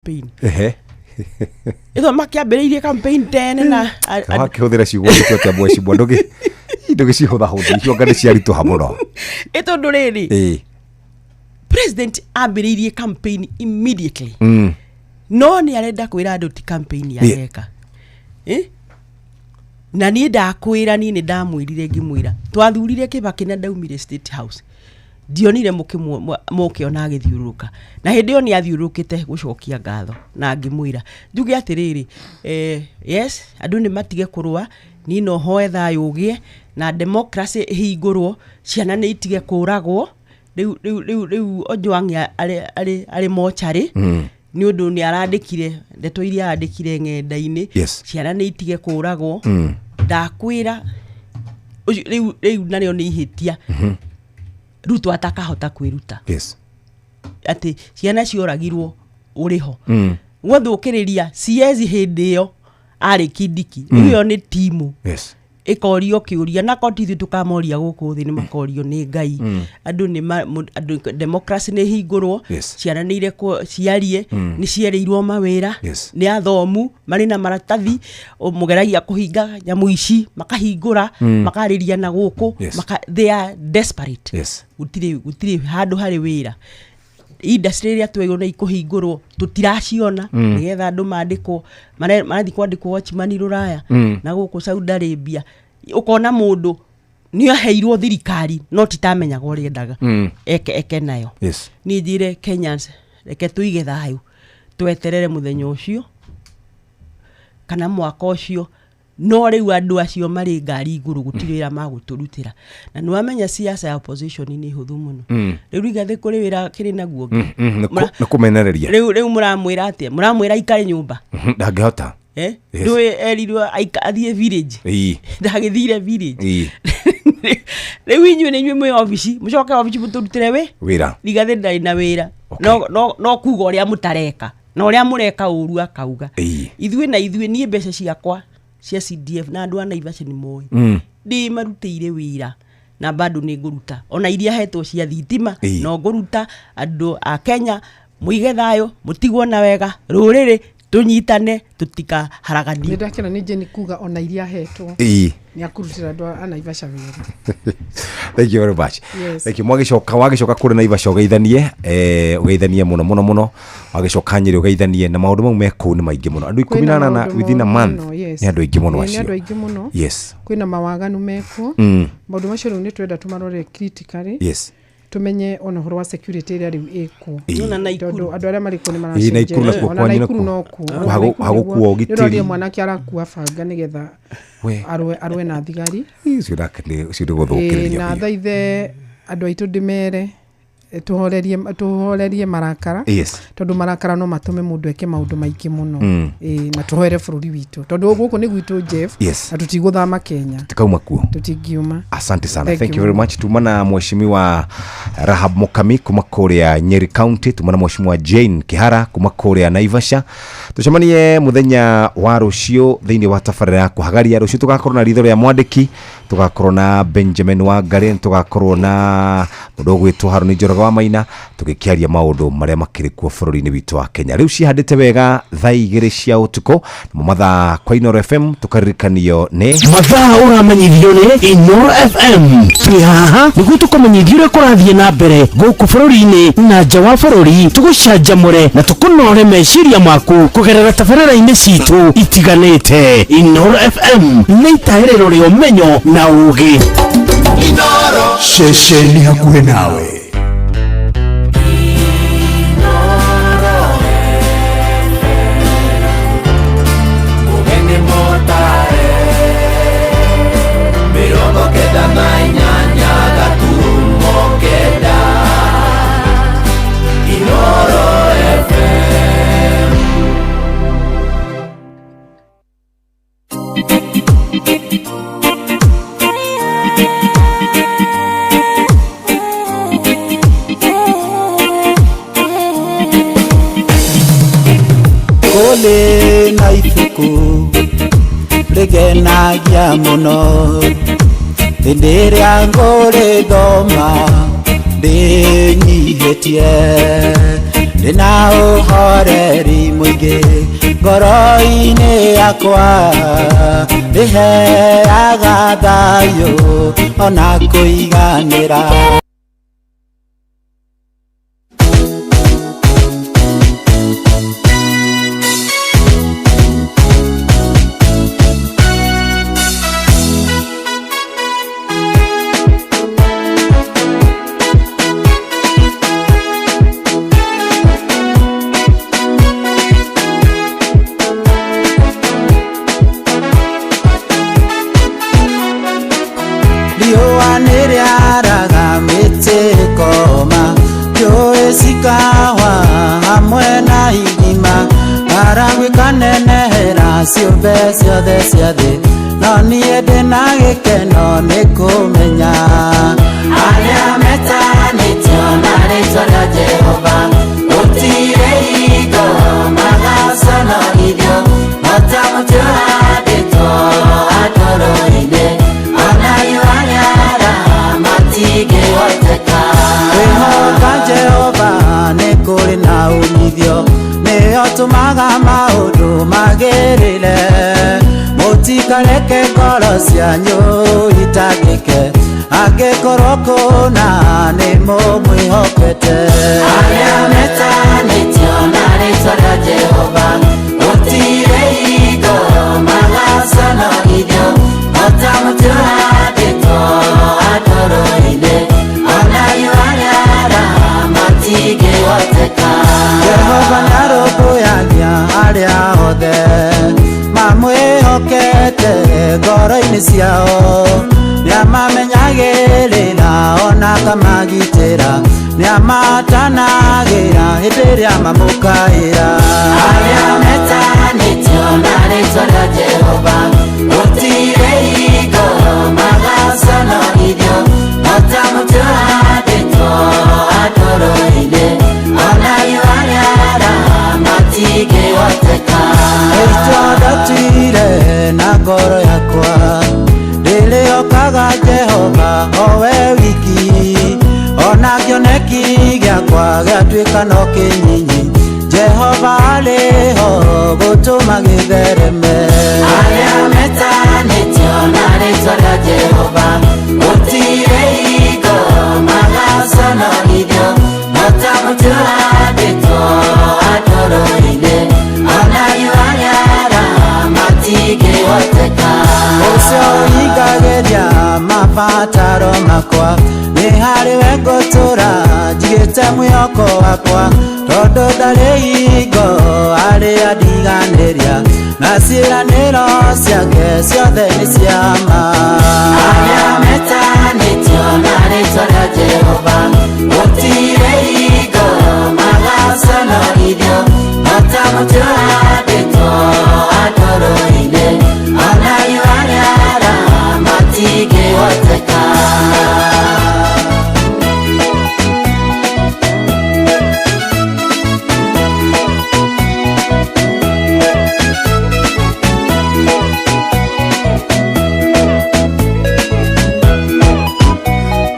Campaign. Ehe. Ĩtho makĩambĩrĩirie campaign tene na Wakĩhũthĩra ciugo nditũ atĩa, mheshimiwa? Ndũgĩcihũthahũthia icio, anga nĩ ciaritũha mũno. Ĩ tondũ rĩrĩ, president ambĩrĩirie campaign immediately, no nĩ arenda kwĩra andũ ti campaign areka. Eh? Na niĩ ndakwĩra, niĩ nĩ ndamwĩrire, ngĩmwĩra twathurire Kĩbakĩ na ndaumire State House, ndionire mũkĩona agĩthiũrũrũka, na hĩndĩ ĩyo nĩ athiũrũrũkĩte gũcokia ngatho, na ngĩmwĩra njuge atĩrĩrĩ, yes, andũ nĩ matige kũrũa, niĩ no hoe thayũ ũgĩe na democracy ĩhingũrwo, ciana nĩ itige kũragwo. Rĩu Ojwang arĩ mocarĩ nĩ ũndũ nĩ arandĩkire ndeto iria arandĩkire ng'enda-inĩ. Ciana nĩ itige kũragwo. Ndakwĩra rĩu narĩo nĩ ihĩtia Ruto atakahota kwĩruta atĩ ciana cioragirwo ũrĩho gũthũkĩrĩria CS hĩndĩ ĩyo arĩ Kindiki. Rĩu ĩyo nĩ timu ĩkorio kĩũria na koti ithuĩ tũkamoria gũkũ thĩ, nĩ makorio nĩ Ngai. Andũ nĩ andũ democracy nĩ hingũrwo. Ciana nĩ irekwo ciarie, nĩ cierĩirwo mawĩra, nĩ athomu, marĩ na maratathi. Mũgeragia kũhinga nyamũ ici, makahingũra, makarĩria na gũkũ. They are desperate. Gũtirĩ handũ harĩ wĩra. Industry ĩrĩa twerirwo nĩ ikũhingũrwo tũtiraciona, nĩgetha andũ mandĩkwo. Marathiĩ kwandĩkwo watchman rũraya na gũkũ Saudi Arabia. Ũkona mũndũ nĩ aheirwo thirikari no titamenyaga ũrĩa endaga eke nayo. Niĩ njĩre Kenyans, reke tũige thayũ, tweterere mũthenya ũcio kana mwaka ũcio. No rĩu andũ acio marĩ ngari igũrũ, gũtirĩ wĩra magũtũrutĩra, na nĩ wamenya siasa ya opposition nĩ hũthũ mũno. Rĩu Rigathĩ kũrĩ wĩra kĩrĩ naguo ũngĩ? Nĩ kũmenereria. Rĩu mũramwĩra atĩa? Mũramwĩra aikare nyũmba? Ndangĩhota. Eh? Yes. Ndũĩ erirwo athiĩ village? Ndagĩthire village. Rĩu inyuĩ nĩ inyuĩ mwĩ obici, mũcoke obici mũtũrutĩre wĩ Wĩra. Rigathĩ ndarĩ na wĩra. No kuga ũrĩa mũtareka na ũrĩa mũreka ũru akauga. Ithuĩ na ithuĩ, niĩ mbeca ciakwa cia CDF na andũ a Naivasha nĩ moĩ, ndĩmarutĩire wĩra na bado nĩ ngũruta, ona iria hetwo cia thitima. No ngũruta. Andũ a Kenya, mũige thayũ, mũtigwo na wega, rũrĩrĩ tũnyitane, tũtikaharaganio. Nĩ ndakena nĩ Jane kuga ona iria ahetwo nĩ akurutĩra andũ a Naivasha wĩra. Thank you very much. Yes. Thank you. Mwagĩcoka, wagĩcoka kũrĩ Naivasha, ũgeithanie, ũgeithanie mũno mũno mũno. Wagĩcoka Nyĩrĩ, ũgeithanie, na maũndũ mau me kũu nĩ maingĩ mũno, andũ 18 Kwĩna maũndũ within a moru month. mũno, yes. Nĩ andũ aingĩ mũno Ĩĩ, nĩ acio. andũ aingĩ mũno. Kwĩna mawaganu mekuo. Maũndũ macio rĩu nĩ twenda tũmarore critically, tumenye ona ũhoro wa security ĩrĩa rĩu ĩkuo, Nona Naikuru. tondũ andũ arĩa marĩ kuo nĩ Ĩĩ, Naikuru nakuo ona kwanyu Naikuru nakuo. no kuo. Hagu- Ona Naikuru hagũkuo nĩguo. ũgitĩri. Nĩ ũronire mwanake arakua banga nĩgetha We. arũe na thigari. Ũcio nake ũcio nĩ Ĩĩ, gũthũkĩrĩria na biũ. thaithe andũ aitũ, ndĩmere tũhorerie marakara, tondũ marakara no matũme mũndũ eke maũndũ maingĩ mũno. Ĩĩ, na tũhoere bũrũri witũ, tondũ gũkũ nĩ gwitũ, Jeff, na tũtigũthama Kenya. Tikauma kuo. Tũtingiuma. Asante sana. Thank Thank you you very much. Tuma na mheshimiwa Rahab Mukami kuma kuria Nyeri County, tuma na mheshimiwa Jane Kihara kuma kuria Naivasha. Tucemanie muthenya wa rucio thiini wa tabarĩra ya kuhagaria. Rucio tugakorwo na ritho rĩa mwandĩki, tugakorwo na Benjamin Wangari, tugakorwo na mũndũ ũgwĩtwo Harũni Njoroge wa Maina, tũgĩkĩaria maũndũ marĩa makĩrĩ kuo bũrũri-inĩ witũ wa Kenya. Rĩu cihandĩte wega thaa 2 cia ũtukũ, namo mathaa kwa Inooro FM tũkaririkanio nĩ Mathaa ũramenyithio nĩ Inoro FM. Twĩ haha nĩguo tũkũmenyithia ũrĩa kũrathiĩ na mbere gũkũ bũrũri-inĩ na nja wa bũrũri, tũgũcanjamũre na tũkũnore meciria maku kũgerera tabarĩra-inĩ citũ itiganĩte. Inoro FM nĩ itaĩrĩro rĩa ũmenyo na ũgĩ. Ceceni hakuhĩ nawe. Mugeni motare 98.9 Inoro FM. Kũrĩ na ibuku rĩgenagia mũno hĩndĩ ĩrĩa ngũrĩthoma ndĩnyihĩtie. Ndĩna ũhoreri mũingĩ ngoro-inĩ yakwa, ndĩheaga thayũ ona kũiganĩra. Riũa nĩrĩaraga mĩtĩ ĩkoma, njũĩ cikahwa hamwe na ithima, ng'aragu ĩkanenehera ciũmbe ciothe cia thĩ, no niĩ ndĩna gĩkeno nĩ kũmenya arĩa metanĩtio na rĩtwa rĩa Jehova, gũtirĩ hingo magaconorithio, no ta mũtĩ ũhandĩtwo handũ-inĩ, ona riũa rĩara matingĩhoteka. Kwĩhoka Jehova nĩ kũrĩ na umithio, nĩyo tũmaga maũndũ magĩrĩre, mũtikareke ngoro cianyu itangĩke, angĩkorwo kũna nĩ mũmwĩhokete. Arĩa metanĩtio na rĩtwa rĩa Jehova, gũtirĩ hingo magaconorithio, no ta mũtĩ ũhandĩtwo handũ-inĩ, ona riũa rĩara matingĩhoteka. Jehova nĩarũmbũyagia arĩa othe mamwĩhokete ngoro-inĩ ciao, nĩamamenyagĩrĩra ona akamagitĩra, nĩamatanagĩra hĩndĩ ĩrĩa mamũkaĩra. Arĩa metanĩtio na rĩtwa rĩa Jehova, gũtirĩ hingo magaconorithio, no ta mũtĩ ũhandĩtwo handũ-inĩ, ona riũa rĩara matingĩhoteka. Itua ndatuire na ngoro yakwa, ndĩrĩhokaga Jehova o we wiki, ona kĩoneki gĩakwa gĩatuĩka no kĩnyinyi, Jehova arĩ ho gũtũma gĩthereme. Arĩa metanĩtio na rĩtwa rĩa Jehova, gũtirĩ hingo magaconorithio, no ta mũtĩ ũhandĩtwo handũ-inĩ, ona riũa rĩara matingĩhoteka. Ũcio ũhingagĩria mabataro makwa, nĩ harĩ we ngũtũũra njigĩte mwĩhoko wakwa, tondũ ndarĩ hingo arĩa ndiganĩria, na ciĩranĩro ciake ciothe nĩ cia ma. Arĩa metanĩtio na rĩtwa rĩa Jehova, gũtirĩ hingo magaconorithio, no ta mũtĩ ũhandĩtwo handũ-inĩ, ona riũa rĩara matingĩhoteka.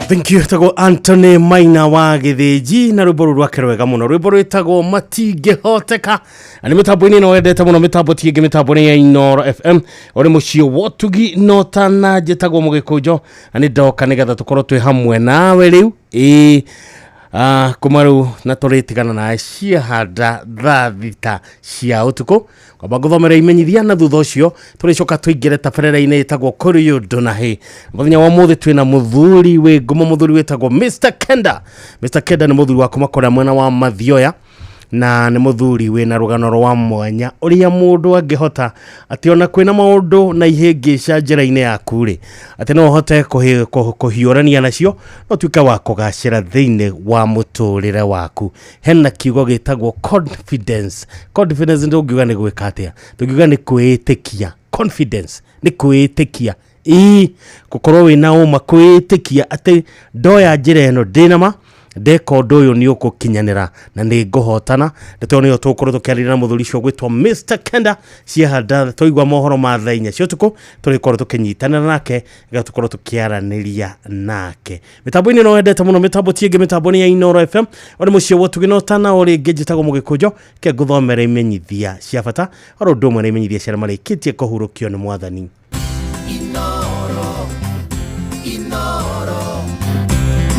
Thank you tagwo Anthony Maina wa Gĩthĩnji na rwĩmbo rũu rwake rwega mũno, rwĩmbo rwĩtagwo matingĩhoteka. Na nĩ mĩtambo-inĩ ĩno wendete mũno, mĩtambo ti ĩngĩ, mĩtambo nĩ ya Inooro FM, ũrĩ mũciĩ wotugi notana, njĩtagwo Mũgĩkũnjo na nĩ ndoka nĩgetha tũkorwo twĩ hamwe nawe rĩu ĩĩ kuma rĩu na tũrĩtigana nawe ciahanda thaa thita cia ũtukũ, kwamba ngũthomera imenyithia na thutha ũcio tũrĩcoka tũingĩre tabarĩra-inĩ ĩtagwo Kũrĩũ Ndũnahi. Mũthenya wa ũmũthĩ twĩna mũthuri wĩ ngumo, mũthuri wĩtagwo Mr Kenda. Mr Kenda nĩ mũthuri wa kuma kũrĩa mwena wa Mathioya, na nĩ mũthuri wĩna rũgano rwa mwanya ũrĩa mũndũ angĩhota atĩ ona kwĩna maũndũ na ihĩngĩca njĩra-inĩ yaku rĩ, atĩ no ũhote kũhiũrania nacio no ũtuĩke wa kũgacĩra thĩinĩ wa mũtũrĩre waku. Hena kiugo gĩtagwo confidence. Confidence ndũngiuga nĩ gwĩka atĩa, tũngiuga nĩ kwĩĩtĩkia. Confidence nĩ kwĩĩtĩkia, ĩĩ gũkorwo wĩna ũma, kwĩĩtĩkia atĩ ndoya njĩra ĩno ndĩna ma Ndeka ũndũ ũyũ nĩ ũgũkinyanĩra na nĩ ngũhotana. Ndeto nĩyo tũgũkorwo tũkĩarĩria na mũthuri ũcio ũgwĩtwo Mr Kenda ciahanda twaigua mohoro ma thaa inya cia ũtukũ, tũrĩkorwo tũkĩnyitanĩra nake nĩgetha tũkorwo tũkĩaranĩria nake. Mĩtambo-inĩ no wendete mũno, mĩtambo ti ĩngĩ, mĩtambo nĩ ya Inooro FM. Ũrĩ mũciĩ wa ũtugi na ũtana o rĩngĩ, njĩtagwo Mũgĩkũnjo, ke ngũthomere imenyithia cia bata oro ũndũ ũmwe na imenyithia cia arĩa marĩkĩtie kũhurũkio nĩ mwathani. Inoro, Inoro,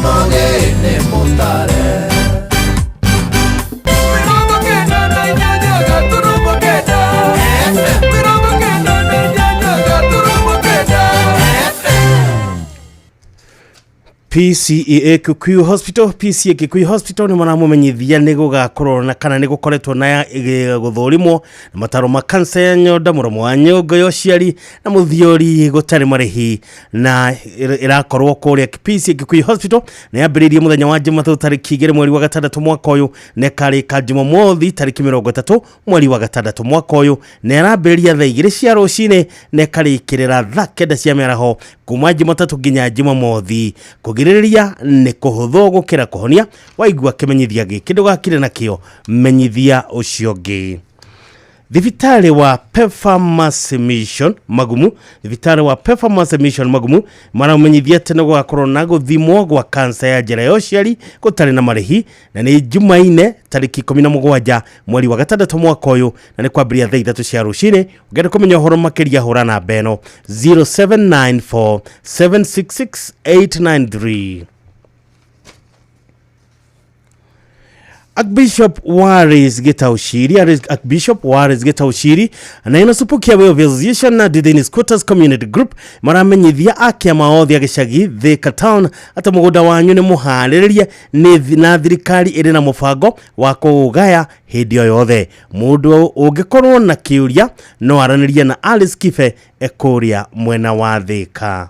Mogene Mutare. 98.8 FM. 98.8 FM. PCEA Kikuyu Hospital, PCEA Kikuyu Hospital nĩ maramumenyithia nĩ gũgakorwo na kana nĩ gũkoretwo na gũthũrimwo na mataro ma kansa ya nyondo, mũromo wa nyongo ya ũciari na mũthiori gũtarĩ marĩhi, na ĩrakorwo kũrĩa PCEA Kikuyu Hospital na yambĩrĩirie mũthenya wa Jumatatu tarĩki 2 mweri wa gatandatũ mwaka ũyũ na ĩkarĩka Jumamothi tarĩki 30 mweri wa gatandatũ mwaka ũyũ, na ĩrambĩrĩria thaa 2 cia rũcinĩ na ĩkarĩkĩrĩra thaa 9 cia mĩaraho kuma Jumatatũ nginya Jumamothi. Kũgirĩrĩria nĩ kũhũthũ gũkĩra kũhonia. Waigua kĩmenyithia gĩkĩ ndũgakire nakĩo, menyithia ũcio ũngĩ. Thibitarĩ wa Performance Mission Magumu, thibitarĩ wa Performance Mission Magumu maramenyithia atĩ nĩ gũgakorwo na gũthimwo gwa kansa ya njĩra ya ũciari gũtarĩ na marĩhi, na nĩ Jumaine tarĩki 17 mweri wa gatandatũ mwaka ũyũ, na nĩ kwambĩrĩria thaa 3 cia rũcinĩ. Ũngĩenda kũmenya ũhoro makĩria hũra namba ĩno 0794 766 893. Archbishop Waris Gitaushiri, Archbishop Waris Gitaushiri na inasupukia Way of Association na Dithini Scooters Community Group maramenyithia akĩama othe a gĩcagi Thika Town atĩ mũgũnda wanyu nĩ mũharĩrĩrie na thirikari ĩrĩ na mũbango wa kũũgaya hĩndĩ o yothe. Mũndũ ũngĩkorwo na kĩũria no aranĩrie na Alice Kibe ekũrĩa mwena wa Thika.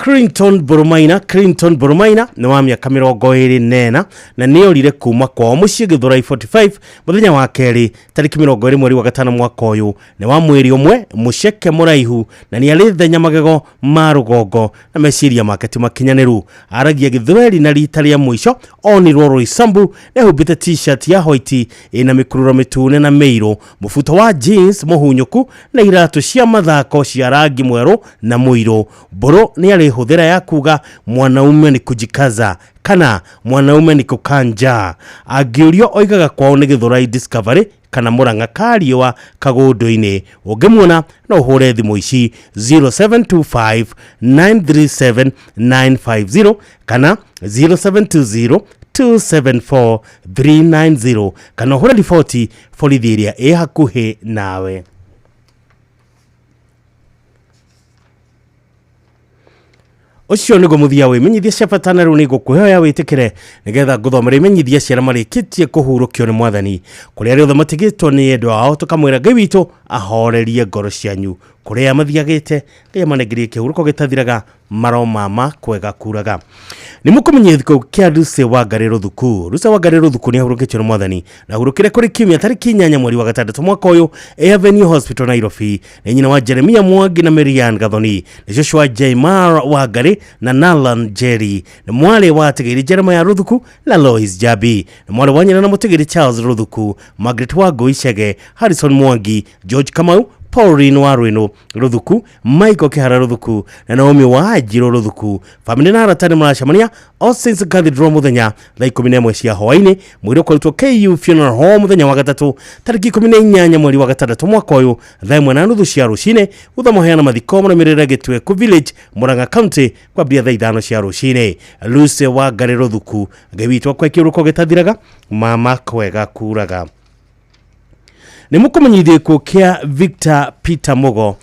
Clinton Boromaina, Clinton Boromaina nĩ wa mĩaka 24 na nĩ orire kuma kwao mũciĩ Gĩthũrai 45 mũthenya wa kerĩ tarĩki 20 mweri wa gatano mwaka ũyũ. Nĩ wa mwĩrĩ ũmwe, mũceke mũraihu na nĩ arĩ thenya magego ma rũgongo na meciria make ti makinyanĩru. Aragia Gĩthweri na rita rĩa mũico onirwo Roysambu ehumbĩte t-shirt ya white ĩna mĩkururo mĩtune na mĩirũ, mũbuto wa jeans mũhunyũku na iratũ cia mathako cia rangi mwerũ na mũirũ. Mbũrũ nĩ arĩ hũthĩra ya kuga mwanaume ni kujikaza kana mwanaume ni kukanja. Angĩũrio oigaga kwao nĩ Gĩthũrai Discovery kana Mũrang'a Kariũa Kagũndũ-inĩ. Ũngĩmuona no ũhũre thimũ ici 0725 937 950 kana 0720 274 390 kana ũhũre riboti borithi ĩrĩa ĩ hakuhĩ nawe. Ũcio nĩguo mũthia wa imenyithia cia bata, na rĩu nĩ ngũkũhoya wĩtĩkĩre nĩgetha ngũthomere imenyithia cia arĩa marĩkĩtie kũhurũkio nĩ mwathani. Kũrĩ arĩa othe matigĩtwo nĩ endwa ao, tũkamwĩra Ngai witũ ahorerie ngoro cianyu. Kũrĩa mathiagĩte, Ngai amanengerie kĩhurũko gĩtathiraga, maromama kwega kuraga. Nĩ mũkũmenyithia gĩkuũ kĩa Lucy Wangari Rũthuku. Lucy Wangari Rũthuku nĩ ahurũkĩtio nĩ mwathani na ahurũkire kũrĩ kiumia tarĩki 8 mweri wa gatandatũ mwaka ũyũ Avenue Hospital Nairobi. Nĩ nyina wa Jeremia Mwangi na Marian Gathoni, nĩ cũcũ wa Jaimar Wangari na Nalan Jerry, nĩ mwarĩ wa Atigĩri Jeremiah Rũthuku na Lois Jabi, nĩ mwarĩ wa nyina na mũtigĩri Charles Rũthuku, Margaret Wangũi Chege, Harrison Mwangi, George Kamau, Pauline Warwino Rũthuku, Michael Kihara Rũthuku na Naomi Wanjirũ Rũthuku. Famĩlĩ na arata nĩ maracemania All Saints Cathedral mũthenya thaa 11 cia hwaĩ-inĩ. Mwĩrĩ ũkoretwo KU Funeral Hall mũthenya wa gatatũ tarĩki 18 mweri wa gatandatũ mwaka ũyũ thaa 1:30 cia rũcinĩ. Thutha mũheana mathiko marũmĩrĩre Gĩtweku Village, Murang'a County kwambia thaa 5 cia rũcinĩ. Lucy Wangari Rũthuku, Ngai witũ akwe kĩũrũko gĩtathiraga, mama kwega kuraga. Nĩ mũkũmenyithia gĩkuũ kĩa Victor Peter Mugo.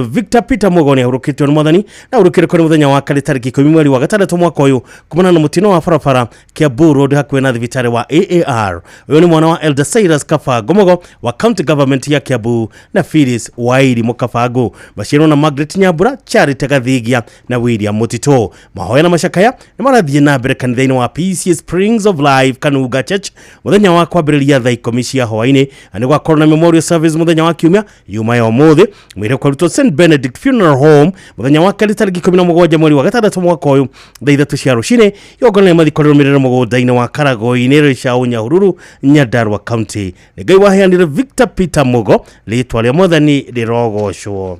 Victor Peter Mugo nĩ ahurũkĩtio nĩ mwathani na ahurũkire kũrĩ mũthenya wa kerĩ tarĩki 10 mweri wa gatandatũ mwaka ũyũ kumana na mũtino wa barabara Kiambu Road hakuhĩ na thibitarĩ wa AAR. Ũyũ nĩ mwana wa Elder Cyrus Kabango Mugo wa County Government ya Kiambu na Phyllis Wairi Mũkabango. Maciarwo na Margaret Nyambura, Charity Gathigia na William Mũtitũ. Mahoya na macakaya nĩ marathiĩ na mbere kanitha-inĩ wa PCA Springs of Life Kanunga Church mũthenya wa kwambĩrĩria thaa 10 cia hwaĩ-inĩ, Na nĩ gwakorwo na memorial service mũthenya wa kiumia yuma ya ũmũthĩ. Mwĩrĩ ũkarutwo St Benedict Funeral Home mũthenya wa kerĩ tarĩki 17 mweri wa gatandatũ mwaka ũyũ thaa 3 cia rũcinĩ. Igongona rĩa mathiko rĩrũmĩrĩre mũgũnda-inĩ wa Karagoinĩ Rĩcaũ Nyahururu Nyandarua County. Nĩ Ngai waheanire Victor Peter Mugo, rĩtwa rĩa Mwathani rĩrogocwo.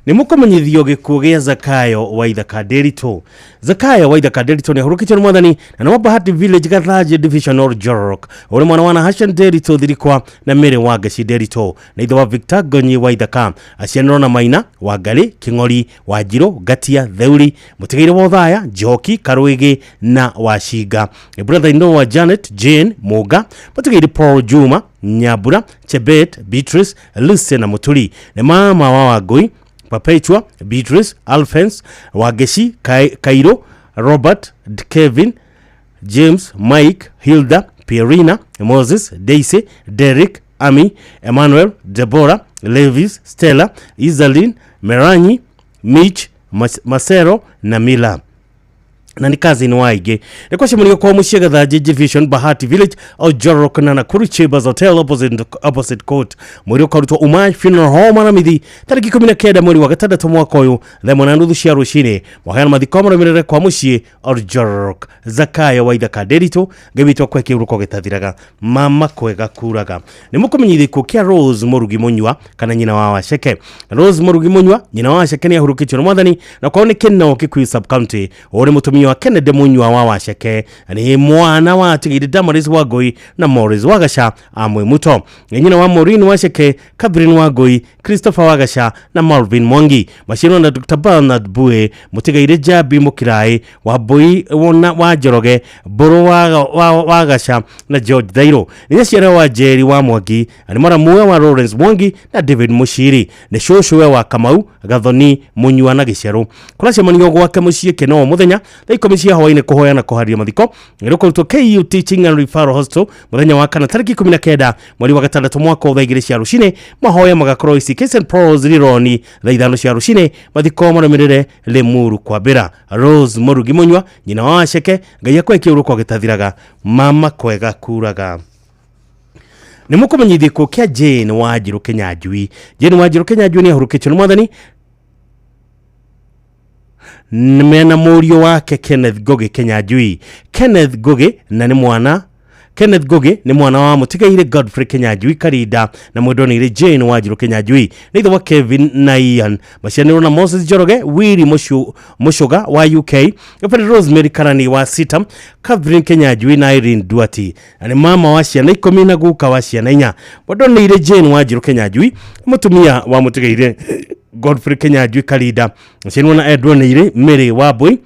Nĩ mũkũmenyithio gĩkuũ gĩa Zakayo wa Ithaka Nderitu. Zakayo wa Ithaka Nderitu nĩ ahurũkĩtio nĩ Mwathani na nĩ wa Bahati Village Gathanji Division or Jorok. Ũrĩ mwana wa Nahashan Nderitu Thirikwa na Mary wa Ngeci Nderitu na ithe wa Victor Gonyi wa Ithaka. Aciaranĩrwo na Maina wa Ngarĩ Kĩng'ori wa Njirũ Ngatia Theuri Mũtigairĩ wa Othaya Njoki Karwĩgĩ na Wacinga. Nĩ brother in law wa Janet Jane Mũnga. Mũtigairĩ Paul Juma Nyambura Chebet Beatrice Lucy na Mũturi. Nĩ mama wa Wangũi Perpetua Beatrice Alphonse Wangeci Kairo Robert Kevin James Mike Hilda Pierina Moses Daisy Derek Ami Emmanuel Deborah Levis Stella Isaline Meranyi Mitch Masero na Mila na nĩ cousin wa aingĩ. Nĩ kwacemanio kwa mũciĩ Gathanji Division Bahati Village Ojorok na Nakuru Chambers Hotel opposite court. Mwĩrĩ ũkarutwo Umai Funeral Home Aramithi tarĩki 19 mweri wa gatandatũ mwaka ũyũ thaa 1:30 cia rũcinĩ. Maheana mathiko marũmĩrĩre kwa mũciĩ Ojorok. Zakayo wa Ithaka Nderitu, Ngai witũ akũhe kĩhuruko gĩtathiraga, mama kwega kuraga. Nĩ mũkũmenyithio gĩkuũ kĩa Rose Mũrugi Mũnyua kana nyina wa Waceke. Rose Mũrugi Mũnyua nyina wa Waceke nĩ ahurũkĩtio nĩ Mwathani na kwao nĩ Kĩno Kikuyu sub county. Ũrĩ mũtumia wa Kennedy Mũnyua wa Waceke, nĩ mwana wa Tigiri Damaris Wangũi na Morris Wagaca amwe muto. Nĩ nyina wa Maureen Waceke, Catherine Wangũi, Christopher Wagaca na Marvin Mwangi. Maciarwo na Dr. Bernard Bue, Mũtigairĩ Jambi Mũkiraĩ wa Mbui wa Njoroge, Mbũrũ wa Wagaca na George Thairũ. Nĩ nyaciara wa Njeri wa Mwangi, na nĩ mũramuwe wa Lawrence Mwangi na David Mũciri. Nĩ cũcũwe wa Kamau, Gathoni, Mũnyua na Gĩcerũ. Kũracemanio gwake mũciĩ Kĩno mũthenya thaa 10 cia hwaĩ-inĩ kũhoya na kũharia mathiko. Rĩkũrutwo KU Teaching and Referral Hospital mũthenya wa kana tarĩki 19 mweri wa gatandatũ mwaka thaa 2 cia rũcinĩ. Mahoya magakorwo ICK St Paul's Rironi thaa 5 cia rũcinĩ. Mathiko marũmĩrĩre Limuru kwambĩra. Rose Mũrugi Mũnyua nyina wa Waceke, Ngai akũhe kĩhuruko gĩtathiraga, mama kwega kuraga. Nĩ mũkũmenyithio gĩkuũ kĩa Jane Wanjirũ Kĩnyanjui. Jane Wanjirũ Kĩnyanjui nĩ ahurũkĩtio nĩ Mwathani mena mũriũ wake Kenneth Ngugi Kĩnyanjui. Kenneth Ngugi na nĩ mwana Kenneth Ngugi nĩ mwana wa mũtigairĩ Godfrey Kĩnyanjui Karinda na mwendonĩire Jane Wanjirũ Kĩnyanjui. Nĩ ithe wa Kevin na Ian. Maciaranĩirwo na Moses Njoroge, Willy Mũcũga wa UK, Reverend Rosemary Karani wa Sita, Catherine Kĩnyanjui na Irene Duati. Na nĩ mama wa ciana 10 na guka wa ciana 4. Mwendonĩire Jane Wanjirũ Kĩnyanjui, mũtumia wa mũtigairĩ Godfrey Kĩnyanjui Karinda. Maciaranĩirwo na Edwin Mary Wambui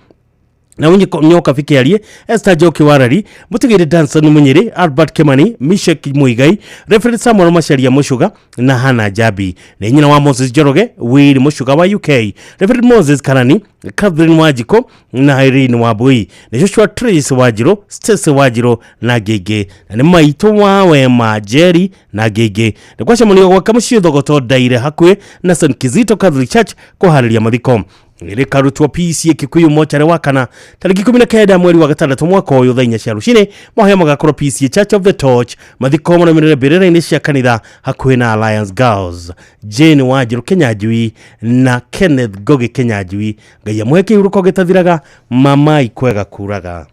na Nyoka Fikiarie, Esther Njoki Warari, Mũtigairĩ Danson Munyiri, Albert Kimani, Mishek Muigai, Reverend Samuel Macharia Mũcuga na Hannah Jabi. Nĩ nyina wa Moses Njoroge, Willy Mũcuga wa UK, Reverend Moses Karani, Catherine Wanjiko na Irene Wambui. Nĩ Joshua Trace Wanjirũ, Stacy Wanjirũ na Ngĩngĩ. Na nĩ maitũ wa Wema Jerry na Ngĩngĩ. Nĩ kwacemanio gwake mũciĩ Thogoto Ndaire hakuhĩ na St Kizito Catholic Church kũharĩria mathiko. Rĩkarutwo PCA Kikuyu mochare wa kana tarĩki 19 mweri wa gatandatũ mwaka ũyũ thaa 4 cia rũcinĩ. Mahoya magakorwo PCA Church of the Torch. Mathiko marũmĩrĩre mbĩrĩra-inĩ cia kanitha hakuhĩ na Alliance Girls. Jane Wanjirũ Kĩnyanjui na Kenneth Ngugi Kĩnyanjui, Ngai amũhe kĩhuruko gĩtathiraga, mamai kwega kuraga.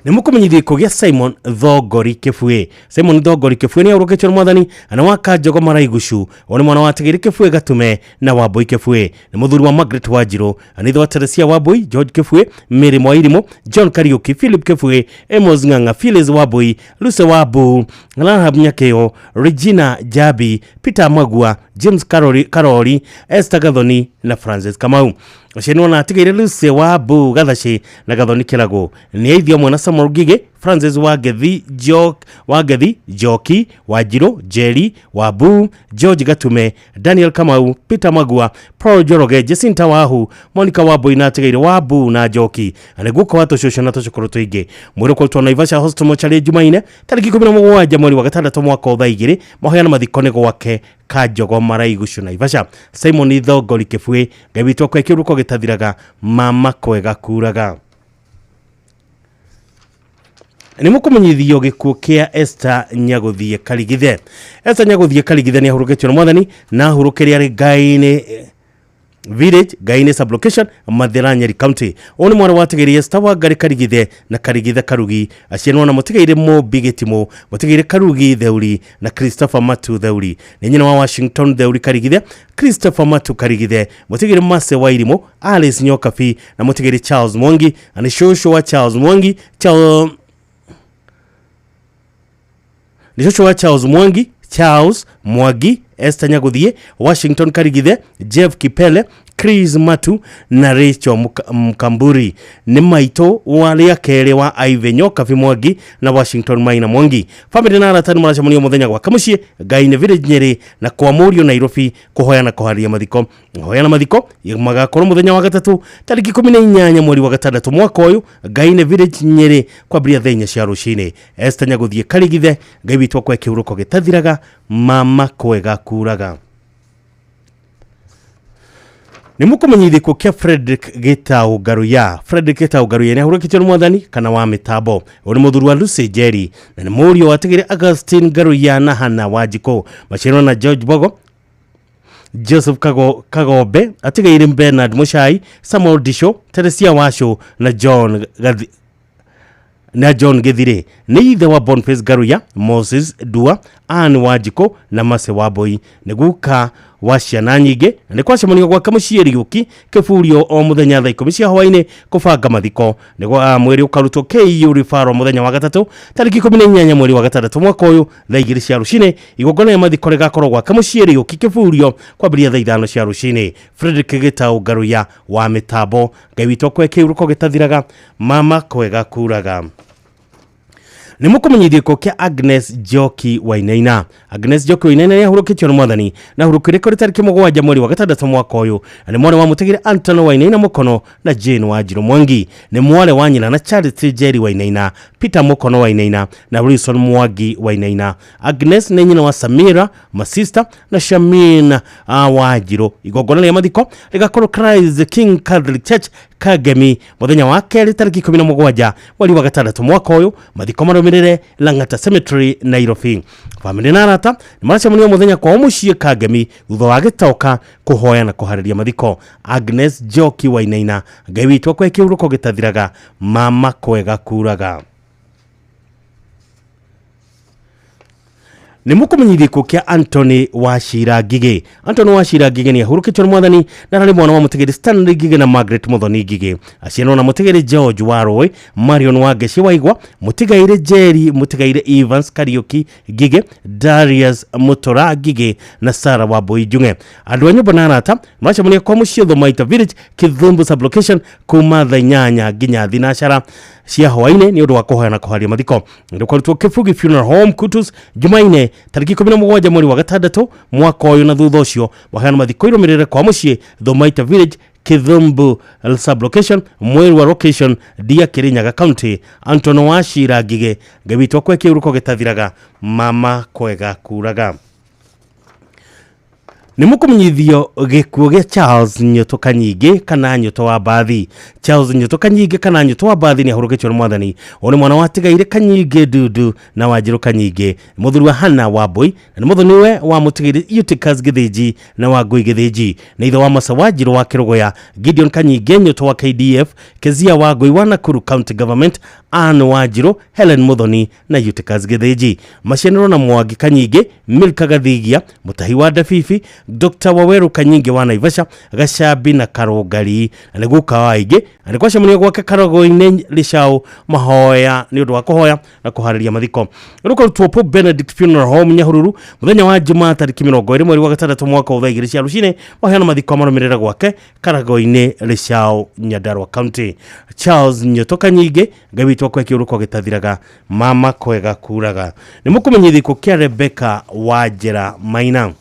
Nĩ mũkũmenyithio gĩkuũ gĩa Simon Thongori Kĩbuĩ. Simon Thongori Kĩbuĩ nĩ ahurũkĩtio nĩ Mwathani na wa Kanjogo Maraigucu. Nĩ mwana wa Tigiri Kĩbuĩ Gatume na Wambui Kĩbuĩ. Nĩ mũthuri wa Margaret Wanjirũ. Na ithe wa Teresia Wambui, George Kĩbuĩ, Mary Mwairimũ, John Kariuki, Philip Kĩbuĩ, Amos Ng'ang'a, Phyllis Wambui, Lucy Wambu, Rahab Nyakeo, Regina Jabi, Peter Magua, James Karori, Esther Gathoni na Francis Kamau. Aciaranĩrwo na Tigiri Lucy Wambu Gathaci na Gathoni Kĩrago. Nĩ aithio amwe na Samuel Ngigĩ, Francis Wangethi, Njoki, Wanjirũ, Jerry, Wambu, George Gatume, Daniel Kamau, Peter Magua, Paul Njoroge, Jacinta Wahu, Monica Wambui na Tigiri Wambu na Njoki. Na nĩ guka wa tũcũcũ na tũcũkũrũ tũingĩ. Mwĩrĩ ũkũrutwo Naivasha Hospital mocarĩ Jumaine tarĩki 17 mweri wa gatandatũ mwaka thaa 2. Mahoya na mathiko nĩ gwake Kanjogo Maraigucu Naivasha. Simon Thongori Kĩbuĩ, Ngai witũ akũhe kĩhuruko gĩtathiraga, mama kwega kuraga. Nĩ mũkũmenyithio gĩkuũ kĩa Esther Nyaguthie Karigithe. Esther Nyaguthie Karigithe nĩ ahurũkĩtio nĩ mwathani na ahurũkĩre arĩ Ngai-inĩ village, Ngai-inĩ sublocation, Mathira, Nyeri County. Ũyũ nĩ mwana wa Tigĩri Esther wa Ngarĩ Karigithe na Karigithe Karugi. Aciarwo na mũtigaire Mũmbi Gĩtimũ, mũtigaire Karugi Theuri na Christopher Matu Theuri. Nĩ nyina wa Washington Theuri Karigithe, Christopher Matu Karigithe, mũtigaire Mase wa Irimũ, Alice Nyokabi na mũtigaire Charles Mwangi, na nĩ cũcũ wa Charles Mwangi, Charles nĩ cũcũ wa Charles Mwangi, Charles Mwangi, Esther Nyaguthie, Washington Karigithe, Jeff Kipele, Chris Matu na Rachel Mkamburi. Nĩ maitũ wa rĩa kerĩ wa Ivy Nyokabi Mwangi na Washington Maina Mwangi. Family na arata nĩ maracemania mũthenya gwake mũciĩ Ngai-inĩ village Nyeri na kwa Mũriũ Nairobi kũhoya na kũharĩria mathiko. Hoya na mathiko magakorwo mũthenya wa gatatũ tarĩki 18 mweri wa gatandatũ mwaka ũyũ Ngai-inĩ village Nyeri kwambĩrĩria thaa 4 cia rũcinĩ. Esther Nyaguthie Karigithe, Ngai witũ akwe kĩhurũko gĩtathiraga, mama kwega kuraga. Nĩ mũkũmenyithio gĩkuũ kĩa Frederick Gĩtaũ Ngaruya. Frederick Gĩtaũ Ngaruya nĩ ahurũkĩtio nĩ mwathani kana wa mĩtambo. Ũyũ nĩ mũthuri wa Lucy Njeri na nĩ mũriũ wa Tigĩrĩ Augustine Ngaruya na Hannah Wanjikũ. Maciarwo na George Bogo, Joseph Kagombe, atigaire Bernard Muchai, Samuel Disho, Teresia Washo na John Gathi na John Githire. Nĩ ithe wa Boniface Ngaruya, Moses Dua, Ann Wanjikũ na Mase Wambui. Nĩ guka wa ciana nyingĩ na nĩ kwacemanio gwake mũciĩ Riũki Kĩburio o mũthenya thaa 10 cia hwaĩ-inĩ kũbanga mathiko. Nĩ mwĩrĩ ũkarutwo KU Referral mũthenya wa gatatũ tarĩki 18 mweri wa gatandatũ mwaka ũyũ thaa 2 cia rũcinĩ. Igongona rĩa mathiko rĩgakorwo gwake mũciĩ Riũki Kĩburio kwambĩrĩria thaa 5 cia rũcinĩ. Frederick Gĩtaũ Ngaruya wa mĩtambo. Ngai witũ akwe kĩhurũko gĩtathiraga, mama kwega kuraga. Nĩ mũkũmenyithio gĩkuũ kĩa Agnes Njoki Wainaina. Agnes Njoki Wainaina nĩ ahurũkĩtio nĩ mwathani na ahurũkire kũrĩ tarĩki 7 mweri wa gatandatũ mwaka ũyũ. Na nĩ mwarĩ wa mũtigĩre Anton Wainaina Mũkono na Jane Wanjirũ Mwangi. Nĩ mwarĩ wa nyina na Charity Njeri Wainaina, Peter Mũkono Wainaina na Wilson Mwangi Wainaina. Agnes nĩ nyina wa Samira Masista na Shamin Wanjirũ. Igongona rĩa mathiko rĩgakorwo Christ the King Catholic Church Kagemi mũthenya wa kerĩ tarĩki 17 mweri wa gatandatũ mwaka ũyũ. Mathiko marũmĩrĩre Lang'ata Cemetery Nairobi. Family na arata nĩ maracemania mũthenya kwao mũciĩ Kagemi thutha wa gĩtoka kũhoya na kũharĩria mathiko. Agnes Njoki Wainaina, Ngai witũ akwe kĩhurũko gĩtathiraga, mama kwega kuraga. Nĩ mũkũmenyithio gĩkuũ kĩa Anthony Wachira Ngigĩ. Anthony Wachira Ngigĩ nĩ ahurũkĩtio nĩ mwathani na ararĩ mwana wa mũtigĩri Stanley Ngigĩ na Margaret Muthoni Ngigĩ. Aciarwo na mũtigĩri George Warũĩ, Marion Wangeci Waigwa, mũtigaire Jerry, mũtigaire Evans Kariuki Ngigĩ, Darius Mutura Ngigĩ na Sarah Wambui Njung'e. Andũ a nyũmba na arata maracemania kwa mũciĩ Thomaita Village, Kithumbu sublocation kuma thaa 8 nginya thinacara cia hwaĩ-inĩ nĩ ũndũ wa kũhoya na kũharia mathiko. Nĩ kwarutwo Kĩbugi Funeral Home Kutus Jumaine tarĩki 17 mweri wa gatandatũ mwaka ũyũ, na thutha ũcio maheana mathiko irũmĩrĩre kwa mũciĩ Thomaita Village, Kithumbu sublocation, Mwerwa location, Ndia, Kirinyaga County. Anton Wachira Ngigĩ, Ngai witũ akwe kĩhurũko gĩtathiraga, mama kwega kuraga. Nĩ mũkũmenyithio gĩkuũ gĩa Charles Nyoto Kanyingĩ kana Nyoto wa Mbathi. Charles Nyoto Kanyingĩ kana Nyoto wa Mbathi nĩ ahurũkĩtio nĩ mwathani. Ũyũ nĩ mwana wa Tigaire Kanyingĩ Ndundu na Wanjirũ Kanyingĩ, mũthuri wa Hannah Wambui na nĩ mũthoniwe wa mũtigĩri Eutychus Gĩthĩnji na Wangui Gĩthĩnji. Nĩ ithe wa Masa Wanjirũ wa Kĩrũgũya, Gideon Kanyingĩ Nyoto wa KDF, Kezia Wangui wa Nakuru County Government, Ann Wanjirũ, Helen Muthoni na Eutychus Gĩthĩnji. Macianĩrwo na Mwangi Kanyingĩ, Milka Gathigia, Mũtahi wa Ndabibi, Dr. Waweru Kanyingĩ wa Naivasha, Gacambi na Karũngari, na nĩ guka wa aingĩ, na nĩ kwacemania gwake Karago-inĩ Rĩcaũ mahoya nĩ ũndũ wa kũhoya na kũharĩria mathiko. Rũkarutwo Pope Benedict Funeral Home Nyahururu mũthenya wa Jumaa tarĩki 20 mweri wa gatandatũ mwaka wa thaa 2 cia rũcinĩ, maheana mathiko marũmĩrĩra gwake Karago-inĩ Rĩcaũ, Nyandarua County. Charles Nyoto Kanyingĩ, Ngai witũ akwe kĩhurũko gĩtathiraga, mama kwega kuraga. Nĩ mũkũmenyithio gĩkuũ kĩa Rebecca Wanjĩra Maina.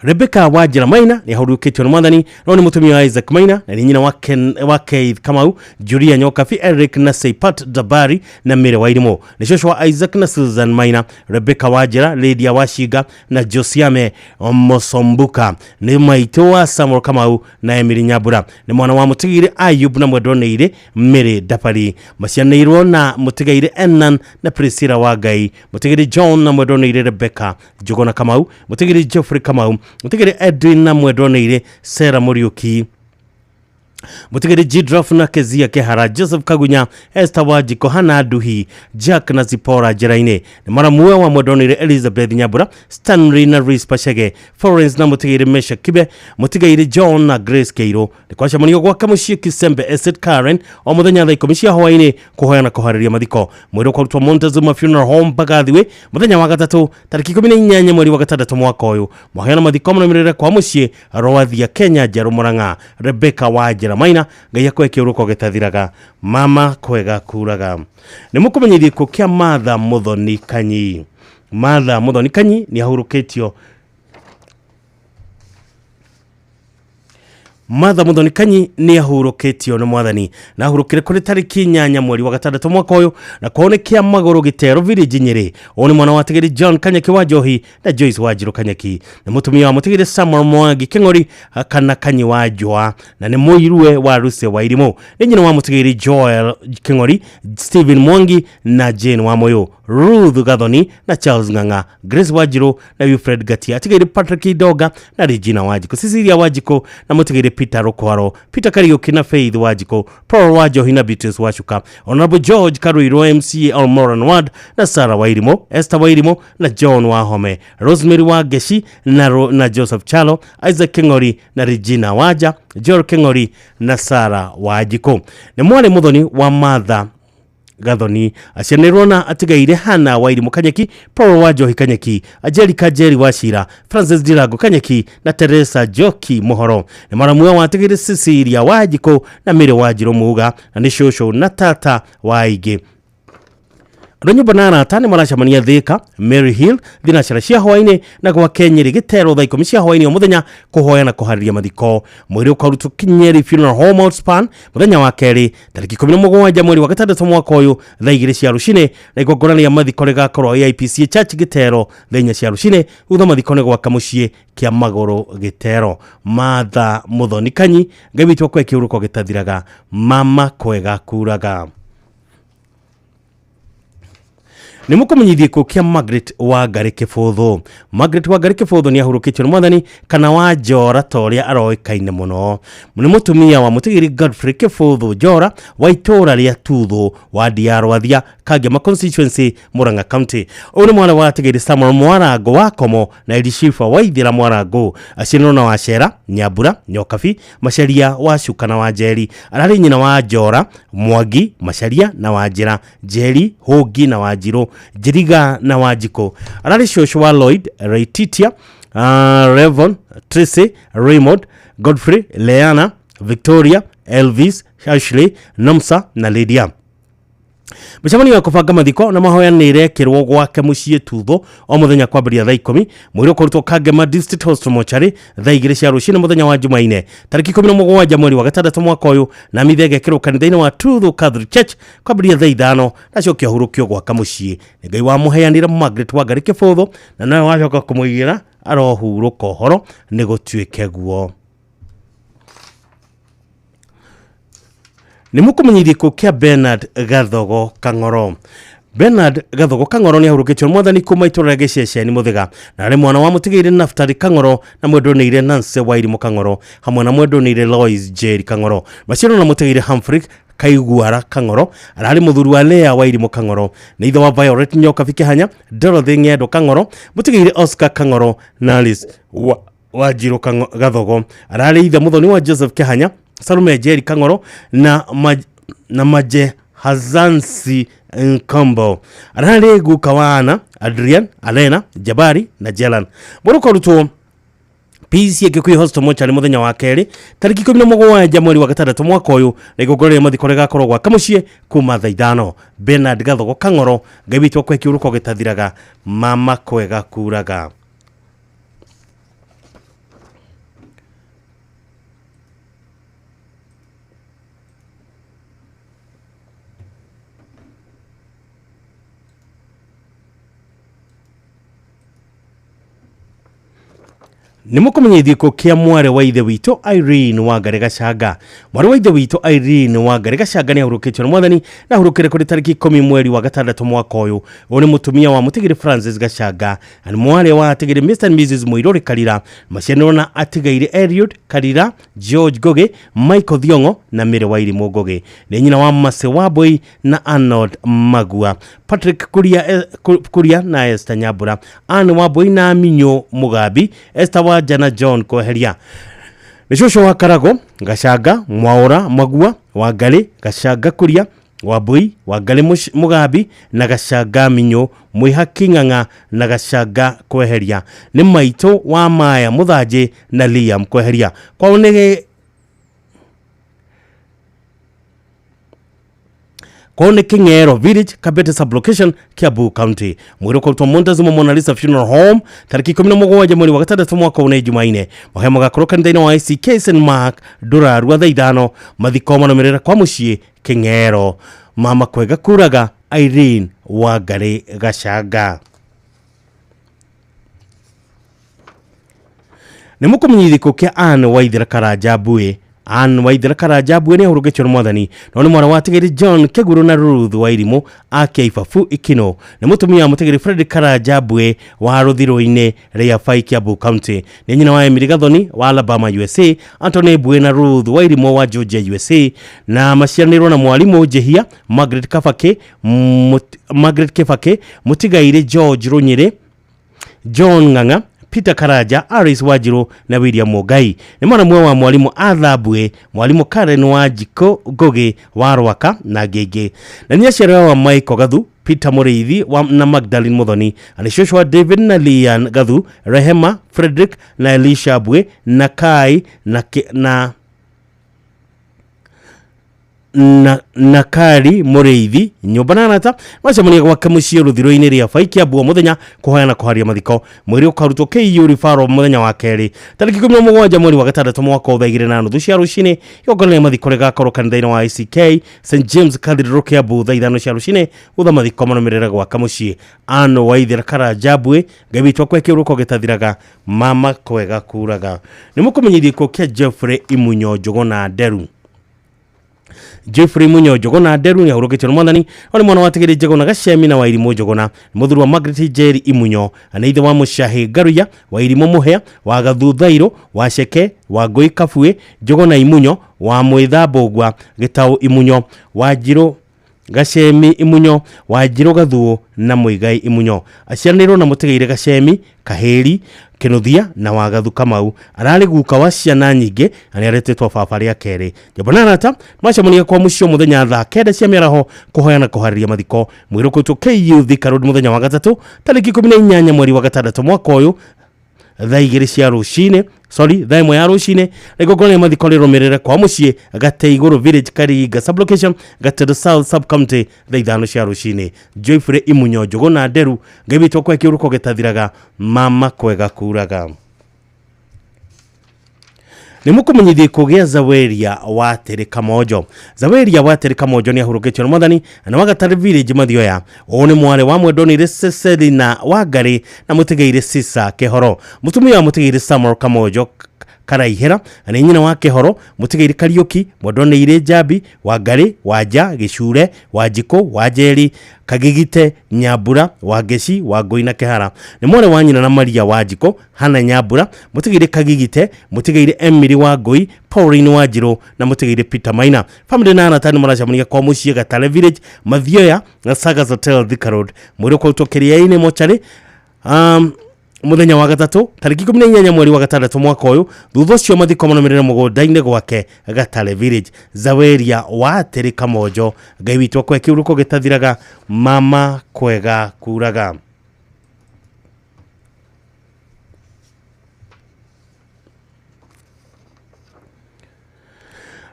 Rebecca Wanjira Maina nĩ ahurũkĩtio nĩ mwathani, no nĩ mũtumia wa Isaac Maina na nĩ nyina wa Ken, wa Keith Kamau, Julia Nyokabi, Eric na Seipat Dabari na Mary Wairimu. Nĩ cũcũ wa Isaac na Susan Maina, Rebecca Wanjira, Lydia Washinga na Josiame Mosombuka. Nĩ maitũ wa Samuel Kamau na Emily Nyambura. Nĩ mwana wa mũtigĩire Ayub na mwendwa-nĩire Mary Dabari. Macianĩirwo na mũtigaire Enan na Priscilla Wangai, mũtigĩire John na mwendwa-nĩire Rebecca Njuguna Kamau, mũtigĩire Geoffrey Kamau, mũtigĩire Edwin na mwendwa-nĩire Sarah Muriuki, mutigiri Gidraf na Kezia Kehara, Joseph Kagunya, Esther Wajiko, Hana Duhi, Jack na Zipora Njeraini. Nĩ maramuwe wa mwendonire Elizabeth Nyambura, Stanley na Reese Pachege, Florence na mutigiri Mesha Kibe, mutigiri John na Grace Keiro. Nĩ kwacemanio gwake mũciĩ Kisembe Estate Karen o mũthenya thaa 10 cia hwaĩ-inĩ kũhoya na kũharĩria mathiko. Mwĩrĩ ũkarutwo Montezuma Funeral Home Mbagathi mũthenya wa gatatũ tarĩki 18 mweri wa gatandatũ mwaka ũyũ. Mahoya na mathiko marũmĩrĩre kwa mũciĩ Rwathia Kenya Njerũ Murang'a. Rebecca Wanjira Maina, Ngai akwe kĩũrũko gĩtathiraga, mama kwega kuraga. Nĩ mũkũmenyithia gĩkuũ kĩa Martha Muthoni Kanyi. Martha Muthoni Kanyi nĩ ahurũkĩtio. Martha Muthoni Kanyi nĩ ahurũkĩtio nĩ mwathani na ahurũkire kũrĩ tarĩki 8 mweri wa gatandatũ mwaka ũyũ na kwao nĩ kĩa magũrũ Gĩtero village Nyĩrĩ. Ũyũ nĩ mwana wa Tigiri John Kanyeki wa Njohi na Joyce Wanjirũ Kanyeki. Nĩ mũtumia wa Mũtigiri Samuel Mwangi Kĩng'ori kana Kanyi wa Njũa na nĩ mũirue wa Ruse wa Irimũ. Nĩ nyina wa Mũtigiri Joel Kĩng'ori, Stephen Mwangi na Jane Wamoyo, Ruth Gathoni na Charles Ng'ang'a, Grace Wanjirũ na Wilfred Gatia, atigĩire Patrick Idoga na Regina Wanjikũ, Cecilia Wanjikũ na mũtigĩire Peter Rukwaro, Peter Kariuki na Faith Wanjikũ, Paul Wanjohi na Beatrice Wacuka, Honorable George Karuirũ MCA Olmoran Ward na Sarah Wairimu, Esther Wairimu na John Wahome, Rosemary Wangeshi na Joseph Chalo, Isaac King'ori na Regina Waja, Joel King'ori na Sarah Wanjikũ. Nĩ mwarĩ mũthoni wa Martha Gathoni, acianĩrwo na atigaire Hana Wairimu Kanyeki, Paul Wanjohi Kanyeki, Angelica Njeri Wachira, Francis Ndirango Kanyeki na Teresa Njoki Muhoro. Nĩ maramuwe wa atigĩire Cecilia Wanjikũ na Mary Wanjirũ Muga na nĩ cũcũ na tata wa aingĩ. Andũ nyũmba na arata nĩ maracemania Thika, Mary Hill, thinacara cia hwaĩ-inĩ na gwake Nyĩrĩ Gĩtero thaa 10 cia hwaĩ-inĩ o mũthenya kũhoya na kũharĩria mathiko. Mwĩrĩ ũkarutwo Nyeri Funeral Home Outspan mũthenya wa kerĩ tarĩki 17 mweri wa gatandatũ mwaka ũyũ thaa 2 cia rũcinĩ na igongona rĩa mathiko rĩgakorwo AIPCA Church Gĩtero thaa 4 cia rũcinĩ. Thutha mathiko nĩ gwaka mũciĩ kĩa magũrũ Gĩtero. Martha Muthoni Kanyi, Ngai witũ akwe kĩũrũko gĩtathiraga, mama kwega kuraga. Nĩ mũkũmenyithia gĩkuũ kĩa Margaret Wangari Kĩbũthũ. Margaret Wangari Kĩbũthũ nĩ ahurũkĩtio nĩ mwathani kana wa Njora ta ũrĩa aroĩkaine mũno. Nĩ mũtumia wa mũtigĩri Godfrey Kĩbũthũ Njora wa itũũra rĩa Tuthũ wadi ya Rwathia Kangema constituency Murang'a County. Ũyũ nĩ mwana wa atigĩri Samuel Mwarango wa Komo na Elishifa Waithĩra Mwarango. Aciarirwo na Wacera, Nyambura, Nyokabi, Macharia wa Cuka na Wanjeri. Ararĩ nyina wa Njora, Mwangi, Macharia na Wanjĩra, Njeri, Hũngi na Wanjirũ, Njiriga na Wanjikũ. Ararĩ cũcũ wa Lloyd, Reititia, Revon, Tracy, Raymond, Godfrey, Leana, Victoria, Elvis, Ashley, Nomsa na Lydia. Mĩcemanio ya kũbanga mathiko na mahoya nĩ ĩrekĩrwo gwake mũciĩ Tuthũ o mũthenya kwambĩrĩria thaa 10. Mwĩrĩ ũkarutwo Kangema District Hospital Mortuary thaa 2 cia rũcinĩ mũthenya wa Jumaine tarĩki 17 mweri wa gatandatũ mwaka ũyũ na mitha ĩgekĩrwo kanitha-inĩ wa Tuthũ Catholic Church kwambĩrĩria thaa 5 na coke ahurũkio gwaka mũciĩ. Nĩ Ngai wamũheanire Margaret Wangari Kĩbũthũ na nowe wacoka kũmũigĩra arohurũka ũhoro nĩ gũtuĩke guo. Nĩ mũkũmenyithia gĩkuũ kĩa Bernard Gathogo Kang'oro. Bernard Gathogo Kang'oro nĩ ahurũkĩtio nĩ mwathani kuma itũũra rĩa Gĩceceni Mũthĩga na arĩ mwana wa mũtigĩire Naftali Kang'oro na mwendwa-nĩire Nancy Wairimu Kang'oro hamwe na mwendwa-nĩire Lois Njeri Kang'oro. Maciarwo na mũtigĩire Humphrey Kaiguara Kang'oro, ararĩ mũthuri wa Lea Wairimu Kang'oro, nĩ ithe wa Violet Nyokabi Kĩhanya, Dorothy Ng'endo Kang'oro, mũtigĩire Oscar Kang'oro na Alice Wanjirũ Gathogo. Ararĩ ithe mũthoni wa Joseph Kĩhanya, Salome Njeri Kang'oro na Maje Hazansi Nkombo. Ararĩ guka wa Ana, Adrian, Alena, Jabari na Jelan. Mwĩrĩ ũkarutwo PCA Gĩkuyu Hospital Mortuary mũthenya wa kerĩ tarĩki 17 mweri wa gatandatũ mwaka ũyũ na igongona rĩa mathiko rĩgakorwo gwaka mũciĩ kuma thaa 5. Bernard Gathogo Kang'oro, Ngai witũ akwe kĩũrũko gĩtathiraga, mama kwega kuraga. Nĩ mũkũmenyithio gĩkuũ kĩa mwarĩ wa ithe witũ Irene Wangari Gachanga. Mwarĩ wa ithe witũ Irene Wangari Gachanga nĩ ahurũkĩtio nĩ mwathani na ahurũkire kũrĩ tarĩki 10 mweri wa gatandatũ mwaka ũyũ. Ũyũ nĩ mũtumia wa mũtigĩrĩ Francis Gachanga na nĩ mwarĩ wa atigĩrĩ Mr and Mrs Mũirũrĩ Karira. Maciaranĩrwo na atigaire Eliud Karira, George Ngũgĩ, Michael Thiong'o na Mary Wairimũ Ngũgĩ. Nĩ nyina wa Mercy Wambui na Arnold Magua, Patrick Kuria, Kuria na Esther Nyambura, Anne Wambui na Aminyo Mugambi, Esther Wanja na John Kweheria. Nĩ cũcũ wa Karago, Gachanga, Mwaũra Magua, Wangarĩ, Gachanga Kuria, Wambui, Wangarĩ Mugambi na Gachanga Minyo, Mwĩhaki Ng'ang'a na Gachanga Kweheria. Nĩ maitũ wa Maya Mũthanjĩ na Liam Kweheria. Kwao nĩ kwao nĩ King'ero Village, Kabete Sublocation, Kiambu County. Mwĩrĩ ũkarutwo Montezuma Mona Lisa Funeral Home tarĩki 17 mweri wa gatandatũ mwaka ũyũ nĩ Jumaine. Mahoya magakorwo kanitha-inĩ wa ICK St Mark Ndũrarua thaa 5. Mathiko marũmĩrĩra kwa mũciĩ King'ero. Mama kwega kuraga Irene Wangari Gachanga. Nĩ mũkũmenyithio gĩkuũ kĩa Anne Waithera Karanja Mbui. Anne Waithera Karanja Mbui nĩ ahurũkĩtio nĩ mwathani no nĩ mwana wa Tigiri John Kĩguru na Ruth Wairimũ a Kĩibabu Ikino. Nĩ mũtumia wa Mũtigiri Frederick Karanja Mbui wa Rũthirũ-inĩ rĩa Bai Kiambu County. Nĩ nyina wa Emily Gathoni wa Alabama USA, Anthony Mbui na Ruth Wairimũ wa Georgia USA, na maciaranĩirwo na mwarimũ Njihia Margaret Kabaki, Margaret Kibaki, Mũtigairĩ George Rũnyĩrĩ, John Ng'ang'a, Peter Karanja, Aris Wanjiru na William Mũngai. Nĩ mwana mwe wa mwarimũ Arthur Mbui, mwarimũ Karen Wanjikũ Ngũgĩ wa Rwaka na angĩ aingĩ. Na nĩ aciari wa Michael Gathu, Peter Mũrĩithi na Magdalene Muthoni. Na nĩ cũcũ wa David na Lian Gathu, Rehema, Frederick na Elisha Mbui na Kai na na na na Kari Mũrĩithi nyũmba na arata macemania gwake mũciĩ rũthirũ-inĩ rĩa Bai Kiambu o mũthenya kũhoya na kũharia mathiko. Mwĩrĩ ũkarutwo KU Referral mũthenya wa kerĩ tarĩki 17 mweri wa gatandatũ mwaka wa 2:30 cia rũcinĩ. Igongona rĩa mathiko rĩgakorwo kanitha-inĩ wa ICK St James Cathedral Kiambu thaa 5 cia rũcinĩ. Gũtha mathiko marũmĩrĩre gwaka mũciĩ. Anne Waithera Karanja Mbui, Ngai witũ akwe kĩũrũko gĩtathiraga, mama kwega kuraga. Nĩ mũkũmenyithio gĩkuũ kĩa Geoffrey Imunyo Njũgũna Nderu. Geoffrey Munyo Njũgũna Nderu nĩ ahurũkĩtio nĩ mwathani. Nĩ mwana wa Tigĩrĩ Njũgũna Gacemi na Wairimũ Njũgũna. Mũthuri wa Margaret Njeri Imunyo, na ithe wa Mũcahĩ Ngaruiya, Wairimũ Mũhĩa, wa Gathu Thairũ, wa Ceke, wa Ngũi Kabuĩ, Njũgũna Imunyo, wa Mwĩtha Mbũgua, Gĩtaũ Imunyo, wa Njirũ Gacemi Imunyo, wa Njirũ Gathuũ na Mũigai Imunyo. Aciaranĩirwo na Mũtigairĩ Gacemi, Kahĩri, Kĩnuthia na Wagathu Kamau. Ararĩ guka wa ciana nyingĩ na nĩ aretĩtwo baba rĩa kerĩ. Nyũmba na arata macemania kwa mũciĩ mũthenya thaa 9 cia mĩaraho kũhoya na kũharĩria mathiko. Mwĩrĩ ũkũrutwo KU Thika Road mũthenya wa gatatũ tarĩki 18 mweri wa gatandatũ mwaka ũyũ thaa 2 cia rũcinĩ, sorry, thaa 1 ya rũcinĩ. Igongona rĩa mathiko rĩrũmĩrĩre kwa mũciĩ Gate Igũrũ Village, Karinga Sublocation, Gateru South Sub-County thaa 5 cia rũcinĩ. Geoffrey Imunyo Njũgũna Nderu, Ngai witũ akwe kĩũrũko gĩtathiraga, mama kwega kuraga. Nĩ mũkũmenyithio gĩkuũ gĩa Zaweria wa Tĩrĩ Kamonjo. Zaweria wa Tĩrĩ Kamonjo nĩ ahurũkĩtio nĩ mwathani na wa Gatarĩ Village Mathioya. Ũũ nĩ mwarĩ wa Mwendonire Cecilina Wangarĩ na mũtigairĩ Sisa Kĩhoro. Mũtumia wa mũtigairĩ Samuel Kamonjo Karaihĩra na nĩ nyina wa Kĩhoro, mũtigairĩ Kariũki, Mwendonire Njambi, Wangarĩ, Wanja, Gĩcure, Wanjikũ, Wanjeri, Kagigite, Nyambura, Wangeci, Wangũi na Kĩhara. Nĩ mwarĩ wa nyina na Maria Wanjikũ, Hana Nyambura, mũtigairĩ Kagigite, mũtigairĩ Emily Wangũi, Pauline Wanjirũ na mũtigairĩ Peter Maina. Family na arata nĩ maracemania kwa mũciĩ Gatare Village, Mathioya na Sagas Hotel Thika Road. Mwĩrĩ ũkarutwo Kĩrĩa-inĩ mocarĩ mũthenya wa gatatũ tarĩki 18 mweri wa gatandatũ mwaka ũyũ. Thutha ũcio mathiko marũmĩrĩre mũgũnda-inĩ gwake Gatare Village. Zaweria wa Tĩrĩ Kamonjo, Ngai witũ akwe kĩũrũko gĩtathiraga, mama kwega kuraga.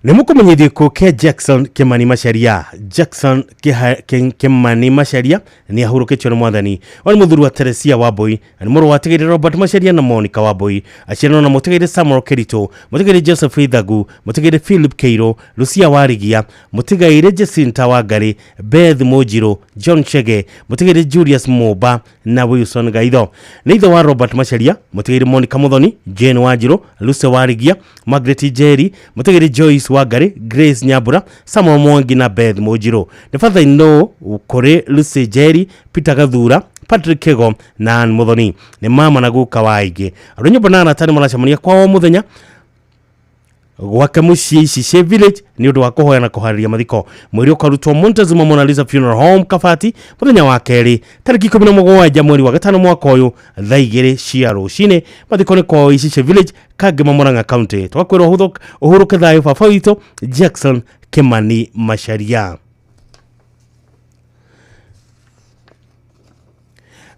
Nĩ mũkũmenyithio gĩkuũ kĩa Jackson Kimani Macharia. Jackson Kimani Macharia nĩ ahurũkĩtio nĩ mwathani. Ũyũ nĩ mũthuri wa Teresia Wambui na nĩ mũrũ wa Tigĩrĩ Robert Macharia na Monica Wambui. Aciaranwo na mũtigĩrĩ Samuel Kĩritũ, mũtigĩrĩ Joseph Ithagu, mũtigĩrĩ Philip Kĩirũ, Lucia Warigia, mũtigairĩ Jacinta Wangarĩ, Beth Mũnjirũ, John Chege, mũtigĩre Julius Moba na Wilson Gaitho. Nĩ ithe wa Robert Macharia, mũtigĩre Monica Muthoni, Jane Wanjiru, Lucy Warigia, Margaret Njeri, mũtigĩre Joyce Wangari, Grace Nyambura, Samuel Mwangi na Beth Mũnjirũ. Nĩ father in law kũrĩ Lucy Njeri, Peter Gathura, Patrick Kego na Ann Muthoni. Nĩ mama na guka wa aingĩ. Andũ nyũmba na arata nĩ maracemania kwao mũthenya gwake mũciĩ Icici Village nĩ ũndũ wa kũhoya na kũharĩria mathiko. Mwĩrĩ ũkarutwo Montezuma Mona Lisa Funeral Home Kabati mũthenya wa kerĩ tarĩki 17 mweri wa gatano mwaka ũyũ thaa 2 cia rũcinĩ. Mathiko nĩ kwao Icici Village, Kangema, Murang'a County. Tũgakwĩrwo ũhurũke thayũ baba witũ Jackson Kimani Macharia.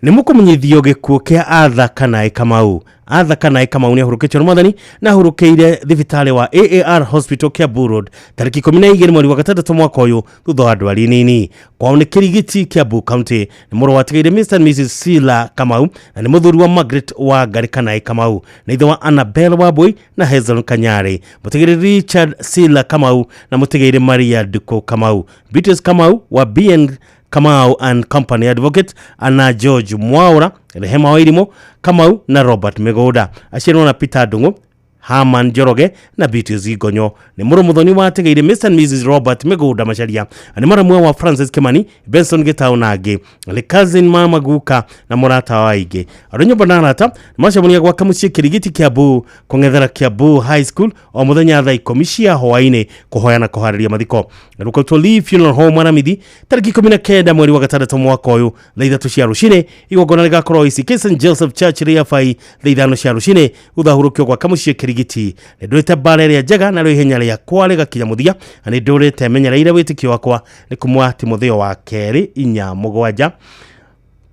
Nĩ mũkũmenyithio gĩkuũ kĩa Arthur Kanaĩ Kamau. Arthur Kanaĩ Kamau nĩ ahurũkĩtio nĩ mwathani na ahurũkĩire thibitarĩ wa AAR Hospital Kiambu Road tarĩki 12 mweri wa gatandatũ mwaka ũyũ thutha wa ndwari nini. Kwao nĩ Kĩrigiti, Kiambu County. Nĩ mũrũ watigaire Mr and Mrs Sila Kamau na nĩ mũthuri wa Margaret Wangari Kanaĩ Kamau na ithe wa Annabel Wambui na Hazel Kanyari. Mũtigĩre Richard Sila Kamau na mũtigĩre Maria Duko Kamau. Beatrice Kamau wa BN Kamau and Company Advocate, ana George Mwaura, Rehema Wairimo Kamau na Robert Migoda. Aciarwo na Peter Ndung'u, Herman Njoroge na Beatrice Igonyo. Nĩ mũrũ mũthoni wategeire Mr and Mrs Robert Migoda Macharia. Nĩ mũramwe wa Francis Kimani, Benson Gitau na angĩ. Nĩ cousin mama guka na mũrata wa aingĩ. Andũ nyũmba na arata nĩmacemania gwake mũciĩ Kĩrigiti Kiambu kũng'ethera Kiambu High School o mũthenya thaa 10 cia hwaĩ-inĩ kũhoya na kũharĩria mathiko. Rũkautwo Lee Funeral Home Aramithi tarĩki 19 mweri wa gatandatũ mwaka ũyũ thaa 3 cia rũcinĩ. Igongona rĩgakorwo ICK St Joseph Church Rĩabai thaa 5 cia rũcinĩ thutha hurũkio gwake mũciĩ Kĩrigiti. Nĩ ndũrĩte mbara ĩrĩa njega narĩo ihenya rĩakwa rĩgakinya mũthia na nĩ ndũrĩte menyereire wĩtĩkio wakwa. Nĩ kuma Timotheo wa kerĩ 4:7.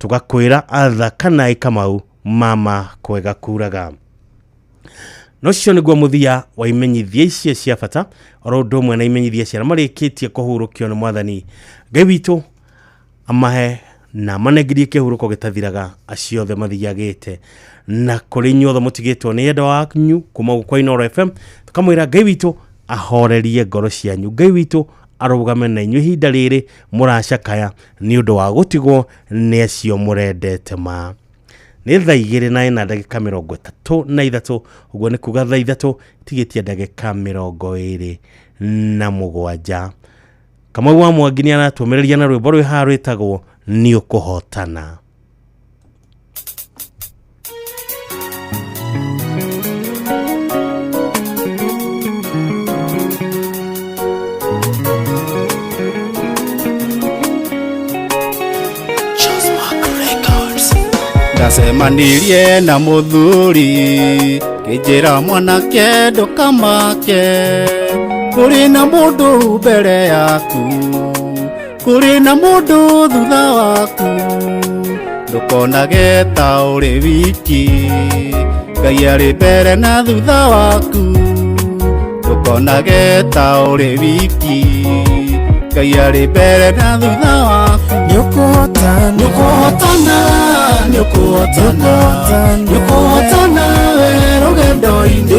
Tũgakwĩra Arthur Kanaĩ Kamau, mama kwega kuraga. No cio nĩguo mũthia wa imenyithia icio cia bata oro ũndũ ũmwe na imenyithia cia arĩa marĩkĩtie kũhurũkio nĩ mwathani. Ngai witũ amahe na manengerie kĩhurũko gĩtathiraga acio othe mathiagĩte na kũrĩ inyuothe mũtigĩtwo nĩ endwa wanyu kuma gũkũ kwa Inooro FM. Tũkamwĩra Ngai witũ ahorerie ngoro cianyu, Ngai witũ arũgame na inyuĩ ihinda rĩrĩ mũracakaya nĩ ũndũ wa gũtigwo nĩ acio mũrendete ma. Nĩ thaa 2:33, ũguo nĩ kuga thaa 3 tigĩtie ndagĩka 27. Kamau wa Mwangi nĩ aratũmĩrĩria na rwĩmbo rwĩ haha rwĩtagwo nĩ ũkũhotana. Ndacemanirie na mũthuri kĩnjĩra mwanake ndũkamake, kũrĩ na mũndũ mbere yaku, kũrĩ na mũndũ thutha waku, ndũkonage ta ũrĩ wiki, Ngai arĩ mbere na thutha waku, ndũkonage ta ũrĩ wiki, Ngai arĩ mbere na thutha waku. Nĩũkũhotana, nĩũkũhotana, nĩũkũhotana, nĩũkũhotana we rũgendo-inĩ,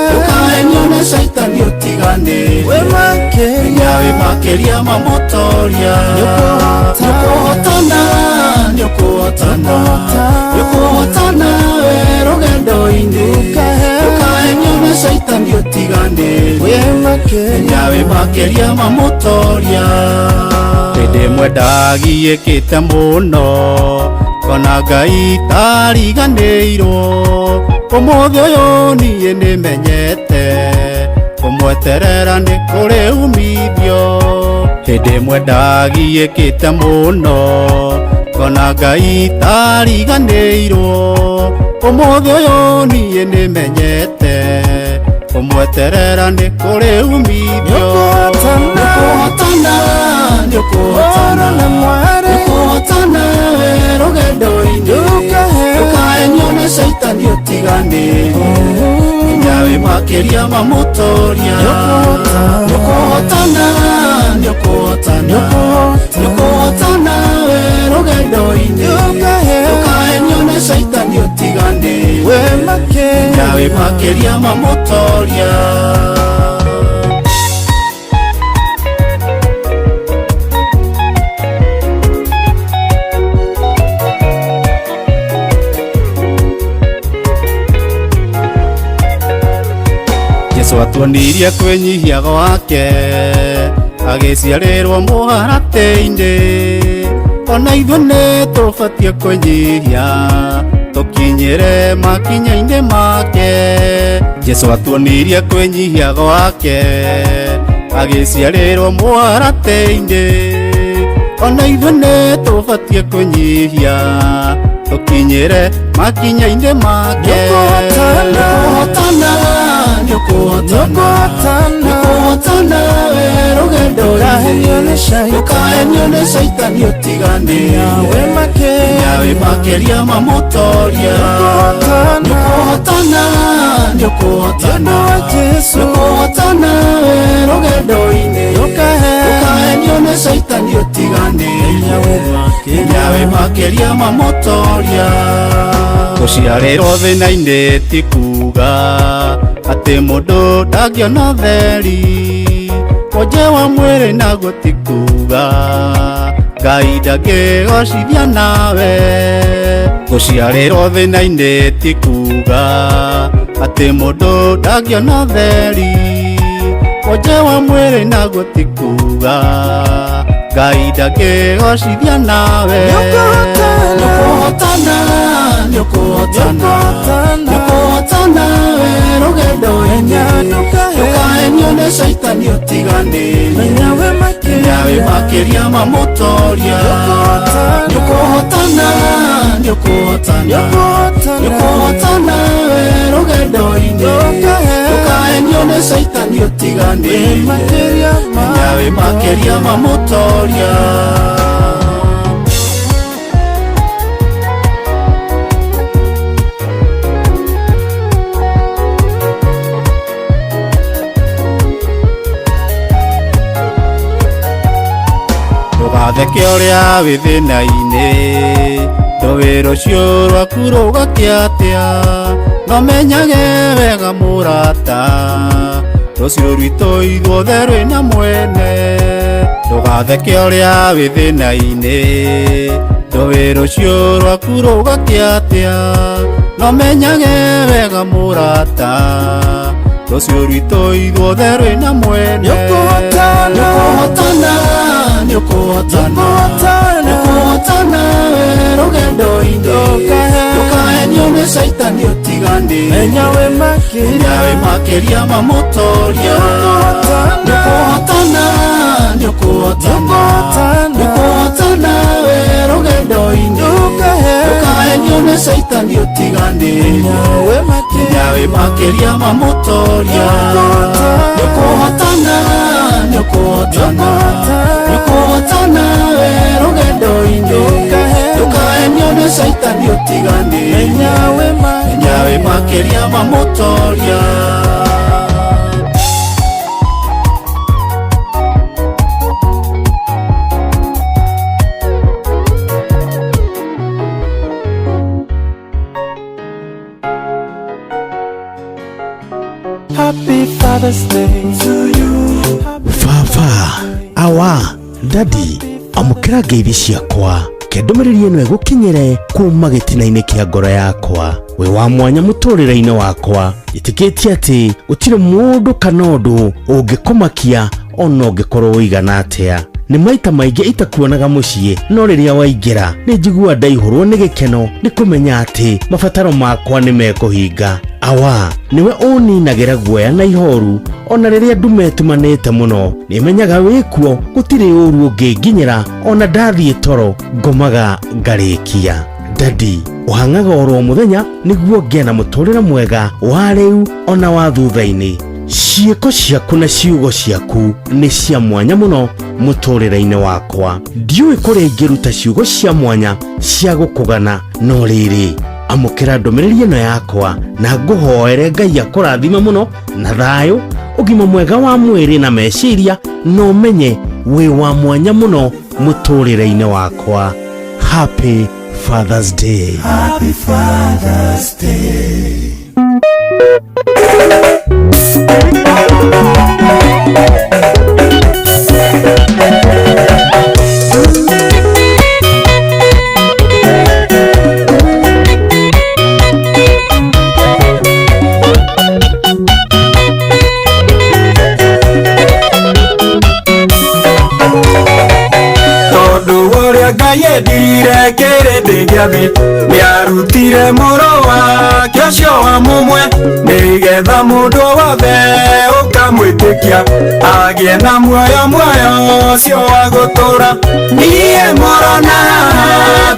ndũkahenio nĩ caitani ũtiganĩrie, wĩ makĩria ma mũtoria. Nĩũkũhotana, nĩũkũhotana, nĩũkũhotana we rũgendo-inĩ, ndũkahenio nĩ caitani ũtiganĩrie, wĩ makĩria ma mũtoria. Hĩndĩ ĩmwe ndagiĩkĩte mũno kona Ngai tariganĩirwo, ũmũthĩ ũyũ niĩ nĩmenyete kũmweterera nĩ kũrĩ umithio. Hĩndĩ ĩmwe ndagiĩkĩte mũno kona Ngai tariganĩirwo, ũmũthĩ ũyũ niĩ nĩmenyete kũmweterera nĩ kũrĩ umithio. Nĩũkũhotana, nĩũkũhotana, nĩũkũhotana we rũgendo-inĩ, ndũkahenio nĩ caitani ũtiganĩrie, nginya wĩ makĩria ma mũtoria. Nĩũkũhotana, nĩũkũhotana, nĩũkũhotana we rũgendo-inĩ, ndũkahenio nĩ caitani ũtiganĩrie, nginya wĩ makĩria ma mũtoria. Jesu atuonirie kwĩnyihia gwake agĩciarĩrwo mũharatĩ-inĩ ona ithuĩ nĩ tũbatiĩ kwĩnyihia tũkinyĩre makinya-inĩ make. Jesu atuonirie kwĩnyihia gwake agĩciarĩrwo mũharatĩ-inĩ ona ithuĩ nĩ tũbatiĩ kwĩnyihia tũkinyĩre makinya-inĩ make. Nĩũkũhotana, nĩũkũhotana, nĩũkũhotana we rũgendo-inĩ, ndũkahenio nĩ caitani ũtiganĩrie, hinya wĩ makĩria ma mũtoria. Nĩũkũhotana, nĩũkũhotana, nĩũkũhotana we rũgendo-inĩ, ndũkahenio nĩ caitani ũtiganĩrie, hinya wĩ makĩria ma mũtoria. Gũciarĩrwo thĩna-inĩ ti kuga atĩ mũndũ ndangĩona theri, wonje wa mwĩrĩ naguo ti kuga Ngai ndangĩgocithia nawe. Gũciarĩrwo thĩna-inĩ ti kuga atĩ mũndũ ndangĩona theri, wonje wa mwĩrĩ naguo ti kuga Ngai ndangĩgocithia nawe. Nĩũkũhotana, nĩũkũhotana, nĩũkũhotana we rũgendo-inĩ, ndũkahenio nĩ caitani ũtiganĩrie, hinya wĩ makĩria ma mũtoria. Nĩũkũhotana, nĩũkũhotana, nĩũkũhotana we rũgendo-inĩ, ndũkahenio nĩ caitani ũtiganĩrie, hinya wĩ makĩria ma mũtoria. Ndũgatheke ũrĩa wĩ thĩna-inĩ, ndũĩ rũciũ rwaku rũgakĩa atĩa, no menyage wega mũrata, rũciũ rwitũ ithuothe rwĩna mwene. Ndũgatheke ũrĩa wĩ thĩna-inĩ, ndũĩ rũciũ rwaku rũgakĩa atĩa, no menyage wega mũrata, rũciũ rwitũ ithuothe rwĩna mwene. Nĩũkũhotana, nĩũkũhotana, nĩũkũhotana we rũgendo-inĩ, ndũkahenio nĩ caitani ũtiganĩrie, hinya wĩ makĩria ma mũtoria. Nĩũkũhotana, nĩũkũhotana, nĩũkũhotana we rũgendo-inĩ, ndũkahenio nĩ caitani ũtiganĩrie, hinya wĩ makĩria ma mũtoria. Nĩũkũhotana, nĩũkũhotana, nĩũkũhotana we rũgendo-inĩ, ndũkahenio nĩ caitani ũtiganĩrie, hinya wĩ makĩria ma mũtoria. Happy Father's Day to you. Baba, awa, dadi, amũkĩra ngeithi ciakwa, ke ndũmĩrĩri ĩno ĩgũkinyĩre kuma gĩtina-inĩ kĩa ngoro yakwa. Wĩ wa mwanya mũtũrĩre-inĩ wakwa, ĩtĩkĩtie atĩ gũtirĩ mũndũ kana ũndũ ũngĩkũmakia ona ũngĩkorwo ũigana atĩa. Nĩ maita maingĩ itakuonaga mũciĩ, no rĩrĩa waingĩra nĩ njiguaga ndaihũrwo nĩ gĩkeno nĩ kũmenya atĩ mabataro makwa nĩ mekũhinga. Awa, nĩwe ũninagĩra guoya na ihoru ona rĩrĩa ndume ĩtumanĩte mũno, nĩmenyaga wĩkuo gũtirĩ ũru ũngĩnginyĩra ona ndathiĩ toro ngomaga ngarĩkia. Dadi, ũhang'aga oro mũthenya nĩguo ngĩe na mũtũrĩre mwega wa rĩu ona wa thutha-inĩ. Ciĩko ciaku na ciugo ciaku nĩ cia mwanya mũno mũtũrĩre-inĩ wakwa. Ndiũĩ kũrĩa ingĩruta ciugo cia mwanya cia gũkũgana, no rĩrĩ amũkĩra ndũmĩrĩri ĩno yakwa na ngũhoere Ngai akũrathime mũno na thayũ, ũgima mwega wa mwĩrĩ na meciria, na ũmenye wĩ wa mwanya mũno mũtũrĩre-inĩ wakwa. Happy Father's Day. Happy Father's Day. Ũrĩa Ngai endire kĩrĩndĩ gĩa thĩ, nĩarutire mũrũ wake ũcio wa mũmwe, nĩgetha mũndũ wothe ũkamwĩtĩkia agĩe na muoyo, muoyo ũcio wa gũtũũra. Niĩ mũrona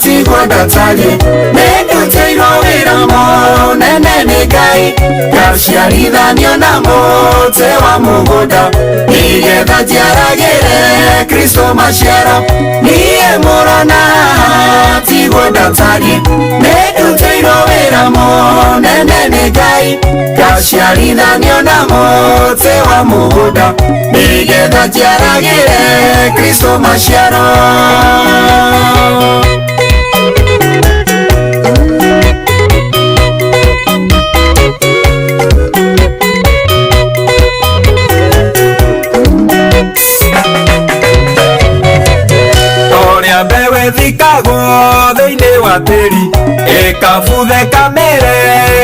tiguo ndatariĩ, nĩndutĩirwo wĩra mũnene nĩ Ngai, ngaciarithanio na mũtĩ wa mũgũnda, nĩgetha njiaragĩre Kristo maciaro. Niĩ mũrona tiguo ndatariĩ, nĩndutĩirwo wĩra mũnene nĩ Ngai, ngaciarithanio na mũtĩ wa mũgũnda, nĩgetha njiaragĩre Kristo maciaro. Ũrĩa mbeũ ĩthikagwo thĩinĩ wa tĩri, ĩkabuthe kamere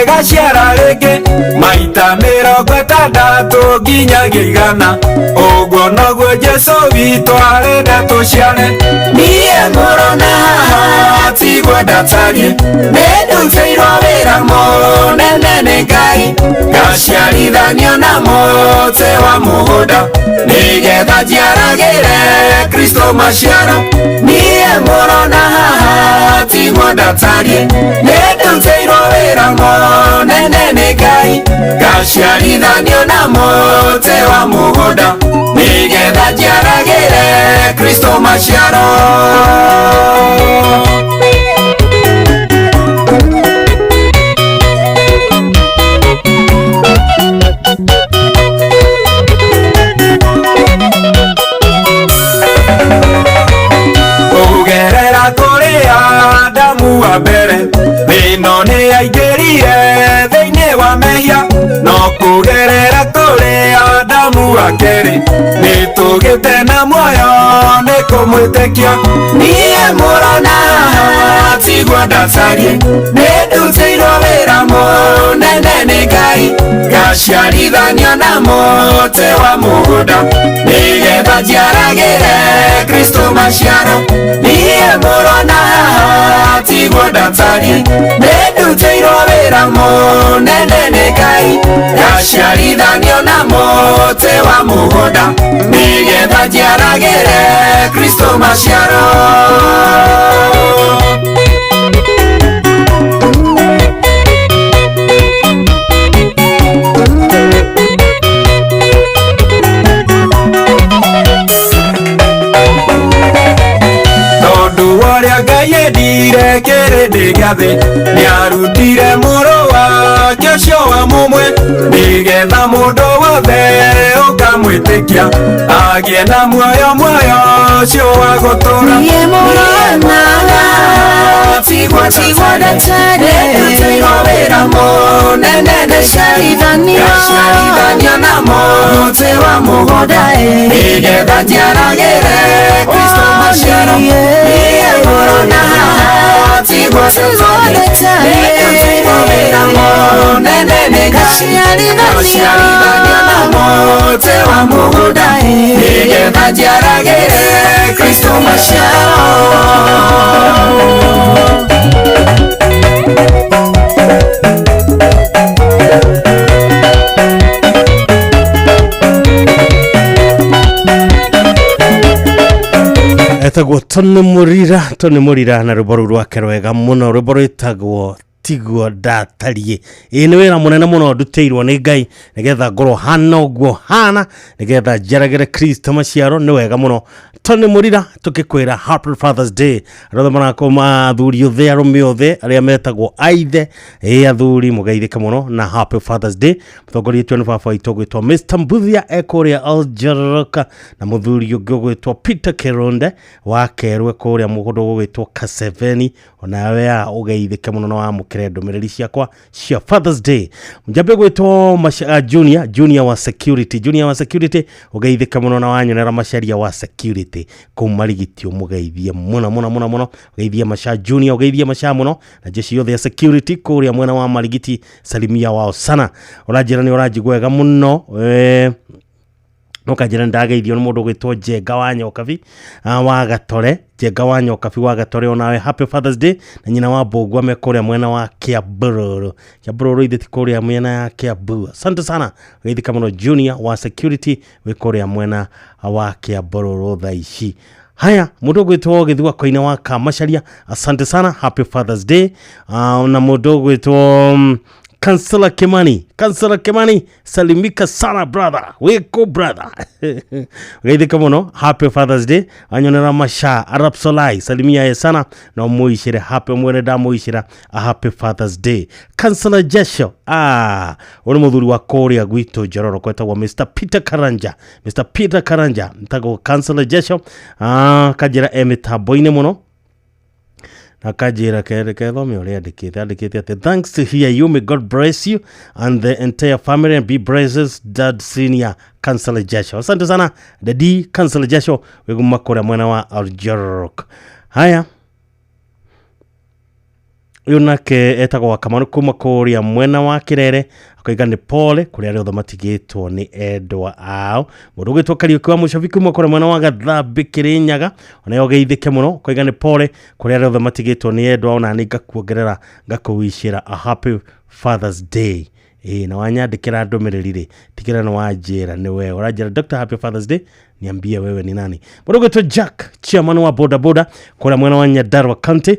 gaciara rĩngĩ maita 60 nginyagia 100, ũguo noguo Jesũ witũ arenda tũciare. Niĩ mũrona tiguo ndatariĩ, nĩndutĩirwo wĩra mũnene nĩ Ngai, ngaciarithanio na mũtĩ wa mũgũnda, nĩgetha njiaragĩre Kristo maciaro. Niĩ mũrona tiguo ndatariĩ, nĩndutĩirwo wĩra mũnene nĩ Ngai, ngaciarithanio na mũtĩ wa mũgũnda, nĩgetha njiaragĩre Kristo maciaro. Kũgerera kũrĩ Adamu wa mbere, thĩno nĩ aingĩrire thĩinĩ wa mehia, no kũgerera kũrĩ Adamu wa kerĩ, nĩtũgĩte na muoyo nĩ kũmwĩtĩkia. Niĩ mũrona tiguo ndatariĩ, nĩndutĩirwo wĩra mũnene nĩ Ngai, ngaciarithanio na mũtĩ wa mũgũnda, nĩgetha njiaragĩre Kristo maciaro. Niĩ mũrona tiguo ndatariĩ, nĩndutĩirwo wĩra mũnene nĩ Ngai, ngaciarithanio na mũtĩ wa mũgũnda, nĩgetha njiaragĩre Kristo maciaro. Tondũ ũrĩa Ngai endire kĩrĩndĩ gĩa thĩ, nĩarutire mũrũ wake ũcio wa mũmwe, nĩgetha mũndũ wothe ũkamwĩtĩkia agĩe na muoyo, muoyo ũcio wa gũtũũra. Niĩ mũrona tiguo ndatariĩ, nĩndutĩirwo wĩra mũnene nĩ Ngai, ngaciarithanio na mũtĩ wa mũgũnda, nĩgetha njiaragĩre Kristo maciaro. Niĩ mũrona tiguo ndatariĩ, nĩndutĩirwo wĩra mũnene nĩ Ngai, ngaciarithanio na mũtĩ wa mũgũnda, nĩgetha njiaragĩre Kristo maciaro. Etagwo Tony Murira na rwĩmbo rũu rwake rwega mũno, rwĩmbo rwĩtagwo tiguo ndatariĩ. Ĩĩ nĩ wĩra mũnene mũno ndutĩirwo nĩ Ngai, nĩgetha ngorwo hana ũguo hana, nĩgetha njiaragĩre Kristo maciaro. Nĩ wega mũno Tony Murira, tũkĩkwĩra Happy Father's Day. Arĩa othe marakorwo athuri othe, arũme othe arĩa metagwo aithe, ĩĩ athuri mũgeithĩke mũno na Happy Father's Day. Mũtongoria nĩ baba witũ ũgwĩtwo Mr Mbuthia ekũrĩa Aljoroka, na mũthuri ũngĩ ũgwĩtwo Peter Keronde wa kerwe kũrĩa mũgũnda ũgwĩtwo Kaseveni. Onawe ya ũgeithĩke mũno na wamũkĩre ndũmĩrĩri ciakwa cia Father's Day. Njambe gwĩtwo Junior wa security, Junior wa security ũgeithĩke mũno na wanyonera macaria wa security kũu Marigiti, ũmũgeithie mũno mũno mũno mũno, ũgeithie Macha Junior, ũgeithie Macha mũno na jeshi yothe ya security kũrĩa mwena wa Marigiti, salimia wao sana. Ũranjĩra nĩ ũranjigua wega mũno. No kanjĩra ndageithio nĩ mũndũ ũgwĩtwo Njenga wa Nyokabi wa Gatore, Njenga wa Nyokabi wa Gatore, onawe happy Father's Day, na nyina wa Mbũgua me kũrĩa mwena wa Kiambururu. Kiambururu ithe ti kũrĩa mwena ya Kiambu. Asante sana geithĩka mũno Junior wa security wĩ kũrĩa mwena wa Kiambururu thaa ici. Haya, mũndũ ũgwĩtwo Gĩthua Koine wa Kamacharia, asante sana happy Father's Day. Na mũndũ ũgwĩtwo Kansela Kimani, Kansela Kimani, salimika sana brother, wiko brother. Geithĩka mũno happy Father's Day. Anyonera Masha Arab Solai, salimia ye sana na mũicire happy mwene ndamũicira a happy Father's Day. Kansela Jesho, ũyũ nĩ mũthuri wa kũrĩa gwitũ Njororo kwetagwo Mr Peter Karanja, Mr Peter Karanja, ntagwo Kansela Jesho, kanjĩra e mĩtambo-inĩ mũno na kanjĩra kethome ũrĩa andĩkĩte andĩkĩte atĩ thanks to hear you, may God bless you and the entire family and be blessed, Dad Senior Kansela Jesho. Asante sana Daddy Kansela Jesho wĩguma kũrĩa mwena wa Aljorok. Haya, ũyũ nake etagwo Kamaru kuma kũrĩa mwena wa Kĩrere, akoiga nĩ pole kũrĩa arĩa othe matigĩtwo nĩ endwa ao. Mũndũ ũgwĩtwo Kariũki wa Mũcobi kuma kũrĩa mwena wa Gathambĩ Kĩrĩnyaga, onayo geithĩke mũno, akoiga nĩ pole kũrĩa arĩa othe matigĩtwo nĩ endwa ao, na nĩ ngakuongerera ngakũwicĩra a happy Father's Day. Na wanyandĩkĩra ndũmĩrĩri rĩ, tigĩra nĩ wanjĩra nĩ wewe ũranjĩra Dr. Happy Father's Day, niambie wewe ni nani. Mũndũ ũgwĩtwo Jack chairman wa boda boda kũrĩa mwena wa Nyandarua County,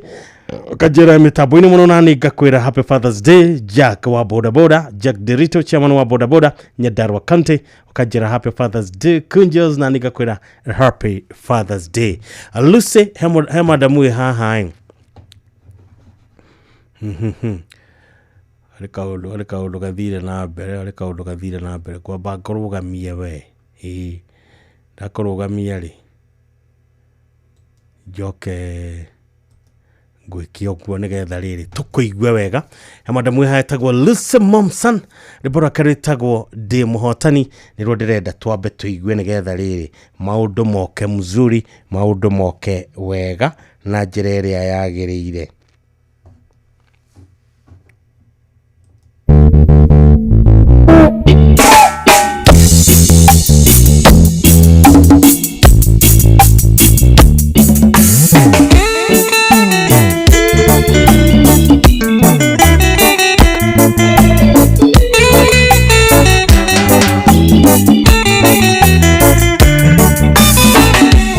kanjĩra mĩtambo-inĩ mũno, na nĩ ngakwĩra happy Father's Day Jack wa boda boda, Jack Derito chairman wa boda boda Nyandarua County, ukanjĩra happy Father's Day Kunjos, na nĩ ngakwĩra happy Father's Day. Lucy Hemadamu haha harĩ kaũndũ gathire na mbere, harĩ kaũndũ gathire na mbere, kwamba ngũrũgamie we, ĩĩ ndakũrũgamia rĩ njoke ngwĩke ũguo nĩgetha rĩrĩ tũkũigue wega. Hemadamu haha etagwo Lucy Momson, rwĩmbo rwake rwĩtagwo Ndĩ Mũhotani, nĩruo ndĩrenda twambe tũigue nĩgetha rĩrĩ maũndũ moke mzuri, maũndũ moke wega na njĩra ĩrĩa yagĩrĩire.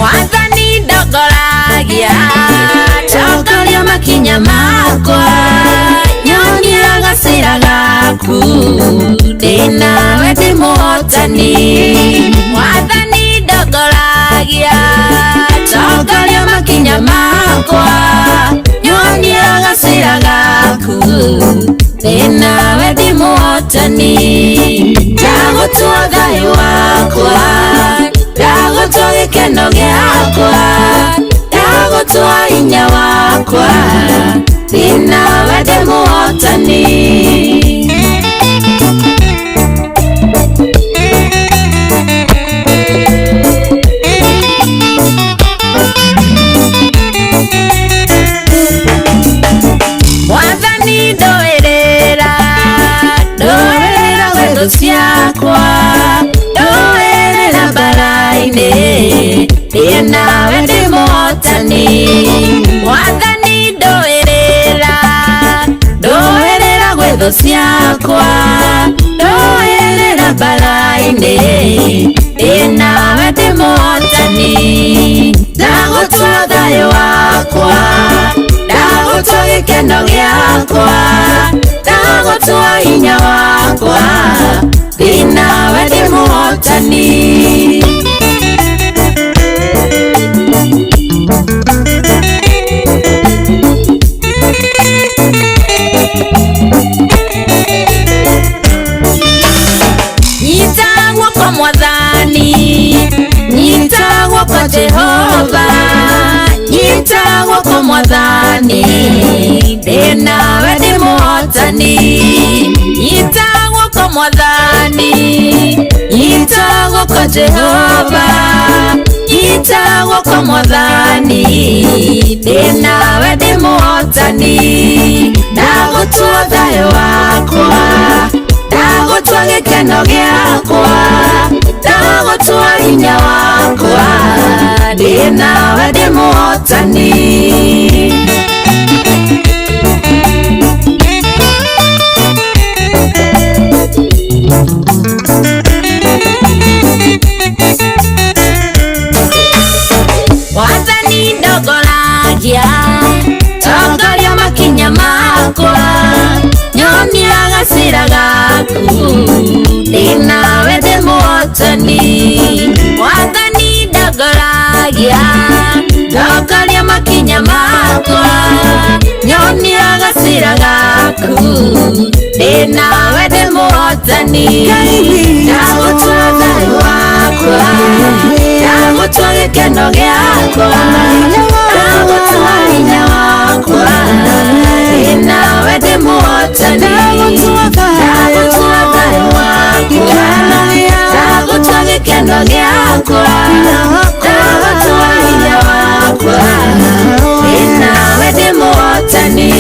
Wathani ndongoragia, tongoria makinya makwa, nyonia gacĩra gaku, ndĩ nawe ndĩ mũhotani. Wathani ndongoragia, tongoria makinya makwa, nyonia gacĩra gaku, ndĩ nawe ndĩ mũhotani. Ndagũtua thayũ wakwa, ndagũtua gĩkeno gĩakwa, ndagũtua hinya wakwa, ndĩ nawe ndĩ mũhotani. Wathani ndũĩrĩra, ndũĩrĩra gwĩ thũ ciakwa, ndũĩrĩra mbara-inĩ, ndĩ nawe ndĩ mũhotani. Wathani ndũĩrĩra, ndũĩrĩra gwĩ thũ ciakwa, ndũĩrĩra mbara-inĩ, ndĩ nawe ndĩ mũhotani. Ndagũtua thayũ wakwa, ndagũtua gĩkeno gĩakwa, ndagũtua hinya wakwa, ndĩ nawe ndĩ mũhotani. Nyita guoko Mwathani, nyita guoko Jehova, nyita guoko Mwathani, ndĩ nawe ndĩ mũhotani. Nyita guoko Mwathani, nyita guoko Jehova, nyita guoko Mwathani, ndĩ nawe ndĩ mũhotani. Ndagũtua thayũ wakwa, ndagũtua gĩkeno gĩakwa, ndagũtua Ndĩ nawe ndĩ mũhotani. Wathani ndongoragia, tongoria makinya makwa, nyonia gacĩra gaku, ndĩ nawe ndĩ mũhotani. Wathani ndongoragia, tongoria makinya makwa, nyonia gacĩra gaku, ndĩ nawe ndĩ mũhotani. Ndagũtua thayũ wakwa, ndagũtua gĩkeno gĩakwa, ndagũtua hinya wakwa, ndĩ nawe ndĩ mũhotani. Ndagũtua thayũ wakwa, ndagũtua gĩkeno gĩakwa, ndagũtua hinya wakwa, ndĩ nawe ndĩ mũhotani.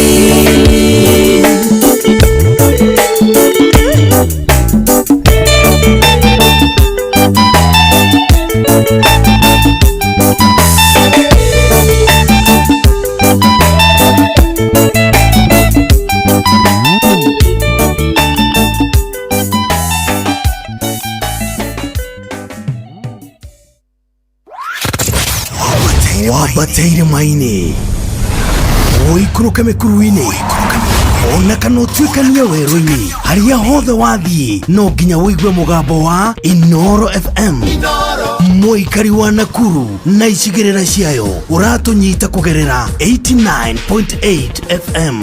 Wambateire maini ũikũrũke mĩkuru-inĩ ona kana ũtuĩkanie werũ-inĩ harĩa hothe wathiĩ no nginya ũigue mũgambo wa Inoro FM. Mũikari wa Nakuru na icigĩrĩra ciayo ũratũnyita kũgerera 89.8 FM.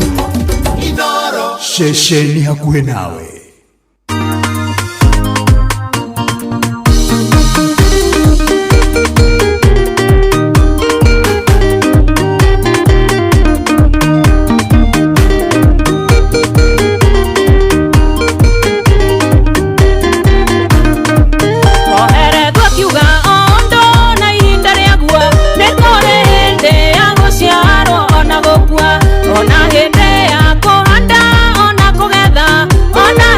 Ceceni hakuhĩ nawe. Ona hĩndĩ ya kũhanda ona kũgetha, ona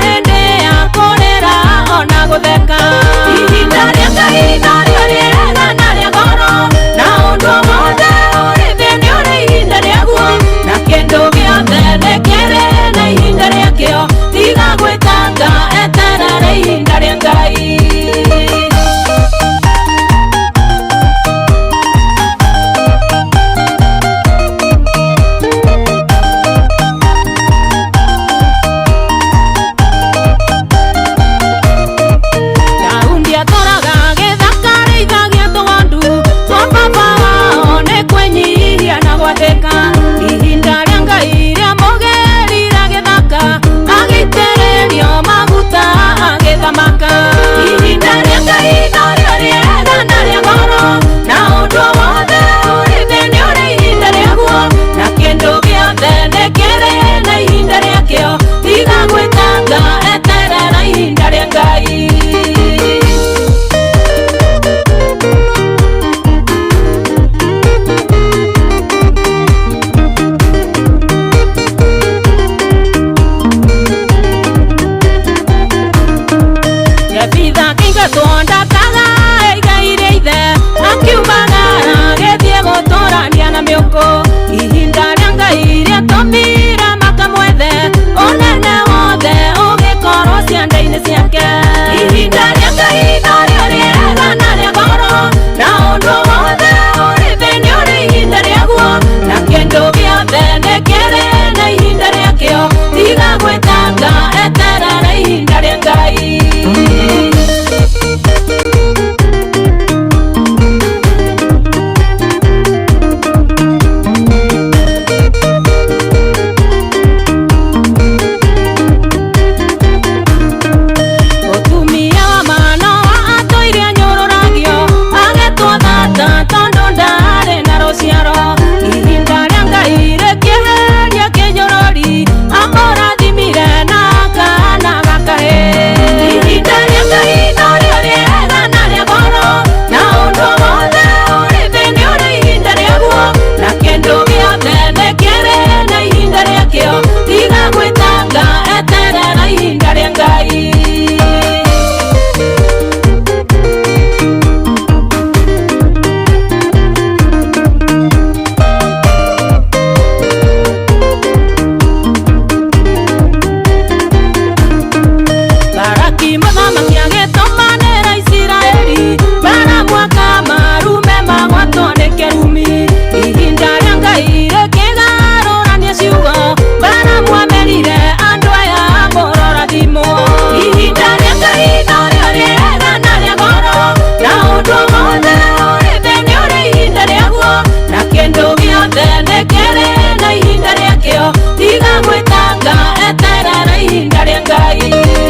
Ngai.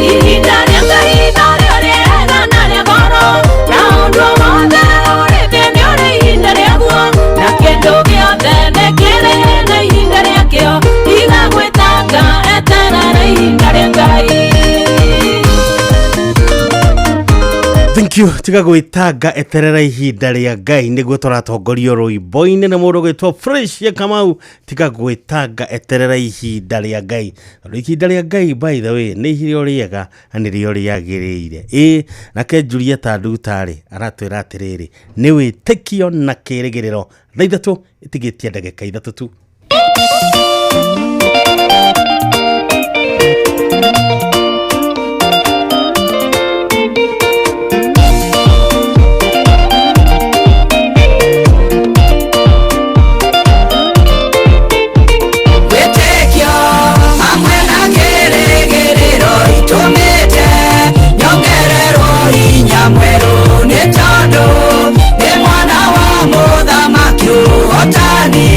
Ihinda rĩa Ngai norĩo rĩega na rĩa goro, na ũndũ wothe ũrĩ thĩ nĩ ũrĩ ihinda rĩaguo, na kĩndũ gĩothe nĩ kĩrĩ na ihinda rĩakĩo. Tiga gwĩtanga, eterera ihinda rĩa Ngai. Thank you. Tiga gwĩtanga, eterera ihinda rĩa Ngai, nĩguo tũratongorio rwĩmbo-inĩ nĩ mũndũ gwĩtwo Fresh ya Kamau. Tiga gwĩtanga, eterera ihinda rĩa Ngai, tondũ ihinda rĩa Ngai, by the way, nĩ rĩo rĩega na nĩrĩo rĩagĩrĩire. Ĩ nake Julieta Nduta-rĩ, aratwĩra atĩrĩrĩ, nĩ wĩtĩkio na kĩrĩgĩrĩro. Thaa 3 ĩtigĩtie ndagĩka 3 tu. Wĩtĩkio hamwe na kĩrĩgĩrĩro itũmĩte nyongererwo hinya mwerũ, nĩ tondũ nĩ mwana wa mũthamaki ũhotani,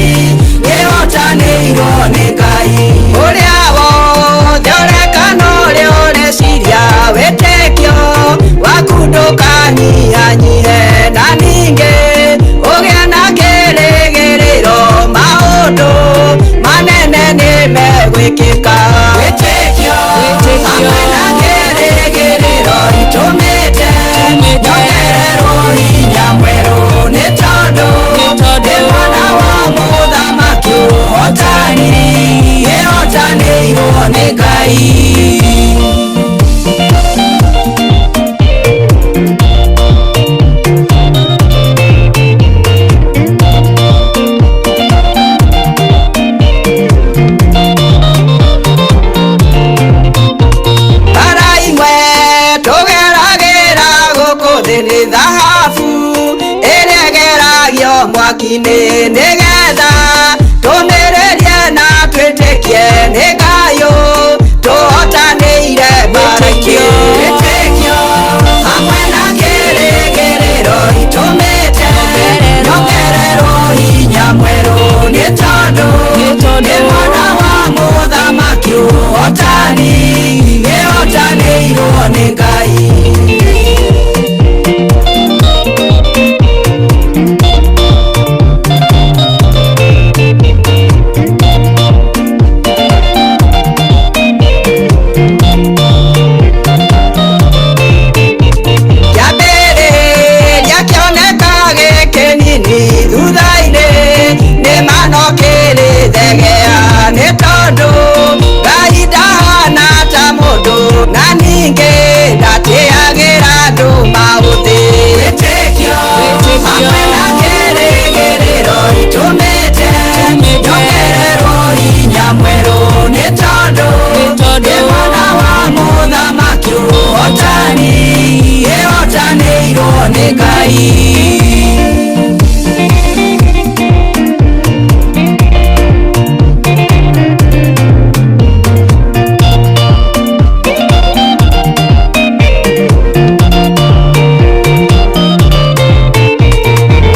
kĩhotanĩirwo nĩ Ngai. Ũrĩa wothe ũreka na ũrĩa ũreciria, wĩtĩkio waku ndũkanyihanyihe, na ningĩ ũgĩe na kĩrĩgĩrĩro, maũndũ manene nĩ megwĩkĩka. Wĩtĩkio hamwe na kĩrĩgĩrĩro itũmĩte nyongererwo hinya mwerũ, nĩ tondũ nĩ mwana wa mũthamaki ũhotani, kĩhotanĩirwo nĩ Ngai. Bara imwe tũgeragĩra gũkũ thĩ nĩ thahabu ĩrĩa ĩgeragio mwaki-inĩ, nĩgetha tũmĩrĩrie na twĩtĩkie nĩ Ngai tũhotanĩire mbara-inĩ. Wĩtĩkio hamwe na kĩrĩgĩrĩro itũmĩte nyongererwo hinya mwerũ, nĩ tondũ nĩ mwana wa mũthamaki ũhotani, kĩhotanĩirwo nĩ Ngai. Kĩambĩrĩria kĩoneka gĩkĩnini, thutha-inĩ nĩ mano kĩrĩthegea, nĩ tondũ Ngai ndahana ta mũndũ, na ningĩ ndatĩagĩra andũ maũthĩ. Wĩtĩkio hamwe na kĩrĩgĩrĩro itũmĩte nyongererwo hinya mwerũ, nĩ tondũ nĩ mwana wa mũthamaki ũhotani, kĩhotanĩirwo nĩ Ngai.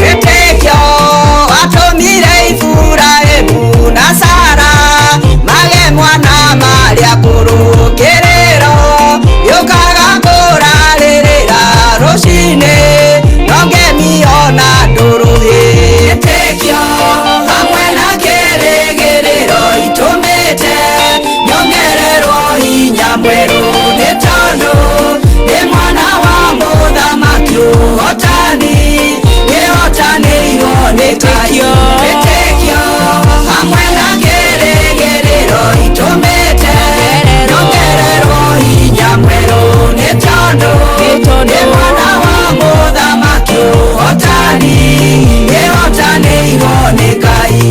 Wĩtĩkio watũmire Iburahĩmu na Sara mage mwana marĩ akũrũ, kĩrĩro gĩũkaga kũrarĩrĩra rũcinĩ, no ngemi ona ndũrũhĩ. Wĩtĩkio hamwe na kĩrĩgĩrĩro itũmĩte nyongererwo hinya mwerũ, nĩ tondũ nĩ mwana wa mũthamaki ũhotani, kĩhotanĩirwo nĩ Ngai. Wĩtĩkio hamwe na kĩrĩgĩrĩro itũmĩte nyongererwo hinya mwerũ, nĩ tondũ nĩ mwana wa mũthamaki ũhotani, kĩhotanĩirwo nĩ Ngai.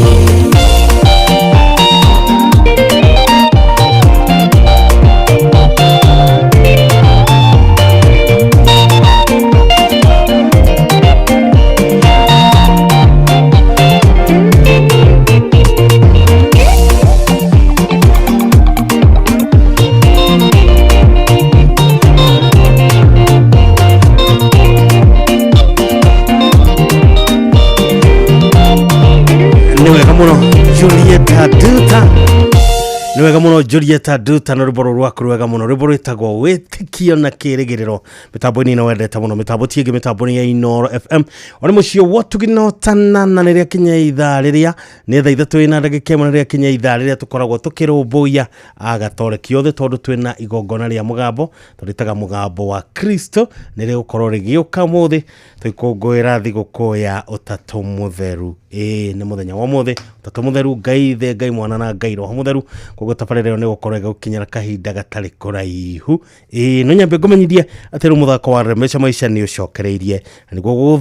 Nĩ wega mũno, Julieta Duta. Nĩ wega mũno Julieta Nduta na rwĩmbo rũrũ rwaku rwega mũno, rwĩmbo rwĩtagwo wĩtĩkio na kĩrĩgĩrĩro. Mĩtambo-inĩ ĩno wendete mũno, mĩtambo ti ĩngĩ, mĩtambo nĩ ya Inooro FM. Ona mũciĩ wotuginotana na rĩrĩa kinya ithaa rĩrĩa nĩ thaa 3:01, rĩrĩa kinya ithaa rĩrĩa tũkoragwo tũkĩrũmbũiya agatoreki othe, tondũ twĩna igongona rĩa mũgambo tũrĩtaga mũgambo wa Kristo, nĩ rĩgũkorwo rĩgĩũka mũthĩ tũikũngũĩra thigũkũ ya Ũtatũ Mũtheru. Ĩĩ nĩ mũthenya wa ũmũthĩ, Ũtatũ Mũtheru, Ngai Ithe, Ngai Mwana na Ngai Roho Mũtheru. Koguo tabarĩra ĩyo nĩ gũkorwo ĩgĩgũkinyĩra kahinda gatarĩ kũraihu. Ĩĩ no nyambe ngũmenyithie atĩ rĩu mũthako wa Remesha Maisha nĩ ũcokereirie na nĩguo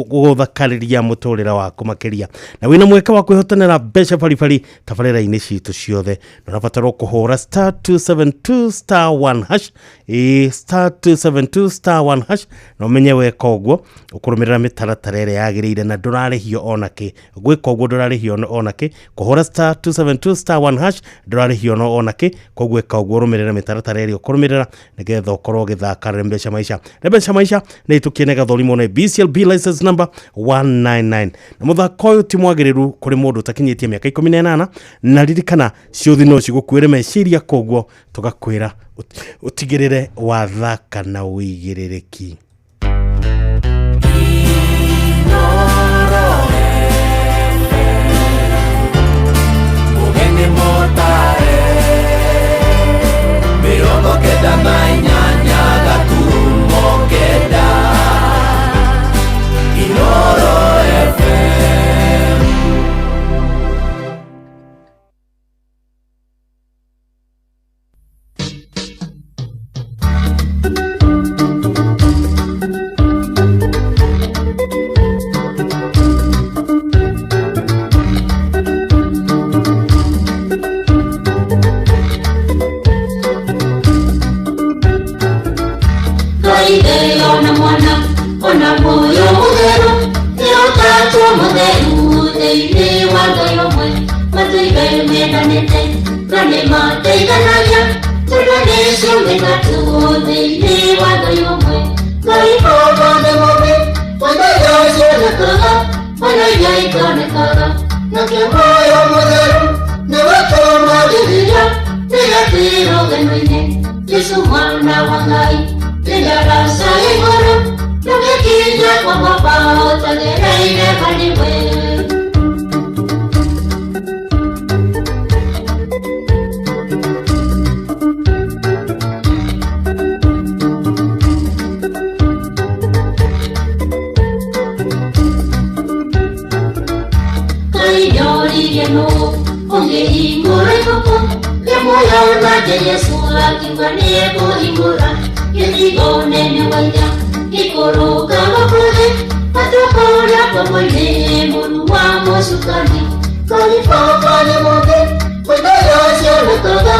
gũgũthakarĩria mũtũrĩre waku makĩria, na wĩna mweke wa kwĩhotanĩra mbeca baribari tabarĩra-inĩ citũ ciothe. Na ũrabatarwo kũhũra *272 *1#, ĩĩ *272 *1#, na ũmenye weka ũguo ũkũrũmĩrĩra mĩtaratara ĩrĩa yagĩrĩire na ndũrarĩhio onakĩ. Gwĩka ũguo ndũrarĩhio onakĩ, kũhũra *272 *1# ndũrarĩhio onakĩ. Koguo ĩka ũguo ũrũmĩrĩre mĩtaratara ĩrĩa ũkũrũmĩrĩra nĩgetha ũkorwo ũgĩthaka Rembeca Maisha. Rembeca Maisha nĩ ĩtũkie na ĩgathũrimwo nĩ BCLB license number 199. Na mũthako ũyũ ti mwagĩrĩru kũrĩ mũndũ ũtakinyĩtie mĩaka 18, na ririkana ciũthi no cigũkuĩre meciria, koguo tũgakwĩra ũtigĩrĩre wathaka na ũigĩrĩrĩki. Mugeni motare 98.9 Inooro FM. Ona mwana ona moyo mũtheru nĩ Ũtatũ Mũtheru thĩinĩ wa Ngai ũmwe, matũire mendanĩte na nĩ mateithanagia tondũ nĩ ciũmbe ithatũ thĩinĩ wa Ngai ũmwe. Ngai Baba nĩ mũũmbi wa indo cionekaga ona iria itonekaga, nakĩo muoyo mũtheru nĩwe tũmagĩrĩria rĩrĩa twĩ rũgendo-inĩ. Jesũ mwana wa Ngai ndaraca igũrũ tũgĩkinya kwa Baba ũtagereire harĩ we. Ngai nĩoririe nũ ũngĩhingũra ibuku rĩa muoyo, nake Jesũ akiuga nĩekũhingũra. Gĩthigo nene waitha ikũrũka gũkũ thĩ matũkũrĩa kwa mwĩrĩ mũru wa mũcukani. Ngai Baba nĩ mũũmbi wa indo cionekaga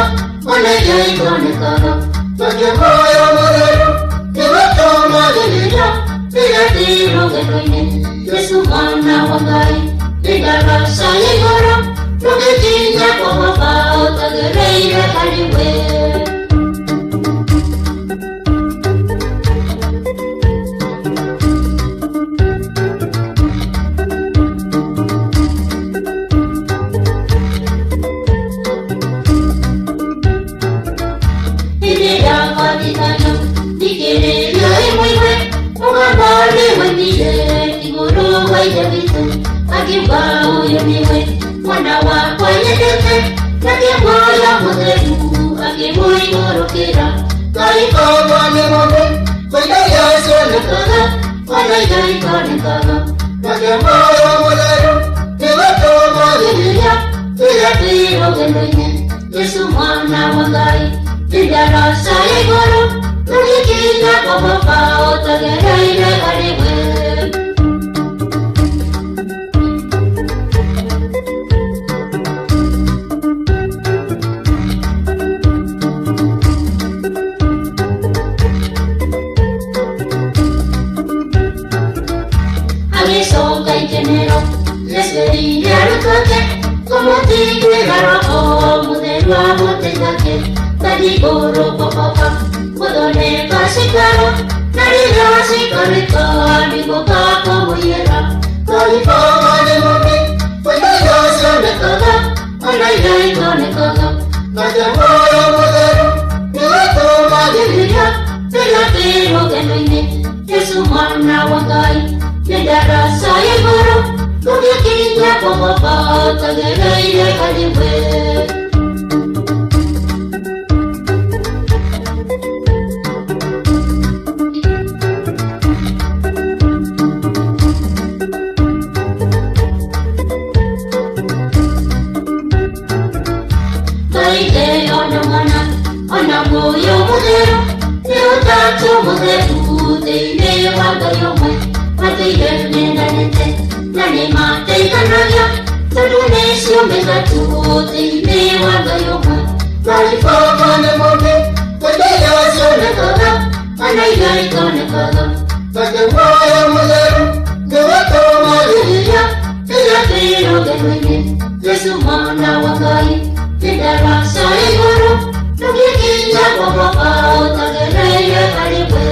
ona iria itonekaga, nakĩo muoyo mũtheru nĩwe tũmagĩrĩria rĩrĩa twĩ rũgendo-inĩ. Jesũ mwana wa Ngai nĩ ndaraca igũrũ tũgĩkinya kwa Baba ũtagereire harĩ we. Akiuga ũyũ nĩwe mwana wakwa nyendete, nake muoyo mũtheru akĩmũikũrũkĩra. Ngai Baba nĩ mũũmbi wa indo iria cionekaga ona iria itonekaga, nake muoyo mũtheru nĩwe tũmagĩrĩria rĩrĩa twĩ rũgendo-inĩ. Jesũ mwana wa Ngai nĩ ndaraca igũrũ tũgĩkinya kwa Baba ũtagereire harĩ we. Agĩcoka ikenero Jesũ erire arutwo ake kũmũtigĩra Roho Mũtheru amũteithake thathiĩ igũrũ kwa Baba gũthondeka ciikaro, na rĩrĩa ciikarĩka nĩgũka kũmũiyĩra. Ngai Baba nĩ mũũmbi wa indo iria cionekaga ona iria itonekaga. Nake muoyo mũtheru nĩwe tũmagĩrĩria rĩrĩa twĩ rũgendo-inĩ. Jesũ mwana wa Ngai nĩ ndaraca ya igũrũ, tũgĩkinya kwa Baba ũtagereire harĩ we. Yesu mwana wa Ngai nĩ ndaraca igũrũ, tũgĩkinya kwa Baba ũtagereire harĩ we.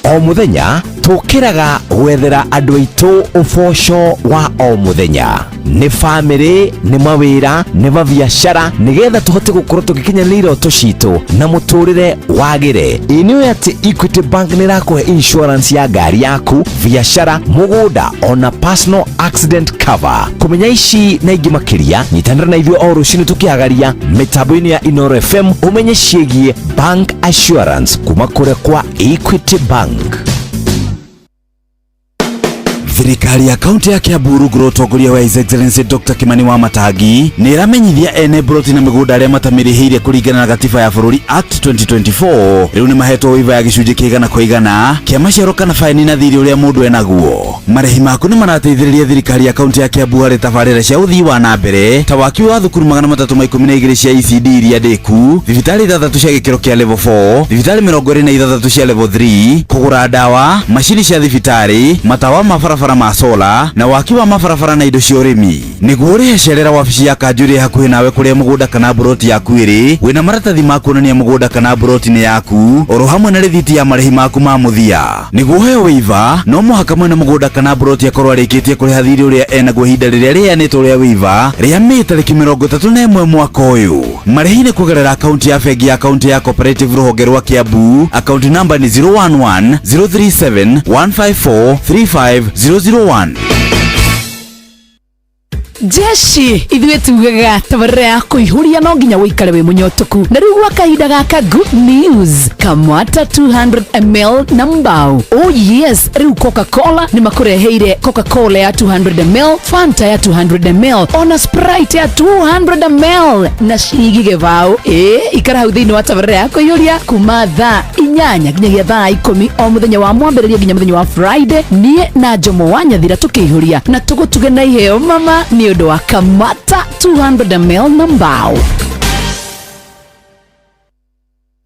O muthenya tukiraga gwethera andu aitu uboco wa o muthenya, nĩ famĩlĩ, nĩ mawĩra, nĩ mabiacara, nĩgetha tũhote gũkorwo tũgĩkinyanĩria iroto citũ na mũtũrĩre wagĩre. Ĩ nĩũĩ atĩ Equity Bank nĩ ĩrakũhe insurance ya ngari yaku, biacara, mũgũnda ona personal accident cover. Kũmenya ici na ingĩ makĩria, nyitanĩra na ithuĩ o rũcinĩ tũkĩhagaria mĩtambo-inĩ ya Inooro FM ũmenye ciĩgiĩ bank assurance kuma kũrĩa kwa Equity Bank. Thirikari ya kaunti ya Kiambu rungu rwa ũtongoria wa His Excellency Dr. Kimani Wamatangi nĩ ĩramenyithia ene mburoti na mĩgũnda arĩa matamĩrĩhĩire kũringana na gatiba ya bũrũri Act 2024 rĩu nĩ mahetwo waiver ya gĩcunjĩ kĩa igana kwa igana kĩa maciaro kana baini na thirĩ ũrĩa mũndũ enaguo. Marĩhi maku nĩ marateithĩrĩria thirikari ya kaunti ya Kiambu harĩ tabarĩra cia ũthii wa na mbere ta waki wa thukuru 312 cia ECD iria ndĩku, thibitarĩ 6 cia gĩkĩro kĩa level 4, thibitarĩ 26 cia level 3, kũgũra ndawa, macini cia thibitarĩ, matawa ma barabara ma sola na waki wa mabarabara na indo cia ũrĩmi. Nĩguo ũrĩhe cerera wabici ya kanjũ ĩrĩa hakuhĩ nawe kũrĩa mũgũnda kana mburoti yaku ĩrĩ, wĩna maratathi ma kuonania mũgũnda kana mburoti nĩ yaku, oro hamwe na rĩthiti ya marĩhi maku ma mũthia. Nĩguo ũheo waiver, no mũhaka mwene mũgũnda kana mburoti akorwo arĩkĩtie kũrĩha thirĩ ũrĩa enaguo ihinda rĩrĩa rĩheanĩtwo rĩa waiver rĩa Mĩĩ tarĩki 31 mwaka ũyũ. Marĩhi nĩ kũgerera akaunti ya bengi ya kaunti ya Cooperative rũhonge rwa Kiambu. Akaunti namba nĩ 011 037 154 35 001. Jeshi ithuĩ tugaga tabarĩra ya kũihũria no nginya wĩikare wĩ mũnyotoku, na rĩu gwa kahinda gaka good news, Kamwata 200 ml na mbao. Oh yes, rĩu Coca-Cola nĩ makũreheire Coca-Cola ya 200 ml, Fanta ya 200 ml, ona Sprite ya 200 ml na ciringi gĩbaũ. Ĩ ikara hau thĩinĩ wa tabarĩra ya kũihũria kuma thaa 8 nginyagia thaa 10 o mũthenya wa mwambĩrĩrio nginya mũthenya wa Friday, niĩ na Jomo wa Nyathira tũkĩihũria na tũgũtuge na iheo mama nĩ ũndũ wa Kamata 200 ml na mbao.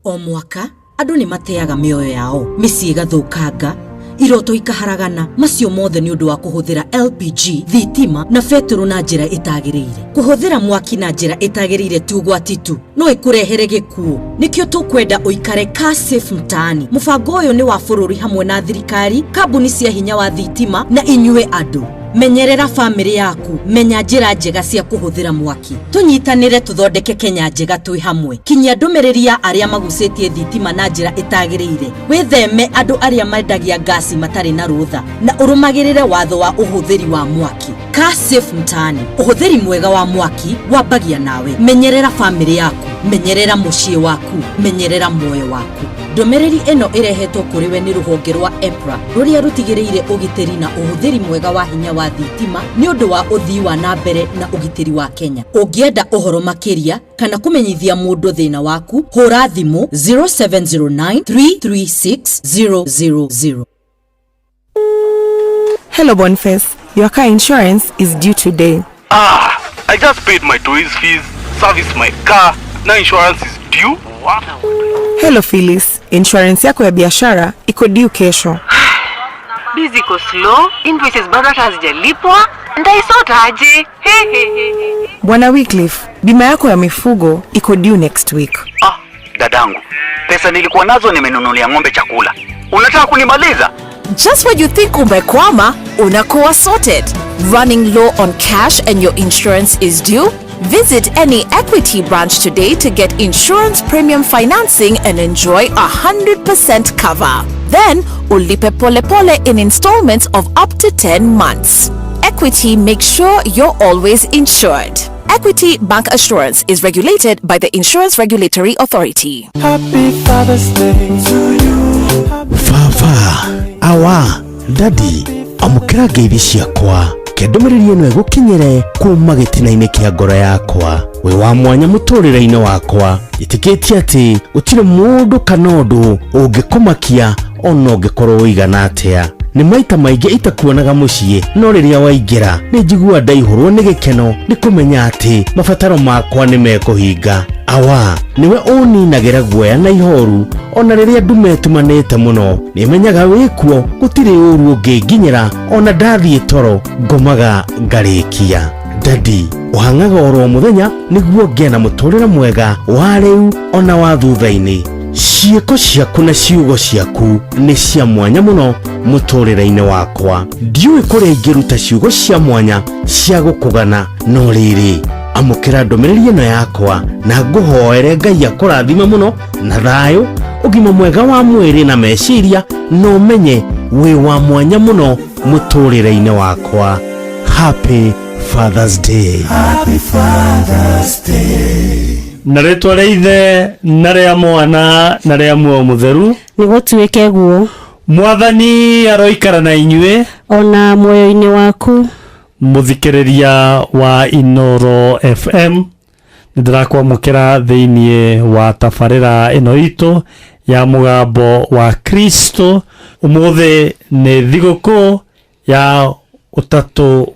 O mwaka andũ nĩ mateaga mĩoyo yao, mĩciĩ ĩgathũkanga, iroto ikaharagana, macio mothe nĩ ũndũ wa kũhũthĩra LPG, thitima na betũrũ na njĩra ĩtagĩrĩire. Kũhũthĩra mwaki na njĩra ĩtagĩrĩire ti ũgwati tu, no ĩkũrehere gĩkuũ. Nĩkĩo tũkwenda ũikare car safe mtaani. Mũbango ũyũ nĩ wa bũrũri hamwe na thirikari, kambuni cia hinya wa thitima na inyuĩ andũ. Menyerera famĩlĩ yaku, menya njĩra njega cia kũhũthĩra mwaki. Tũnyitanĩre tũthondeke Kenya njega twĩ hamwe. Kinyia ndũmĩrĩri ya arĩa magucĩtie thitima na njĩra ĩtagĩrĩire. Wĩtheme andũ arĩa mendagia ngasi matarĩ na rũtha na ũrũmagĩrĩre watho wa ũhũthĩri wa mwaki. Car safe mtaani, ũhũthĩri mwega wa mwaki wambagia nawe. Menyerera famĩlĩ yaku, menyerera mũciĩ waku, menyerera muoyo waku. Ndũmĩrĩri ĩno ĩrehetwo kũrĩ we nĩ rũhonge rwa EPRA rũrĩa rũtigĩrĩire ũgitĩri na ũhũthĩri mwega wa hinya wa thitima nĩ ũndũ wa ũthii wa na mbere na ũgitĩri wa Kenya. Ũngĩenda ũhoro makĩria kana kũmenyithia mũndũ thĩna waku, hũra thimũ 0709 336 000. Hello Boniface, your car insurance is due today. I just paid my toys fees, serviced my car, now insurance is due. Wow. Hello Phyllis, insurance yako ya biashara iko due kesho. Busy iko slow, invoices bado hata hazijalipwa. Nitaisotaje? Hehehe. Bwana Wycliffe, bima yako ya mifugo iko due next week. Ah, dadangu, pesa nilikuwa nazo nimenunulia ng'ombe chakula. Unataka kunimaliza? Just when you think umekwama, unakuwa sorted. Running low on cash and your insurance is due? Visit any Equity branch today to get insurance premium financing and enjoy 100% cover. Then, ulipe pole pole in installments of up to 10 months. Equity makes sure you're always insured. Equity Bank Assurance is regulated by the Insurance Regulatory Authority. Happy Father's Day to you. Baba, awa, dadi, amũkĩra ngeithi ciakwa ke ndũmĩrĩri ĩno ĩgũkinyĩre kuma gĩtina-inĩ kĩa ngoro yakwa. Wĩ wa mwanya mũtũrĩre-inĩ wakwa. Ĩtĩkĩtie atĩ gũtirĩ mũndũ kana ũndũ ũngĩkũmakia ona ũngĩkorwo ũigana atĩa. Nĩ maita maingĩ itakuonaga mũciĩ, no rĩrĩa waingĩra nĩ njiguaga ndaihũrwo nĩ gĩkeno nĩ kũmenya atĩ mabataro makwa nĩ mekũhinga. Awa, nĩwe ũninagĩra guoya na ihoru ona rĩrĩa ndume ĩtumanĩte mũno. Nĩmenyaga wĩkuo gũtirĩ ũru ũngĩnginyĩra ona ndathiĩ toro ngomaga ngarĩkia. Dadi, ũhang'aga oro mũthenya nĩguo ngĩe na mũtũrĩre mwega wa rĩu ona wa thutha-inĩ. Ciĩko ciaku na ciugo ciaku nĩ cia mwanya mũno mũtũrĩre-inĩ wakwa. Ndiũĩ kũrĩa ingĩruta ciugo cia mwanya cia gũkũgana, no rĩrĩ, amũkĩra ndũmĩrĩri ĩno yakwa na ngũhoere Ngai akũrathime mũno na thayũ, ũgima mwega wa mwĩrĩ na meciria, na ũmenye wĩ wa mwanya mũno mũtũrĩre-inĩ wakwa. Happy Father's Day. Happy Father's Day. Na rĩtwa rĩa ithe na rĩa mwana na rĩa muoyo mũtheru nĩ gũtuĩke guo. Mwathani aroikara na inyuĩ ona muoyo-inĩ waku. Mũthikĩrĩria wa Inoro FM, nĩ ndĩrakwamũkĩra thĩiniĩ wa tabarĩra ĩno itũ ya mũgambo wa Kristo. Ũmũthĩ nĩ thigũkũ ya ũtatũ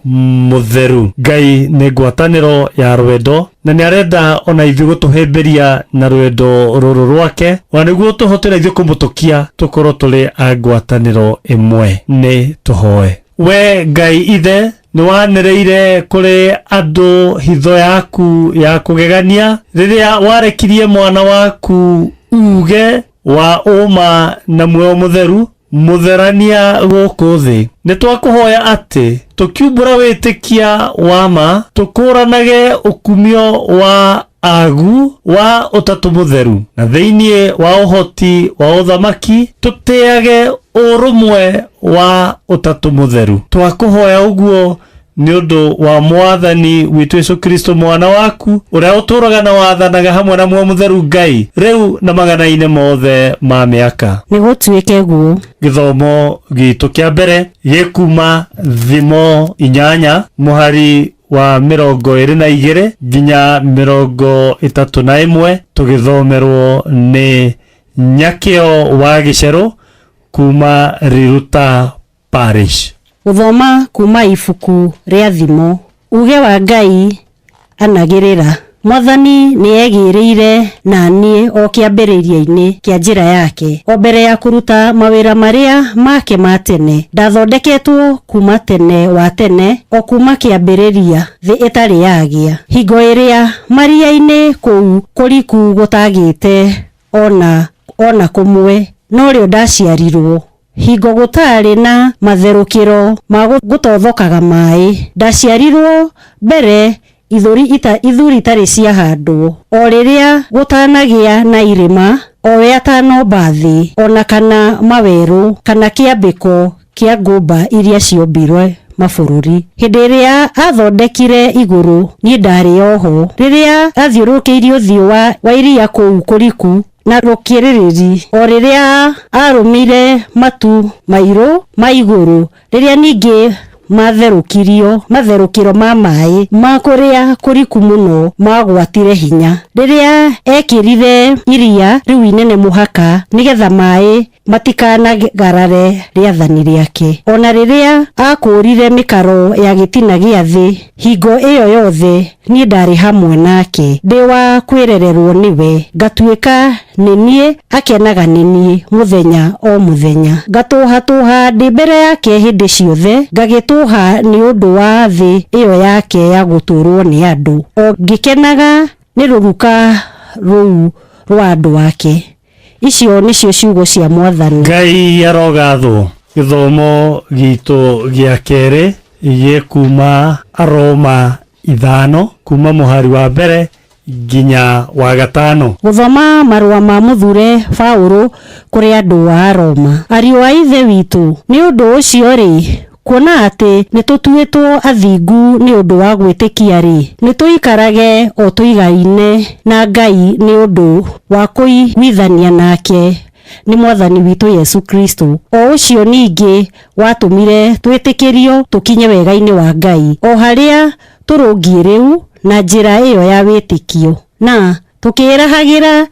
mũtheru. Ngai nĩ ngwatanĩro ya rwendo na nĩ arenda ona ithuĩ gũtũhĩmbĩria na rwendo rũrũ rwake, ona nĩguo tũhote na ithuĩ kũmũtũkia tũkorwo tũrĩ a ngwatanĩro ĩmwe. Nĩ tũhoe. We Ngai ithe, nĩ wanĩrĩire kũrĩ andũ hitho yaku ya kũgegania rĩrĩa warekirie mwana waku uge wa ũma na muoyo mũtheru mũtherania gũkũ thĩ. Nĩ twakũhoya atĩ tũkiumbũra wĩtĩkia wa ma tũkũranage ũkumio wa agu wa ũtatũ mũtheru, na thĩiniĩ wa ũhoti wa ũthamaki tũtĩage ũrũmwe wa ũtatũ mũtheru. Twakũhoya ũguo nĩ ũndũ wa Mwathani witũ Yesu Kristo mwana waku, ũrĩa ũtũũraga na wathanaga hamwe na muoyo mũtheru Ngai rĩu na magana-inĩ mothe ma mĩaka. Nĩ gũtuĩke guo. Gĩthomo gitũ kĩa mbere gĩkuma Thimo 8 mũhari wa 22 nginya 31, tũgĩthomerwo nĩ Nyakĩo wa Gĩcerũ kuma Riruta Parish. Gũthoma kuma ibuku rĩa Thimo. Uge wa Ngai anagĩrĩra. Mwathani nĩ egĩrĩire na niĩ o kĩambĩrĩria-inĩ kĩa njĩra yake, o mbere ya kũruta mawĩra marĩa make ma tene. Ndathondeketwo kuma tene wa tene, o kuma kĩambĩrĩria thĩ ĩtarĩ yagĩa. Hingo ĩrĩa maria-inĩ kũu kũriku gũtagĩte ona kũmwe, norĩo ndaciarirwo. Hingo gũtarĩ na matherũkĩro ma gũtothokaga maĩ, ndaciarirwo mbere ithuri itarĩ ciahandwo, o rĩrĩa gũtanagĩa na irĩma, o we atanomba thĩ, ona kana mawerũ, kana kĩambĩko kĩa ngũmba iria ciombirwe mabũrũri. Hĩndĩ ĩrĩa athondekire igũrũ, niĩ ndarĩ oho. Rĩrĩa athiũrũrũkĩirie ũthiũ wa iria kũu kũriku na rũkĩrĩrĩri, o rĩrĩa arũmire matu mairũ ma igũrũ, rĩrĩa ningĩ matherũkĩro ma maĩ ma kũrĩa kũriku mũno magwatire hinya, rĩrĩa ekĩrire iria rĩu inene mũhaka, nĩgetha maĩ Matikanagarare rĩathani rĩake. Ona rĩrĩa akũũrire mĩkaro ya gĩtina gĩa thĩ, hingo ĩyo yothe niĩ ndarĩ hamwe nake, ndĩ wa kwĩrererwo nĩwe, ngatuĩka nĩ niĩ akenaga nĩ niĩ mũthenya o mũthenya. Ngatũhatũha ndĩ mbere yake hĩndĩ ciothe, ngagĩtũha nĩ ũndũ wa thĩ ĩyo yake ya gũtũũrwo nĩ andũ, o ngĩkenaga nĩ rũruka rũu rwa andũ ake. Icio nĩcio ciugo cia Mwathani. Ngai arogathwo. Gĩthomo gitũ gĩa kerĩ gĩkuma Aroma 5 kuma mũhari wa mbere nginya wa 5. Gũthoma marũa ma mũthure Paũlũ kũrĩ andũ a Roma. Ariũ a Ithe witũ, nĩ ũndũ ũcio rĩ, kuona atĩ nĩ tũtuĩtwo athingu nĩ ũndũ wa gwĩtĩkia rĩ, nĩ tũikarage o tũigaine na Ngai nĩ ũndũ wa kũiguithania nake nĩ Mwathani witũ Yesu Kristo, o ũcio ningĩ watũmire twĩtĩkĩrio tũkinye wega-inĩ wa Ngai, o harĩa tũrũngiĩ rĩu na njĩra ĩyo ya wĩtĩkio, na tũkĩĩrahagĩra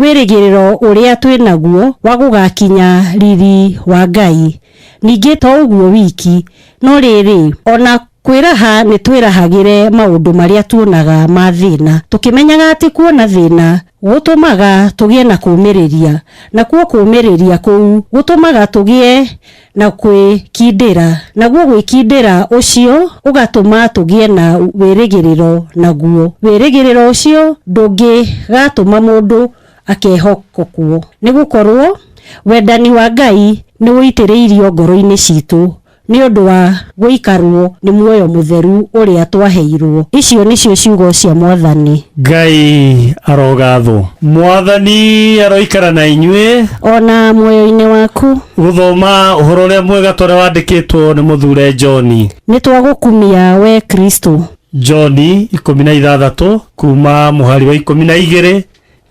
wĩrĩgĩrĩro ũrĩa twĩnaguo wa gũgakinya riri wa Ngai. Ningĩ to ũguo wiki, no rĩrĩ, ona kwĩraha nĩ twĩrahagĩre maũndũ marĩa tuonaga ma thĩna, tũkĩmenyaga atĩ kuona thĩna gũtũmaga tũgĩe na kũũmĩrĩria, nakuo kũũmĩrĩria kũu gũtũmaga tũgĩe na kwĩkindĩra, naguo gwĩkindĩra ũcio ũgatũma tũgĩe na wĩrĩgĩrĩro, naguo wĩrĩgĩrĩro ũcio ndũngĩgatũma mũndũ akehokokwo, nĩgũkorwo wendani wa Ngai nĩ ũitĩrĩirio ngoro-inĩ citũ nĩ ũndũ wa gũikarwo nĩ muoyo mũtheru ũrĩa twaheirwo. Icio nĩcio ciugo cia Mwathani. Ngai arogathwo. Mwathani aroikara na inyuĩ ona muoyo-inĩ waku. Gũthoma ũhoro ũrĩa mwega ta ũrĩa wandĩkĩtwo nĩ mũthure John. Nĩ twagũkumia we Kristo. John 16 kuma mũhari wa 12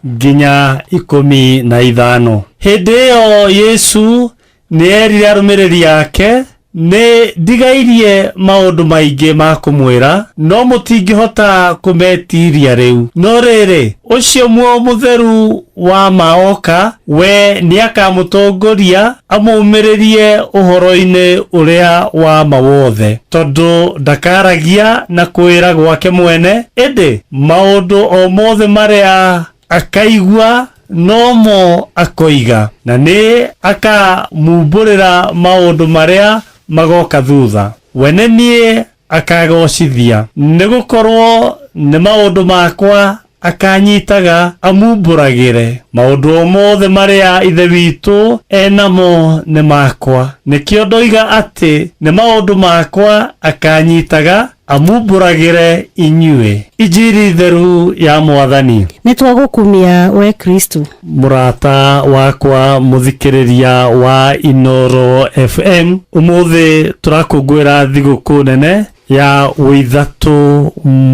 nginya 15. Hĩndĩ ĩyo Yesu nĩ erire arũmĩrĩri ake, nĩ ndigairie maũndũ maingĩ ma kũmwĩra, no mũtingĩhota kũmetiria rĩu. No rĩrĩ, ũcio muoyo mũtheru wa ma oka, we nĩakamũtongoria amũmĩrĩrie ũhoro-inĩ ũrĩa wa ma wothe, tondũ ndakaragia na kwĩra gwake mwene, ĩndĩ maũndũ o mothe marĩa akaigua nomo akoiga, na nĩ akamumbũrĩra maũndũ marĩa magoka thutha. We nĩ niĩ akagocithia, nĩgũkorwo nĩ maũndũ makwa akanyitaga amumbũragĩre. Maũndũ o mothe marĩa Ithe witũ enamo nĩ makwa, nĩkĩo ndoiga atĩ nĩ maũndũ makwa akanyitaga amumbũragĩre inyuĩ. Injiri theru ya Mwathani. Nĩ twagũkumia we Kristo. Mũrata wakwa mũthikĩrĩria wa Inoro FM, ũmũthĩ tũrakũngũĩra thigũkũ nene ya Ũithatũ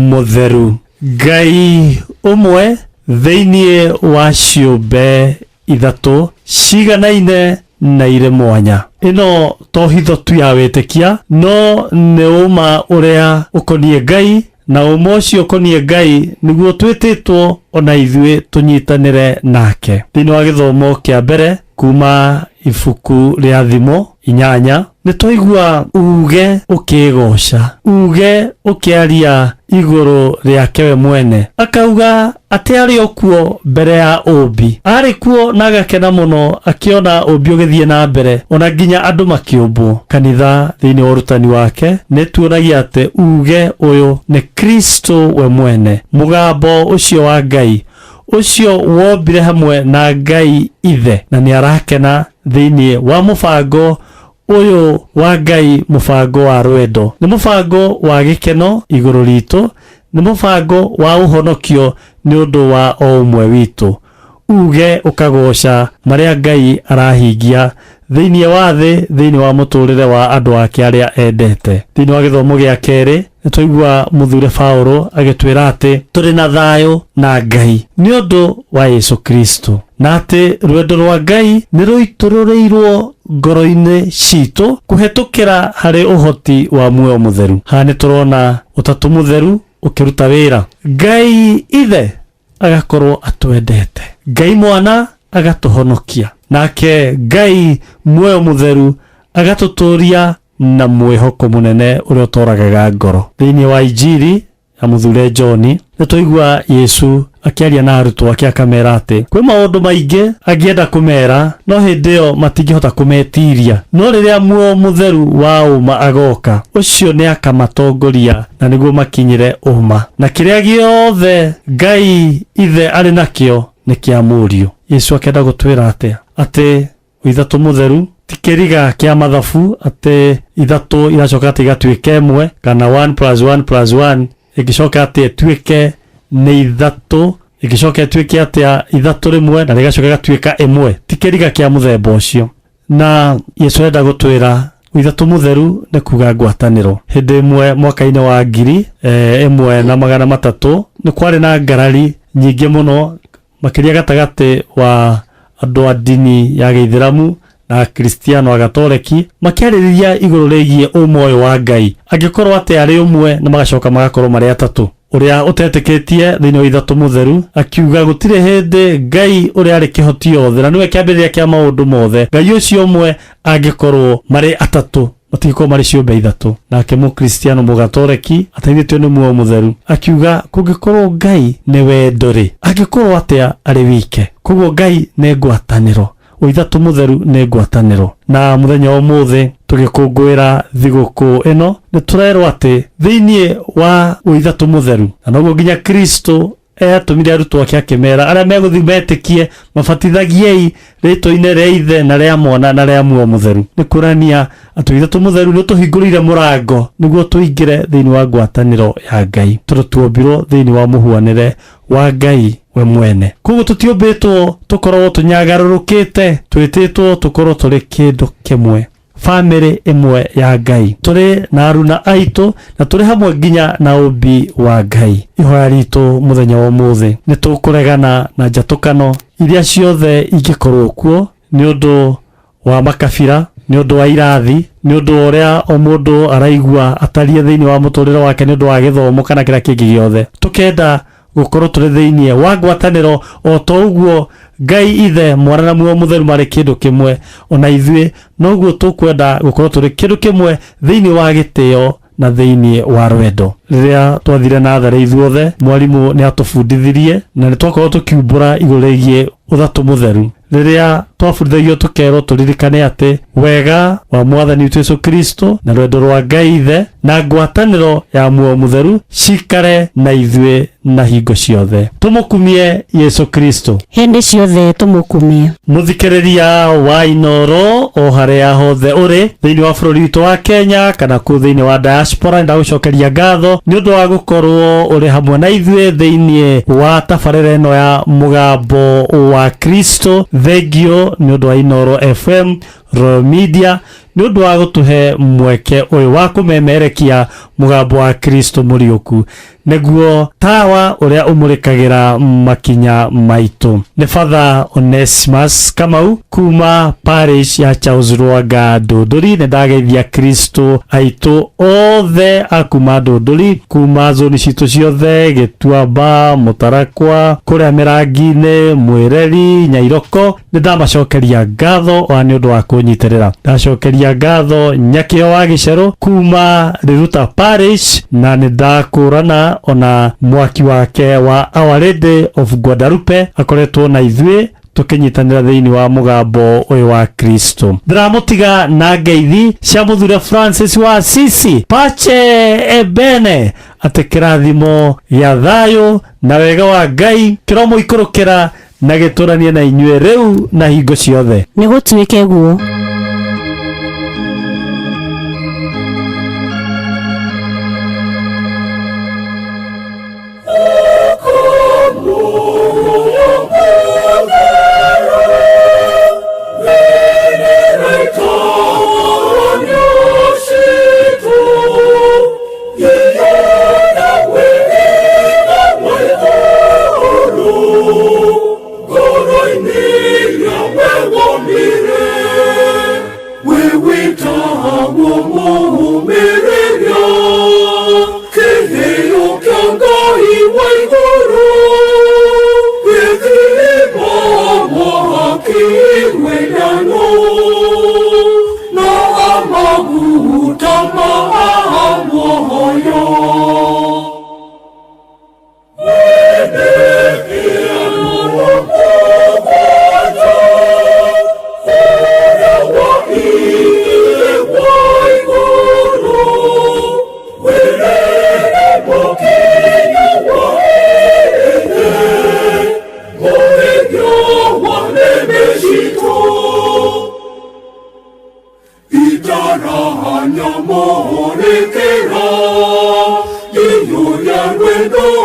Mũtheru. Ngai ũmwe thĩinĩ wa ciũmbe ithatũ ciganaine na irĩ mwanya. Ĩno to hitho tu ya wĩtĩkia, no nĩ ũma ũrĩa ũkoniĩ Ngai, na ũma ũcio ũkoniĩ Ngai nĩguo twĩtĩtwo ona ithuĩ tũnyitanĩre nake. Thĩinĩ wa gĩthomo kĩa mbere kuma ibuku rĩa Thimo 8 nĩ twaigua uge ũkĩgoca, uge ũkĩaria igũrũ rĩake we mwene, akauga atĩ arĩ o kuo mbere ya ũmbi, arĩ kuo na agakena mũno akĩona ũmbi ũgĩthiĩ na mbere, ona nginya andũ makĩũmbwo. Kanitha thĩinĩ wa ũrutani wake nĩ tuonagia atĩ uge ũyũ nĩ Kristo we mwene, mũgambo ũcio wa Ngai ũcio wombire hamwe na Ngai Ithe, na nĩ arakena thĩinĩ wa mũbango ũyũ wa Ngai, mũbango wa rwendo, nĩ mũbango wa gĩkeno igũrũ ritũ, nĩ mũbango wa ũhonokio nĩ ũndũ wa o ũmwe witũ. Uge ũkagoca marĩa Ngai arahingia thĩinĩ wa thĩ, thĩinĩ wa mũtũrĩre wa andũ ake arĩa endete. Thĩinĩ wa gĩthomo gĩa kerĩ nĩ twaigua mũthure Paũlũ agĩtwĩra atĩ tũrĩ na thayũ na Ngai nĩ ũndũ wa Yesu Kristo, na atĩ rwendo rwa Ngai nĩ rũitũrũrĩirwo ngoro-inĩ citũ kũhetũkĩra harĩ ũhoti wa muoyo mũtheru. Haha nĩ tũrona Ũtatũ Mũtheru ũkĩruta wĩra, Ngai Ithe agakorwo atwendete, Ngai Mwana agatũhonokia, Nake Ngai muoyo mũtheru agatũtũria na mwĩhoko mũnene ũrĩa ũtoragaga ngoro. Thĩinĩ wa Injiri ya mũthure John nĩ twaigua Yesu akĩaria na arutwo ake akamera atĩ kwĩ maũndũ maingĩ angĩenda kũmera no hĩndĩ ĩyo matingĩhota kũmetiria, no rĩrĩa muoyo mũtheru wa ũma agoka, ũcio nĩ akamatongoria na nĩguo makinyĩre ũma, na kĩrĩa gĩothe Ngai ithe arĩ nakĩo nĩ kĩa mũriũ. Yesu akĩenda gũtwĩra atĩa? Atĩ ithatũ mũtheru ti kĩriga kĩa mathabu atĩ ithatũ iracoka atĩ igatuĩka ĩmwe, kana 1 plus 1 plus 1 ĩngĩcoka atĩ ĩtuĩke nĩ ithatũ, ĩngĩcoka ĩtuĩke atĩa ithatũ rĩmwe na rĩgacoka ĩgatuĩka ĩmwe. Ti kĩriga kĩa mũthemba ũcio. Na Yesu arenda gũtwĩra ithatũ mũtheru nĩ kuga ngwatanĩro. Hĩndĩ ĩmwe mwaka-inĩ wa 1300 nĩ kwarĩ na ngarari nyingĩ mũno makĩria gatagatĩ wa andũ a ndini ya gĩithĩramu na Akristiano a Gatoreki, makĩarĩrĩria igũrũ rĩgiĩ ũmwe ũyũ wa Ngai, angĩkorwo atĩ arĩ ũmwe na magacoka magakorwo marĩ atatũ. Ũrĩa ũtetĩkĩtie thĩinĩ wa ithatũ mũtheru akiuga gũtirĩ hĩndĩ Ngai ũrĩa arĩ kĩhoti yothe na nĩwe kĩambĩrĩria kĩa maũndũ mothe, Ngai ũcio ũmwe angĩkorwo marĩ atatũ matingĩkorwo marĩ ciũmbe ithatũ. Nake mũkristiano mũgatoreki ateithĩtio nĩ muoyo mũtheru akiuga kũngĩkorwo Ngai nĩ wendo rĩ, angĩkorwo atĩa arĩ wike? Koguo Ngai nĩ ngwatanĩro, ũithatũ mũtheru nĩ ngwatanĩro. Na mũthenya wa ũmũthĩ tũgĩkũngũĩra thigũkũ ĩno nĩ tũrerwo atĩ thĩinĩ wa ũithatũ mũtheru, na noguo nginya Kristo atũmire arutwo ake akĩmera arĩa megũthiĩ metĩkie mabatithagiei rĩtwa-inĩ rĩa Ithe na rĩa Mwana na rĩa Muoyo Mũtheru. Nĩ kuonania atĩ ũithatũ mũtheru nĩ ũtũhingũrĩire mũrango nĩguo tũingĩre thĩinĩ wa ngwatanĩro ya Ngai, tondũ tuombirwo thĩinĩ wa mũhuanĩre wa Ngai we mwene. Koguo tũtiũmbĩtwo tũkorwo tũnyagarũrũkĩte, twĩtĩtwo tũkorwo tũrĩ kĩndũ kĩmwe, bamĩrĩ ĩmwe ya Ngai, tũrĩ na aruna aitũ na tũrĩ hamwe nginya na ũmbi wa Ngai. Ihoya ritũ mũthenya wa ũmũthĩ nĩ tũkũregana na njatũkano iria ciothe ingĩkorwo kuo nĩ ũndũ wa makabira, nĩ ũndũ wa irathi, nĩ ũndũ wa ũrĩa o mũndũ araigua atariĩ thĩinĩ wa mũtũrĩre wake, nĩ ũndũ wa gĩthomo kana kĩrĩa kĩngĩ gĩothe. Tũkenda gũkorwo tũrĩ thĩinĩ wa ngwatanĩro o ta ũguo Ngai Ithe, Mwana na Muoyo Mũtheru marĩ kĩndũ kĩmwe, ona ithuĩ noguo tũkwenda gũkorwo tũrĩ kĩndũ kĩmwe thĩinĩ wa gĩtĩo na thĩinĩ wa rwendo. Rĩrĩa twathire natharĩ ithuothe, mwarimũ nĩ atũbundithirie na nĩ twakorwo tũkiumbũra igũrũ rĩgiĩ ũthatũ mũtheru. Rĩrĩa twabundithagio tũkerwo tũririkane atĩ wega wa Mwathani witũ Yesu Kristo na rwendo rwa Ngai Ithe na ngwatanĩro ya Muoyo Mũtheru cikare na ithuĩ na hingo ciothe. Tũmũkumie Yesu Kristo hĩndĩ ciothe, tũmũkumie. Mũthikĩrĩria wa Inoro o harĩa hothe ũrĩ thĩinĩ wa bũrũri witũ wa Kenya kana kũu thĩinĩ wa diaspora, nĩndagũcokeria ngatho nĩ ũndũ wa gũkorwo ũrĩ hamwe na ithuĩ thĩinĩ wa tabarĩra ĩno ya mũgambo wa Kristo. Thengio nĩ ũndũ wa Inoro FM Royal Media nĩ ũndũ wa gũtũhe mweke ũyũ wa kũmemerekia mũgambo wa Kristo mũriũku, nĩguo tawa ũrĩa ũmũrĩkagĩra makinya maitũ. Nĩ Father Onesimus Kamau kuma parish ya Charles Rwanga Ndũndũri. Nĩ ndageithia Kristo aitũ othe a kuma Ndũndũri, kuma zoni citũ ciothe, Gĩtuamba, Mũtarakwa, kũrĩa Mĩrangi-inĩ, Mwĩreri, Nyairoko. Nĩ ndamacokeria ngatho wa nĩ ũndũ wa kũnyitĩrĩra. Ndacokeria ngatho Nyakĩo wa Gĩcerũ kuma Riruta Parish, na nĩ ndakũrana ona mwaki wake wa Our Lady of Guadalupe akoretwo na ithuĩ tũkĩnyitanĩra thĩinĩ wa mũgambo ũyũ wa Kristo. Ndĩramũtiga na ngeithi cia mũthure Francis wa Assisi, Pace Ebene, atĩ kĩrathimo gĩa thayũ na wega wa Ngai kĩromũikũrũkĩra na gĩtũranie na inyuĩ rĩu na hingo ciothe. Nĩ gũtuĩke guo.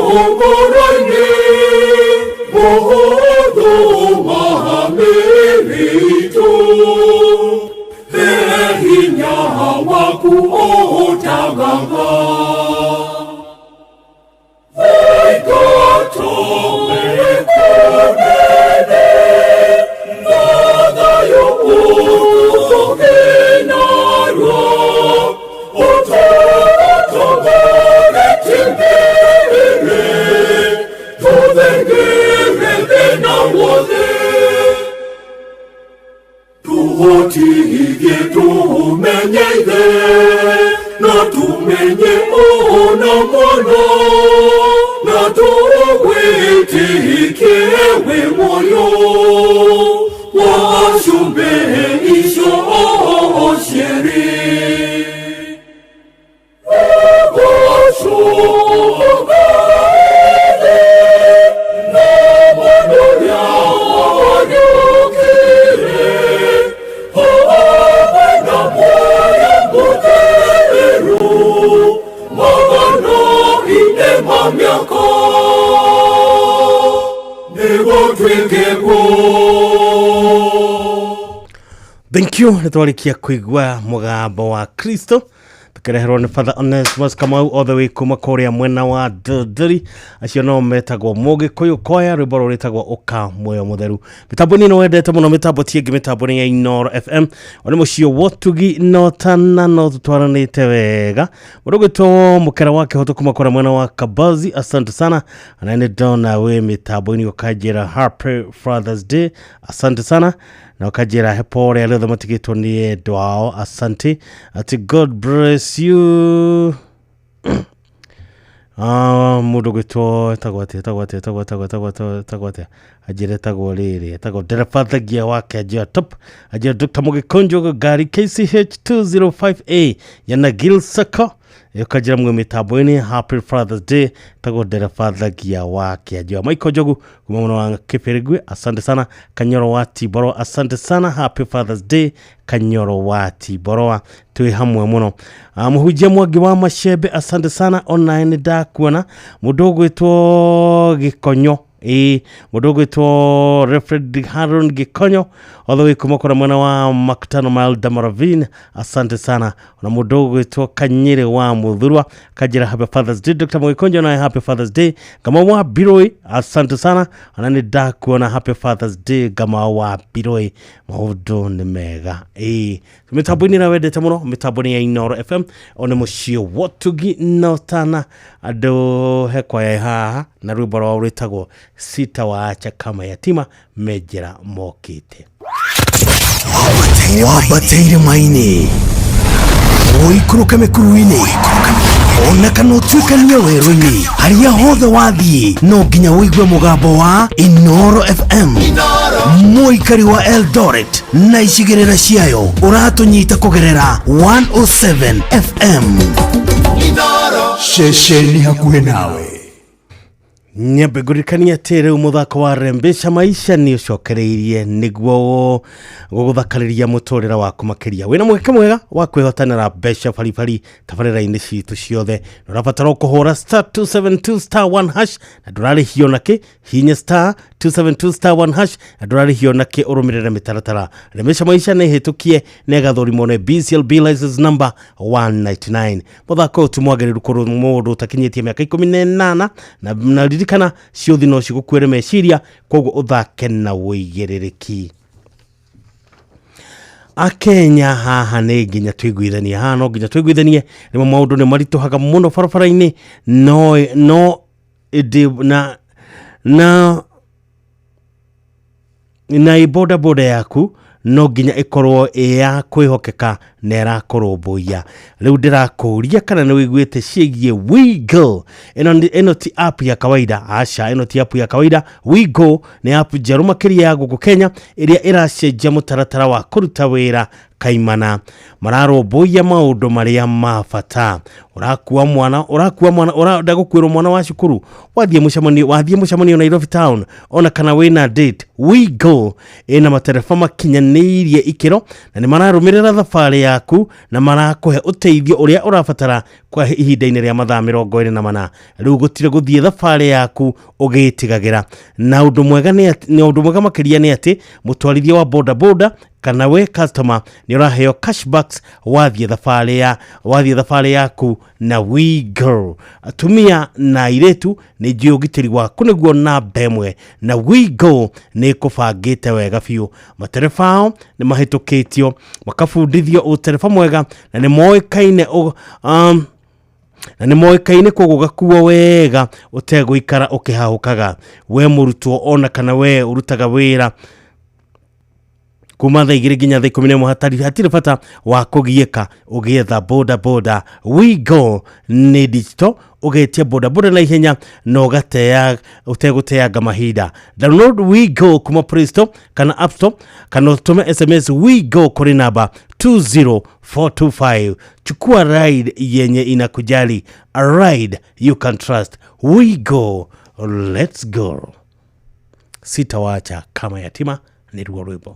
Ngoro-inĩ mũhũthũ wa mĩĩrĩ itũ. He hinya waku ũtagaga. Thaikatũ mĩkũnene, na thayũ ũtũũke narua. Ũtũtongoretie mbere, tũthengere thĩna wothe. Tũhotithie tũmenye Ithe, na tũmenye ona Mwana, na tũwĩtĩkie wĩ muoyo wa ciũmbe icio cierĩ. Ũgocwo Ngai na Mwana ũrĩa wariũkire, hamwe na Muoyo Mũtheru, magana-inĩ ma mĩaka, nĩgũtuĩke guo. Thank you. Nä twarä kũigua mũgambo wa Kristo tũkĩreherwo nĩ Father Onesmus Kamau all the way kuma kũrĩa mwena wa Ndũndũri. Acio no metagwo Mũgĩkũyũ kwaya, rwĩmbo rũrĩtagwo Ũka Muoyo Mũtheru. Mĩtambo-inĩ ĩno wendete mũno, mĩtambo ti ĩngĩ, mĩtambo nĩ ya Inoro FM. One mũciĩ wotugi no tana no tũtwaranĩte wega. Mũndũ ũgwĩtwo Mũkera wa Kĩhoto kuma kũrĩa mwena wa Kabazi, asante sana. Na nĩ ndona wĩ mĩtambo-inĩ ũkanjĩra happy Father's Day, asante sana, na ũkanjĩra he pole arĩa othe matigĩtwo nĩ endwa ao, asante, ati God bless you. Mũndũ ũgwĩtwo etagwo atĩa, etagwo atĩa, etagwo etagwo etagwo etagwo etagwo atĩa, anjĩra etagwo rĩrĩ, etagwo ndereba thengia wake, anjĩra top, anjĩra Dr. Mũgĩkũnjũ ngari KCH 205A yana Gil Sacco, ũkanjĩra mwĩ mĩtambo-inĩ, happy Father's Day, etagwo ndereba thengia wake. Anjĩra Michael Njogu kuma mwena wa Kĩbĩrĩgwe, asante sana. Kanyoro wa Tiboro, asante sana, happy Father's Day Kanyoro wa Tiboroa, twĩ hamwe mũno. Mũhunjia Mwangi wa Macembe, asante sana, onae nĩ ndakuona. Mũndũ ũgwĩtwo Gĩkonyo, ĩĩ, mũndũ ũgwĩtwo Reverend Haron Gĩkonyo all the way kuma kũrĩa mwena wa Makutano Mile Damaravine, asante sana. Ona mũndũ ũgwĩtwo Kanyĩrĩ wa Mũthurwa kanjĩra happy Father's Day. Dr. Mũgĩkũnjo naye happy Father's Day. Ngama wa Biroi, asante sana, ona nĩ ndakuona, happy Father's Day Ngama wa Biroi. Maũndũ nĩ mega. Ĩĩ, mĩtambo-inĩ ĩrĩa wendete mũno, mĩtambo nĩ ya Inoro FM, one mũciĩ wotugi no tana andũ he kwaya haha na rwĩmbo rwao rwĩtagwo Sitawaacha Kama Yatima me njĩra mokĩte. Wambate irĩma-inĩ, ũikũrũke mĩkuru-inĩ, ona kana ũtuĩkanie werũ-inĩ, harĩa hothe wathiĩ no nginya ũigue mũgambo wa Inoro FM. Mũikari wa Eldoret na icigĩrĩra ciayo, ũratũnyita kũgerera 107 FM. Ceceni hakuhĩ nawe. Nyambe ngũririkania atĩ rĩu mũthako wa Rembesha Maisha nĩ ũcokereirie nĩguo gũgũthakarĩria mũtũrĩre waku makĩria. Wĩna mweke mwega wa kwĩhotanĩra mbeca baribari tabarĩra-inĩ citũ ciothe. Ũrabatara kũhũra *272*1# na ndũrarĩhio nakĩ. Hinya *272*1# na ndũrarĩhio nakĩ, ũrũmĩrĩre mĩtaratara. Rembesha Maisha nĩ hĩtũkie na ĩgathũrimwo nĩ BCLB license number 199. Mũthako ũyũ ti mwagĩrĩru kũrĩ mũndũ ũtakinyĩtie mĩaka 18, na ririkana ciũthi no cigũkuĩre meciria, koguo ũthake na ũigĩrĩrĩki. Akenya haha nĩ nginya twĩiguithanie, haha no nginya twĩiguithanie. Rĩmwe maũndũ nĩ maritũhaga mũno barabara-inĩ, no ĩndĩ na ĩ boda boda yaku no nginya ĩkorwo ĩ ya kwĩhokeka na ĩrakũrũmbũiya. Rĩu ndĩrakũria kana nĩ wĩiguĩte ciĩgiĩ WeGo. Ĩno ti app ya kawaida, aca, ĩno ti app ya kawaida. WeGo nĩ app njerũ makĩria ya gũkũ Kenya ĩrĩa ĩracenjia mũtaratara wa kũruta wĩra. Kaimana mararũmbũiya maũndũ marĩa ma bata. Ũrakua mwana ũrenda gũkuĩrwo mwana wa cukuru, wathiĩ mũcemanio Nairobi town, ona kana wĩna date, WeGo ĩna matereba makinyanĩirie ikĩro na nĩ mararũmĩrĩra thabarĩ yaku na marakũhe ũteithio ũrĩa ũrabatara kwa ihinda-inĩ rĩa mathaa 24. Rĩu gũtirĩ gũthiĩ thabarĩ yaku ũgĩtigagĩra. Na ũndũ mwega makĩria nĩ atĩ mũtwarithia wa boda boda kana we customer nĩ ũraheo cashbacks wathiĩ thabarĩ yaku na WeGo. Atumia na airĩtu nĩ njũĩ ũgitĩri waku nĩguo namba ĩmwe, na WeGo nĩ ĩkũbangĩte wega biũ. Matereba ao nĩ mahĩtũkĩtio makabundithio ũtereba mwega na nĩ moĩkaine koguo ũgakuo wega ũtegũikara ũkĩhahũkaga. We mũrutwo ona kana we ũrutaga wĩra kuma thaa 2 nginya thaa 11 hatirĩ bata wa kũgiĩka ũgĩetha boda boda. WeGo nĩ digital, ũgetia boda boda na ihenya na ũtegũteanga mahinda. Download WeGo kuma Play Store kana App Store kana ũtũme SMS WeGo kũrĩ namba 20425. Chukua ride yenye inakujali, a ride you can trust. WeGo, let's go. Sitawacha kama yatima ni ruo rwĩmbo.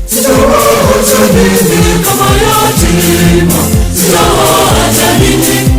Sitawacha ninyi.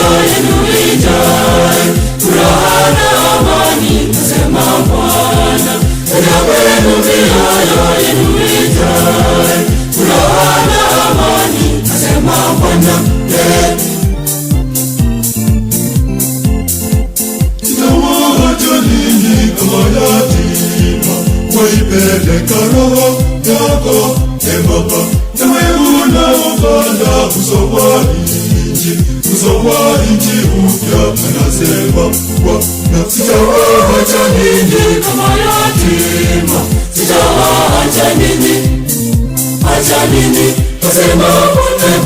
mioyo yenu ijae furaha na amani, asema Bwana. Naja kwenu mioyo yenu ijae furaha na amani, asema Bwana. Sitawaacha ninyi kama yatima, waipeleka roho yako e Baba, nawe unaupanda uso wa nchi, uso wa nchi upya, anasema Bwana. Sitawaacha ninyi kama yatima, sitawaacha ninyi, acha ninyi, asema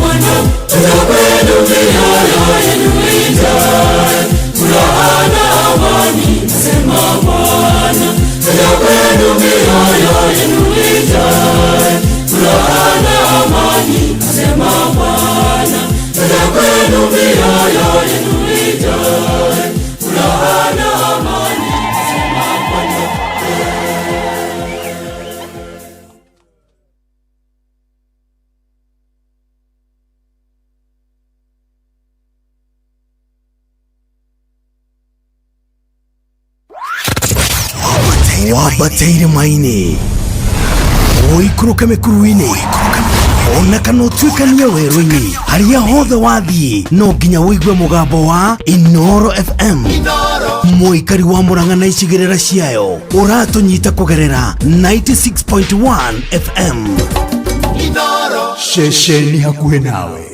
Bwana. Naja kwenu mioyo yenu ijae furaha na amani, asema Bwana. Naja kwenu mioyo yenu ijae furaha na amani, asema Bwana. Naja kwenu mioyo yenu ijae furaha na amani, asema Bwana. Wambateire maini ũikũrũke mĩkuru-inĩ ona kana ũtuĩkanie werũ-inĩ harĩa hothe wathiĩ no nginya ũigue mũgambo wa Inoro FM. Mũikari wa Murang'a na icigĩrĩra ciayo ũratũnyita kũgerera 96.1 FM. Ceceni hakuhĩ nawe.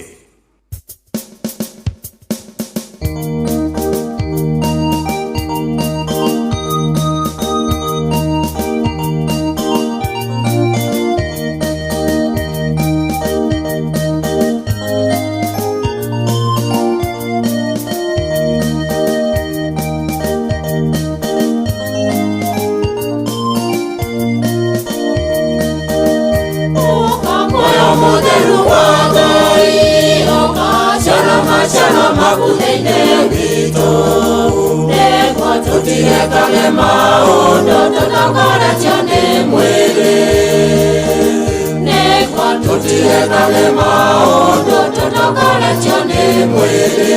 Tutiekage maũndũ tũtongoretio nĩ mwĩrĩ.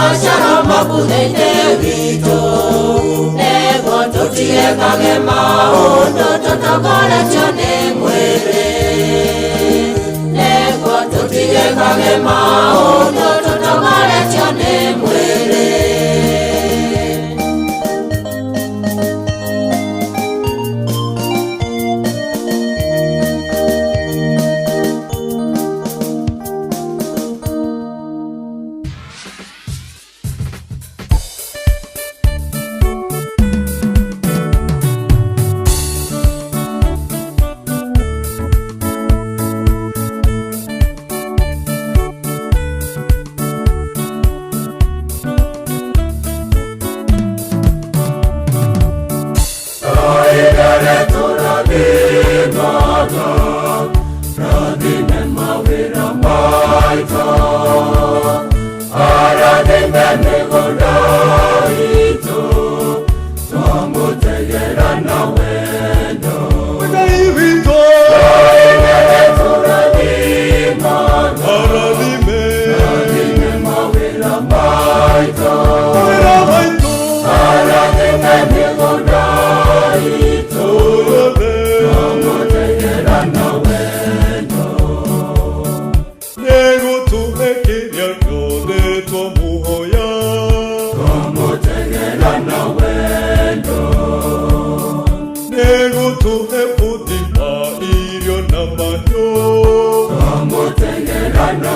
maciaro maku thĩinĩ witũ nĩguo tũtigekage maũndũ tũtongoretio nĩ mwĩrĩ nĩguo tũtigekage maũndũ tũtongoretio nĩ mwĩrĩ.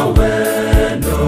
Wendo.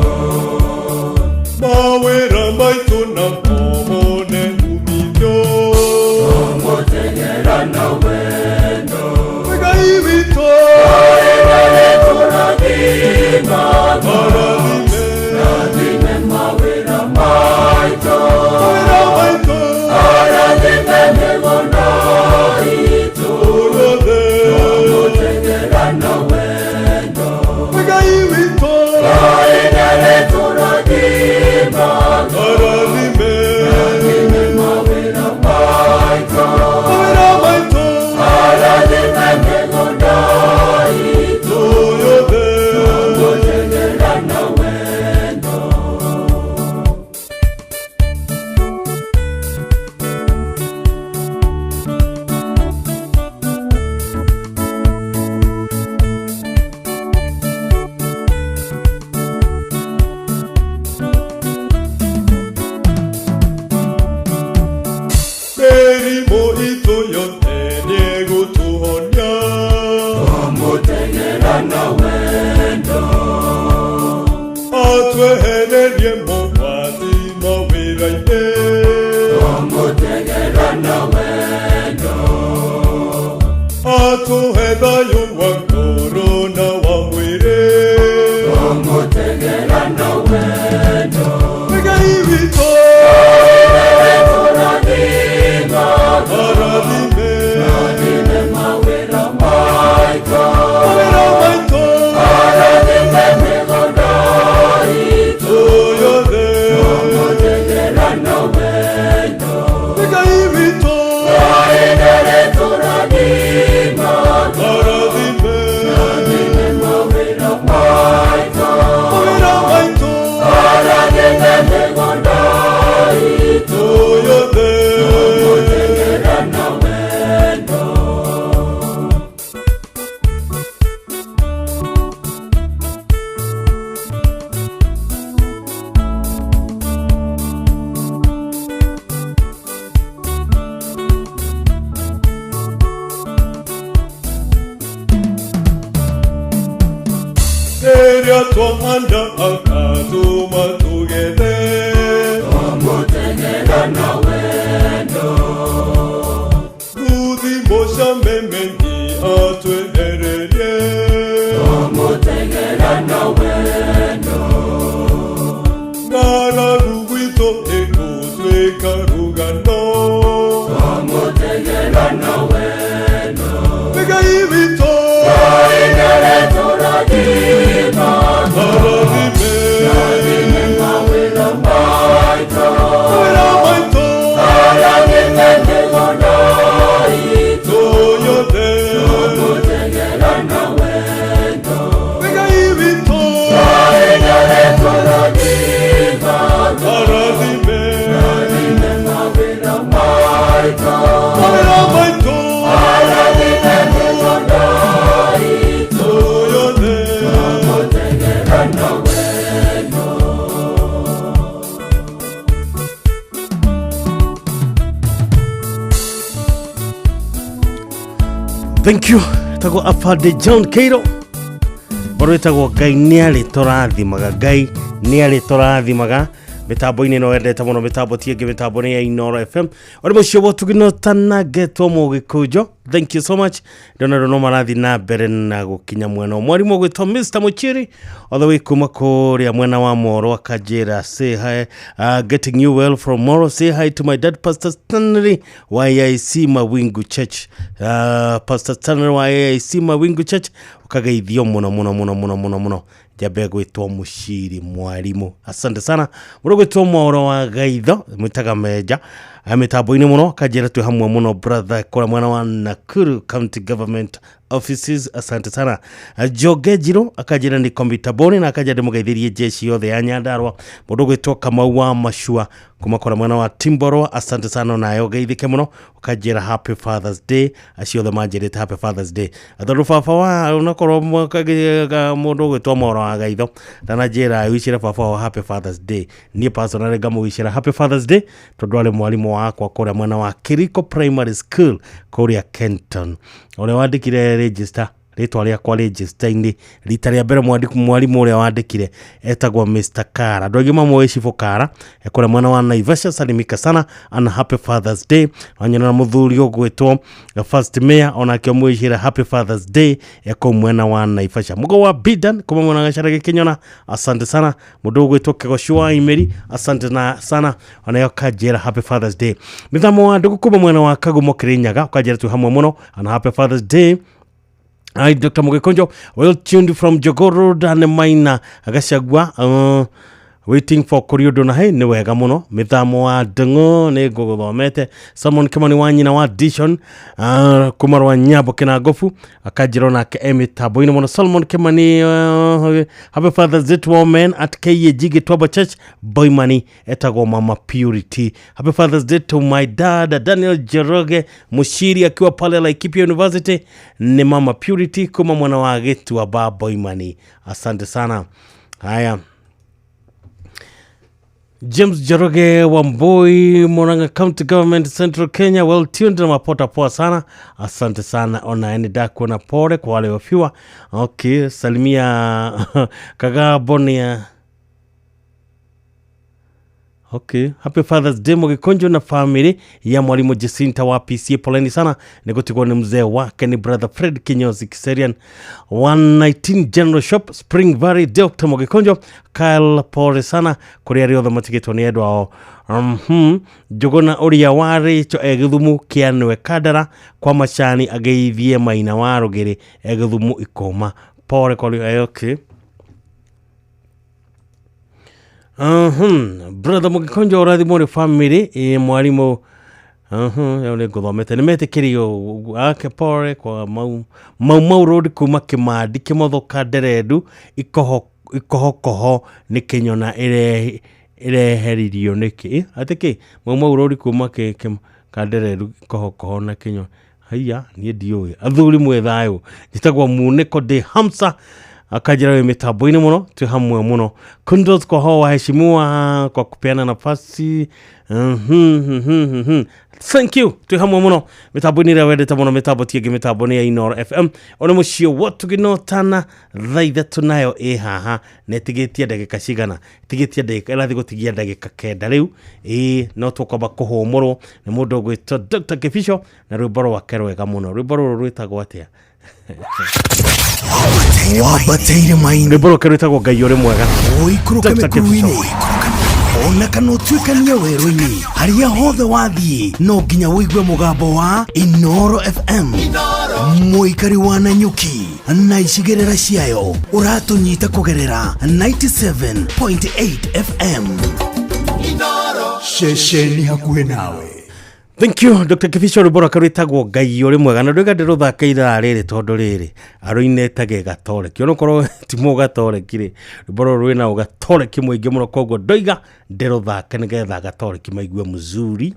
Thank you. Tagwo Afande John Keiro. Baro wĩtagwo Ngai nĩ arĩtũrathimaga. Ngai nĩ arĩtũrathimaga. Mitambo-inĩ ĩno wendete mũno, mĩtambo ti ĩngĩ, mĩtambo nĩ ya Inooro FM. Ũrĩ mũciĩ wotugi tanagetwo Mũgĩkũnjo. Thank you so much. Ndona rĩu no marathiĩ na mbere na gũkinya mwena ũmwe. Mwarimũ ũgwĩtwo Mr. Muchiri all the way kuma kũrĩa mwena wa Moro akanjĩra say hi, getting you well from Moro. Say hi to my dad Pastor Stanley wa AIC Mawingu Church. Pastor Stanley wa AIC Mawingu Church ukageithio mũno mũno mũno mũno mũno mũno. Njambe gwĩtwo Muciri mwarimu, asante sana. Mũndũ gwĩtwo Mwaũro wa Gaitho mwĩtaga Menja mĩtambo-inĩ mũno kanjĩra twĩ hamwe mũno brother kũrĩa mwena wa Nakuru County Government Offices, asante sana. Njoge Njirũ akanjĩra nĩ komitaboni na akanjĩra ndĩmũgeithĩrie jeshi yothe ya Nyandarua. Mũndũ gwĩtwo Kamau wa Mashua kuma kũrĩa mwena wa Timborwa, asante sana nayo geithĩke mũno. Ũkanjĩra happy Father's Day, acio othe manjĩrĩte happy Father's Day. Tondũ baba wa onakorwo mũndũ ũgwĩtwo Mwaũro wa Gaitho ndananjĩra wicĩre baba wa happy Father's Day, niĩ personally ngamũwicĩra happy Father's Day tondũ arĩ mwarimũ wakwa kũrĩa mwena wa Kiriko Primary School kũrĩa Kenton, ũrĩa wandĩkire register rĩtwa rĩakwa register-inĩ rita rĩa mbere. Mwarimũ ũrĩa wandĩkire etagwo Mr. Kara, andũ aingĩ mamũĩ Cibũ Kara, kũrĩa mwena wa Naivasha. Salimika sana and happy Father's Day. Wanyona na mũthuri ũgwĩtwo First Mayor onake ũmwĩcĩre happy Father's Day kũu mwena wa Naivasha. Mũgo wa Bidan kuma mwena wa Gacharage Kĩnyona, asante sana. Mũndũ ũgwĩtwo Kĩgoci wa Imeri, asante na sana onayo kanjĩra happy Father's Day. Mĩthamo wa ndũgũ kuma mwena wa Kagumo Kĩrĩnyaga ũkanjĩra twĩ hamwe mũno and happy Father's Day. Hi, Dr. Mugikonjo, well tuned from Jogoo Road and Maina Agashagwa, waiting for Kuriudo na he, nĩ wega mũno. Mĩthamo wa Ndung'u nĩ ngũgũthomete. Simon Kimani wa nyina wa Dishon kuma rwa Nyambo Kĩnangobu akanjĩra onake e mĩtambo-inĩ mũno. Solomon Kimani, happy Father's Day to all men at KAG Gĩtuamba Church Boimani, etagwo Mama Purity. Happy Father's Day to my dad Daniel Njoroge Mushiri akiwa pale Laikipia University, ni Mama Purity kuma mwana wa Gĩtuamba Boimani, asante sana. Haya, James Njoroge Wambui, Murang'a County Government, Central Kenya, well tuned na mapota poa sana, asante sana. Ona eni daku na pole kwa wale wafiwa. Okay, salimia Kagabonia. Okay, happy Father's Day Mugikonjo na family ya mwalimu Jacinta wa PCA, poleni sana nigutigwo ni mzee wake ni brother Fred Kinyozi Kiserian 119 General Shop Spring Valley. Dr. Mugikonjo Kyle, pole sana kuri arĩa othe matigĩtwo nĩ endwa ao. Njũgũna ũrĩa warĩ egĩthumu kĩanwe Kandara kwa macani ageithie maina wa rũgĩrĩ egĩthumu ikoma, pole kwa okay. Brother Mugikonjo ũrathimwo nĩ family mwarimu nĩ ngũthomete nĩ metĩkĩrio ake, pole kwa Mau Mau Road kuma Kĩmandi Kĩmotho Kanderendu ikohokoho nĩ Kĩnyona ĩreheririo nĩkĩ atĩ kĩ Mau Mau Road kuma Kanderendu ikohokoho na Kĩnyona. Haiya niĩ ndiũĩ. Athuri mwĩ thayũ, njĩtagwo Munĩko de Hamsa akanjĩra wĩ mĩtambo-inĩ mũno, twĩ hamwe mũno. Kudos kwa hao waheshimiwa kwa kupeana nafasi. Thank you, twĩ hamwe mũno mĩtambo-inĩ ĩrĩa wendete mũno, mĩtambo ti ĩngĩ, mĩtambo nĩ ya Inooro FM. Ona mũciĩ wotũgĩnotana thaa ithatũ nayo ĩ haha na ĩtigĩtie ndagĩka cigana, ĩtigĩtie ndagĩka ĩrathiĩ gũtigia ndagĩka 9 rĩu. Ĩ no tũkwamba kũhũmũrwo nĩ mũndũ ũgwĩtwo Dr. Kĩbico na rwĩmbo rwake rwega mũno. Rwĩmbo rũrũ rwĩtagwo atĩa? Wambateire maini rwĩmbo rwake rwĩtagwo Ngai ũrĩ mwega. Ũikũrũke mĩkuru-inĩ ona kana ũtuĩkanie werũ-inĩ, harĩa hothe wathiĩ no nginya ũigue mũgambo wa Inooro FM. Mũikari wa Nanyuki na icigĩrĩra ciayo ũratũnyita kũgerera 97.8 FM. Ceceni hakuhĩ nawe. Thank you Dr. Kĩbico, rwĩmbo rwake rwĩtagwo Ngai ũrĩ mwega na ndũiga ndĩrũthake ithaa rĩrĩ tondũ rĩrĩ arũinĩtage gatoreki, onokorwo ti mũgatoreki rĩ, rwĩmbo rũrũ rwĩna ũgatoreki mũingĩ mũno, koguo ndoiga ndĩrũthake nĩgetha gatoreki maigue mzuri.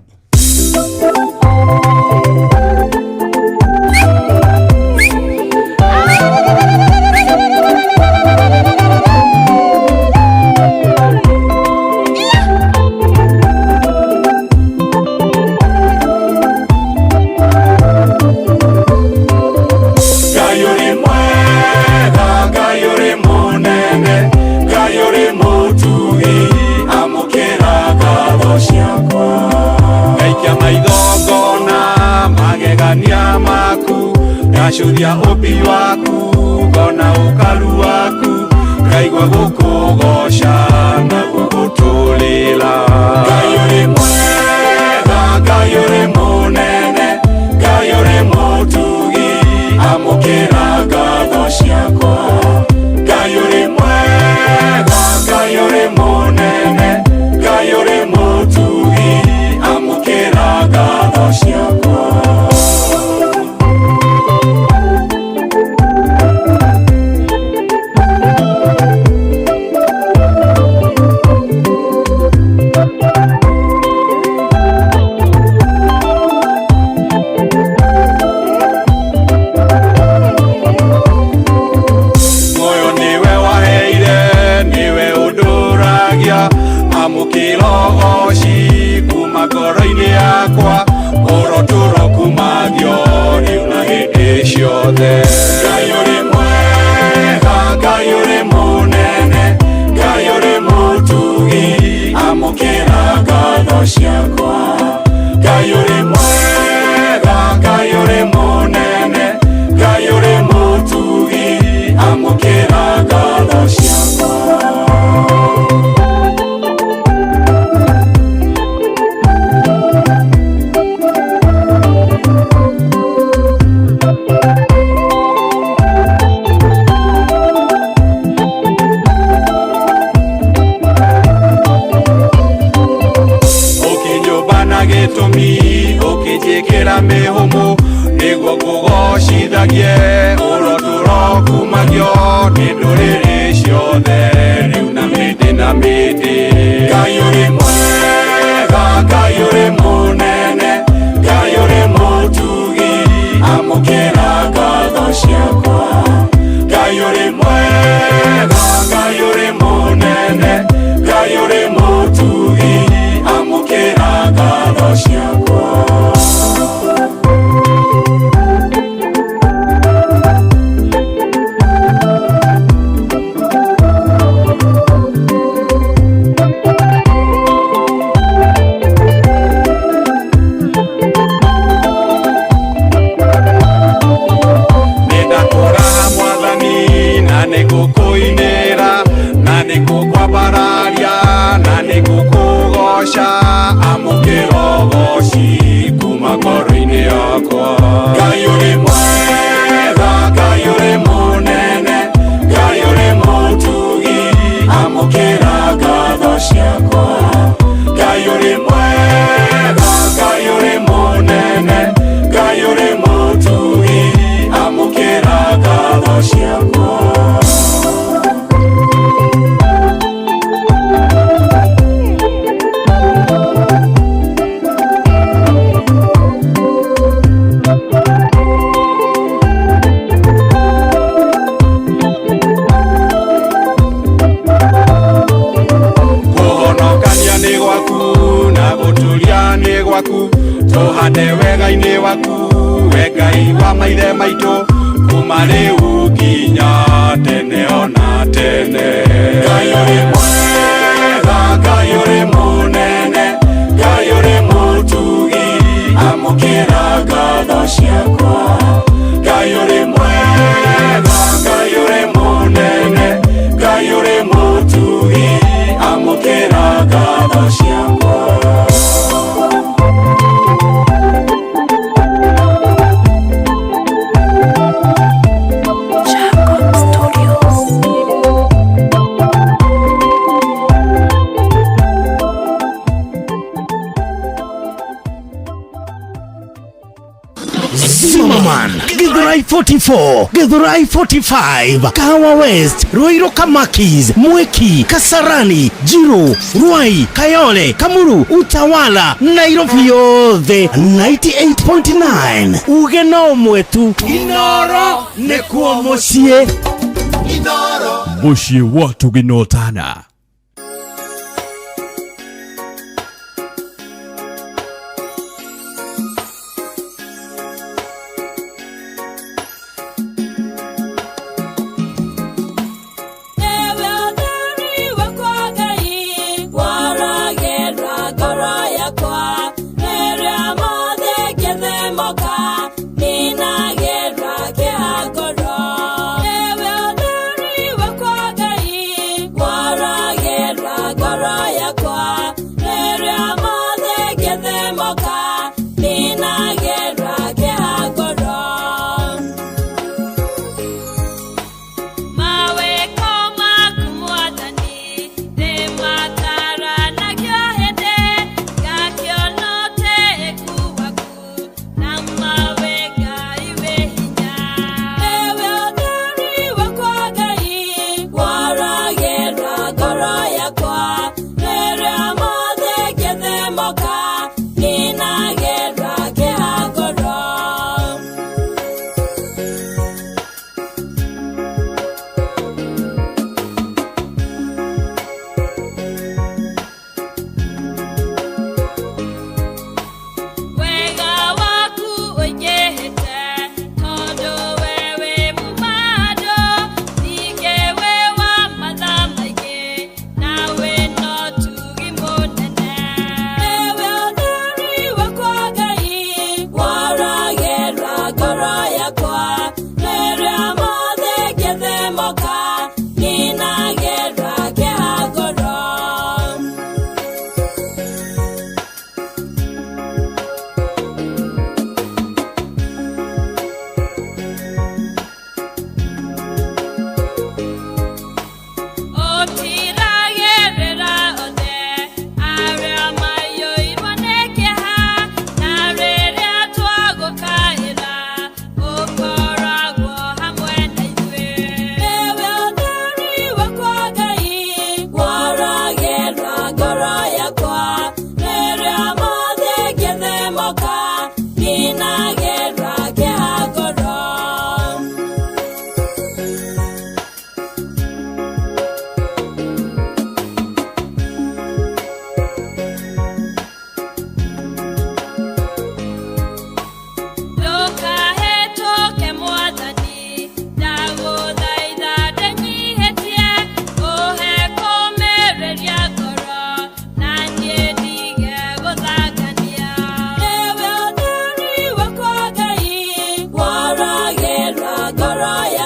Ngacũthia ũmbi waku ngona ũkaru waku ngaigua gũkũgoca na gũgũtũrĩra. Ngai ũrĩ mwega, Ngai ũrĩ mũnene, Ngai ũrĩ mũtugi, amũkĩra ngatho ciakwa. Ngai ũrĩ mwega, Ngai ũrĩ mũnene, Ngai ũrĩ mũtugi, amũkĩra ngatho ciakwa. Muoyo nĩwe waheire, nĩwe ũndũragia, amũkĩra ũgoci kuma ngoro-inĩ yakwa, ũrotũro kumagio rĩu na hĩndĩ ciothe. Ngai ũrĩ mwega, Ngai ũrĩ mũnene, Ngai ũrĩ mũtugi, amũkĩra ngatho ciakwa. Ngai ũrĩ mwega, Ngai ũrĩ mũnene, Ngai ũrĩ mũtugi, amũkĩra ngatho ciakwa. Ũkĩnyũmba na gĩtũmi, ũkĩnjĩkĩra mĩhũmũ, nĩguo ngũgocithagie, ũrotũro kumagio nĩ ndũrĩrĩ ciothe, rĩu na mĩndĩ na mĩndĩ. Ngai ũrĩ mwega, Ngai ũrĩ mũnene, Ngai ũrĩ mũtugi, amũkĩra ngatho ciakwa. Ngai ũrĩ mwega, Ngai ũrĩ mũnene, Ngai ũrĩ mũtugi, amũkĩra ngatho ciakwa. Nĩndakũraha Mwathani na nĩngũkũinĩra, na nĩngũkwambararia, na nĩngũkũgoca, amũkĩra ũgoci kuma ngoro-inĩ yakwa. Ngai ũrĩ mwega, Ngai ũrĩ mũnene, Ngai ũrĩ mũtugi, amũkĩra ngatho ciakwa. Ngai ũrĩ mwega, Ngai ũrĩ mũnene, Ngai ũrĩ mũtugi, amũkĩra ngatho ciakwa. Kũhonokania nĩ gwaku na gũtũria nĩ gwaku, tũhande wega-inĩ waku, we Ngai wa maithe maitũ, kuma rĩu nginya tene ona tene. Ngai ũrĩ mwega, Ngai ũrĩ mũnene, Ngai ũrĩ mũtugi, amũkĩra ngatho ciakwa. Ngai ũrĩ mwega, Ngai ũrĩ mũnene, Ngai ũrĩ mũtugi, amũkĩra ngatho ciakwa. Zimmerman, Githurai 44, Githurai 45, Kahawa West, Ruiru Kamakis, Mwiki, Kasarani, Jiru, Ruai, Kayole, Kamuru, Utawala, Nairobi yothe 98.9. Uge no mwetu Inoro nĩkuo mũciĩ. Mũciĩ wa tũgĩnotana. Moka, nina gerra.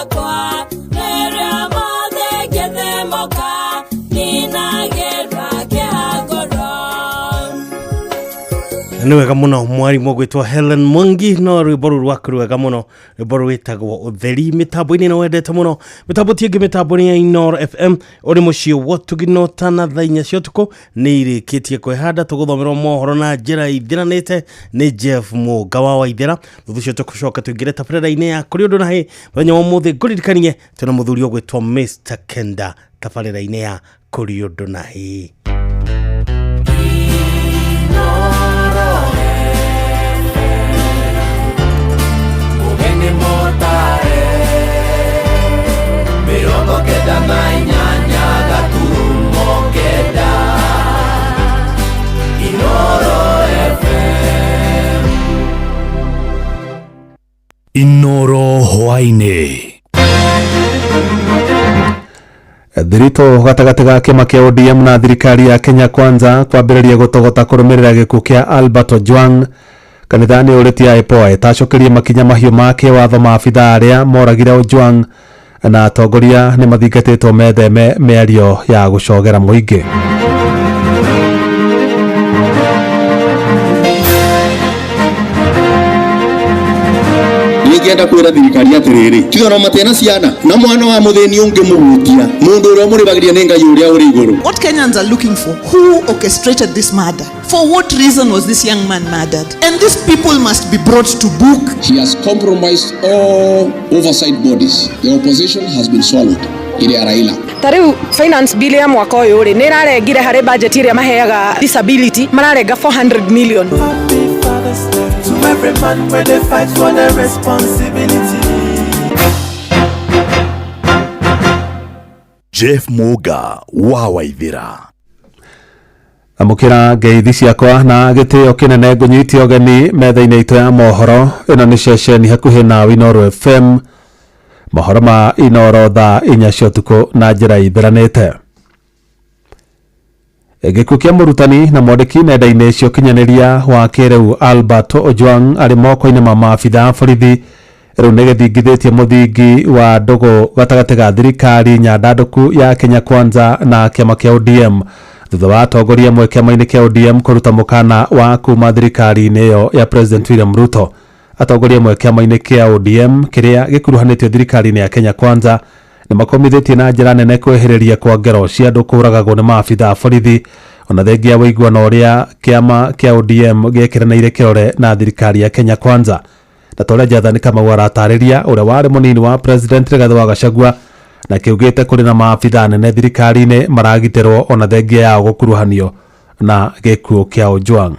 yakwa rĩrĩa mathĩngĩthĩmũka ninagĩrwa kĩha ngoro. Nĩ wega mũno mwarimũ gwĩtwo Helen Mwangi, no rwĩmbo rũu rwaku rwega mũno, rwĩmbo rwĩtagwo ũtheri mĩtambo-inĩ na wendete mũno mĩtambo ti ĩngĩ, mĩtambo nĩ ya Inoro FM ũrĩ mũciĩ wotuginota na thaa 4 cia ũtukũ nĩ irĩkĩtie kwĩhanda. Tũgũthomerwo mohoro na njĩra ithiranĩte nĩ Jeff Mũnga wa Waithera. Thutha ũcio tũgũcoka tũingĩre tabarĩra-inĩ ya kũrĩ ũndũ na hĩ mũthenya wa ũmũthĩ. Ngũririkanie twĩna mũthuri ũgwĩtwo Mr Kenda tabarĩra-inĩ ya kũrĩ ũndũ na hĩ. Ũgeni mũtare 98.9 Inoro FM. Inoro hwaini. Thiritũ gatagatĩ ga kĩama kĩa ODM na thirikari ya Kenya Kwanza kwambĩrĩria gũtogota kũrũmĩrĩra gĩkuũ kĩa Albert Ojwang. Kanitha nĩ ũrĩtie IPOA ĩtacũkĩrie makinya mahiũ ma kĩwatho maabithaa arĩa moragire Ojwang, na atongoria nĩ mathingatĩtwo metheme mĩario ya gũcogera mũingĩ. Ningĩenda kwĩra thirikari atĩrĩrĩ, tiga no matena ciana na mwana wa mũthĩni ũngĩmũhutia, mũndũ ũrĩa ũmũrĩbagĩria nĩ Ngai ũrĩa ũrĩ igũrũ. What Kenyans are looking for, who orchestrated this murder? For what reason was this young man murdered? And these people must be brought to book. He has compromised all oversight bodies. The opposition has been swallowed. Ĩrĩa Raila. Ta rĩu finance bill ya mwaka ũyũ rĩ, nĩ ĩrarengire harĩ budget ĩrĩa maheaga disability, mararenga 400 million. To every man where they fight for their responsibility. Jeff Muga wa Waithira. Amũkĩra ngeithi ciakwa na gĩtĩo kĩnene, ngũnyite ũgeni metha-inĩ itũ ya mohoro. Ĩno nĩ ceceni hakuhĩ na Inoro FM, mohoro ma Inoro thaa 4 cia ũtukũ na njĩra ithiranĩte. Gĩkuũ kĩa mũrutani na mwandĩki nenda-inĩ cia ũkinyanĩria wa kĩrĩu Albert Ojwang arĩ moko-inĩ ma maabithaa a borithi rĩu nĩ gĩthingithĩtie mũthingi wa ndũgũ gatagatĩ ga thirikari nyandandũku ya Kenya Kwanza na kĩama kĩa ODM, thutha wa atongoria amwe kĩama-inĩ kĩa ODM kũruta mũkana wa kuma thirikari-inĩ ĩyo ya President William Ruto. Atongoria amwe kĩama-inĩ kĩa ODM kĩrĩa gĩkuruhanĩtio thirikari-inĩ ya Kenya Kwanza nĩ makomithĩtie na njĩra nene kwĩhĩrĩria kwa ngero cia andũ kũragagwo nĩ maabithaa a borithi, ona thengia ũiguano ũrĩa kĩama kĩa ODM gĩekĩranĩire kĩrore na thirikari ya Kenya Kwanza. Na ta ũrĩa Jathani Kamau aratarĩria, ũrĩa warĩ mũnini wa President Rigathĩ wa Gachagua na kĩugĩte kũrĩ na maabithaa nene thirikari-inĩ maragitĩrwo ona thengia yao gũkuruhanio na gĩkuũ kĩa Ojwang.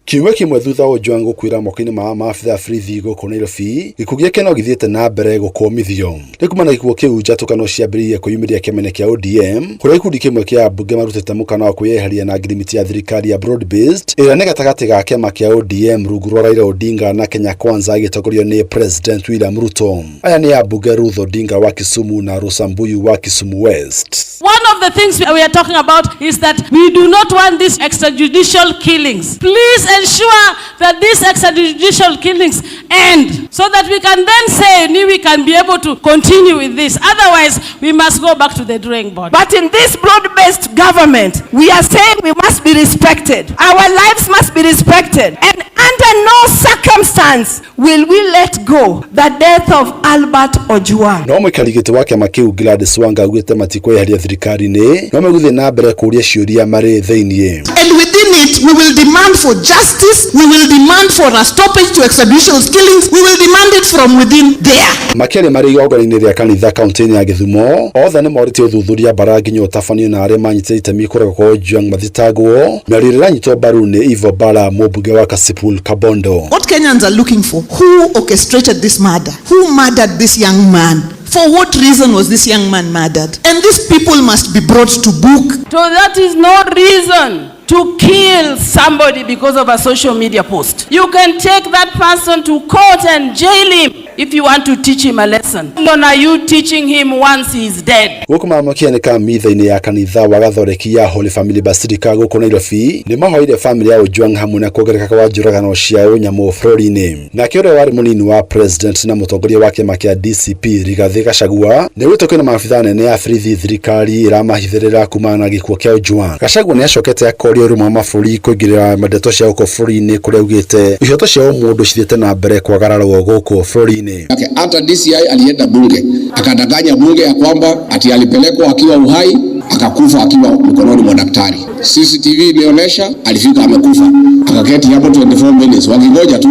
Kiumia kĩmwe thutha wa Ojwang gũkuĩra moko-inĩ ma maabithaa a borithi gũkũ Nairobi, gĩkuũ gĩake no gĩthiĩte na mbere gũkũmithio. Nĩ kuma na gĩkuũ kĩu njatũkano ciambĩrĩirie kwĩyumĩria kĩama-inĩ kĩa ODM, kũrĩa gĩkundi kĩmwe kĩa ambunge marutĩte mũkana wa kwĩyeheria na ngirimiti ya thirikari ya broad based ĩrĩa nĩ gatagatĩ ga kĩama kĩa ODM rungu rwa Raila Odinga na Kenya Kwanza ĩgĩtongorio nĩ President William Ruto. Aya nĩ ambunge Ruth Odinga wa Kisumu na Rosa Mbuyu wa Kisumu West. One of the things we are talking about is that we do not want these extrajudicial killings. Please ensure that these extrajudicial killings end so that we can then say we can be able to continue with this. Otherwise, we must go back to the drawing board. But in this broad-based government, we are saying we must be respected. Our lives must be respected. And under no circumstance will we let go the death of Albert Ojwang. No mũikari gĩtĩ wa kĩama kĩu Gladys Wanga augĩte matikweheria thirikari-inĩ, no megũthiĩ na mbere kũũria ciũria marĩ thĩiniĩ. And within it, we will demand for justice, we will demand for a stoppage to extrajudicial killings, we will demand it from within there. Makĩaria marĩ igongona-inĩ rĩa kanitha kaunti-inĩ ya Gĩthumo, othe nĩ morĩtie ũthuthuria mbara nginya ũtabanio na arĩa manyitĩte itemi kũragwo kwa Ojwang mathitangwo. Mĩario ĩrĩa ĩranyitwo mbaru nĩ Eve Obara, mũmbunge wa Kasipul Kabondo. What Kenyans are looking for, who orchestrated this murder? Who murdered this young man? For what reason was this young man murdered? And these people must be brought to book. So that is no reason to kill somebody because of a social media post. You can take that person to court and jail him. If you want to teach him a lesson, what are you teaching him once he is dead? Gũkũ mamakĩanĩka mitha-inĩ ya kanitha wa Gathoreki ya Holy Family Basilica gũkũ Nairobi nĩ mahoire famĩlĩ ya Ojwang hamwe na kuongerereka kwa njũragano cia ũnyamũ bũrũri-inĩ. Nake ũrĩa warĩ mũnini wa president na mũtongoria wa kĩama kĩa DCP Rigathĩ Gachagua nĩ augĩte kwĩna maabitha anene a borithi thirikari ĩramahithĩrĩra kumana na gĩkuũ kĩa Ojwang. Gachagua nĩ acokete akoria ũrũmwe wa mabũrũri kũingĩrĩra ndeto cia gũkũ bũrũri-inĩ kũrĩa augĩte ihoto cia ũmũndũ cithiĩte na mbere kwagararwo gũkũ bũrũri-inĩ. Hata DCI alienda bunge akadanganya bunge ya kwamba ati alipelekwa akiwa uhai akakufa akiwa mkononi mwa daktari. CCTV imeonyesha alifika amekufa, akaketi hapo 24 minutes wakingoja tu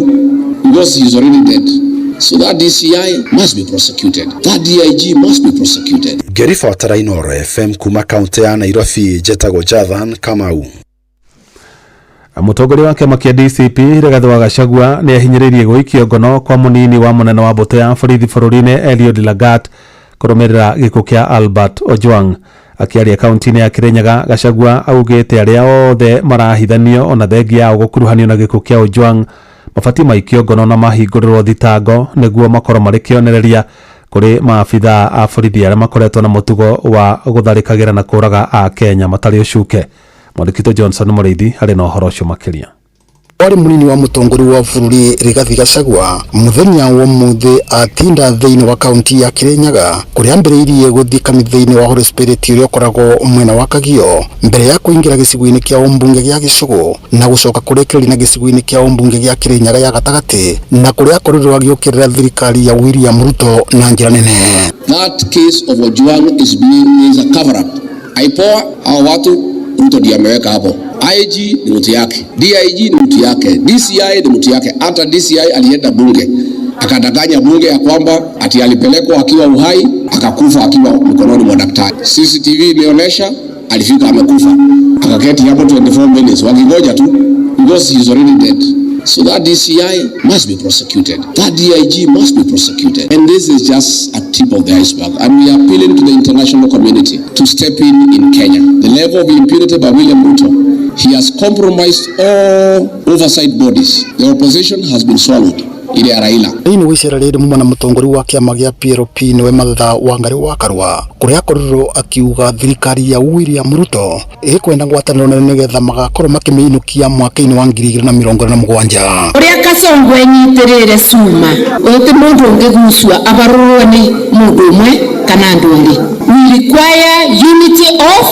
because he is already dead. So that DCI must be prosecuted. That DIG must be prosecuted. Ngĩribotera Inooro FM kuma kaunti ya Nairobi, njetagwo Jathan Kamau. Mũtongoria wa kĩama kĩa DCP Rigathĩ wa Gachagua nĩ ahinyĩrĩirie gũikio ngono kwa mũnini wa mũnene wa mbũtũ ya borithi bũrũri-inĩ Eliud Lagat kũrũmĩrĩra gĩkuũ kĩa Albert Ojwang. Akĩaria kaunti-inĩ ya Kirinyaga, Gachagua augĩte arĩa othe marahithanio ona thengia yao gũkuruhanio na gĩkuũ kĩa Ojwang mabatiĩ maikio ngono na mahingũrĩrwo thitango nĩguo makorwo marĩ kĩonereria kũrĩ maabithaa a borithi arĩa makoretwo na mũtugo wa gũtharĩkagĩra na kũraga Akenya matarĩ ũcuke. Mwandĩki Johnson Mũrĩithi arĩ na ũhoro ũcio makĩria. Warĩ mũnini wa mũtongoria wa bũrũri Rigathi Gachagua mũthenya wa ũmũthĩ atinda thĩinĩ wa kaunti ya Kirinyaga kũrĩa ambĩrĩirie gũthiĩ kanitha-inĩ wa Holy Spirit ũrĩa ũkoragwo mwena wa Kagio mbere ya kũingĩra gĩcigo-inĩ kĩa ũmbunge gĩa Gĩcũgũ na gũcoka kũrĩkĩrĩria na gĩcigo-inĩ kĩa ũmbunge gĩa Kirinyaga ya gatagatĩ na kũrĩa akorirwo agĩũkĩrĩra thirikari ya William Ruto na njĩra nene. That case of Ojwang is being is a cover up. IPOA hao watu Ruto ndiye ameweka hapo. IG ni mtu yake, DIG ni mtu yake, DCI ni mtu yake. Hata DCI alienda bunge akadanganya bunge ya kwamba ati alipelekwa akiwa uhai akakufa akiwa mkononi mwa daktari. CCTV imeonyesha alifika amekufa, akaketi hapo 24 minutes wakingoja tu because he is already dead. So that DCI must be prosecuted. That DIG must be prosecuted. And this is just a tip of the iceberg. And we are appealing to the international community to step in Kenya. The level of impunity by William Ruto, he has compromised all oversight bodies. The opposition has been swallowed. Ile ya Raila. Thĩinĩ wa icera rĩrĩ muma na mũtongoria wa kĩama gĩa PLP nĩwe Martha Wangari wa Karua kũrĩa akorirwo akiuga thirikari ya William Ruto ĩkwenda ngwatanĩro nene nĩgetha magakorwo makĩmĩinũkia mwaka-inĩ wa 2027. Ũrĩa Kasongo enyitĩrĩire cuma ũyũ ti mũndũ ũngĩgucua abarũrwo nĩ mũndũ ũmwe kana andũ erĩ. We require unity of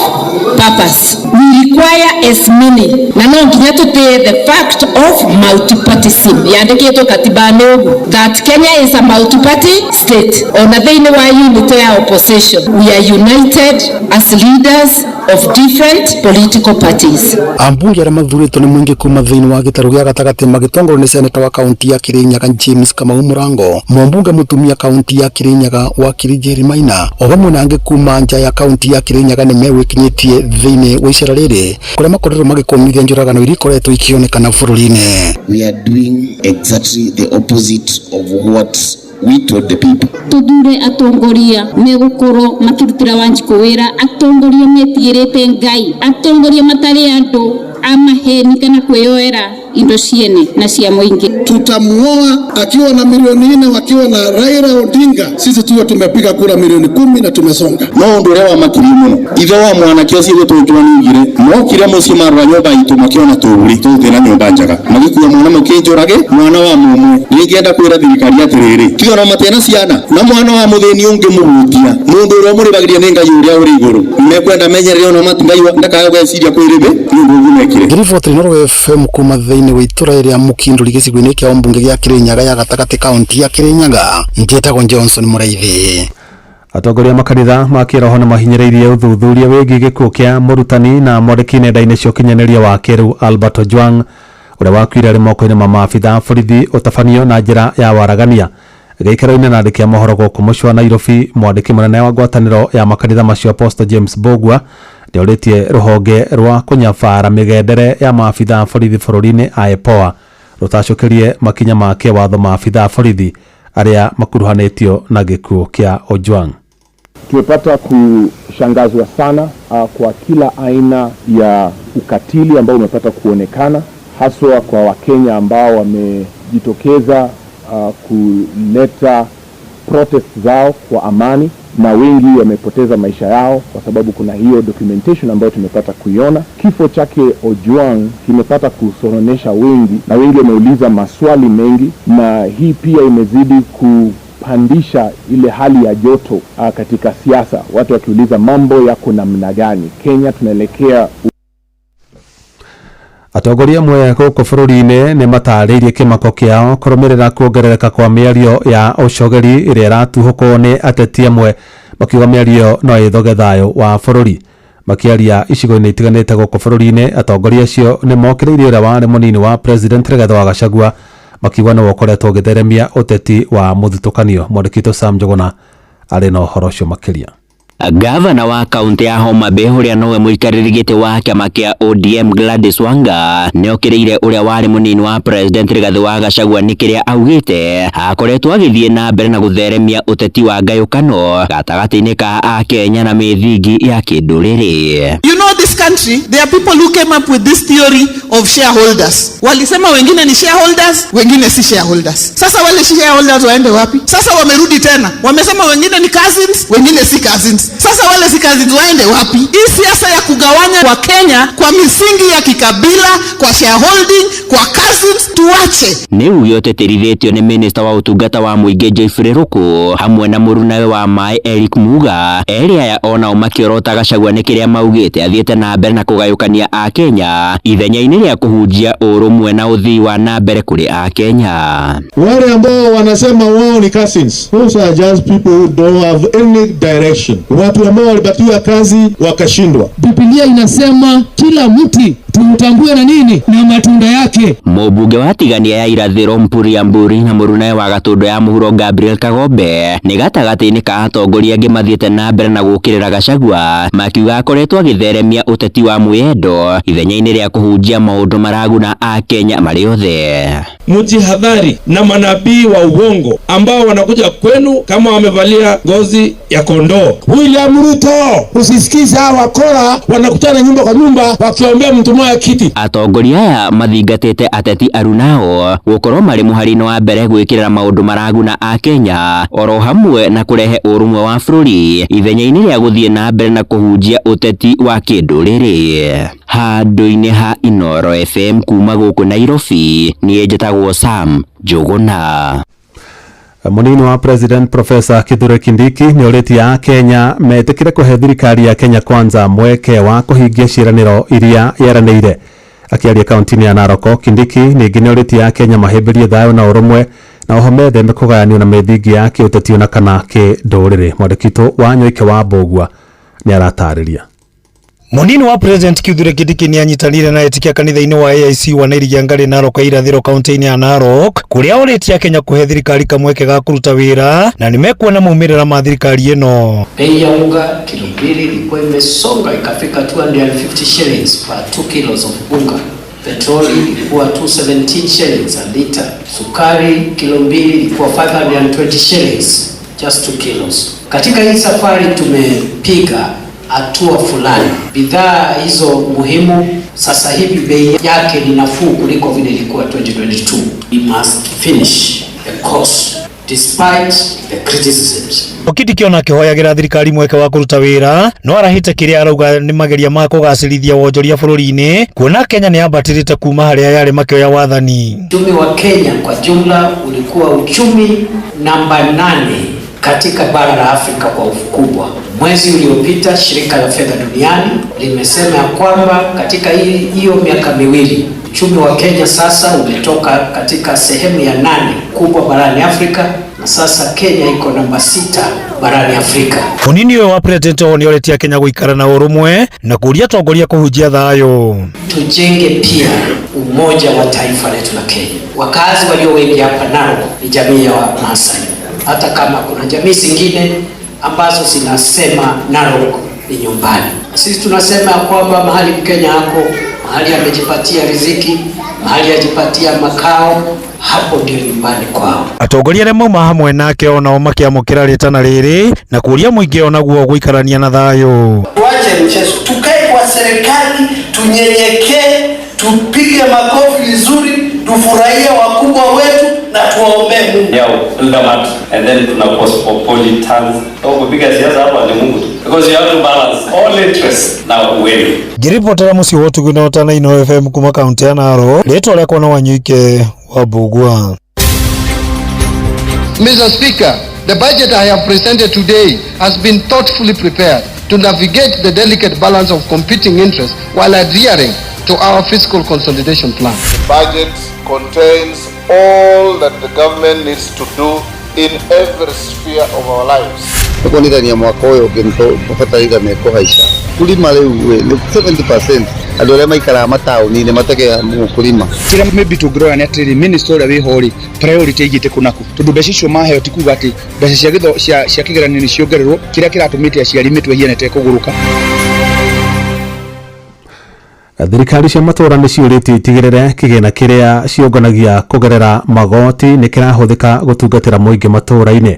purpose. We require as many. Na no nginya tũtĩe the fact of multipartyism. Yandĩkĩtwo katiba-inĩ ũguo that Kenya is a multi-party state. Ona thĩinĩ wa unity ya opposition, we are united as leaders of different political parties. Ambunge arĩa mathurĩtwo nĩ mũingĩ kuma thĩinĩ wa gĩtarũ gĩa gatagatĩ magĩtongorio nĩ seneta wa kaunti ya Kirinyaga James Kamau Mũrango, mũmbunge mũtumia kaunti ya Kirinyaga Wakiri Njeri Maina, o hamwe na angĩ kuma nja ya kaunti ya Kirinyaga nĩ megwĩkinyĩtie thĩinĩ wa icera rĩrĩ kũrĩa makoretwo magĩkũmithia njũragano iria ikoretwo ikĩonekana bũrũri-inĩ. We are doing exactly the opposite of what we told the people. Tuthure atongoria megukorwo makirutira Wanjikũ wĩra, atongoria metigĩrĩte Ngai, atongoria matarĩ andũ a maheni kana kwĩyoera indo ciene na cia mũingĩ. Tutamuoa akiwa na milioni 4 wakiwa na Raila Odinga. Sisi tuwe tumepiga kura milioni 10 na tumesonga. No undu uria wa makiri muno ithe wa mwanake ucio gwitwo Njuanigire mokire mucii marora nyumba itu makiona tũũri tũthĩ na nyumba njega magĩkua mwana mũkĩnjũrage mwana wa mũmwe. Ningĩenda kwĩra thirikari atĩrĩrĩ, tiga no matena ciana na mwana wa mũthĩni ũngĩmũhutia mũndũ ũrĩa ũmũrĩbagĩria nĩ Ngai ũrĩa ũrĩ igũrũ mekwenda menyerere ona Ngai ndakae gweciria kwĩrĩbĩ nĩ ũndũ ũguo mekire. Ngĩriboti Inooro FM kuma thĩinĩ wa itũra rĩa Mũkindũri gĩcigo-inĩ kĩa ũmbunge gĩa Kirinyaga ya gatagatĩ kaunti ya Kirinyaga, njĩtagwo Johnson Mũraithi. Atongoria makanitha ma kĩroho nĩ mahinyĩrĩirie ũthuthuria wĩgiĩ gĩkuũ kĩa mũrutani na mwandĩki nenda-inĩ cia ũkinyanĩria wa kĩrĩu Albert Ojwang ũrĩa wakuire arĩ moko-inĩ ma maabitha a borithi ũtabanio na njĩra ya waragania. Gĩikaro-inĩ na andĩki a mohoro gũkũ mũciĩ wa Nairobi, mwandĩki mũnene wa ngwatanĩro ya makanitha macio Apostle James Mbugua nĩorĩtie rũhonge rwa kũnyabara mĩgendere ya maabitha a borithi bũrũri-inĩ IPOA rũtacũkĩrie makinya ma kĩwatho maabitha a borithi arĩa makuruhanĩtio na gĩkuũ kĩa Ojwang. Tumepata kushangazwa sana kwa kila aina ya ukatili ambao umepata kuonekana, haswa kwa Wakenya ambao wamejitokeza kuleta protest zao kwa amani, na wengi wamepoteza maisha yao kwa sababu kuna hiyo documentation ambayo tumepata kuiona. Kifo chake Ojwang kimepata kusononesha wengi, na wengi wameuliza maswali mengi, na hii pia imezidi kupandisha ile hali ya joto katika siasa, watu wakiuliza mambo yako namna gani, Kenya tunaelekea. Atongoria amwe gũkũ bũrũri-inĩ nĩ matarĩirie kĩmako kĩao kũrũmĩrĩra kuongerereka kwa mĩario ya ũcogeri ĩrĩa ĩratuhũkwo nĩ ateti amwe, makiuga mĩario no ĩthoge thayũ wa bũrũri. Makĩaria icigo-inĩ itiganĩte gũkũ bũrũri-inĩ, atongoria acio nĩ mokĩrĩirie ũrĩa warĩ mũnini wa President Rigathĩ wa Gachagua, makiuga nĩwe ũkoretwo ũgĩtheremia ũteti wa mũthutũkanio. Mwandĩki witũ Sam Njuguna arĩ na ũhoro ũcio makĩria. Gavana wa kaunti ya Homa Bay uria nowe muikarĩri gĩtĩ wa kĩama kĩa ODM Gladys Wanga nĩokĩrĩire ũrĩa warĩ mũnini wa President Rigathĩ wa Gachagua nĩ kĩrĩa augĩte akoretwo agĩthiĩ na mbere na gũtheremia ũteti wa ngayũkano gatagatĩ-inĩ ka Akenya na mĩthingi ya kĩndũrĩrĩ. You know, this country, there are people who came up with this theory of shareholders. Walisema wengine ni shareholders, wengine si shareholders. Sasa wale shareholders waende wapi? Sasa wamerudi tena, wamesema wengine ni cousins, wengine si cousins. Sasa wale si cousins waende wapi? Hii siasa ya kugawanya kwa Kenya kwa misingi ya kikabila, kwa shareholding, kwa cousins, tuache. Nĩ uge ũtĩtĩrithĩtio nĩ minista wa ũtungata wa mũingĩ Geoffrey Ruku hamwe na mũrunawe wa maĩ Eric Muga, erĩ aya onao makĩorota Gachagua nĩ kĩrĩa maugĩte athiĩte na mbere na kũgayũkania Akenya ithenya-inĩ rĩa kũhunjia ũrũmwe na ũthii wa na mbere kũrĩ Akenya. Wale ambao wanasema wao ni cousins, those are just people who don't have any direction. Watu ambao walipatiwa kazi wakashindwa. Biblia inasema kila mti tumtambue na nini na matunda yake. Mũmbunge wa Tigania ya Irathĩro Mpuri Mburi na mũrunawe wa Gatũndũ ya Mũhuro Gabriel Kagombe nĩ gatagatĩ-inĩ ka atongoria angĩ mathiĩte na mbere na gũũkĩrĩra Gachagua, makiuga akoretwo agĩtheremia ũteti wa mwĩyendo ithenya-inĩ rĩa kũhunjia maũndũ maraguna Akenya marĩ othe. Mjihadhari na manabii wa uongo ambao wanakuja kwenu kama wamevalia ngozi ya kondoo. William Ruto, usisikize hawa wakora wanakutana nyumba kwa nyumba wakiombea mtu mmoja kiti. Atongoria aya mathingatĩte ateti arunao gũkorwo marĩ mũhari-inĩ wa mbere gwĩkĩrĩra maũndũ maraguna Akenya oro hamwe na kũrehe ũrũmwe wa bũrũri ithenya-inĩ rĩa gũthiĩ na mbere na kũhunjia ũteti wa kĩndũrĩrĩ. Handũ-inĩ ha Inooro FM kuma gũkũ Nairobi, niĩ njĩtagwo Sam Njuguna. Mũnini wa President Professor Kithure Kindiki nĩ orĩtie Akenya metĩkĩre kũhe thirikari ya Kenya Kwanza mweke wa kũhingia ciĩranĩro iria yeranĩire. Akĩaria kaunti-inĩ ya Narok, Kindiki ningĩ nĩ orĩtie Akenya mahĩmbĩrie thayũ na ũrũmwe na oho metheme kũgayanio na mĩthingi ya kĩũteti ona kana kĩndũrĩrĩ. Mwandĩki witũ Wanyoike wa Mbũgua nĩ aratarĩria. Munini wa President Kithure Kindiki ni anyitanire na etikia kanitha-inĩ wa AIC wa Nairigiangari Narok Irathĩro kaunti-inĩ ya Narok kuria ũrĩtie Kenya kũhe thirikari kamweke ga kũruta wĩra na nĩmekuona maumĩrĩra ma thirikari ĩno. Bei ya unga kilo mbili ilikuwa imesonga ikafika 250 shillings per 2 kilos of unga. Petroli ilikuwa 217 shillings a liter. Sukari kilo mbili ilikuwa 520 shillings, just 2 kilos. Katika hii safari tumepiga hatua fulani. Bidhaa hizo muhimu sasa hivi bei yake ni nafuu kuliko vile ilikuwa 2022. We must finish the course despite the criticisms. Kindiki ona akĩhoyagĩra thirikari mweke wa kũruta wĩra no arahĩte kĩrĩa arauga nĩ mageria ma kũgacĩrithia wonjoria bũrũri-inĩ kuona Kenya nĩ yambatĩrĩte kuma harĩa yarĩ makĩoya wathani. Uchumi wa Kenya kwa jumla ulikuwa uchumi namba 8 katika bara la Afrika kwa ukubwa. Mwezi uliopita shirika la fedha duniani limesema ya kwamba katika hiyo miaka miwili uchumi wa Kenya sasa umetoka katika sehemu ya 8 kubwa barani Afrika na sasa Kenya iko namba 6 barani Afrika. Munini wa President nĩ orĩtie Kenya gũikara na ũrũmwe na kũria atongoria kũhunjia thayũ. Tujenge pia umoja wa taifa letu la Kenya. Wakazi walio wengi hapa Narok ni jamii ya Maasai, hata kama kuna jamii zingine ambazo zinasema Narok ni nyumbani. Sisi tunasema kwamba mahali Mkenya hako, mahali amejipatia riziki, mahali ajipatia makao, hapo ndio nyumbani kwao. Atongoria arĩa mauma hamwe nake onao makĩamũkĩra rĩtana rĩrĩ na kũria mũingĩ onaguo gũikarania na thayũ. Tuache mchezo, tukae kwa serikali, tunyenyekee, tupige makofi vizuri, tufurahie wakubwa wetu na tuombee Mungu. Ya Ildamat and then tuna cosmopolitans. So kupiga siasa hapa ni Mungu tu. Because you have to balance all interests na ukweli. Ngĩribotera mũciĩ wa ũtugi na ũtana Inooro FM kuma kaunti ya Narok, rĩtwa rĩakwa nĩ Wanyuike wa Mbugua. Mr. Speaker, the budget I have presented today has been thoughtfully prepared to navigate the delicate balance of competing interests while adhering to our fiscal consolidation plan. The budget contains all that the government needs to do in every sphere of our lives. Tukonithania mwaka ũyũ ũngĩ bataraitha mekũhaica kulima rĩu nĩ 70% andũ arĩa maikaraga mataũni-inĩ mategeaga mũkũrima. Kĩrĩa maybe tũngĩrora nĩ atĩrĩrĩ, minister ũrĩa wĩho rĩ, priority aigĩte kũnaku, tondũ mbeca icio maheo ti kuga atĩ mbeca cia gĩtho cia kĩgeranio nĩ ciongererwo, kĩrĩa kĩratũmĩte aciari mĩtwe ĩhiane ta ĩkũgũrũka. Thirikari cia matũra nĩ ciũrĩtio itigĩrĩre kĩgĩna kĩrĩa ciũnganagia kũgerera magoti nĩ kĩrahũthĩka gũtungatĩra mũingĩ matũra-inĩ.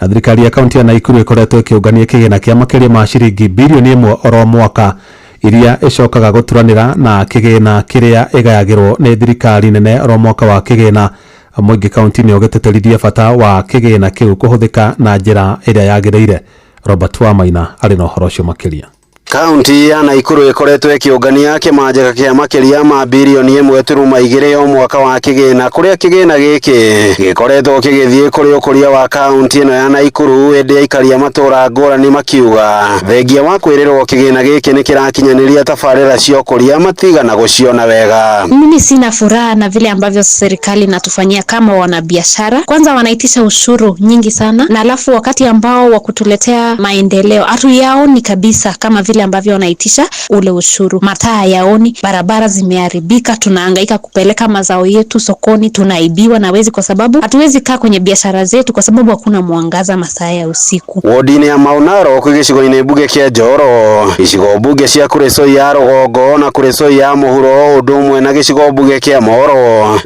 Na thirikari ya kaunti ya Naikuru ĩkoretwo ĩkĩũngania kĩgĩna kĩa makĩria ma ciringi birioni 1 oro mwaka iria ĩcokaga gũturanĩra na kĩgĩna kĩrĩa ĩgayagĩrwo nĩ thirikari nene oro mwaka wa kĩgĩna. Mũingĩ kaunti-inĩ ũgĩtĩtĩrithia bata wa kĩgĩna kĩu kũhũthĩka na njĩra ĩrĩa yagĩrĩire. Robert Wamaina arĩ na ũhoro ũcio makĩria. Kaunti ya Naikuru ĩkoretwo ĩkĩũngania kĩmanjĩka kĩa makĩria ma birioni 1.2 o mwaka wa kĩgĩna, kũrĩa kĩgĩna gĩkĩ gĩkoretwo kĩgĩthiĩ kũrĩ ũkũria wa kaunti ĩno ya Naikuru, ĩndĩ aikari a matũra ngũrani makiuga thengia wa kwĩrĩrwo kĩgĩna gĩkĩ nĩ kĩrakinyanĩria tabarĩra cia ũkũria matigana gũciona wega. Mimi sina furaha na vile ambavyo serikali inatufanyia kama wanabiashara. Kwanza wanaitisha ushuru nyingi sana, na alafu wakati ambao wa kutuletea maendeleo hatuyaoni kabisa, kama vile ambavyo wanaitisha ule ushuru. Mataa yaoni, barabara zimeharibika, tunahangaika kupeleka mazao yetu sokoni, tunaibiwa na wezi kwa sababu hatuwezi kaa kwenye biashara zetu kwa sababu hakuna mwangaza masaa ya usiku. Wodi-inĩ ya Mau Narok gĩcigo-inĩ mbunge kĩa Njoro, icigo mbunge cia Kuresoi ya rũgongo na Kuresoi ya mũhuro ũndũ ũmwe na gĩcigo mbunge kĩa Moro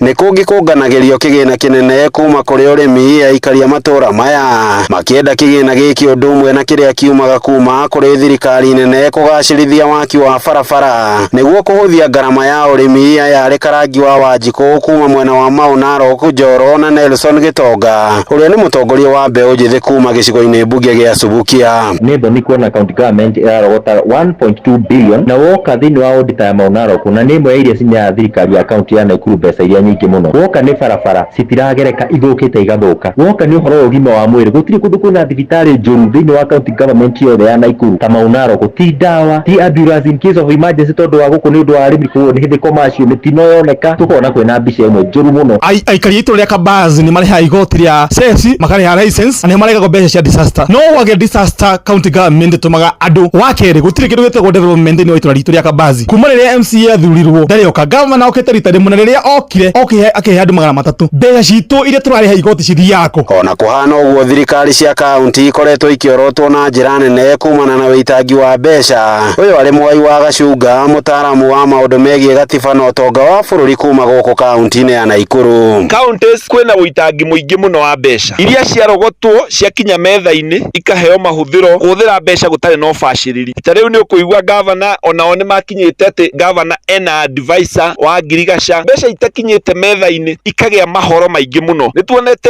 nĩ kũngĩ kũnganagĩrio kĩgĩna kĩnene kuma kũrĩ ũrĩmi. Aikari a matũra maya makĩenda kĩgĩna gĩkĩ ũndũ ũmwe na kĩrĩa kiumaga kuma kũrĩ thirikari nene kũgacĩrithia waki wa barabara nĩguo kũhũthia ngarama ya ũrĩmi. Aya arĩ Karangi wa Wanjikũ kuma mwena wa Mau Narok, Njoro na Nelson Gĩtonga ũrĩa nĩ mũtongoria wa mbeũ njĩthĩ kuma gĩcigo-inĩ mbunge gĩa Subukia. Nĩ thoni kuona county government ĩrarogota 1.2 billion na woka thĩinĩ wa auditor ya Mau Narok, na nĩ ĩmwe ya iria cineaga thirikari ya kaunti ya Naikuru mbeca iria nyingĩ mũno. Woka nĩ barabara citiragereka, ithũkĩte igathũka. Woka nĩ ũhoro wa ũgima wa mwĩrĩ, gũtirĩ kũndũ kwĩna thibitarĩ njũru thĩinĩ wa county government yothe ya Naikuru ta Mau Narok. Ti ndawa, ti ambulance in case of emergency, tondũ wa gũkũ nĩ ũndũ wa arĩmi kũgwo nĩ hĩndĩ commercial mĩtino yoneka, tũkona kwĩna mbica ĩmwe njũru mũno. Aikari a itũra rĩa Kabaz nĩ marĩhaga igoti rĩa ceci, makarĩha license na nĩ marĩhagwo mbeca cia disaster. No wage disaster county government ĩtũmaga andũ. Wa kerĩ, gũtirĩ kĩndũ gĩtagwo development thĩinĩ wa itũra ritũ rĩa Kabazi. Kuma rĩrĩa MCA athurirwo ndarĩ oka, governor okĩte rita rĩmwe, na rĩrĩa okire akĩhe andũ 300. Mbeca citũ iria tũrarĩha igoti cithiaga kũ? Ona kũhana ũguo, thirikari cia kaunti ikoretwo ikĩorotwo na njĩra nene kumana na wĩitangi wa mbeca. Ũyũ arĩ Mwai wa Gacunga, mũtaaramu wa maũndũ megiĩ gatiba na ũtonga wa bũrũri kuma gũkũ kaunti-inĩ ya Naikuru. Counties kwĩna wũitangi mũingĩ mũno wa mbeca iria ciarogotwo ciakinya metha-inĩ ikaheo mahũthĩro kũhũthĩra mbeca gũtarĩ na ũbacĩrĩri. Ta rĩu nĩ ũkũigua gavana onao nĩ makinyĩte atĩ gavana ena advisor wa ngirigaca, mbeca itakinyĩte metha-inĩ ikagĩa mahoro maingĩ mũno. Nĩ tuonete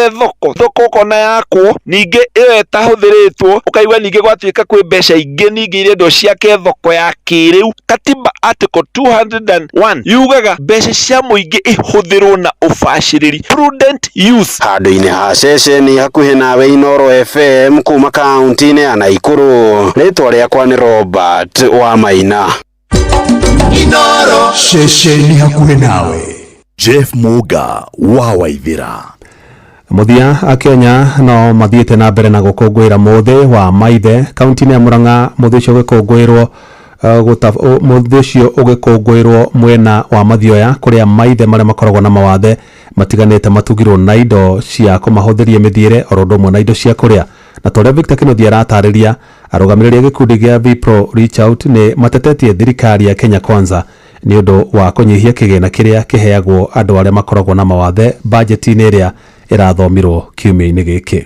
thoko ũkona yakwo ningĩ ĩyo ĩtahũthĩrĩtwo, ũkaigua ningĩ gwatuĩka kwĩ mbeca ingĩ ningĩ irendwo ciake thoko ya kĩrĩu. Katiba article 201 yugaga mbeca cia mũingĩ ihũthĩrwo na ũbacĩrĩri, prudent use. Handũ-inĩ ha ceceni hakuhĩ nawe Inooro FM kuma kaunti-inĩ ya Naikuru, rĩtwa rĩakwa nĩ Robert Wamaina. Inooro, ceceni hakuhĩ nawe. Jeff Muga wa Waithira. Mũthia a Kenya no mathiĩte na mbere na gũkũngũĩra mũthĩ wa maithe kaunti-inĩ ya Murang'a. Mũthĩ ũcio ũgĩkũngũĩrwo mwena wa Mathioya, kũrĩa maithe marĩa makoragwo na mawathe matiganĩte matugirwo na indo cia kũmahũthĩria mĩthiĩre oro ũndũ ũmwe na indo cia kũrĩa. Na ta ũrĩa Victor Kĩnuthia aratarĩria, arũgamĩrĩri a gĩkundi gĩa Vipro Reach Out nĩ matetetie thirikari ya Kenya Kwanza nĩ ũndũ wa kũnyihia kĩgĩna kĩrĩa kĩheagwo andũ arĩa makoragwo na mawathe bajeti-inĩ ĩrĩa ĩrathomirwo kiumia-inĩ gĩkĩ.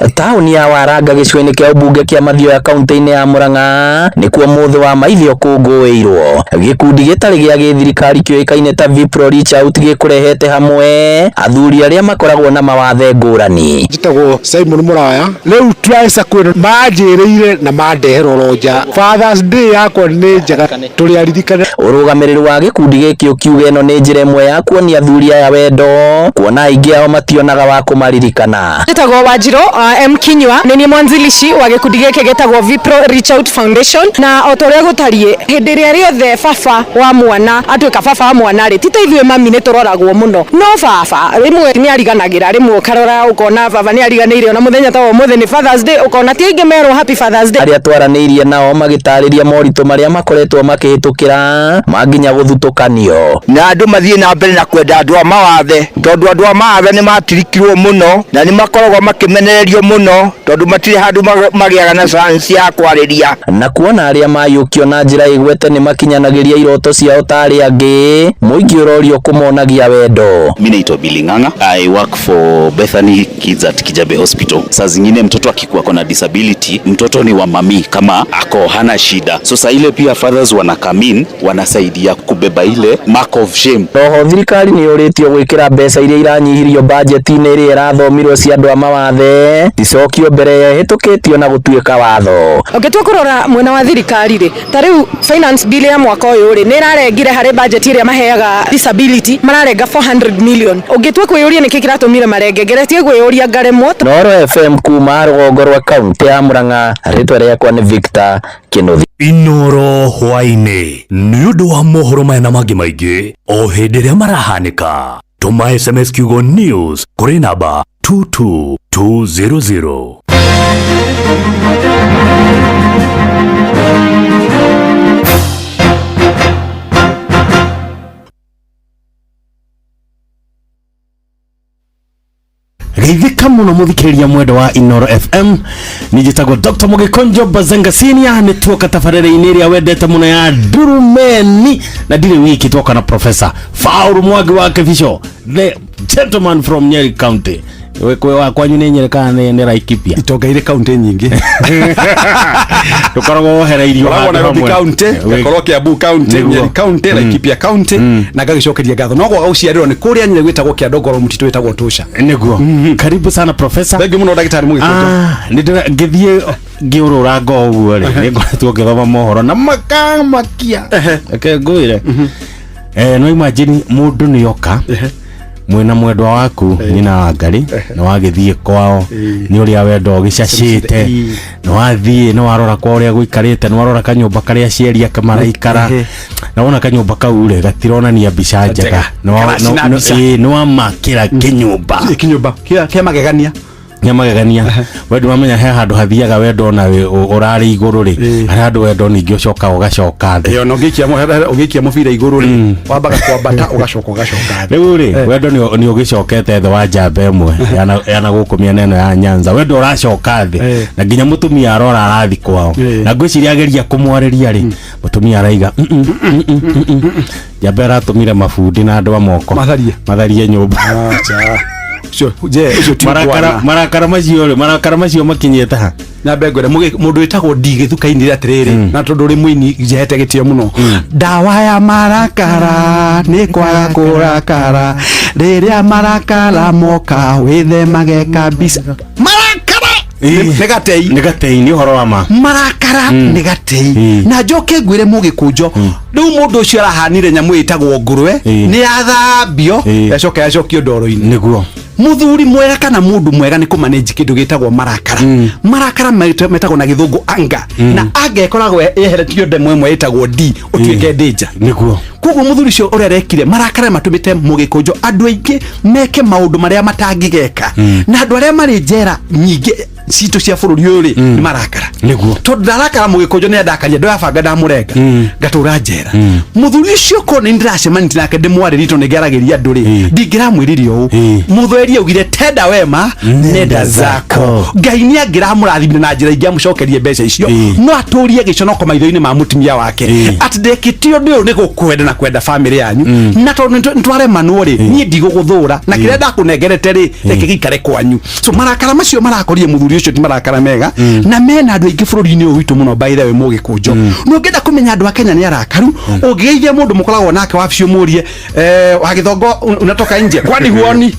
Taũni ya Waranga gĩcigo-inĩ kĩa ũmbunge kĩa Mathioya kaunti-inĩ ya Murang'a nĩkuo mũthĩ wa maithe ũkũngũĩirwo. Gĩkundi gĩtarĩ gĩa gĩthirikari kĩũĩkaine ta Vipro Reach Out gĩkũrehete hamwe athuri arĩa makoragwo na mawathe ngũrani. Njĩtagwo Simon Mũraya. Rĩu tũraca kwĩna manjĩrĩire na mandehera oro nja. Father's Day yakwa nĩ njega tũrĩ aririkane. Ũrũgamĩrĩri wa gĩkundi gĩkĩ ũkiuga ĩno nĩ njĩra ĩmwe ya kuonia athuri aya wendo kuona aingĩ ao mationaga wa kũmaririkana. Njĩtagwo Wanjirũ M Kinyua, nĩ niĩ mwanzilishi wa gĩkundi gĩkĩ gĩtagwo Vipro Reach Out Foundation, na o ta ũrĩa gũtariĩ hĩndĩ ĩrĩa rĩothe baba wa mwana atuĩka baba wa mwana rĩ, ti ta ithuĩ mami nĩ tũroragwo mũno, no baba rĩmwe nĩ ariganagĩra, rĩmwe ũkarora ũkona baba nĩ ariganĩire, ona mũthenya ta wa ũmũthĩ nĩ Father's Day ũkona ti aingĩ merwo happy Father's Day. Arĩa twaranĩirie nao magĩtarĩria moritũ marĩa makoretwo makĩhĩtũkĩra manginya gũthutũkanio. Na andũ mathiĩ na mbere na kwenda andũ a mawathe, tondũ andũ a mawathe nĩ matirikirwo mũno na nĩ makoragwo makĩmenererio mũno, tondũ matirĩ handũ magĩaga na chance ya kwarĩria. Na kuona arĩa mayũkio na njĩra ĩgwete nĩ makinyanagĩria iroto ciao ta arĩa angĩ, mũingĩ ũrorio kũmonagia wendo. Mimi naitwa Billy Ng'ang'a. I work for Bethany Kids at Kijabe Hospital. Saa zingine mtoto akikuwa kona disability, mtoto ni wa mami kama ako hana shida. So saa ile pia fathers wana come in, wanasaidia kubeba ile mark of shame. Oho thirikari nĩ yũrĩtio gwĩkĩra mbeca iria iranyihirio bajeti-inĩ ĩrĩa ĩrathomirwo cia andũ a mawathe icokio mbere ya ĩhĩtũkĩtio na gũtuĩka watho. Ũngĩtua kũrora mwena wa thirikari rĩ, ta rĩu finance bill ya mwaka ũyũ rĩ, nĩ ĩrarengire harĩ budget ĩrĩa maheaga disability, mararenga 400 million. Ũngĩtua kwĩyũria nĩkĩ kĩratũmire marenge, ngeretie kwĩyũria ngaremwo. Noro FM kuma rũgongo rwa kaunti ya Murang'a, rĩtwa rĩakwa nĩ Victor Kĩnuthia. Inoro hwaĩ-inĩ nĩ ũndũ wa mohoro maya na mangĩ maingĩ o hĩndĩ ĩrĩa marahanĩka, tũma SMS kiugo news kũrĩ namba 22200. Geithĩka mũno mũthikĩrĩria mwendo wa Inoro FM. Niĩ njĩtagwo Dr. Mũgĩkonjo Bazenga Senior, nĩ tuoka tabarĩra-inĩ ĩrĩa wendete mũno ya Ndurumeni, na ndirĩ wiki twoka na Professor Faulu Mwangi wa Kĩbico, the gentleman from Nyeri County. We kwe wa kwanyu nĩ Nyeri kana nĩ Laikipia? Itonga irĩ kaunti nyingĩ. Tũkoragwo wohereirio Koragwo handũ Nairobi hamwe. County, ngakorwo Kiambu County, Nyeri County, Laikipia County, na ngagĩcokeria ngatho. No gwaga gũciarĩrwo nĩ kũrĩa Nyeri gwĩtagwo Kĩandongoro, mũtitũ wĩtagwo Tũca. Nĩguo. Karibu sana Professor. Thank you mũno ndagĩtarĩ Mũgĩkũnjo. Nĩ ndĩra ngĩthiĩ ngĩũrũra ngo ũguo rĩ, nĩ ngoretwo ngĩthoma mohoro na makamakia. Reke ngwĩre. No imagine mũndũ nĩ oka mwĩna mwendwa waku nyina wa Ngarĩ, nĩ wagĩthiĩ kwao nĩ ũrĩa wendo ũgĩcacĩte, nĩ wathiĩ nĩ warora kwa ũrĩa gũikarĩte, nĩ warora kanyũmba karĩa aciari ake maraikara, na wona kanyũmba kau rĩ gatironania mbica njega, Karacina mbica. Nĩ wamakĩra kĩnyũmba kĩnyũmba kĩa magegania. Kĩa magegania. We ndwamenya he handũ hathiaga wendo ona ũrarĩ igũrũ rĩ, harĩ handũ wendo ningĩ ũcokaga ũgacoka thĩ. Ĩyo, na ũngĩikia mũbira igũrũ rĩ, wambaga kwambata ũgacoka ũgacoka thĩ. Rĩu rĩ, wendo nĩ ũgĩcokete thĩ wa njamba ĩmwe yana gũkũ mĩena ĩno ya Nyanza, wendo ũracoka thĩ na nginya mũtumia arora arathi kwao, na ngwĩciria ageria kũmwarĩria rĩ, mũtumia araiga njamba ĩratũmire mabundi na andũ a moko matharie matharie nyũmba. Acha. Ũcio, je, ũcio ti Marakara mwana. marakara macio rĩ, marakara macio makinyĩte ha? Na mbe ngwĩre, mũndũ wĩtagwo D gĩthuka-inĩ atĩrĩrĩ, na tondũ ũrĩ mũini njehete gĩtĩo mũno, ndawa ya marakara nĩ kwaga kũrakara, rĩrĩa marakara moka wĩthemage kabisa. Marakara nĩ gatei. Nĩ gatei, nĩ ũhoro wa ma. Marakara nĩ gatei. Na njoke ngwĩre mũgĩkũnjo, rĩu mũndũ ũcio arahanire nyamũ ĩtagwo ngũrwe, nĩ yathambio yacoka yacokio ndoro-inĩ. Nĩguo. Mũthuri mwega kana mũndũ mwega nĩ kũmanage kĩndũ gĩtagwo marakara. Marakara metagwo na gĩthũngũ anger, na anger ĩkoragwo yeheretio ndemwa ĩmwe ĩtagwo D ũtuĩke danger. Nĩguo. Koguo mũthuri ũcio ũrĩa arekire, marakara matũmĩte mũgĩkũnjo andũ aingĩ meke maũndũ marĩa matangĩgeka, na andũ arĩa marĩ njera nyingĩ citũ cia bũrũri ũyũ rĩ, nĩ marakara. Nĩguo. Tondũ ndarakara mũgĩkũnjo nĩ andakaria, ndoyabanga ndamũrenga ngatũra njera. Mũthuri ũcio korwo nĩ ndĩracemanĩtie nake ndĩmwarĩrie, tondũ nĩngĩaragĩria andũ rĩ, ndingĩramwĩrire ũũ. Mũthweri augire tenda wema nenda zako, Ngai nĩ angĩramũrathimire na njĩra ingĩ amũcokerie mbeca icio, no atũrie gĩconoko maitho-inĩ ma mũtumia wake atĩ ndekĩtio ũndũ ũyũ nĩ gũkwenda na kwenda famĩlĩ yanyu, na tondũ nĩtwaremanwo rĩ, niĩ ndigũgũthũra na kĩrĩa ndakũnengerete rĩ, reke gĩikare kwanyu. So marakara macio marakorire mũthuri Mũthuri ũcio ti marakara mega, na mena andũ aingĩ bũrũri-inĩ ũyũ witũ mũno. By the way, Mũgĩkũnjũ, na ũngĩenda kũmenya andũ a Kenya nĩ arakaru, ũngĩgeithia mũndũ mũkoragwo nake wabici, ũmũrie, "Wagĩthongo unatoka nje, kwani huoni?"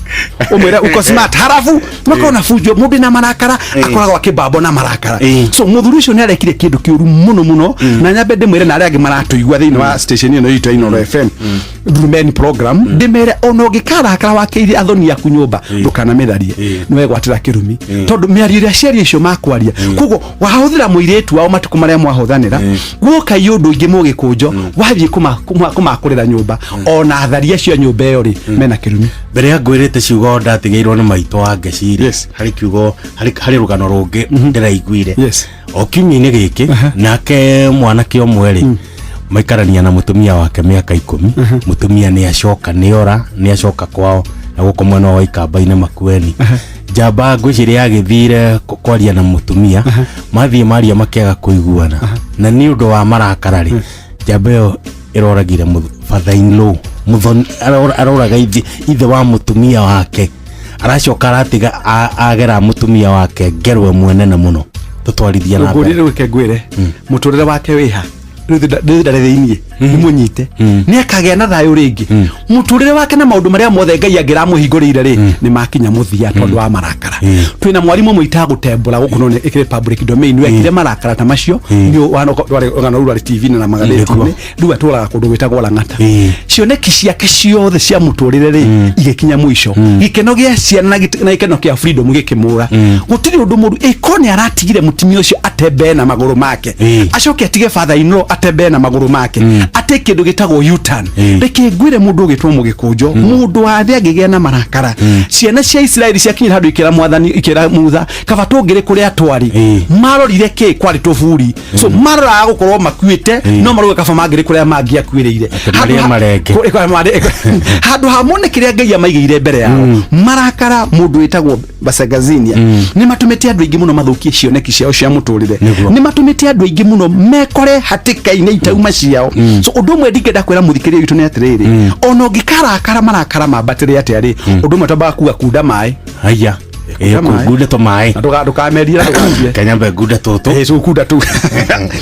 Ũmwĩre, "Uko smart." Halafu makorwo na fujo. Mũndũ na marakara akoragwo akĩbambo na marakara. So mũthuri ũcio nĩ arekire kĩndũ kĩũru mũno mũno, na nyambe ndĩmwĩre na arĩa angĩ maratũigua thĩinĩ wa station ĩno itũ ya Inooro FM Ndurumeni program, ndĩmere ona ũngĩkarakara wakĩire athoni aku nyũmba, ndũkanamĩtharie, nĩwegwatĩra kĩrumi, tondũ mĩario ĩrĩa aciari acio makwaria, koguo wahũthĩra mũirĩtu wao matukũ marĩa mwahũthanĩra, guoka i ũndũ ingĩ, Mũgĩkũnjo, wathiĩ kũmakũrĩra nyũmba, ona athari acio a nyũmba ĩyo rĩ, mena kĩrumi. Mbere ya ngwĩrĩte ciugo ndatigĩirwo nĩ maitũ wa ngeciri, harĩ kiugo, harĩ rũgano rũngĩ ndĩraiguire o kiumia-inĩ gĩkĩ. Nake mwanake ũmwe rĩ, maikarania na mũtumia wake mĩaka 10. Mũtumia nĩ acoka, nĩ ora, nĩ acoka kwao na gũkũ mwena wa Ikamba-inĩ Makueni. Njamba ngwĩciria yagĩthire kwaria na mũtumia, mathiĩ maria makĩaga kũiguana, na nĩ ũndũ wa marakara rĩ, njamba ĩyo ĩroragire father in law, mũthoni, aroraga ithe wa mũtumia wake. Aracoka aratiga agera mũtumia wake ngero ĩmwe nene mũno. Tũtwarithia na ngũrie mbere. Rĩu reke ngwĩre, mũtũrĩre wake wĩha rĩu ndarĩ thĩiniĩ, nĩ mũnyite, nĩ akagĩa na thayũ rĩngĩ. Mũtũrĩre wake na maũndũ marĩa mothe Ngai angĩramũhingũrĩire rĩ, nĩ makinya mũthia tondũ wa marakara. Twĩna mwarimũ ũmwe itagũtembũra gũkũ, no nĩ ĩkĩrĩ public domain, wekire marakara ta macio. Nĩ rũgano rũu rwarĩ TV na magathĩti-inĩ. Rĩu atũraga kũndũ gwĩtagwo Lang'ata. Cioneki ciake ciothe cia mũtũrĩre rĩ, igĩkinya mũico. Gĩkeno gĩa ciana na gĩkeno kĩa freedom gĩkĩmũra. Gũtirĩ ũndũ mũru ĩko nĩ aratigire mũtumia ũcio atembee na magũrũ make, acoke atige father in law atembee na magũrũ make, ate kĩndũ gĩtagwo U-turn. Reke ngwĩre, mũndũ ũgĩtwo Mũgĩkũnjo, mũndũ wa thĩ angĩgĩa na marakara, ciana cia Isiraeli ciakinyire handũ ikĩra mwathani, ikĩra Mutha, "Kaba tũngĩrĩ kũrĩa twarĩ." Marorire kĩ? Kwarĩ tũburi, so maroraga gũkorwo makuĩte, no marauga kaba mangĩrĩ kũrĩa mangĩakuĩrĩire. Marĩe marenge. Handũ ha mone kĩrĩa Ngai amaigĩire mbere yao. Marakara, mũndũ wĩtagwo Basagazinia, nĩ matũmĩte andũ aingĩ mũno mathũkie cioneki ciao cia mũtũrĩre. Nĩ matũmĩte andũ aingĩ mũno mekore hatĩka-inĩ itauma ciao. So ũndũ ũmwe ndingĩenda kwĩra mũthikĩrĩria witũ nĩ atĩrĩrĩ, ona ũngĩkarakara marakara mambatĩre atĩa rĩ, ũndũ ũmwe twambaga kuga, kunda maĩ. Haya. Kunda maĩ. Ngunde tå maä. Na ndũkamerie na ndũgatie. Kanyambe ngunde tũtũ. Ĩ, so kunda tu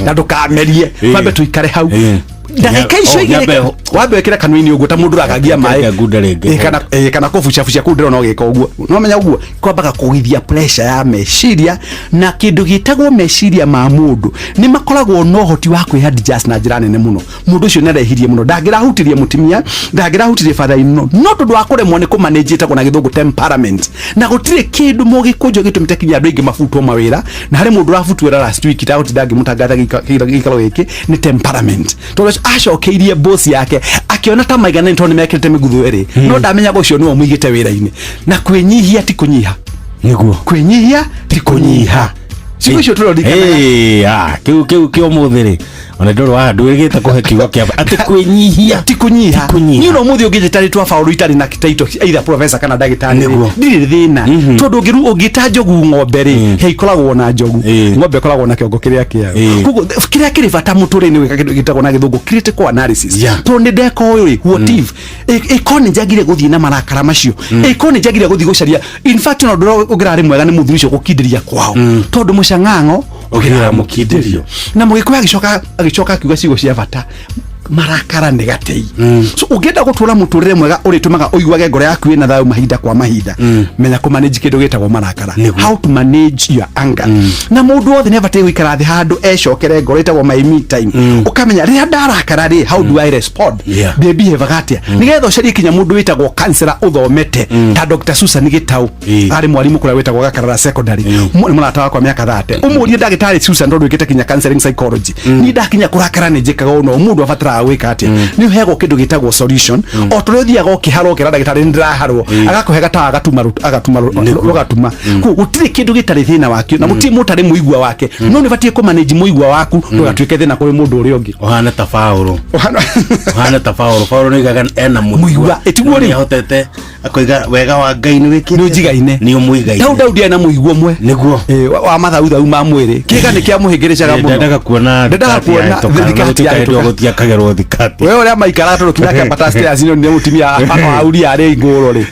na ndũkamerie. Twambe tũikare hau ndagĩka icio Oh, igĩrĩ. Wambe wĩkĩre kanua-inĩ ũguo ta mũndũ ũragagia maĩ. Ngunde rĩngĩ. Ĩ, kana kũbucabucia kũu, ndĩrona ũgĩka ũguo, no menya ũguo kwambaga kũgithia pressure ya meciria, na kĩndũ gĩtagwo meciria ma mũndũ nĩ makoragwo na ũhoti wa kwĩ adjust na njĩra nene mũno. Mũndũ ũcio nĩ arehirie mũno, ndangĩrahutirie mũtumia, ndangĩrahutirie father in law, no tondũ wa kũremwo nĩ kũmanage, ĩtagwo na gĩthũngũ temperament. Na gũtirĩ kĩndũ, Mũgĩkũnjũ, gĩtũmĩte kinya andũ aingĩ mabutwo mawĩra, na harĩ mũndũ ũrabutwo wĩra last week, itagũtinda ngĩmũtangatha gĩikaro gĩkĩ, nĩ temperament, tondũ acokeirie boss yake akĩona ta maigana tondũ nĩ mekĩrĩte mĩgutho ĩrĩ, no ndamenyaga ũcio nĩwe ũmũigĩte wĩra-inĩ. Na kwĩnyihia ti kũnyiha. Nĩguo. Kwĩnyihia ti kũnyiha. Ciugo icio tũrorikanaga. Ĩĩ, kĩu kĩa ũmũthĩ rĩ, ona ndũrĩ wa ndwĩrĩgĩte kũhe kiugo kĩa atĩ kwĩnyihia ti kũnyiha. Kũnyiha. Niĩ no mũthĩ ũngĩnjĩta rĩtwa Baũrũ itarĩ na title, either professor kana ndagĩtarĩ rĩ, Nĩguo. ndirĩ thĩna, tondũ ũngĩta njogu ng'ombe rĩ, he ikoragwo na njogu, ng'ombe ĩkoragwo na kĩongo kĩrĩa kĩayo. Koguo kĩrĩa kĩrĩ bata mũtũrĩre-inĩ gwĩka kĩndũ gĩtagwo na gĩthũngũ critical analysis. Tondũ nĩ ndeka ũyũ rĩ, what if ĩko nĩ njagire gũthiĩ na marakara macio, ĩko nĩ njagire gũthiĩ gũcaria? In fact, no ũndũ ũrĩa ũngĩrarĩ mwega nĩ mũthuri ũcio gũkindĩria kwao, tondũ mũcang'ang'o ũgĩraga mũkindĩrio. Na Mũgĩkũyũ agĩcoka akiuga ciugo cia bata, marakara nĩ gatei. So ũngĩenda gũtũra mũtũrĩre mwega ũrĩtũmaga ũiguage ngoro yaku ĩna thayũ mahinda kwa mahinda, menya kũmanage kĩndũ gĩtagwo marakara, how to manage your anger. Na mũndũ wothe nĩ abatiĩ gũikara thĩ handũ ecokere ngoro, ĩtagwo my me time, ũkamenya rĩrĩa ndarakara rĩ, how do I respond? Ndĩbihevaga atĩa, nĩgetha ũcarie kinya mũndũ wĩtagwo counselor ũthomete ta Dr. Susan Gitau, arĩ mwarimũ kũrĩa wĩtagwo Gakarara Secondary. Nĩ mũrata wakwa mĩaka 30. Ũmũrie, "Ndagĩtarĩ Susan, tondũ wĩkĩte kinya counseling psychology, niĩ ndakinya kũrakara nĩ njĩkaga ũũ, no mũndũ abataraga gwĩka atĩa?" Nĩ ũheagwo kĩndũ gĩtagwo solution, o tũrĩa ũthiaga ũkĩharwo, ũkĩra ndagĩtarĩ, "Nĩ ndĩraharwo," agakũhe gatawa, agatuma agatuma rũgatuma. Koguo gũtirĩ kĩndũ gĩtarĩ thĩna wakĩo, na gũtirĩ mũtarĩ mũigua wake, no nĩ ũbatiĩ kũmanage mũigua waku, ndũgatuĩke thĩna kũrĩ mũndũ ũrĩa ũngĩ. Ũhana ta Paũlũ, ũhana ta Paũlũ. Paũlũ nĩoigaga ena mũigua. Ĩtiguo rĩu. Ahotete akoiga wega wa Ngai nĩ wĩkĩte. Nĩ ũnjigaine. Nĩ ũmũigaine. Daudi ena mũigua ũmwe. Nĩguo. Wa mathauthaũ ma mwĩrĩ, kĩga nĩ kĩamũhĩngĩrĩcaga mũno. Ndendaga kuona Ndendaga thikati kuona yahĩtũka, thikati na gũtuĩka hĩndĩ ĩyo yahĩtũka. gũtiakagĩrwo. kũgerwo thikati. We ũrĩa maikaraga tondũ kinya akĩambata stairs nĩ mũtumia wa Uria arĩ ngũrũ rĩ.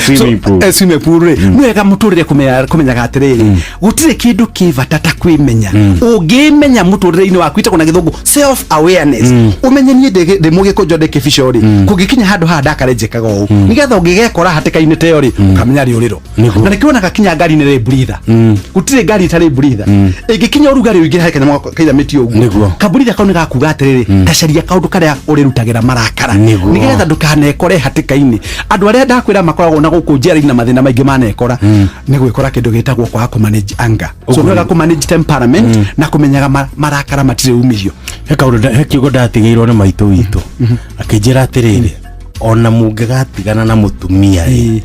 Swimming pool. Swimming pool rĩ, nĩ wega mũtũrĩre kũmenyaga atĩrĩrĩ, gũtirĩ kĩndũ kĩ bata ta kwĩmenya. Ũngĩmenya mũtũrĩre-inĩ waku, ĩtagwo na gĩthũngũ self awareness, ũmenye niĩ ndĩ mũgĩkũnjo, ndĩ kĩbico rĩ, kũngĩkinya handũ haha ndakare njĩkaga ũũ, nĩgetha ũngĩgekora hatĩka-inĩ ta ĩyo rĩ, ũkamenya rĩũrĩro. Na nĩkĩo wonaga kinya ngari nĩ rĩ breather, gũtirĩ ngari ĩtarĩ breather. Ĩngĩkinya ũrugarĩ ũingĩ he kanyamũ kainamĩtio ũguo, kabreather kau nĩ gakuga atĩrĩrĩ, tacaria kaũndũ karĩa ũrĩrutagĩra marakara, nĩgetha ndũkanekore hatĩka-inĩ. Andũ arĩa ndakwĩra makoragwo na gũkũ njera-inĩ na mathĩna maingĩ manekora nĩ gwĩkora kĩndũ gĩtagwo kwaga kũmanage anger. So nĩ wega kũmanage temperament na kũmenyaga marakara matirĩ umithio. He kaũndũ he kiugo ndatigĩirwo nĩ maitũ witũ, akĩnjĩra atĩrĩrĩ, ona mũngĩgatigana na mũtumia rĩ,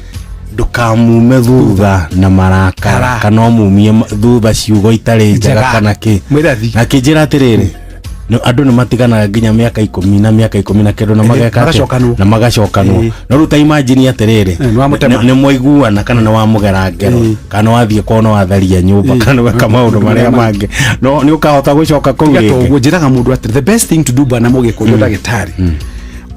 ndũkamume thutha na marakara kana ũmumie thutha ciugo itarĩ njega kana kĩ. Akĩnjĩra atĩrĩrĩ, andũ nĩ matiganaga nginya mĩaka 10 na mĩaka 10 na kĩndũ na mageka atĩa? Na magacokanwo. No rĩu ta imagine atĩrĩrĩ, nĩ mwaiguana kana nĩ wamũgera ngero kana wathiĩ kwao na watharia nyũmba kana weka maũndũ marĩa mangĩ, no nĩ ũkahota gũcoka kũu rĩngĩ? Ũguo njĩraga mũndũ atĩrĩ, the best thing to do, bwana mũgĩkũyũ ndagĩtarĩ,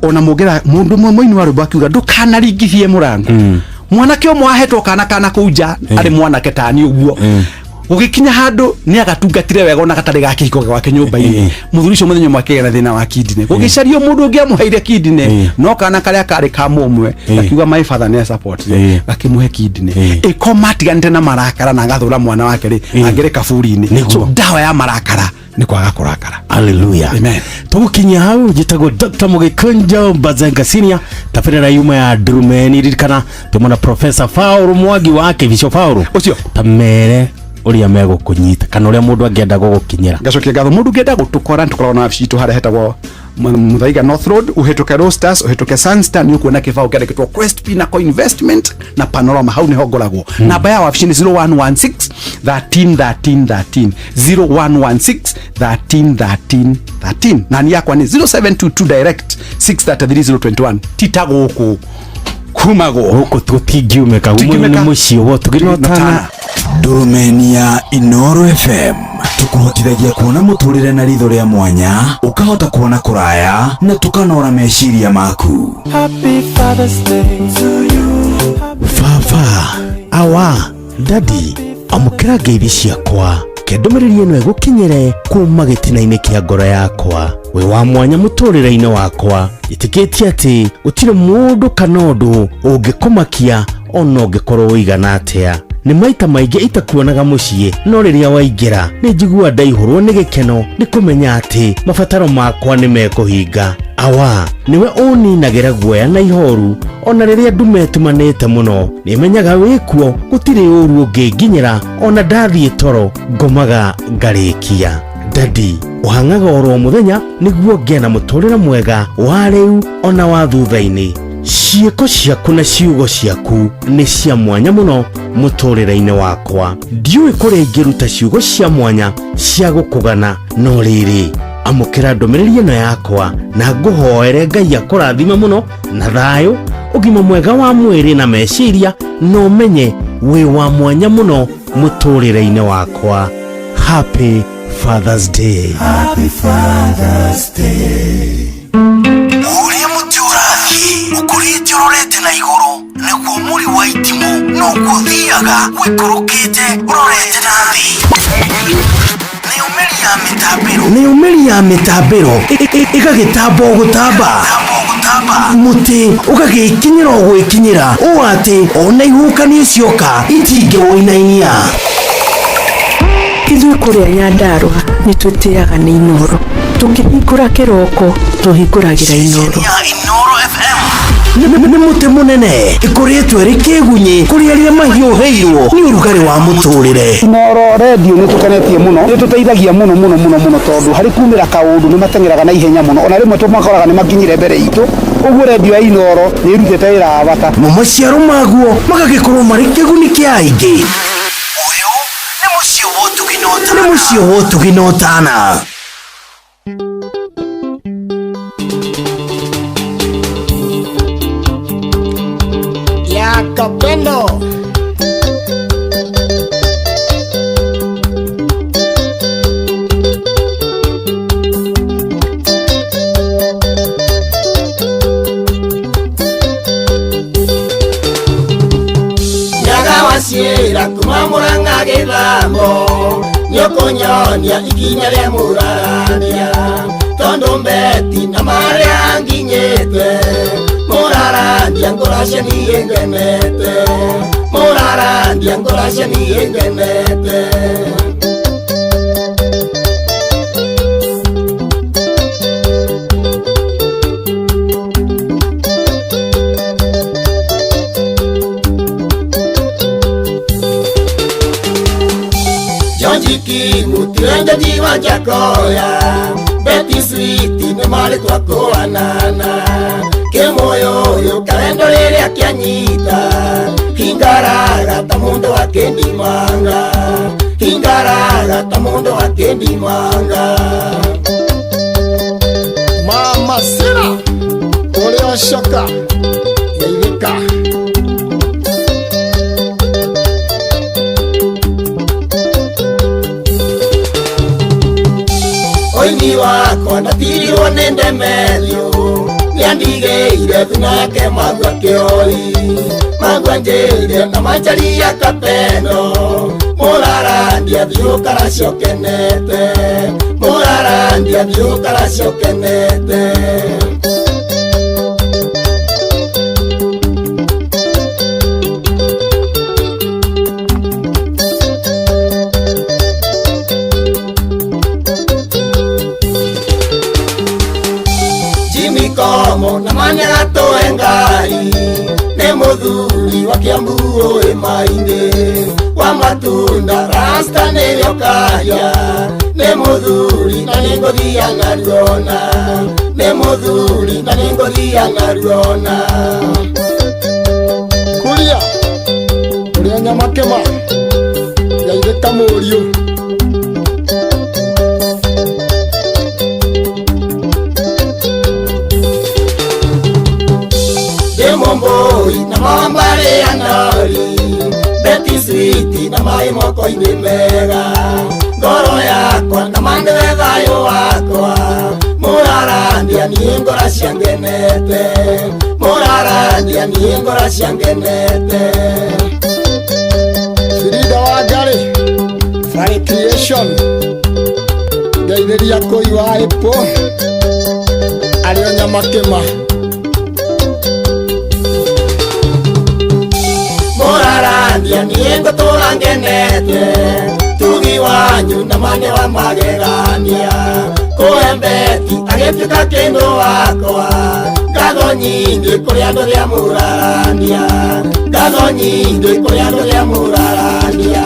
ona mũngĩra mũndũ ũmwe mũini wa rwĩmbo akiuga ndũkanaringithie mũrango. Mwanake ũmwe ahetwo kana kũu nja arĩ mwanake tani ũguo, gũgĩkinya handũ nĩ agatungatire wega ona gatarĩ ga kĩhiko gwake nyũmba-inĩ. Mũthuri ũcio mũthenya ũmwe akĩgĩa na thĩna wa kidney, gũgĩcario mũndũ ũngĩ amũheire kidney, no kana karĩa karĩ ka mũmwe gakiuga my father nĩ support, gakĩmũhe kidney. Ĩko matiganĩte na marakara na agathũra mwana wake rĩ, angĩrĩ kaburi-inĩ. So ndawa ya marakara nĩ kwaga kũrakara. Hallelujah. Amen. Tũgũkinyia hau. Njĩtagwo Dr. Mũgĩkũnjo Bazenga Senior, tabarĩra yuma ya Ndurumeni. Ririkana tũmona Professor Faũrũ Mwangi wa Kĩbico. Faũrũ ũcio ta mere ũrĩa megũkũnyita kana ũrĩa mũndũ angĩenda gũgũkinyĩra. Ngacokia ngatho. Mũndũ ũngĩenda gũtũkora, tũkoragwo na wabici itũ harĩa hetagwo Muthaiga North Road, ũhĩtũke Roasters, ũhĩtũke Sunstar, nĩ ũkuona kĩbaũ kĩandĩkĩtwo Quest Pinnacle Investment na Panorama, hau nĩho ngoragwo. Namba ya wabici nĩ 0116 13 13 13, 0116 13 13 13, na ni yakwa nĩ 0722 direct 633021. Tita gũkũ kumagwo. Gũkũ tũtingiumĩka, nĩ mũciĩ wo tũgĩnotana. Ndurumeni ya Inoro FM tukuhotithagia kuona muturire na ritho ria mwanya, ukahota kuona kuraya na tukanora meciria maku. Happy Father's Day to you. Baba, awa, dadi, amũkĩra ngeithi ciakwa, ke ndũmĩrĩri ĩno ĩgũkinyĩre kuma gĩtina-inĩ kĩa ngoro yakwa. Wĩ wa mwanya mũtũrĩre-inĩ wakwa. Ĩtĩkĩtie atĩ gũtirĩ mũndũ kana ũndũ ũngĩkũmakia ona ũngĩkorwo ũigana atĩa. Nĩ maita maingĩ itakuonaga mũciĩ, no rĩrĩa waingĩra nĩ njiguaga ndaihũrwo nĩ gĩkeno nĩ kũmenya atĩ mabataro makwa nĩ mekũhinga. Awa, nĩwe ũninagĩra guoya na ihoru ona rĩrĩa ndume ĩtumanĩte mũno. Nĩmenyaga wĩkuo, gũtirĩ ũru ũngĩnginyĩra, ona ndathiĩ toro ngomaga ngarĩkia. Dadi, ũhang'aga oro mũthenya nĩguo ngĩe na mũtũrĩre mwega wa rĩu ona wa thutha-inĩ. Ciĩko ciaku na ciugo ciaku nĩ cia mwanya mũno mũtũrĩre-inĩ wakwa. Ndiũĩ kũrĩa ingĩruta ciugo cia mwanya cia gũkũgana, no rĩrĩ, amũkĩra ndũmĩrĩri ĩno yakwa na ngũhoere Ngai akũrathime mũno na thayũ, ũgima mwega wa mwĩrĩ na meciria, na ũmenye wĩ wa mwanya mũno mũtũrĩre-inĩ wakwa. Happy Father's Day. Happy Father's Day. Ũrĩa mũtĩ ũrathiĩ ũkũrĩte ũrorete na igũrũ, nĩguo mũri wa itimũ noguo ũthiaga ũikũrũkĩte ũrorete na thĩ. Nĩyo mĩri ya mĩtambĩro ĩgagĩtamba o gũtamba, mũtĩ ũgagĩkinyĩra o gwĩkinyĩra, ũũ atĩ ona ihuhũkanio cioka itingĩwũinainia. Ithuĩ kũrĩa Nyandarũa nĩ twĩtĩaga nĩ Inoro, tũkĩhingũra kĩroko tũhingũragĩra Inoro. Nĩ mũtĩ mũnene ĩkũrĩtwo ĩrĩ kĩgunyĩ kũrĩ arĩa mahiũhĩirwo nĩ ũrugarĩ wa mũtũrĩre. Inoro radio nĩ tũkenetie mũno, nĩ tũteithagia mũno mũno mũno mũno, tondũ harĩ kumĩra kaũndũ nĩ mateng'eraga na ihenya mũno, ona rĩmwe tũmakoraga nĩ makinyire mbere itũ. Ũguo radio ya Inoro nĩ ĩrutĩte wĩra wa bata. Mo maciaro maguo magagĩkorwo marĩ kĩguni kĩa aingĩ. Ũyũ nĩ mũciĩ wa ũtugi na ũtana. Nĩ mũciĩ wa ũtugi na ũtana. Yakapendo. Gĩthamo nĩũkũnyonia ikinya rĩa mũrarania tondũ mbeti na marĩa nginyĩte mũrarandia ngũracia niĩ ngenete mũrarandia ngũracia niĩ ngenete. Mutirenjaji wa Jakoya Betty Sweet nĩ marĩ twakũanana kĩmũyũyũ karendo rĩrĩa kĩanyita hingaraga ta mũndũ akĩndimanga hingaraga ta mũndũ akĩndimanga. Mama Sira ũrĩa ũcoka geithĩka. Oini wakwa ndatirirwo nĩ ndemethio nĩandigĩire thuna yake magua kĩoi magua njĩire na manjaria kapeno mũrarandia thiũkara ciokenete mũrarandia thiũkara ciokenete. Komo na manyaga tũe ngari nĩ mũthuri wa Kiambu ũĩ maingĩ wa matunda rasta nĩrĩo karia nĩ mũthuri na nĩngũthia naruona nĩ mũthuri na nĩngũthia naruona. Kuria ũrĩa nyamakĩma geithĩka mũriũ. Momboi na mambare ya nori Betty Sweet na mai moko-inĩ mega ngoro yakwa na manĩwe thayũ wakwa mũrarandia niĩ ngora ciangenete mũrarandia niĩ ngora ciangenete. Frida wa Ngarĩ Fari Creation ngeithĩria kũi wa ĩpũ arĩo nyamakĩma. Mũrarandia niĩ ngũtũra ngenete tugi wanyu na mane wa magegania kũhe mbeti agĩtuĩka kĩndũ wakwa ngatho nyingĩ kũrĩ andũ rĩa mũrarania ngatho nyingĩ kũrĩ andũ rĩa mũrarania.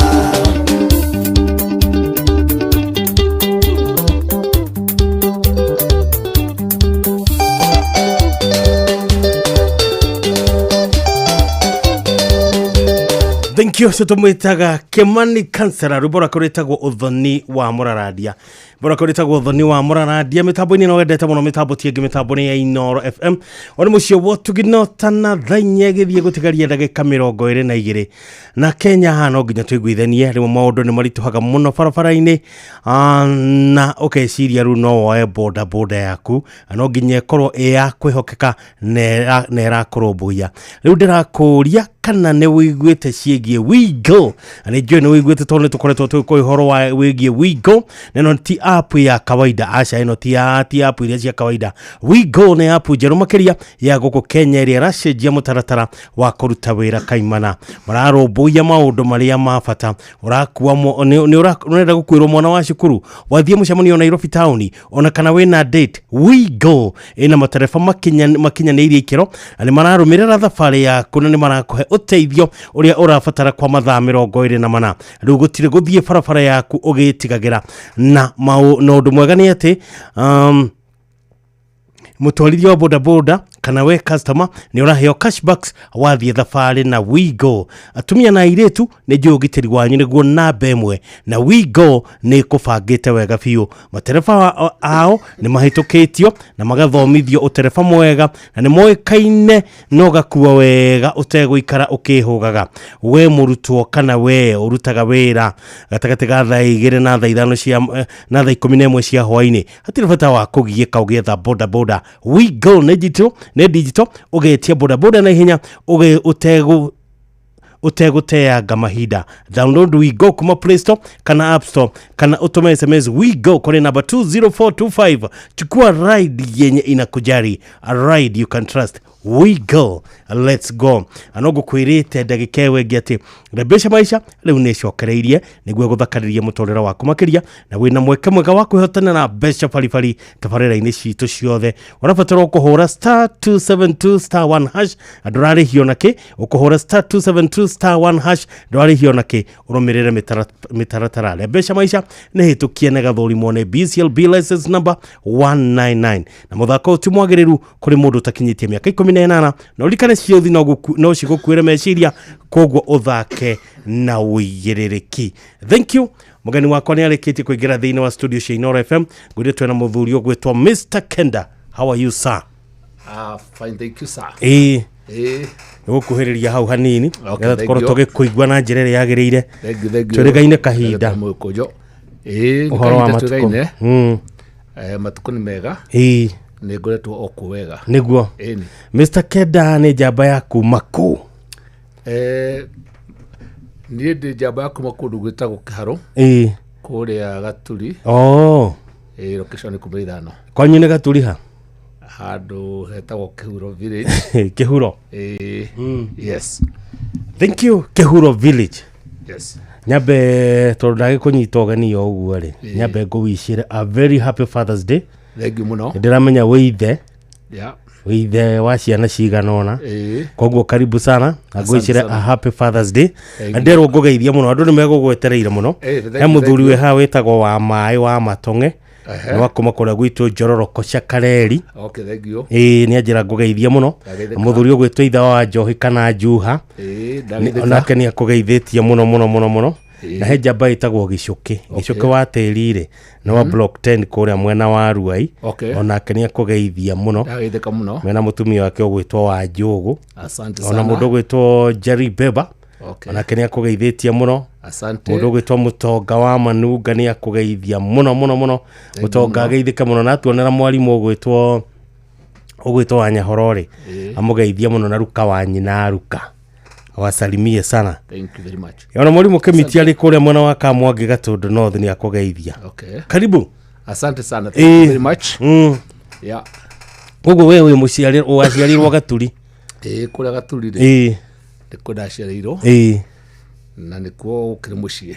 Thank you. Tumwitaga Kimani Kansera rwimbo rwake rwĩtagwo Ũthoni wa Mũrarandia. Rwimbo rwake rwĩtagwo Ũthoni wa Mũrarandia mĩtambo-inĩ no wendete mũno mĩtambo ti ĩngĩ mĩtambo nĩ ya Inooro FM. One mũciĩ wa tana thaa inya ĩgĩthiĩ gũtigaria ndagĩka 22 na Kenya haha no nginya tũiguithanie rĩmwe maũndũ nĩ maritũhaga mũno barabara-inĩ na ũkeciria rĩu no woe boda boda yaku na no nginya ĩkorwo ĩ ya kwĩhokeka na ĩrakũrũmbũiya. Rĩu ndĩrakũria kana nĩ wĩiguĩte ciĩgiĩ WeGo na nĩ njũĩ nĩ wĩiguĩte tondũ nĩ tũkoretwo tũgĩkũhe ũhoro wa wĩgiĩ WeGo na ĩno ti app ya kawaida aca ĩno ti app iria cia kawaida. WeGo nĩ app njerũ makĩria ya gũkũ Kenya ĩrĩa ĩracenjia mũtaratara wa kũruta wĩra kaimana mararũmbũiya maũndũ marĩa ma bata ũrakua ũrenda gũkuĩrwo mwana wa cukuru wathiĩ mũcemanio Nairobi town ona kana wĩna date. WeGo ĩna matereba makinyanĩirie ikĩro na nĩ mararũmĩrĩra thabarĩ yaku na nĩ marakũhe ũteithio ũrĩa ũrabatara kwa mathaa 24. Rĩu gũtirĩ gũthiĩ barabara yaku ũgĩtigagĩra na ũndũ mwega nĩ atĩ mũtwarithia wa boda boda kana we customer nĩ ũraheo cashbacks wathiĩ thabarĩ na WeGo. Atumia na airĩtu nĩ njũĩ ũgitĩri wanyu nĩguo namba ĩmwe na WeGo nĩ ĩkũbangĩte wega biũ. Matereba ao nĩ mahĩtũkĩtio na magathomithio ũtereba mwega na nĩ moĩkaine na ũgakua wega ũtegũikara ũkĩhũgaga. We mũrutwo kana we ũrutaga wĩra gatagatĩ ga thaa 2 na thaa 5 cia na thaa 11 cia hwaĩ-inĩ hatirĩ bata wa kũgiĩka ũgĩetha boda boda. WeGo nĩ digital ũgetia boda boda na ihenya Ũtegũteanga mahinda, download WeGo kuma Play Store kana App Store, kana ũtũme SMS WeGo kũrĩ namba 20425. Chukua ride yenye inakujari, a ride you can trust. We go, let's go. Ano ngũkwĩrĩte ndagĩka ĩyo ĩngĩ atĩ Rembesha Maisha rĩu nĩ ĩcokereirie nĩguo gũthakarĩria mũtũrĩre waku makĩria, na wĩna mweke mwega wa kwĩhotana na mbeca baribari tabarĩra-inĩ citũ ciothe. Ũrabatara kũhũra star 272 star 1 hash na ndũrarĩhio nakĩ. Ũkũhũra star 272 star 1 hash, ndũrarĩhio nakĩ. Ũrũmĩrĩre mĩtaratara. Rembesha Maisha nĩ hĩtũkie na gathũrimwo nĩ BCLB license number 199, na mũthako ũyũ ti mwagĩrĩru kũrĩ mũndũ ũtakinyĩtie mĩaka 18, na ũririkane ciũthi no cigũkuĩre meciria, koguo ũthake na ũigĩrĩrĩki. Thank you. Mũgeni wakwa nĩ arĩkĩtie kũingĩra thĩinĩ wa studio cia Inoro FM. Ngwĩrire twĩna mũthuri ũgwĩtwo Mr Kenda. How are you, sir? Ah, fine, thank you, sir. Ĩĩ, nĩgũkuhĩrĩria hau hanini Okay, nĩgetha thank tũkorwo you. tũgĩkũigua na njĩra ĩrĩa yagĩrĩire. Thank you, thank you. Twĩrĩgaine kahinda. Mũkũnjo. Ĩĩ, nĩ Ũhoro wa kahinda matukũ? twĩgaine. Matukũ nĩ mega. Nĩ ngoretwo o kuo wega. Nĩguo. Ĩni. Mr Kenda nĩ njamba ya kuma kũ? Niĩ ndĩ njamba ya kuma kũndũ gwĩtagwo Kĩharũ. Kũrĩa Gaturi. Oh. Ĩĩ, location 15. Kwanyu nĩ Gaturi ha? Handũ hetagwo Kĩhuro village. Kĩhuro. Ĩĩ. Yes. Thank you. Kĩhuro village. Yes. Nyambe tondũ ndagĩkũnyita ũgeni o ũguo rĩ, nyambe ngũwicĩre a very happy Father's Day. Thank you mũno. Nĩndĩramenya wĩ ithe. Wĩ ithe wa ciana cigana ũna. Koguo karibu sana na Asante ngwĩcĩre sana. a happy Father's Day. Thank Na you. nderwo ngũgeithia mũno, andũ nĩ megũgwetereire mũno. Thank He you, mũthuri thank wĩ you. haha wĩtagwo wa maĩ wa matong'e. Nĩ wa kuma kũrĩa gwitũ Njororoko Cakareri. Okay, thank you. Ĩĩ, nĩ anjĩra ngũgeithia mũno. Ndageithĩka. Mũthuri ũgwĩtwo ithe wa njohi kana njuha. Ndageithĩka. Onake nĩ akũgeithĩtie mũno mũno mũno mũno. Na he njamba ĩtagwo Gĩcũkĩ. Gĩcũkĩ wa tĩri rĩ, nĩ wa block 10 kũrĩa mwena wa Ruai. Onake nĩ akũgeithia mũno. Ndageithĩka mũno. Mena mũtumia wake ũgwĩtwo wa Njũgũ. Asante Ona sana. mũndũ ũgwĩtwo Jerry Beba. Onake nĩ akũgeithĩtie mũno. Asante. Mũndũ ũgwĩtwo Mũtonga wa Manunga nĩ akũgeithia mũno mũno mũno. Thank you Mũtonga mũno. ageithĩke mũno na atuonera mwarimũ ũgwĩtwo wa Nyahoro rĩ, amũgeithie mũno na Ruka wa nyina Ruka. Wasalimie sana. Thank you very much. Ona mũrimũ Kĩmiti arĩ kũrĩa mwena wa Kamwangi Gatũndũ North nĩ akũgeithia. Karibu. Asante sana. Thank you very much. Yeah. Koguo we wĩ mũciari, waciarirwo Gaturi? Ĩĩ, kũrĩa Gaturi rĩ. Nĩkuo ndaciarĩirwo. Na nĩkuo gũkĩrĩ mũciĩ.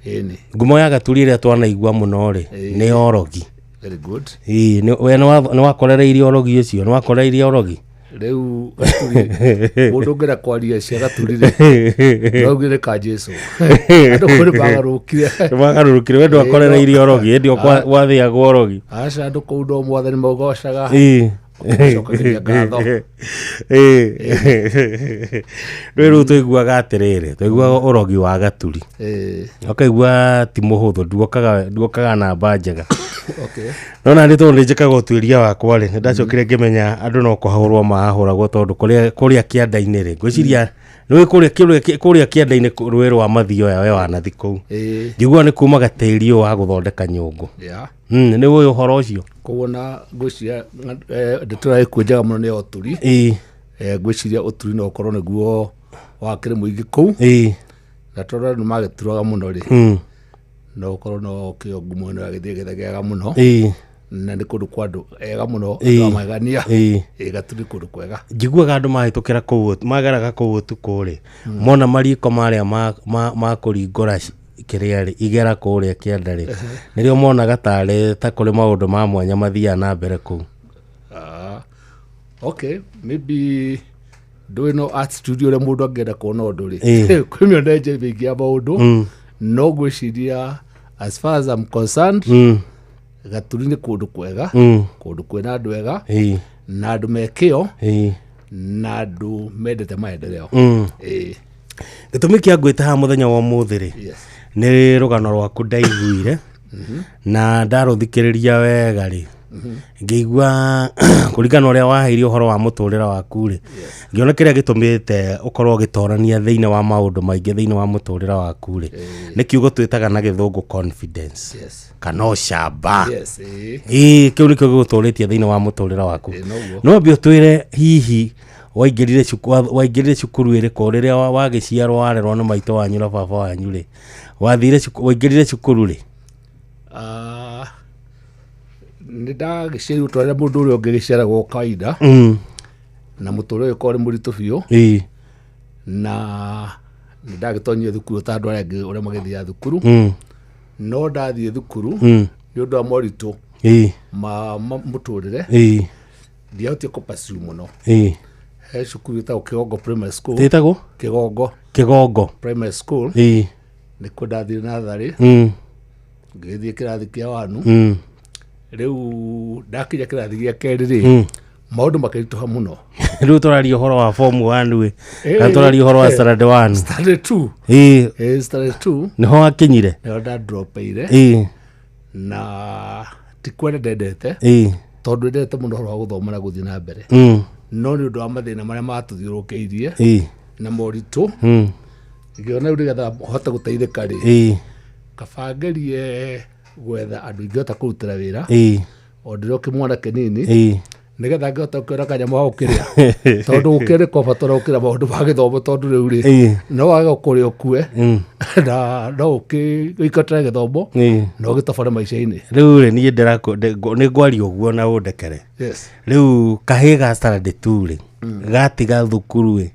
Ĩni. Ngumo ya Gaturi ĩrĩa twanaigua mũno rĩ, nĩ orogi. Very good. Ĩĩ, we nĩ wakorereirie orogi ũcio, nĩ wakorereirie orogi? Rĩu Gaturi, mũndũ ũngĩenda kwaria cia Gaturi rĩ, no augire ka Jesu. Andũ kũu nĩ magarũrũkire. Nĩ magarũrũkire, we ndwakorereirie orogi, ĩndĩ gwathĩagwo orogi. Aca, andũ kũu no mwathani maugocaga. Ũkĩmacokeria ngatho. Rĩu rĩu tũiguaga atĩrĩrĩ, tũiguaga ũrogi wa Gaturi. Ũkaigua ti mũhũthũ, nduokaga namba njega. No na nĩ tondũ nĩ njĩkaga ũtuĩria wakwa rĩ, nĩ ndacokire ngĩmenya andũ no kũhahũrwo mahahũragwo tondũ kũrĩa kĩanda-inĩ rĩ, ngwĩciria nĩ kũrĩa kĩanda-inĩ rũĩ rwa Mathioya we wanathi kũu. Njiguaga nĩ kumaga tĩri ũyũ wa gũthondeka nyũngũ. Nĩ ũĩ ũhoro ũcio? Koguo na ngwĩciria ndeto ĩrĩa ĩkuo njega mũno nĩ ya ũturi. Ngwĩciria ũturi no ũkorwo nĩguo wakĩrĩ mũingĩ kũu. Na tondũ andũ magĩturaga mũno rĩ, no ũkorwo no kĩo ngumo ĩno yagĩthiĩ ĩgĩthegeaga mũno. Na nĩ kũndũ kwa andũ ega mũno, andũ a magegania. Ĩĩ, Gaturi kũndũ kwega. Njiguaga andũ mahĩtũkĩra kũu, mageraga kũu ũtukũ rĩ, mona mariko marĩa ma kũringũra kĩrĩa rĩ, igera kũrĩa kĩanda rĩ, nĩrĩo monaga tarĩ ta kũrĩ maũndũ ma mwanya mathiaga na mbere kũu. Okay, maybe ndũĩ no art studio ũrĩa mũndũ angĩenda kuona ũndũ rĩ. Kwĩ mĩone mĩingĩ ya maũndũ. No ngwĩciria as far as I'm concerned, Gaturi nĩ kũndũ kwega, kũndũ kwĩna andũ ega, na andũ me kĩo, na andũ mendete maendeleo. Gĩtũmi kĩa ngwĩta haha mũthenya wa ũmũthĩ rĩ, nĩ rũgano rwaku ndaiguire, na ndarũthikĩrĩria wega rĩ, ngĩigua kũringana na ũrĩa waheire ũhoro wa mũtũrĩre waku rĩ, ngĩona kĩrĩa gĩtũmĩte ũkorwo ũgĩtorania thĩinĩ wa maũndũ maingĩ thĩinĩ wa mũtũrĩre waku rĩ, nĩ kiugo twĩtaga na gĩthũngũ confidence. Kana ũcamba. Ĩĩ, kĩu nĩkĩo gĩgũtũrĩtie thĩinĩ wa mũtũrĩre waku. Noguo. No ambie ũtwĩre hihi Waingĩrire cukuru, waingĩrire cukuru ĩrĩkũ rĩrĩa wagĩciarwo warerwo nĩ maitũ wanyu na baba wanyu rĩ? Wathire cukuru, waingĩrire cukuru rĩ? Ah, nĩ ndagĩciarirwo ta ũrĩa mũndũ ũrĩa ũngĩ gĩciaragwo kawaida. Na mũtũrĩre ũyũ ũkorwo nĩ mũritũ biũ. Na nĩ ndagĩtonyire thukuru ta andũ arĩa angĩ ũrĩa magĩthiaga thukuru. No ndathiĩ thukuru, nĩ ũndũ wa moritũ ma mũtũrĩre, ndiahotire kũ-pursue mũno. He cukuru ĩtagwo Kĩgongo Primary School. Ĩtagwo? Kĩgongo. Kĩgongo Primary School. Nĩkuo ndathire natharĩ. Ngĩgĩthiĩ kĩrathi kĩa wanu. Rĩu ndakinya kĩrathi gĩa kerĩ rĩ, maũndũ makĩritũha mũno. Rĩu tũraria ũhoro wa form 1 ĩ, kana tũraria ũhoro wa standard 1? Standard 2. Standard 2. Nĩho wakinyire? Nĩho ndadropeire. Na ti kwenda ndendete, tondũ ndendete mũno ũhoro wa gũthoma na gũthiĩ na mbere, no nĩ ũndũ wa mathĩna marĩa matũthiũrũrũkĩirie na moritũ, ngĩona rĩu nĩgetha hote gũteithĩka rĩ, kaba ngerie gwetha andũ ingĩhota kũrutĩra wĩra o ndĩrĩ o kĩmwana kĩnini, nĩgetha ngĩhota gũkĩona kanyamũ ga gũkĩrĩa, tondũ gũkĩrĩ kwa bata gũkĩra maũndũ ma gĩthomo, tondũ rĩu rĩ, no wage kũrĩa ũkue, na no ũikatĩre gĩthomo na ũgĩtobore maica-inĩ. Rĩu rĩ, niĩ nĩ ngwaria ũguo na ũndekere. Yes. Rĩu kahĩ ga standard 2 rĩ, gatiga thukuru ĩ,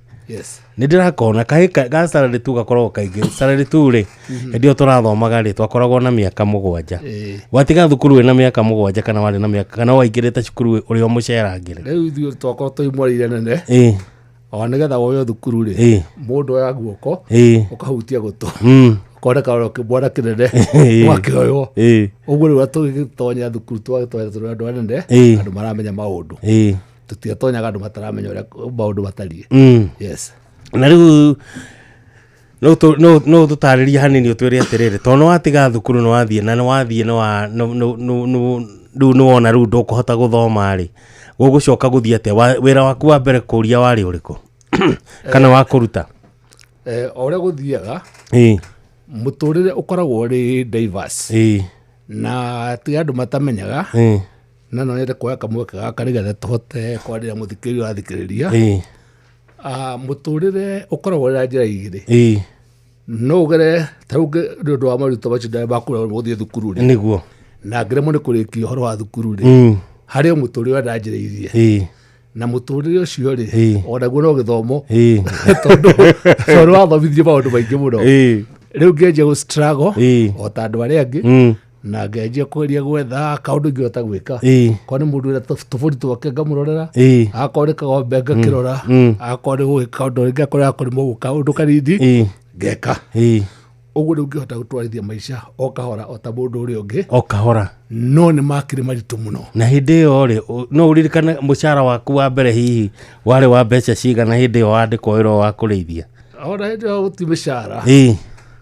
nĩ ndĩrakona kahĩ ga standard 2 gakoragwo kaingĩ standard 2 rĩ, hĩndĩ ĩyo tũrathomaga rĩ, twakoragwo na mĩaka 7. Watiga thukuru wĩna mĩaka 7 kana warĩ na mĩaka, kana waingĩrĩte cukuru ũrĩ o mũcerangĩre? Rĩu ithuĩ twakorwo twĩ imwana iria nene, o nĩgetha woywo thukuru rĩ, mũndũ oya guoko, ũkahutia gũtũ, ũkoneka ũrĩ kĩmwana kĩnene, ũgakĩoywo. Ũguo rĩu tũgĩtonya thukuru twagĩtonya tũrĩ andũ anene, andũ maramenya maũndũ. Tũtiatonyaga andũ mataramenya ũrĩa maũndũ matariĩ. Yes. Na rĩu no tũtarĩrie hanini, ũtwĩre atĩrĩrĩ, tondũ nĩ watiga thukuru, nĩ wathiĩ na nĩ wathiĩ nĩ wa rĩu nĩ wona rĩu ndũkũhota gũthoma rĩ, gũgũcoka gũthiĩ atĩa? Wĩra waku wa mbere kũria warĩ ũrĩkũ kana wa kũruta? O ũrĩa gũthiaga, mũtũrĩre ũkoragwo ũrĩ diverse. Na ti andũ matamenyaga, na no nyende kuoya kamweke gaka nĩgetha tũhote kwarĩra mũthikĩrĩria ũrathikĩrĩria. Mũtũrĩre ũkoragwo ũrĩ na njĩra igĩrĩ. No ũgere ta rĩu nĩ ũndũ wa moritũ macio ndarĩ makũremwo gũthiĩ thukuru rĩ, na ngĩremwo nĩ kũrĩkia ũhoro wa thukuru rĩ, harĩ o mũtũrĩre ũrĩa ndanjĩrĩirie, na mũtũrĩre ũcio rĩ, onaguo no gĩthomo, tondũ wathomithirie maũndũ maingĩ mũno. Rĩu ngĩanjia gũ struggle o ta andũ arĩa angĩ, na ngenjia kũgeria gwetha kaũndũ ingĩhota gwĩka. Korwo nĩ mũndũ wĩna tũbũri twake ngamũrorera, akorwo nĩ kagombe ngakĩrora, akorwo nĩ gũgĩka ũndũ rĩngĩ, akorwo akũrĩma ũguo kaũndũ kanini ngeka. Ũguo rĩu ngĩhota gũtwarithia maica o kahora o ta mũndũ ũrĩa ũngĩ. O kahora. No nĩ makĩrĩ maritũ mũno. Na hĩndĩ ĩyo rĩ, no ũririkane mũcara waku wa mbere hihi warĩ wa mbeca cigana hĩndĩ ĩyo wandĩkwo wĩra wa kũrĩithia? Ona hĩndĩ ĩyo gũtirĩ mĩcara,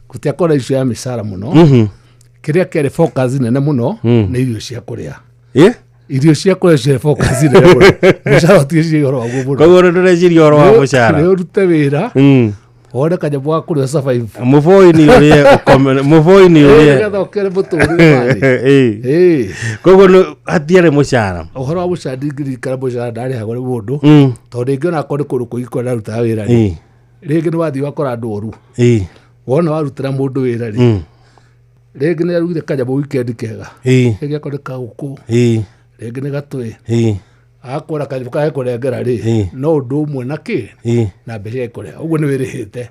gũtiakorwo na icio ya mĩcara mũno. Kĩrĩa kĩarĩ focus nene mũno nĩ irio cia kũrĩa. Irio cia kũrĩa ciarĩ focus nene mũno, mũcara ũtigĩciria ũhoro waguo mũno. Koguo rĩu ndũreciria ũhoro wa mũcara. Nĩ ũrute wĩra, wone kanyamũ ga kũrĩa survive. Mũbũini ũrĩe ũkome, mũbũini ũrĩe. Nĩgetha ũkĩre mũtũrĩre warĩ. Koguo hatiarĩ mũcara? Ũhoro wa mũcara ndingĩririkana mũcara ndarĩhagwo nĩ mũndũ, tondũ rĩngĩ ona akorwo nĩ kũndũ kũingĩ kũrĩa ndarutaga wĩra rĩ, rĩngĩ nĩ wathiĩ wakora andũ oru. Wona warutĩra mũndũ wĩra rĩ, rĩngĩ nĩ arugire kanyamũ weekend kega, rĩngĩ akorwo nĩ kagũkũ, rĩngĩ nĩ gatwĩ, agakwĩra kanyamũ karĩa kũrengera rĩ, no ũndũ ũmwe na kĩ na mbeca ĩkũrĩha, ũguo nĩ wĩrĩhĩte.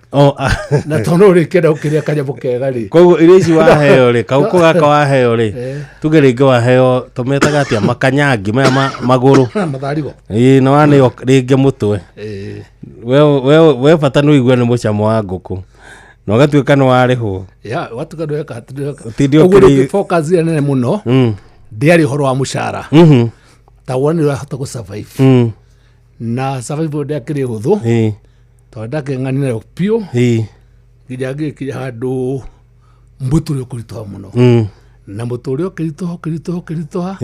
Na tondũ ũrĩkĩenda gũkĩrĩa kanyamũ kega rĩ, Koguo irio ici waheo rĩ, kaũkũ gaka waheo rĩ, tuge rĩngĩ waheo tũmetaga atĩa, makanyangi maya magũrũ. Matharigo. Ĩĩ, na waneo rĩngĩ mũtwe. We bata nĩ ũigue nĩ mũcamo wa ngũkũ na ũgatuĩka nĩ warĩhwo. Ya watuka ndweka. Ũtinde Ũguo rĩu focus ĩrĩa nene mũno ndĩarĩ ũhoro wa mũcara, ta wona nĩ ũrahota gũ survive. Na survive ndĩakĩrĩ hũthũ, tondũ ndakĩng'anire nayo biũ nginya ngĩkinya handũ mũtũrĩre ũkũritũha mũno. Na mũtũrĩre ũkĩritũha, ũkĩritũha, ũkĩritũha,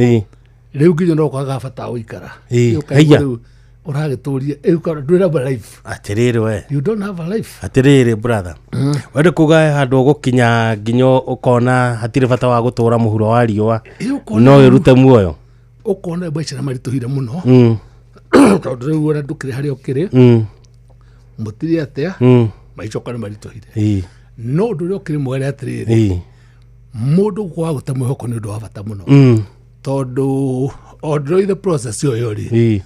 rĩu nginya no kwaga bata wa gũikara. Rĩu ũkaigua rĩu ũragĩtũria rĩu ndwĩna a life. Atĩrĩrĩ we. You don't have a life. Atĩrĩrĩ brother, wende kuga he handũ ũgũkinya nginya ũkona hatirĩ bata wa gũtũra mũhuro wa riũa, Ĩ, ũkona no ĩrute muoyo. Ũkona maica nĩ maritũhire mũno. Tondũ rĩu ona ndũkĩrĩ harĩa ũkĩrĩ, mũtirĩ atĩa, maica okorwo nĩ maritũhire. No ũndũ ũrĩa ũkĩrĩ mwega nĩ atĩrĩrĩ, mũndũ kwaga gũte mwĩhoko nĩ ũndũ wa bata mũno, tondũ o ndĩroĩ the process ũyũ rĩ,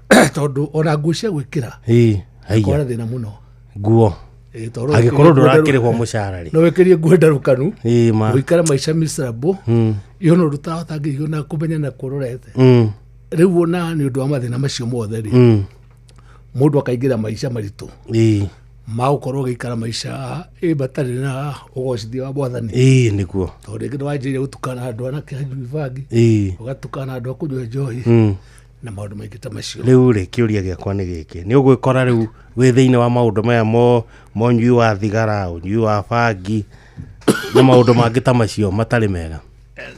tondũ ona nguo cia gwĩkĩra Haiya. kora thĩna mũno. Nguo. Ĩĩ, tondũ Angĩkorwo wĩkĩrie nguo ndũrakĩrĩhwo mũcara rĩ. No wĩkĩrie nguo ndarũkanu, Ĩĩ ma. ũikare maica miserable, iyo no ndũtarahota nginya ona kũmenya na kũrorete. Rĩu ona nĩ ũndũ wa mathĩna macio mothe rĩ, mũndũ akaingĩra maica maritũ ma gũkorwo ũgĩikara maica ĩ matarĩ na ũgocithia wa mwathani. Ĩĩ nĩguo. Tondũ rĩngĩ nĩwanjĩrĩria gũtukana na andũ anake anyui bangi, ũgatukana na andũ a kũnyua njohi, na maũndũ maingĩ ta macio. Rĩu rĩ, kĩũria gĩakwa nĩ gĩkĩ, nĩ ũgwĩkora rĩu wĩ thĩinĩ wa maũndũ maya mo ũnyui wa thigara, ũnyui wa bangi na maũndũ mangĩ ta macio matarĩ mega?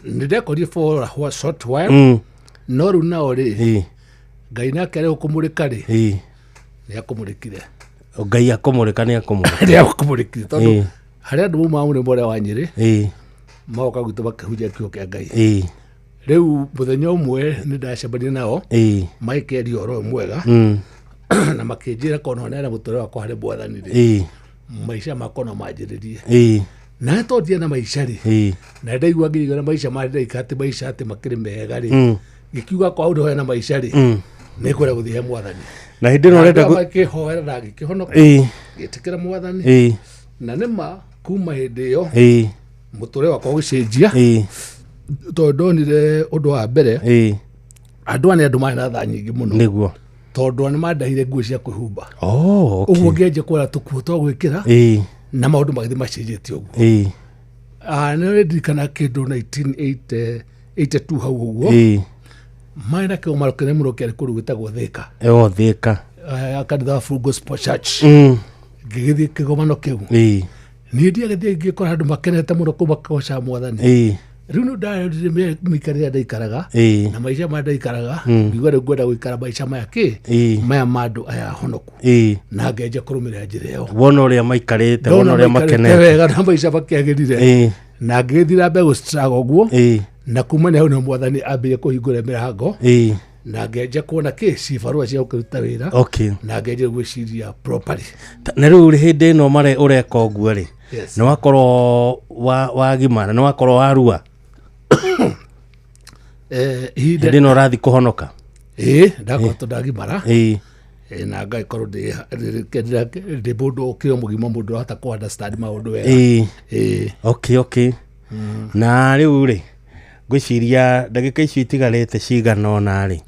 Nĩ ndekorire for a short while, no rĩu nao rĩ, Ngai nake arĩ gũkũmũrĩka rĩ, nĩ akũmũrĩkire. Ngai akũmũrĩka nĩ akũmũrĩka. Nĩ akũmũrĩkire, tondũ harĩ andũ maumaga mũrĩmo ũrĩa wa Nyĩrĩ, magoka gwitũ makĩhunjia kiugo kĩa Ngai. Rĩu mũthenya ũmwe nĩ ndacemania nao, magĩkĩaria ũhoro ũyũ mwega, na makĩnjĩra korwo no neana mũtũrĩre wakwa harĩ mwathani rĩ, maica makwa no manjĩrĩrie. Na tondũ ndirĩ na maica rĩ, na ndaigua ngĩigua na maica marĩa ndĩraikara atĩ maica atĩ makĩrĩ mega rĩ, ngĩkiuga kwa ũndũ na maica rĩ, nĩ ngwenda gũthiĩ he mwathani. Na hĩndĩ ĩno ũrenda Na andũ aya makĩhoera na ngĩkĩhonoka, ngĩtĩkĩra mwathani. Na nĩma kuma hĩndĩ ĩyo mũtũrĩre wakwa ũgĩcenjia, tondũ ndonire ũndũ wa mbere, andũ aya nĩ andũ marĩ na tha nyingĩ mũno. Nĩguo. Tondũ nĩ mandahire nguo cia kwĩhumba. Oh, okay. Ũguo ngĩanjia kuona tũkuo twa gwĩkĩra, na maũndũ magĩthiĩ macenjetie ũguo. Nĩ ndirikana kĩndũ 1982 hau ũguo, marĩ na kĩgomano kĩnene mũno kĩarĩ kũndũ gwĩtagwo Thĩka. O Thĩka. Kanitha wa Full Gospel Church. Ngĩgĩthiĩ kĩgomano kĩu. Niĩ ndiagĩthiĩ ngĩkora andũ makenete mũno kũu makĩgoca mwathani. Rĩu nĩ ndarorire mĩikarĩre ĩrĩa ndaikaraga, na maica maya ndaikaraga, ngiuga rĩu ngwenda gũikara maica maya kĩ, maya ma andũ aya honoku, na ngenjia kũrũmĩrĩra njĩra ĩyo. Wona ũrĩa maikarĩte, wona Ndona ũrĩa maikarĩte makenete wega na maica makĩagĩrire, na ngĩgĩthiĩ na mbere gũ struggle ũguo, na kuma nĩ hau nĩho mwathani ambĩrĩrie kũhingũra mĩrango, na ngenjia kuona kĩ cibarũa cia gũkĩruta wĩra, na ngenjia gwĩciria properly. Na rĩu rĩ, hĩndĩ ĩno mare ũreka ũguo rĩ, Yes. nĩ wakorwo wagimara, nĩ wakorwo warua? Ihinda Hĩndĩ ĩno ũrathiĩ kũhonoka. Ĩĩ, ndakorwo ndagimara. Na ngagĩkorwo ndĩ mũndũ ũkĩrĩ mũgima, mũndũ ũrahota kũ understand maũndũ wega. Okay. Na rĩu rĩ, ngwĩciria ndagĩka icio itigarĩte cigana ũna rĩ,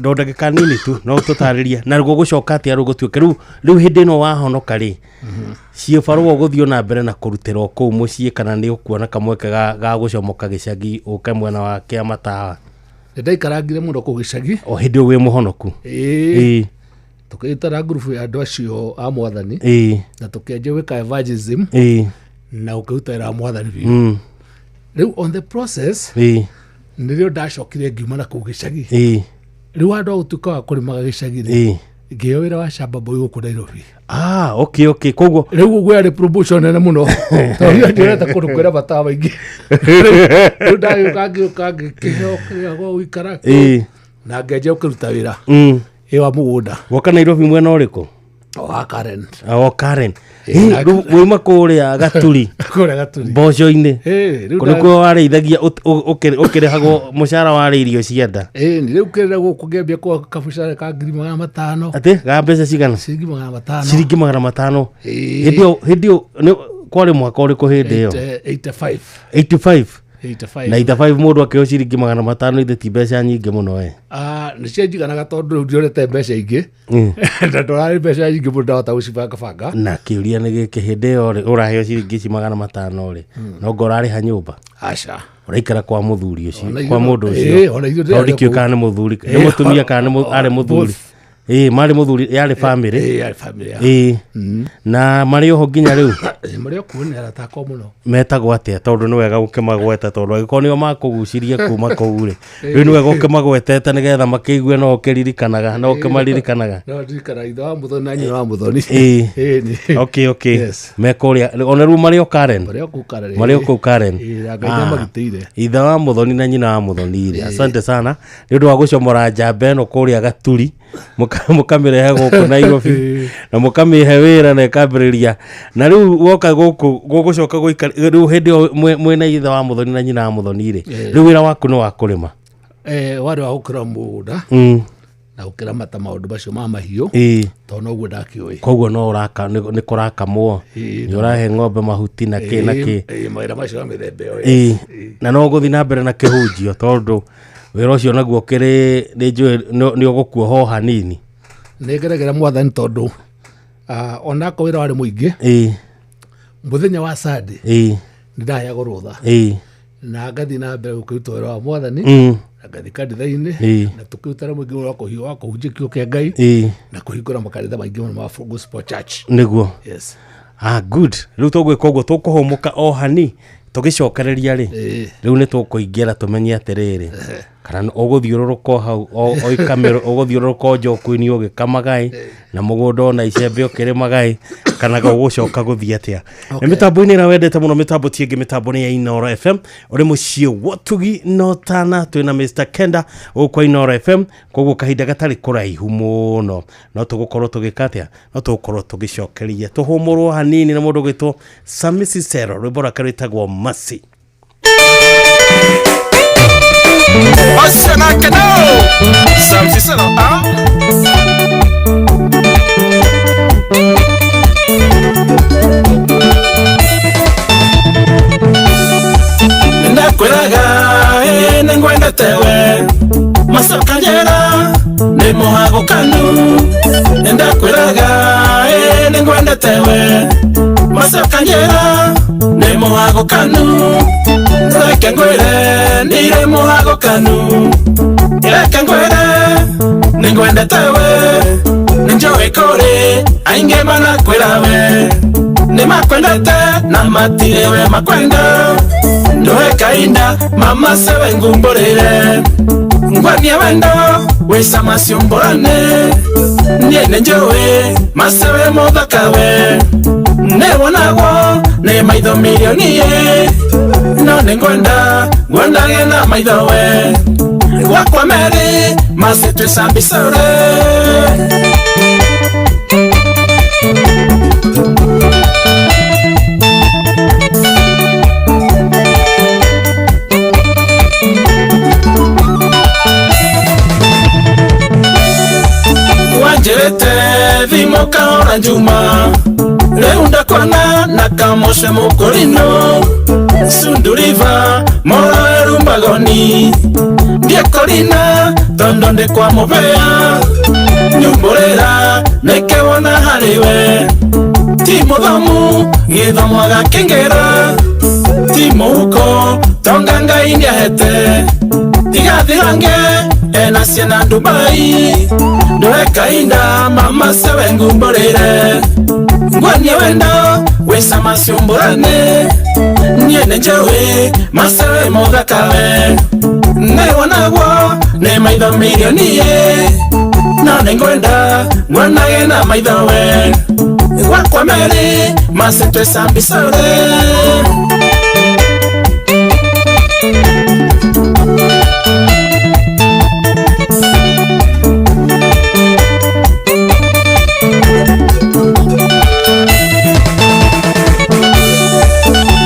no ndagĩka nini tu no tũtarĩrie na gũgũcoka atĩa rĩu gũtuĩke rĩu hĩndĩ ĩno wahonoka rĩ, ciĩbarũa ũgũthiĩ na mbere na kũrutĩra o kũu mũciĩ, kana nĩ ũkuona kamweke ga gũcomoka gĩcagi ũke mwena wa Kĩamatawa? Nĩ ndaikarangire mũno kũu gĩcagi. O hĩndĩ ĩyo wĩ mũhonoku? Ĩĩ. Tũkĩnyitana ngurubu ya andũ acio a mwathani, na tũkĩanjia gwĩka evangelism, na gũkĩruta wĩra wa mwathani biũ. Rĩu on the process, nĩrĩo ndacokire ngiuma na kũu gĩcagi. Rĩu handũ ha gũtuĩka wa kũrĩmaga gĩcagi rĩ, ngĩheo wĩra wa shamba boy gũkũ Nairobi. Ah, okay. Koguo rĩu ũguo yarĩ promotion nene mũno, tondũ niĩ ndionete kũndũ kwĩna matawa maingĩ. Rĩu ndagĩũka ngĩũka ngĩkĩheo kĩrĩa gwa gũikara, na ngĩanjia gũkĩruta wĩra ĩ wa mũgũnda. Woka Nairobi mwena ũrĩkũ? O wa Karen. O Karen. Rĩu wauma kũrĩa Gaturi? Kũrĩa Gaturi. Mboco-inĩ. Rĩu Kũrĩa kuo warĩithagia ũkĩrĩhagwo mũcara warĩ irio cia nda. Ĩĩ, rĩu kĩrĩra gũkũ ngĩambia kwa kabucara ka 500,000. Atĩ ga mbeca cigana? Ciringi 500. Ciringi 500. Hĩndĩ ĩyo kwarĩ mwaka ũrĩkũ hĩndĩ ĩyo? 85. 85. 85. Na 85 mũndũ akĩheo ciringi 500 ithe ti mbeca nyingĩ mũno ĩ. Nĩ cianjiganaga tondũ rĩu ndionete mbeca ingĩ. Na ndorarĩ mbeca nyingĩ mũno ndahota gũcibangabanga. Na kĩũria nĩ gĩkĩ, hĩndĩ ĩyo rĩ, ũraheo ciringi ici 500 rĩ, no ngo ũrarĩha nyũmba? Aca. Ũraikara kwa mũthuri ũcio, Ona kwa ithuĩ mũndũ ona ũcio. ona ithuĩ No ndĩrarĩ ndikĩũĩ kũu. kana nĩ mũthuri, nĩ mũtumia kana nĩ arĩ mũthuri. Both. Ĩĩ, marĩ mũthuri yarĩ family. Ĩĩ, yarĩ family yao. Ĩĩ. Na marĩ oho nginya rĩu? Ĩĩ, marĩ o kuo, nĩ arata akwa mũno. Metagwo atĩa? Tondũ nĩ wega gũkĩmagweta, tondũ angĩkorwo nĩo makũgucirie kuma kũu rĩ, rĩu nĩ wega ũkĩmagwetete nĩgetha makĩigue no ũkĩririkanaga, no ũkĩmaririkanaga. No ndirikana ithe wa Mũthoni na nyina wa Mũthoni. Ĩĩ. Ĩĩ, nĩ. Okay. Yes. Me kũrĩa ona rĩu marĩ o Karen? Marĩ o kũu Karen. Marĩ o kũu Karen. Ĩĩ, na Ngai nĩamagitĩire. Ithe wa Mũthoni na nyina wa Mũthoni rĩ, asante sana nĩ ũndũ wa gũcomora njamba ĩno kũrĩa Gaturi, mũkamĩrehe gũkũ Nairobi na mũkamĩhe wĩra na ĩkambĩrĩria. Na rĩu woka gũkũ gũgũcoka gũikara rĩu hĩndĩ ĩyo mwĩna ithe wa Mũthoni na nyina wa Mũthoni rĩ, rĩu wĩra waku nĩ wa kũrĩma? Warĩ wa gũkĩra mũgũnda na gũkĩramata maũndũ macio ma mahiũ, tondũ noguo ndakĩũĩ. Koguo no ũraka, nĩ kũrakamwo, nĩ ũrahe ng'ombe mahuti na kĩ na kĩ. Ĩĩ, mawĩra macio ma mĩthemba ĩyo. Ĩĩ. Na no ũgũthiĩ na mbere na kĩhunjio, tondũ wĩra ũcio naguo ũkĩrĩ nĩ njũĩ nĩ ũgũkuoha o hanini. Nĩ ngeragĩra Mwathani tondũ onakorwo wĩra warĩ mũingĩ, mũthenya wa Sunday nĩ ndaheagwo rũtha na ngathiĩ na mbere gũkĩruta wĩra wa Mwathani, na ngathiĩ kanitha-inĩ, na tũkĩrutana mũingĩ mũno wa kũhunjia kiugo kĩa Ngai na kũhingũra makanitha maingĩ mũno ma Gospel Church. Nĩguo. Yes. Good. Rĩu tũgwĩka ũguo, tũkũhũmũka o hani tũgĩcokereria rĩ, rĩu nĩ tũkũingĩra tũmenye atĩrĩrĩ, kana ũgũthiũrũrũka o hau, o ikamĩro, ũgũthiũrũrũka o njoku-inĩ ũgĩkamaga ĩ, na mũgũnda ona icembe ũkĩrĩmaga ĩ, kana ũgũcoka gũthiĩ atĩa. Nĩ mĩtambo-inĩ ĩrĩa wendete mũno, mĩtambo ti ĩngĩ, mĩtambo nĩ ya Inooro FM, ũrĩ mũciĩ wa Ũtugi na Ũtana, twĩna Mr Kenda gũkũ kwa Inooro FM, koguo kahinda gatarĩ kũraihu mũno no tũgũkorwo tũgĩka atĩa, no tũgũkorwo tũgĩcokeria tũhũmũrwo hanini na mũndũ ũgwĩtwo Sami Cicero, rwĩmbo rwake rwĩtagwo Mercy. Ocean Keno, Sam Cicero, ah? Ndakwĩraga ĩ nĩngwendete we, macoka njĩra nĩ mũhagũkanu. Ndakwĩraga ĩ nĩngwendete we, macoka njĩra nĩ mũhagũkanu. Reke ngwĩre ndirĩ mũhagũkanu, reke ngwĩre nĩngwendete we. Nĩnjũĩ kũrĩ aingĩ manakwĩra we nĩmakwendete na matirĩ we makwenda. Ndoe kainda mama sewe ngumbũrĩre, ngwanie wendo wĩcama ciũmbũrane. Niĩ nĩnjũĩ masewe mũthaka we, nĩwonagwo nĩ maitho mirioni ĩ, no nĩngwenda ngwendage na maitho we, gwakwa merĩ mase twĩcambicore. Wanjĩrĩte thimũ kahora Njuma, rĩu ndakuona na kamũce mũkũrinũ. Sunduriva moro erumbagoni, ndiekũrina tondũ ndĩ kwa mũbĩa. Nyumbũrĩra nĩkĩwona harĩ we, ti mũthomu gĩthomo agakĩngĩra, ti mũhuko tonga Ngai nĩahete. Tigathirange ena ciana Dubai, ndoe kainda mama sewe ngumbũrĩre. Ngwanie wendo wĩcama ciũmbũrane, niĩ nĩnjũĩ masewe mũthaka we, nĩwonagwo nĩ maitho mirioni ĩ, no nĩngwenda ngwonage na maitho we, gwakwa merĩ mase twĩcambicore.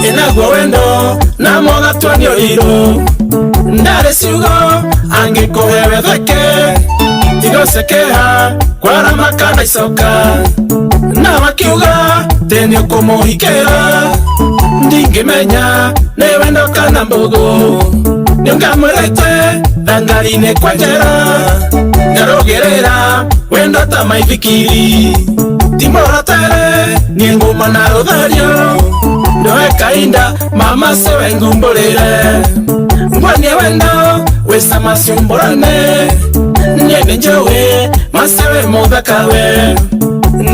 Inaguo wendo na mogatwa nĩ ũirũ, ndarĩ ciugo angĩkũhe wetheke, tigocekeha kwarama kana icoka, na makiuga tĩ nĩũkũmũhikĩra. Ndingĩmenya nĩ wendo kana mbũgũ, nĩũngamwĩrĩte thangari-inĩ kwa njera. Ngarũgĩrĩra wendo ta maithikiri, ti mũrotere niĩ nguma na rũthario. Ndoe kainda mama sewe ngumbũrĩre, ngwanie wendo wĩcama ciũmbũrane. Niĩ nĩ njũĩ macewe mũthaka we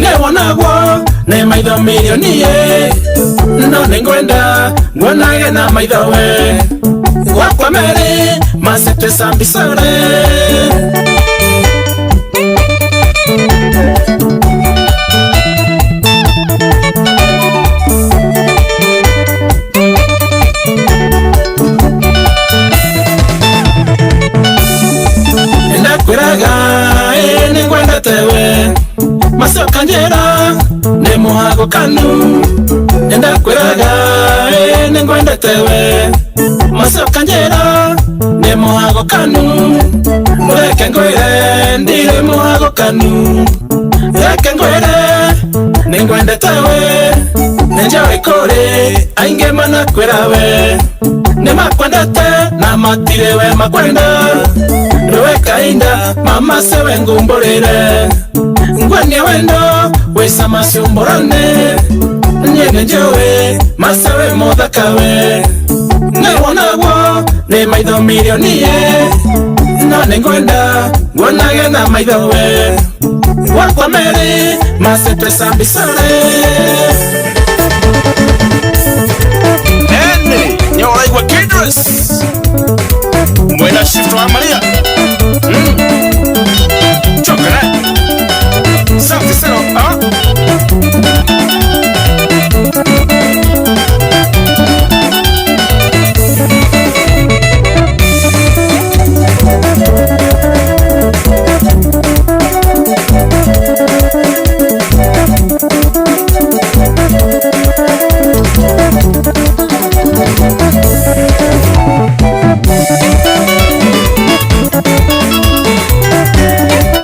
nĩwonagwo nĩ maitho mirioni ĩ no nĩngwenda nguonage na maitho we gwakwa merĩ macetwe sambisore. Ndakwĩraga ĩ nĩngwendete we macoka njĩra nĩ mũhagũkanu. Ndakwĩraga ĩ nĩngwendete we macoka njĩra nĩ mũhagũkanu. Reke ngwĩre ndirĩ mũhagũkanu, reke ngwĩre nĩngwendete we. Nĩnjũĩ kũrĩ aingĩ manakwĩra we nĩmakwendete na matirĩ we makwenda. Rũwe kainda mama sewe ngumbũrĩre ngwania wendo wĩcama ciumbũrane. Niĩ nĩnjũĩ macewe mũthaka we nĩwonagwo nĩ maitho mirioni ĩ no nĩngwenda nguonage na maitho we gwakwa merĩ macetwe sambisore. Ene nĩũraigua Kidres mwena shift wa Maria chokera sauti sero ah.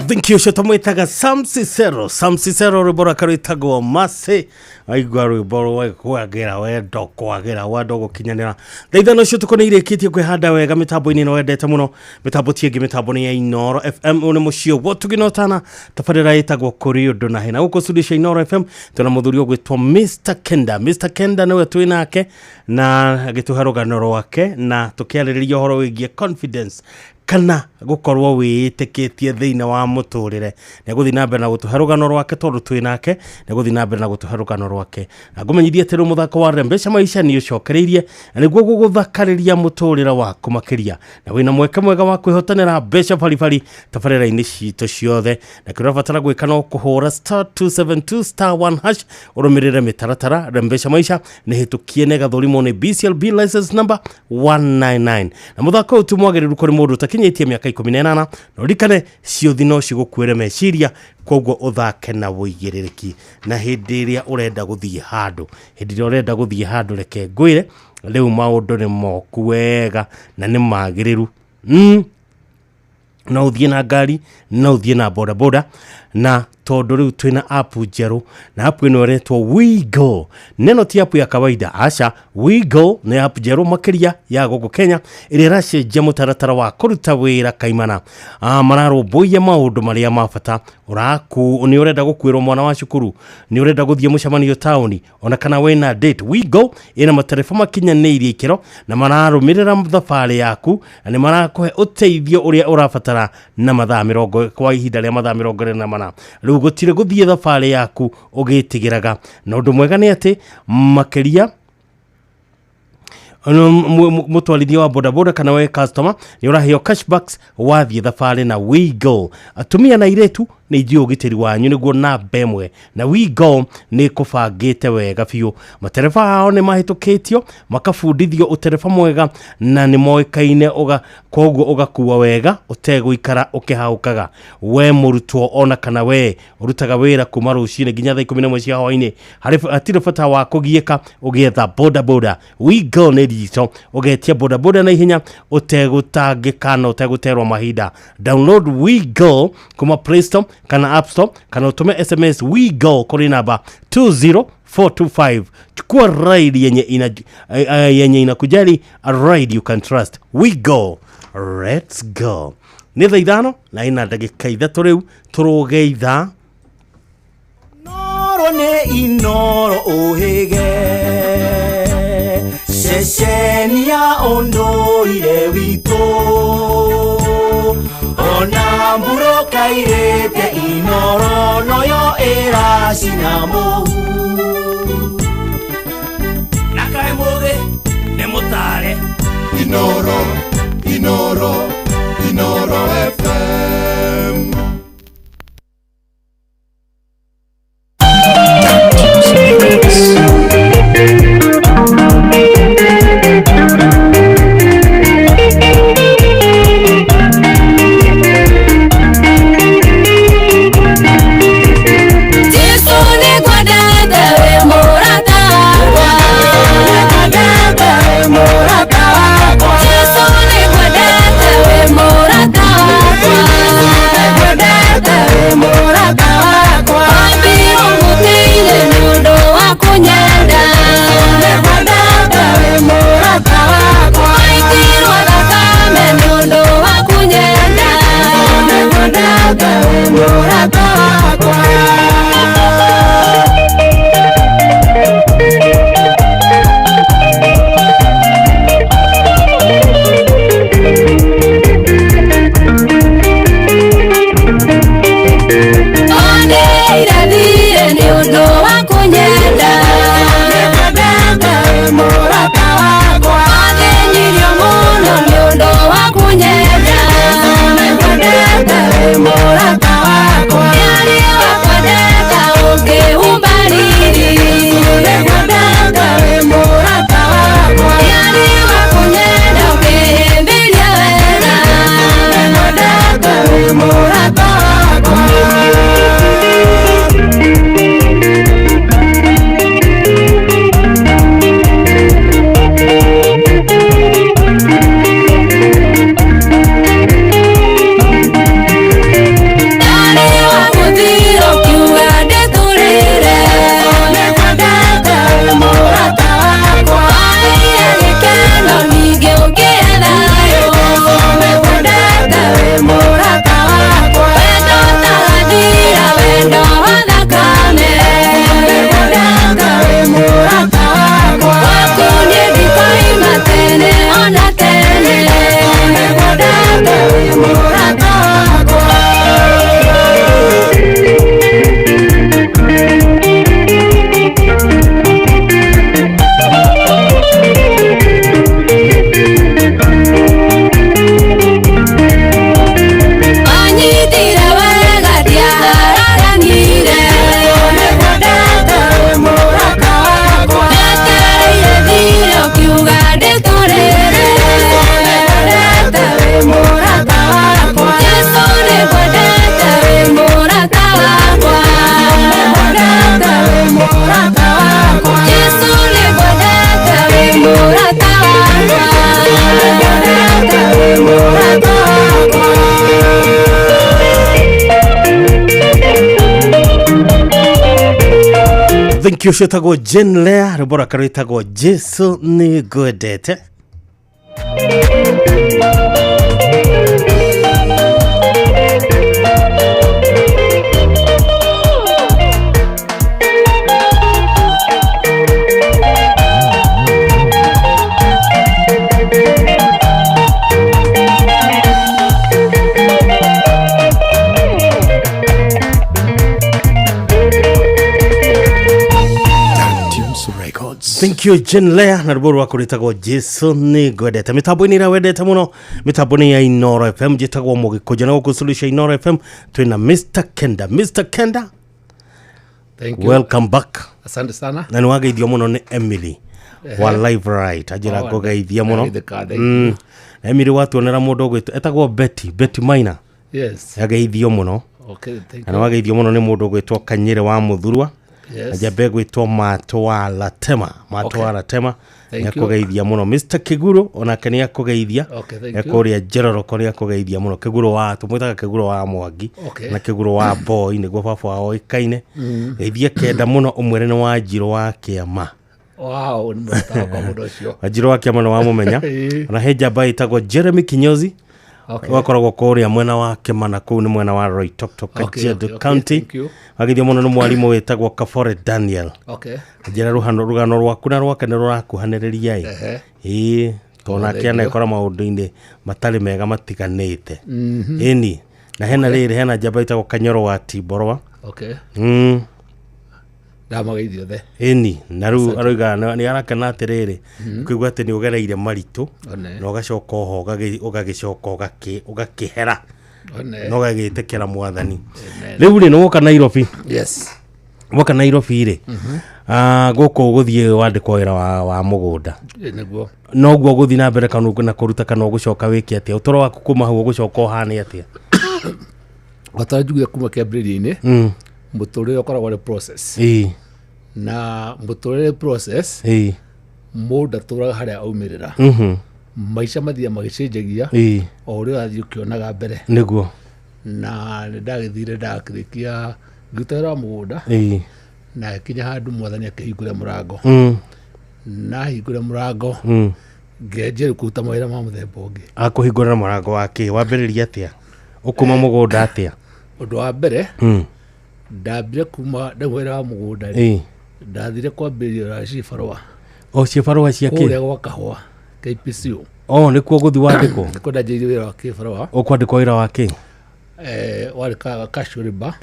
Thank you ũcio tũmwĩtaga Sam Cicero. Sam Cicero rwĩmbo rwake rwĩtagwo Mercy. Waigua rwĩmbo rwa kwagĩra wendo, kwagĩra wendo gũkinyanĩra. Thaa ithano cia ũtukũ nĩ irĩkĩtie kwĩhanda wega mĩtambo-inĩ ĩno wendete mũno. Mĩtambo ti ĩngĩ, mĩtambo nĩ ya Inooro FM. Ũyũ nĩ mũciĩ wa ũtugi na ũtana, tabarĩra ĩtagwo Kũrĩ Ũndũ na Hena. Gũkũ studio cia Inooro FM twĩna mũthuri ũgwĩtwo Mr Kenda. Mr Kenda nĩwe twĩ nake na agĩtũhe rũgano rwake na tũkĩarĩrĩria ũhoro wĩgiĩ confidence kana gukorwo wĩĩtĩkĩtie thĩinĩ wa mũtũrĩre. Nĩegũthiĩ na mbere na gũtũhe rũgano rwake tondũ twĩ nake, nĩegũthiĩ na mbere na gũtũhe rũgano rwake. Na ngũmenyithie atĩ rĩu mũthako wa Rembesha Maisha nĩ ũcokereirie na nĩguo gũgũthakarĩria mũtũrĩre waku makĩria, na wĩna mweke mwega wa kwĩhotanĩra mbeca baribari tabarĩra-inĩ citũ ciothe. Na kĩrĩa ũrabatara gwĩka no kũhũra star 272 star 1 hash ũrũmĩrĩre mĩtaratara. Rembesha Maisha nĩ hĩtũkie na ĩgathũrimwo nĩ BCLB license number 199. Na mũthako ũyũ ti mwagĩrĩru kũrĩ mũndũ ũtakinyĩtie mĩaka 18, na ũririkane ciũthi no cigũkuĩre meciria, koguo ũthake na ũigĩrĩrĩki. Na hĩndĩ ĩrĩa ũrenda gũthiĩ handũ, hĩndĩ ĩrĩa ũrenda gũthiĩ handũ, reke ngwĩre rĩu maũndũ nĩ moku wega na nĩ magĩrĩru. No ũthiĩ na ngari, no ũthiĩ na bodaboda, na tondũ rĩu twĩna app njerũ, na app ĩno ĩretwo WeGo. Neno ti app ya kawaida, aca. WeGo nĩ app njerũ makĩria ya gũkũ Kenya ĩrĩa ĩracenjia mũtaratara wa kũruta wĩra kaimana. Mararũmbũiya maũndũ marĩa ma bata. Nĩ ũrenda gũkuĩrwo mwana wa cukuru, nĩ ũrenda gũthiĩ mũcemanio taũni, ona kana wĩna date, WeGo ĩna matereba makinyanĩirie ikĩro na mararũmĩrĩra thabarĩ yaku, na nĩ marakũhe ũteithio ũrĩa ũrabatara na mathaa mĩrongo, kwa ihinda rĩa mathaa 24. Rĩu gũtirĩ gũthiĩ thabarĩ yaku ũgĩtigĩraga. Na ũndũ mwega nĩ atĩ makĩria mũtwarithia wa bodaboda kana we customer nĩ ũraheo cashbacks wathiĩ thabarĩ na WeGo. Atumia na airĩtu nĩ ithuĩ ũgitĩri wanyu nĩguo namba ĩmwe, na WeGo nĩ kũbangĩte wega biũ. Matereba ao nĩ mahĩtũkĩtio makabundithio ũtereba mwega na nĩ moĩkaine, koguo ũgakua wega ũtegũikara ũkĩhaũkaga. We mũrutwo ona kana we ũrutaga wĩra kuma rũcinĩ nginya thaa 11 cia hwaĩ-inĩ, hatirĩ bata wa kũgiĩka ũgĩetha bodaboda. WeGo nĩ digital, ũgetia bodaboda na ihenya ũtegũtangĩka na ũtegũterwo mahinda. Download WeGo kuma Play Store kana App Store, kana utume SMS WeGo kuri namba 20425. Chukua ride yenye inakujali, a ride you can trust. WeGo, let's go. Nĩ thaa 5 na ina ndagĩka 3 rĩu tũrũge ithaa. Noro nĩ Inooro ũhĩge ceceni ya ũndũire witũ. Ona mbura ĩkairĩte Inoro noyo ĩracina mũhu. Na kaĩ mũthĩ nĩ mũtare. Inoro, Inoro, Inoro FM. Jesu nĩngwendete wĩ mũrata wakwa. Jesu nĩngwendete wĩ mũrata wakwa. Wambirwo mũtĩ-inĩ nĩ ũndũ wa kũnyenda. Waitirwo thakame nĩ ũndũ wa kũnyenda. Ondeire nĩ ũndũ wa kũnyenda. Wathĩnirio mũno nĩ ũndũ wa kũnyenda. Nĩarĩ wa kwendeka ũngĩhumba riri. Nĩarĩ wa kũnyenda ũkĩhĩmbĩria wega. Ndarĩ wa gũthira ũkiuga ndĩtũrĩre. Waheire gĩkeno ningĩ ũkĩhe thayũ. Wendo ũtagathira, wendo wa thakame. Gwaku niĩ ndikoima tene ona tene. Wanyitire wega ndiaharaganire. Ndetereire thirĩ ũkiuga ndĩtũrĩre. Jesu nĩngwendete wĩ mũrata wakwa. Jesu nĩngwendete wĩ mũrata wakwa. Thank you ciĩtagwo Jane Lea rwĩmbo rwake rwĩtagwo Jesu nĩngwendete. Thank you Jane Lea na rwĩmbo rwaku rwĩtagwo Jesu nĩngwendete. Mĩtambo-inĩ ĩrĩa wendete mũno, mĩtambo-inĩ ya Inoro FM, njĩtagwo Mũgĩkũnjo na gũkũ solution Inoro FM twĩna Mr. Kenda. Mr. Kenda, Thank you. welcome back. Asante sana. Na nĩ wageithio mũno nĩ Emily wa Live Right anjĩra Oh, ngũgeithia mũno. ndageithĩka, thank you. Na Emily watuonera mũndũ ũgwĩtwo etagwo Betty, Betty Maina. Yes. Ageithio mũno. Okay, thank Na nĩ you. wageithio mũno nĩ mũndũ ũgwĩtwo Kanyĩrĩ wa Mũthurwa. Yes. Njambe gwĩtwo Mato wa Latema, Mato Okay. wa Latema Thank you. nĩakũgeithia mũno. Mr. Kiguru onake nĩakũgeithia. Okay, thank you. Kũrĩa Njororoko nĩakũgeithia mũno. Kiguru wa tũmwĩtaga Kiguru wa Mwangi Okay. na Kiguru wa Boy nĩguo baba wao oĩkaine. Geithia Kenda mũno ũmwĩre nĩ Wanjirũ wa Kĩama. Wow, nĩ mũrata wakwa mũndũ ũcio. Wanjirũ wa Kĩama nĩ wamũmenya. Ĩĩ. Ona he njamba ĩtagwo Jeremy Kinyozi. Okay. Wakoragwo kũrĩa mwena wa Kĩmana kũu nĩ mwena wa Loitoktok Okay, Kajiado okay, okay, County. thank you. Wageithio mũno nĩ mwarimũ wĩtagwo Kabore Daniel. Okay. Njĩra rũgano rwaku na rwake nĩ rũrakuhanĩrĩria ĩ. Ehe. Ĩĩ, tondũ Oh, nake thank you. anekora maũndũ-inĩ matarĩ mega matiganĩte. Mhm. Ĩni Na hena rĩrĩ, hena njamba ĩtagwo Kanyoro wa Timborwa. Okay. Ndamageithia othe. Ĩni, na rĩu aroiga nĩ arakena atĩrĩrĩ, kũigua atĩ nĩ ũgereire maritũ One. na ũgacoka oho ũgagĩcoka ũgakĩhera One. na ũgagĩtĩkĩra mwathani. Amen. Rĩu rĩ, nĩ woka Nairobi. Yes. Woka Nairobi rĩ, gũkũ ũgũthiĩ wandĩkwo wĩra wa mũgũnda. Ĩ, nĩguo. Noguo ũgũthiĩ na mbere kana na kũruta kana ũgũcoka wĩke atĩa? Ũtũro waku kuma hau ũgũcoka ũhane atĩa? O ta njugire kuma kĩambĩrĩria-inĩ, mũtũrĩre ũkoragwo arĩ process. Na mũtũrĩre process, mũndũ atũraga harĩa aumĩrĩra. Maica mathiaga magĩcenjagia o ũrĩa ũrathiĩ ũkĩonaga mbere. Nĩguo. Na nĩ ndagĩthire ndakĩrĩkia ngĩruta wĩra wa mũgũnda, na gĩkinya handũ mwathani akĩhingũra mũrango. Na ahingũra mũrango, ngĩanjia rĩu kũruta mawĩra ma mũthemba ũngĩ. Akũhingũrĩra mũrango wa kĩ? Wambĩrĩria atĩa? Ũkuma mũgũnda atĩa? Ũndũ wa mbere, ndambire kuma ndauma wĩra wa mũgũnda rĩ, ndathire kwambĩrĩria wĩra wa cibarũa. O cibarũa cia kĩ? Kũrĩa gwa Kahũa, KPCU. O, nĩkuo gũthiĩ wandĩkwo? Nĩkuo ndanjĩrĩirie wĩra wa kĩbarũa. Ũkwandĩkwo wĩra wa kĩ? Warĩ casual labour.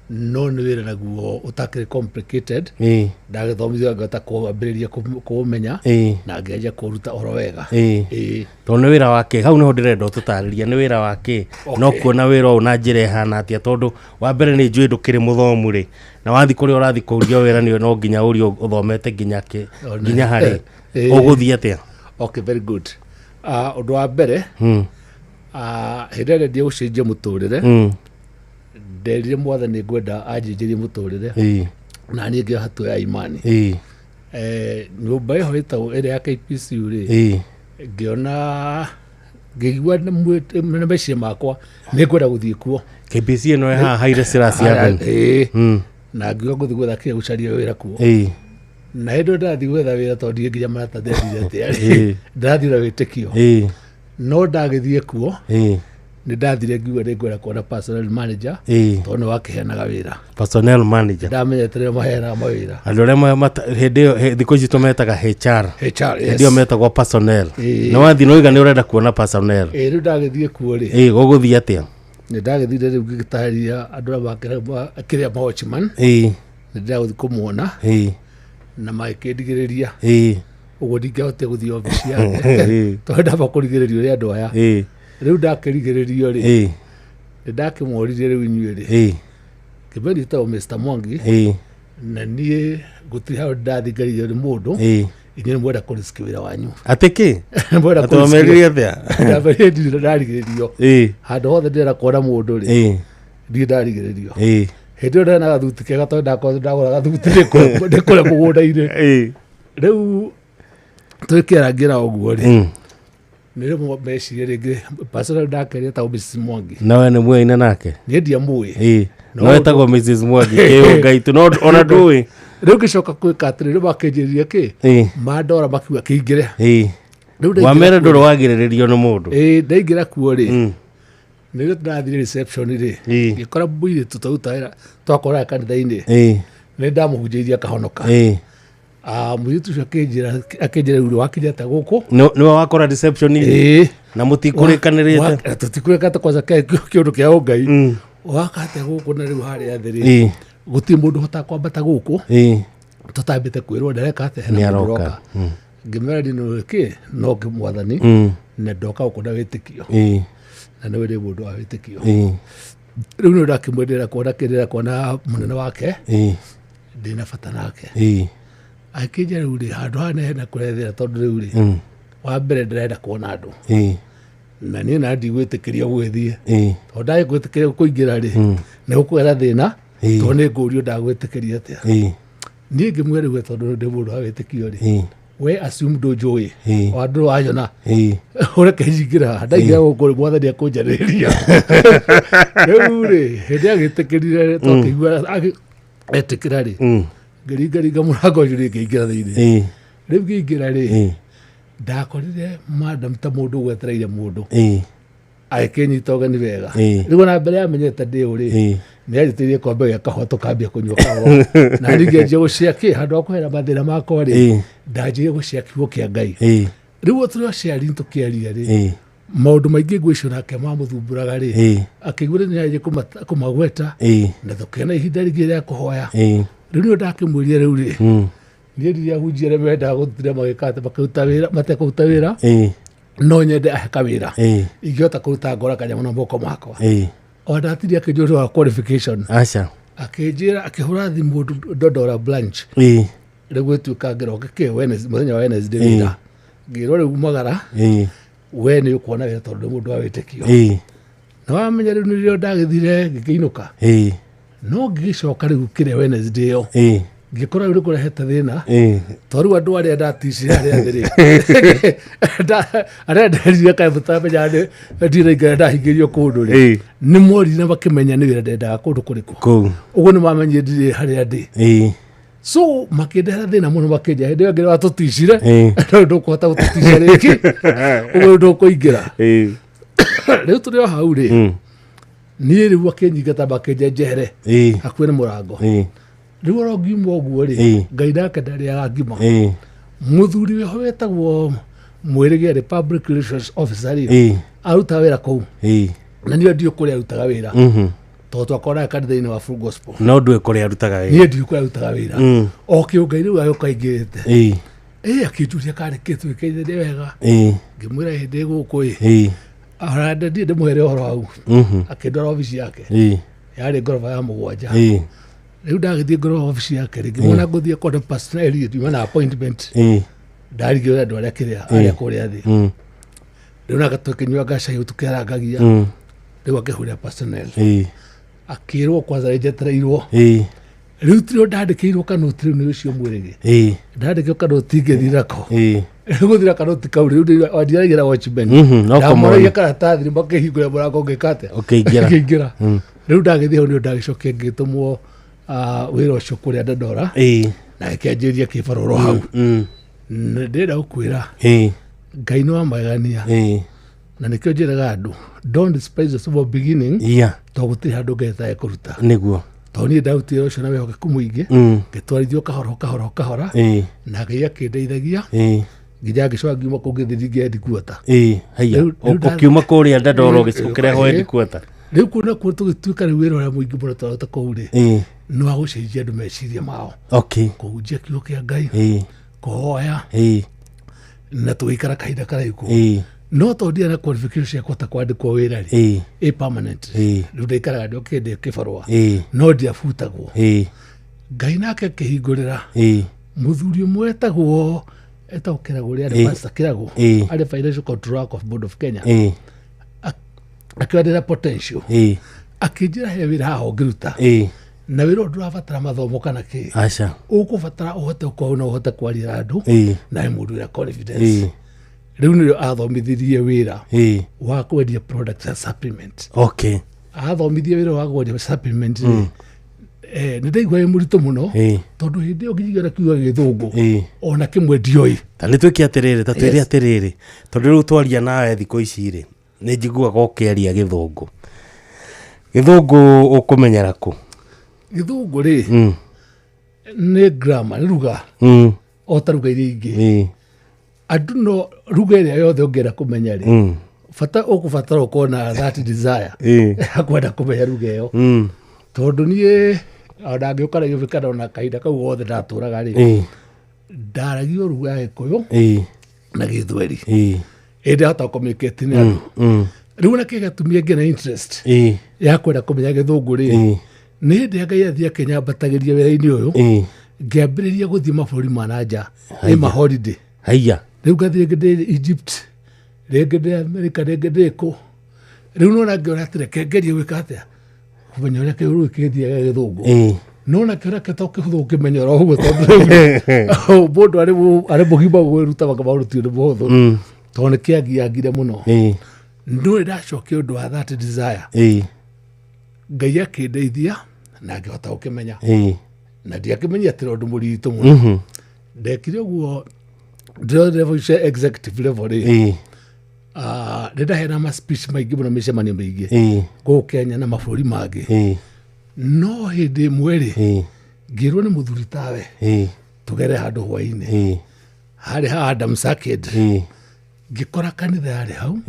No nĩ wĩra naguo ũtakĩrĩ complicated. Ndagĩthomithio ngĩhota kwambĩrĩria kũũmenya, na ngĩanjia kũruta ũhoro wega. Tondũ nĩ wĩra wa kĩ? Hau nĩho ndĩrenda ũtũtarĩrie nĩ wĩra wa kĩ? No kuona wĩra ũyũ na njĩra ĩhana atĩa? Tondũ wa mbere nĩ njũĩ ndũkĩrĩ mũthomu rĩ, na wathiĩ kũrĩa ũrathiĩ kũũrio wĩra nĩ no nginya ũrio ũthomete nginya kĩ, nginya harĩ. Ũgũthiĩ atĩa? Okay, very good. Ũndũ wa mbere, hĩndĩ ĩrĩa ndendire gũcenjia mũtũrĩre, nderire mwathani ngwenda anjenjerie mũtũrĩre, na niĩ ngĩoya hatua ya imani. Nyũmba ĩho ĩtagwo ĩrĩa ya KPCU rĩ, ngĩona ngĩigua nĩ meciria makwa nĩ ngwenda gũthiĩ kuo. KPC ĩno ĩ haha Haile Selassie Avenue. Na ngiuga ngũthiĩ gwetha kĩrĩa gũcaria wĩra kuo. Na hĩndĩ ĩyo ndĩrathiĩ gwetha wĩra tondũ ndiĩ nginya maratathi ndire atĩa rĩ, ndĩrathiĩ na wĩtĩkio. No ndagĩthiĩ kuo, nĩ ndathire ngiuga nĩ ngwenda kuona personnel manager, tondũ nĩ wakĩheanaga wĩra. Personnel manager. Ndamenyete rĩrĩa maheanaga mawĩra. Andũ arĩa hĩndĩ ĩyo, thikũ ici tũmetaga HR. HR, yes. Hĩndĩ ĩyo metagwo personnel. Na wathiĩ noiga nĩ ũrenda kuona personnel. Rĩu ndagĩthiĩ kuo rĩ. Gũgũthiĩ atĩa? Nĩ ndagĩthire rĩu ngĩgĩtarĩria andũ arĩa kĩrĩa ma watchman. Nĩ ndĩragũthiĩ kũmuona. Na magĩkĩndigĩrĩria. Ũguo ndingĩahotire gũthiĩ obici yake. Tondũ ndamba kũrigĩrĩrio nĩ andũ aya. Rĩu ndakĩrigĩrĩrio rĩ, nĩ ndakĩmoririe rĩu inyuĩ rĩ. Kĩmeri ĩtagwo Mr. Mwangi. Na niĩ gũtirĩ handũ ndathiĩ ngarigĩrĩrio nĩ mũndũ. Inyuĩ nĩ mwenda kũriski wĩra wanyu. Atĩ kĩ? Nĩ mwenda Atĩ wamerire atĩa? Ndamerire ndirĩ ndarigĩrĩrio. Handũ hothe ndĩrenda kuona mũndũ rĩ, ndirĩ ndarigĩrĩrio. Hĩndĩ ĩyo ndarĩ na gathuti kega tondũ ndakorwo ndagũra gathuti ndĩ kũrĩa mũgũnda-inĩ. Rĩu twĩkĩarangĩra ũguo rĩ, nĩ rĩmwe meciria rĩngĩ personal ndakeria etagwo Mrs. Mwangi. Na we nĩ muoyaine nake? Niĩ ndiamũĩ. No etagwo Mrs. Mwangi kĩũngai tu, no ona ndũĩ. Rĩu ngĩcoka gwĩka atĩrĩ, rĩu makĩnjĩrire kĩ? Mandora makiuga kĩingĩre. Rĩu ndaingĩra Wamere kuo ndũrĩ wagirĩrĩrio nĩ mũndũ. Ndaingĩra kuo rĩ, nĩrĩo ndathire reception rĩ, ngĩkora mũirĩtu twaruta wĩra, twakoraga kanitha-inĩ. Nĩ ndamũhunjĩirie akahonoka. Mũirĩtu ũcio akĩnjĩra rĩu wakinya atĩa gũkũ? Nĩwe wakora reception -inĩ? Na mũtikũrĩkanĩrĩte? Tũtikũrĩkanĩte kwanza kĩũndũ kĩa ũngai. Waka atĩa gũkũ na rĩu harĩa thĩ rĩ, gũtirĩ mũndũ ũhotaga kwambata gũkũ tũtambĩte kwĩrwo ndareka atĩa, hena Nĩ mũndũ aroka. ũroka. Ngĩmera niĩ nĩ kĩ, no ngĩmwathani, na ndoka gũkũ na wĩtĩkio. Na nĩwe ndĩ mũndũ wa wĩtĩkio. Rĩu nĩ ndakĩmwendera kuona kĩrĩra kuona mũnene wake, ndĩna bata nake. Akĩnjĩra rĩu rĩ, handũ haha nĩ hena kũrethera tondũ rĩu rĩ, wa mbere ndĩrenda kuona andũ. Na niĩ na ndigwĩtĩkĩria gũgĩthiĩ. Tondũ ndagĩgwĩtĩkĩria kũingĩra rĩ, nĩ gũkũgĩa thĩna, tondũ nĩ ngũrio ndagwĩtĩkĩria atĩa. Niĩ ngĩmwĩra rĩu tondũ ndĩ mũndũ wa wĩtĩkio rĩ, we assume ndũnjũĩ, o andũ wanyona, ũreke nyingĩre haha, ndaingĩra gũkũ rĩ, mwathani akũnjarĩrĩria. Rĩu rĩ, hĩndĩ agĩtĩkĩrire twakĩigua etĩkĩra rĩ, ngĩringaringa mũrango ũcio rĩ, ngĩingĩra thĩinĩ. Rĩu ngĩingĩra rĩ, ndakorire madam ta mũndũ ũgwetereire mũndũ. Agĩkĩnyita ũgeni wega. Rĩu ona mbere amenyete ndĩ ũ rĩ, nĩ anjĩtĩirie gĩkombe gĩa kahũa tũkambia kũnyua kahũa. Na niĩ ngĩanjia gũcĩa kĩ, handũ ha kũhera mathĩna makwa rĩ, ndanjirie gũcĩa kiugo kĩa Ngai. Rĩu o tũrĩ aciari tũkĩaria rĩ, Maũndũ maingĩ ngwĩcio nake mamũthumbũraga rĩ, akĩigua rĩ nĩanjie kũmagweta na tũkĩona ihinda rĩngĩ rĩa kũhoya. Rĩu nĩo ndakĩmwĩrire rĩu rĩ, niĩ rĩrĩa hunjia arĩa mendaga gũtira magĩka atĩ makĩruta wĩra matekũruta wĩra, no nyende ahe kawĩra ingĩhota kũruta ngora kanyamũ na moko makwa. O ndatirie akĩnjũria wa qualification. Aca. Akĩnjĩra akĩhũra thimũ Dodora branch. Rĩu gwĩtuĩka ngĩroka kĩ Wednesday, mũthenya wa Wednesday wĩra ngĩrwo rĩu magara we nĩ ũkuona wĩra tondũ nĩ mũndũ wa wĩtĩkio. Na wamenya rĩu nĩrĩo ndagĩthire ngĩkĩinũka. No ngĩgĩcoka rĩu kĩrĩa Wednesday ĩyo ngĩkora rĩu nĩkũrehete thĩna tondũ rĩu andũ arĩa ndaticire arĩa thĩ rĩ, arĩa nderire kaĩ mũtamenya ndiraingĩra ndahingĩrio kũndũ rĩ, nĩ morire na makĩmenya nĩ wĩra ndendaga kũndũ kũrĩkũ. Kũu. Ũguo nĩ mamenyire ndirĩ harĩa ndĩ. So makĩndehera thĩna mũno makĩnja hĩndĩ ĩyo ĩngĩ watũticire, rĩu ndũkũhota gũtũtica rĩngĩ, ũguo rĩu ndũkũingĩra. Rĩu tũrĩ o hau rĩ, niĩ rĩu akĩnyingata makĩnja njehere hakuhĩ na mũrango. Rĩu oro ngiuma ũguo rĩ, Ngai nake ndarĩaga ngima. Mũthuri wĩho wetagwo Mwĩrĩgĩ arĩ public relations officer rĩ, arutaga wĩra kũu na niĩ ndiũ kũrĩa arutaga wĩra tondũ twakoranaga kanitha-inĩ wa Full Gospel. No ndũĩ kũrĩa arutaga wĩra. Niĩ ndiũ kũrĩa arutaga wĩra. O kĩũngai rĩu agĩũka aingĩrĩte, ĩ akĩnjũria karĩ kĩ twĩkaire nĩ wega. Ngĩmwĩra hĩndĩ gũkũ ĩ ona ndiĩ ndĩmũhere ũhoro hau. Akĩndwara obici yake yarĩ ngoroba ya 7. Rĩu ndagĩthiĩ ngoroba obici yake rĩ, ngĩmwona ngũthiĩ kona Pastor Elliot yuma na appointment. Ndarigĩrwo andũ arĩa kĩrĩa arĩa kũrĩa thĩ. Rĩu nake tũkĩnyua gacai tũkĩarangagia. Rĩu akĩhũrĩra personnel, akĩrwo kwanza nĩnjetereirwo. Rĩu tirio ndandĩkĩirwo kanoti, rĩu nĩ ũcio Mwĩrĩgĩ ndandĩkĩirwo kanoti ngĩthiĩ nako. Rĩu gũthira kanoti kau rĩu wandiaragia watchman. No Ndamũragia kũmona. karatathi makĩhingũra mũrango ngĩka atĩa? Ũkĩingĩra. Ngĩingĩra. Rĩu ndagĩthiĩ hau nĩo ndagĩcokia ngĩtũmwo wĩra ũcio kũrĩa Dandora na gĩkĩanjĩrĩria kĩbarũro hau. Na ndĩrenda gũkwĩra Ngai nĩ wa magegania na nĩkĩo njĩraga andũ, don't despise the small beginning, tondũ gũtirĩ handũ Ngai ategũkũruta. Nĩguo. Tondũ niĩ ndarutire ũcio na wĩhokeku mũingĩ, ngĩtwarithio kahora kahora kahora na Ngai akĩndeithagia nginya ngĩcoka ngiuma kũu ngĩthiĩ ningĩ headquarter. Haiya. Rĩu Ũkiuma kũrĩa Dandora ũkĩrehwo headquarter. Rĩu kũu nakuo tũgĩtuĩka rĩu wĩra ũrĩa mũingĩ mũno twaruta kũu rĩ, nĩ wa gũcenjia andũ meciria mao, kũhunjia kiugo kĩa Ngai, kũhoya, na tũgĩikara kahinda karaihu kũu. No tondũ ndiarĩ na qualification cia kũhota kwandĩkwo wĩra rĩ, ĩ permanent, rĩu ndaikaraga ndĩ ndĩ kĩbarũa no ndiabutagwo. Ngai nake akĩhingũrĩra mũthuri ũmwe etagwo Kĩragũ ũrĩa arĩ Pastor Kĩragũ, arĩ financial controller of Board of Kenya, akĩonera potential, akĩnjĩra he wĩra haha ũngĩruta na wĩra ũyũ ndũrabatara mathomo kana kĩ, Aca. Ũkũbatara ũhote gũkorwo no ũhote kwaria na andũ na he mũndũ wĩna confidence. Rĩu nĩrĩo athomithirie wĩra wa kwendia products and supplement. Athomithie wĩra wa kwendia supplement rĩ, nĩ ndaigua wĩ mũritũ mũno tondũ hĩndĩ ĩyo nginyagia na kiugo gĩthũngũ ona kĩmwe ndioĩ. Ta nĩ twĩke atĩrĩrĩ, ta twĩre Yes. atĩrĩrĩ, tondũ rĩu twaria nawe thikũ ici rĩ, nĩ njiguaga ũkĩaria gĩthũngũ. Gĩthũngũ ũkũmenyera kũ? Gĩthũngũ rĩ, nĩ grammar, nĩ ruga o ta ruga iria ingĩ. Andũ no ruga ĩrĩa yothe ũngĩenda kũmenya rĩ, bata ũkũbatara ũkorwo na that desire ya kwenda kũmenya ruga ĩyo. Tondũ niĩ ona ngĩũka Nairobi kana ona kahinda kau gothe ndatũraga rĩ, ndaragio ruga ya Gĩkũyũ na Gĩthweri, ĩndĩ ahota communicate nĩ andũ. Rĩu ona kĩrĩa gĩatũmire ngĩe na interest ya kwenda kũmenya gĩthũngũ rĩ, nĩ hĩndĩ ya Ngai athiĩ akĩnyambatagĩria wĩra-inĩ ũyũ, ngĩambĩrĩria gũthiĩ mabũrũri ma na nja nĩ ma holiday. Haiya. Rĩu ngathiĩ rĩngĩ ndĩ Egypt, rĩngĩ ndĩ America, rĩngĩ ndĩ kũ. Rĩu nona ngĩona atĩ reke ngerie gwĩka atĩa kũmenya ũrĩa kĩũrũ gĩthiaga gĩthũngũ. No na kĩũrĩa kĩo to kĩhũthũ ũkĩmenya oro ũguo tondũ rĩu mũndũ arĩ mũgima gwĩruta maũndũ ti ũndũ mũhũthũ tondũ nĩ kĩangiangire mũno. No nĩ ndacokia ũndũ wa that desire, Ngai akĩndeithia na ngĩhota gũkĩmenya na ndiakĩmenya atĩ ũndũ mũritũ mũno. Ndekire ũguo ndĩro level cia executive level rĩ, nĩ ndaheana ma speech maingĩ mũno, mĩcemanio mĩingĩ gũkũ Kenya na mabũrũri mangĩ. No hĩndĩ ĩmwe rĩ, ngĩrwo nĩ mũthuri tawe tũgere handũ hwainĩ harĩ ha Adam Arcade. Ngĩkora kanitha yarĩ hau.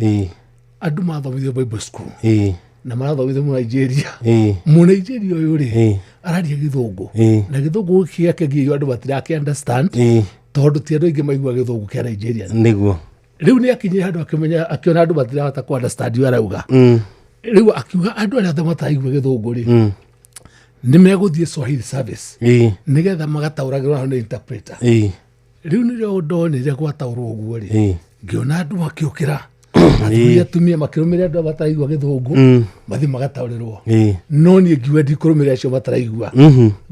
Andũ mathomithio Bible school Ĩĩ. na marathomithio mu Nigeria. Ĩĩ. Mu Nigeria ũyũ rĩ, Ĩĩ. araria gĩthũngũ Ĩĩ. na gĩthũngũ gĩake gĩo andũ matirake understand Ĩĩ. tondũ ti andũ aingĩ maigua gĩthũngũ kĩa Nigeria. Nĩguo. Rĩu nĩ akinyire handũ akĩmenya, akĩona andũ matirahota ku understand ũrĩa arauga. Rĩu akiuga andũ arĩa othe mataraigua gĩthũngũ rĩ, nĩ megũthiĩ Swahili service Ĩĩ. nĩgetha magataũragĩrwo hau nĩ interpreter. Ĩĩ. Rĩu nĩrĩo ndonire gwataũrwo ũguo rĩ, Ĩĩ. ngĩona andũ makĩũkĩra, athuri atumia makĩrũmĩrĩra andũ arĩa mataraigua gĩthũngũ, mathiĩ magataũrĩrwo. Ĩĩ. No niĩ ngiuga ndikũrũmĩrĩra acio mataraigua,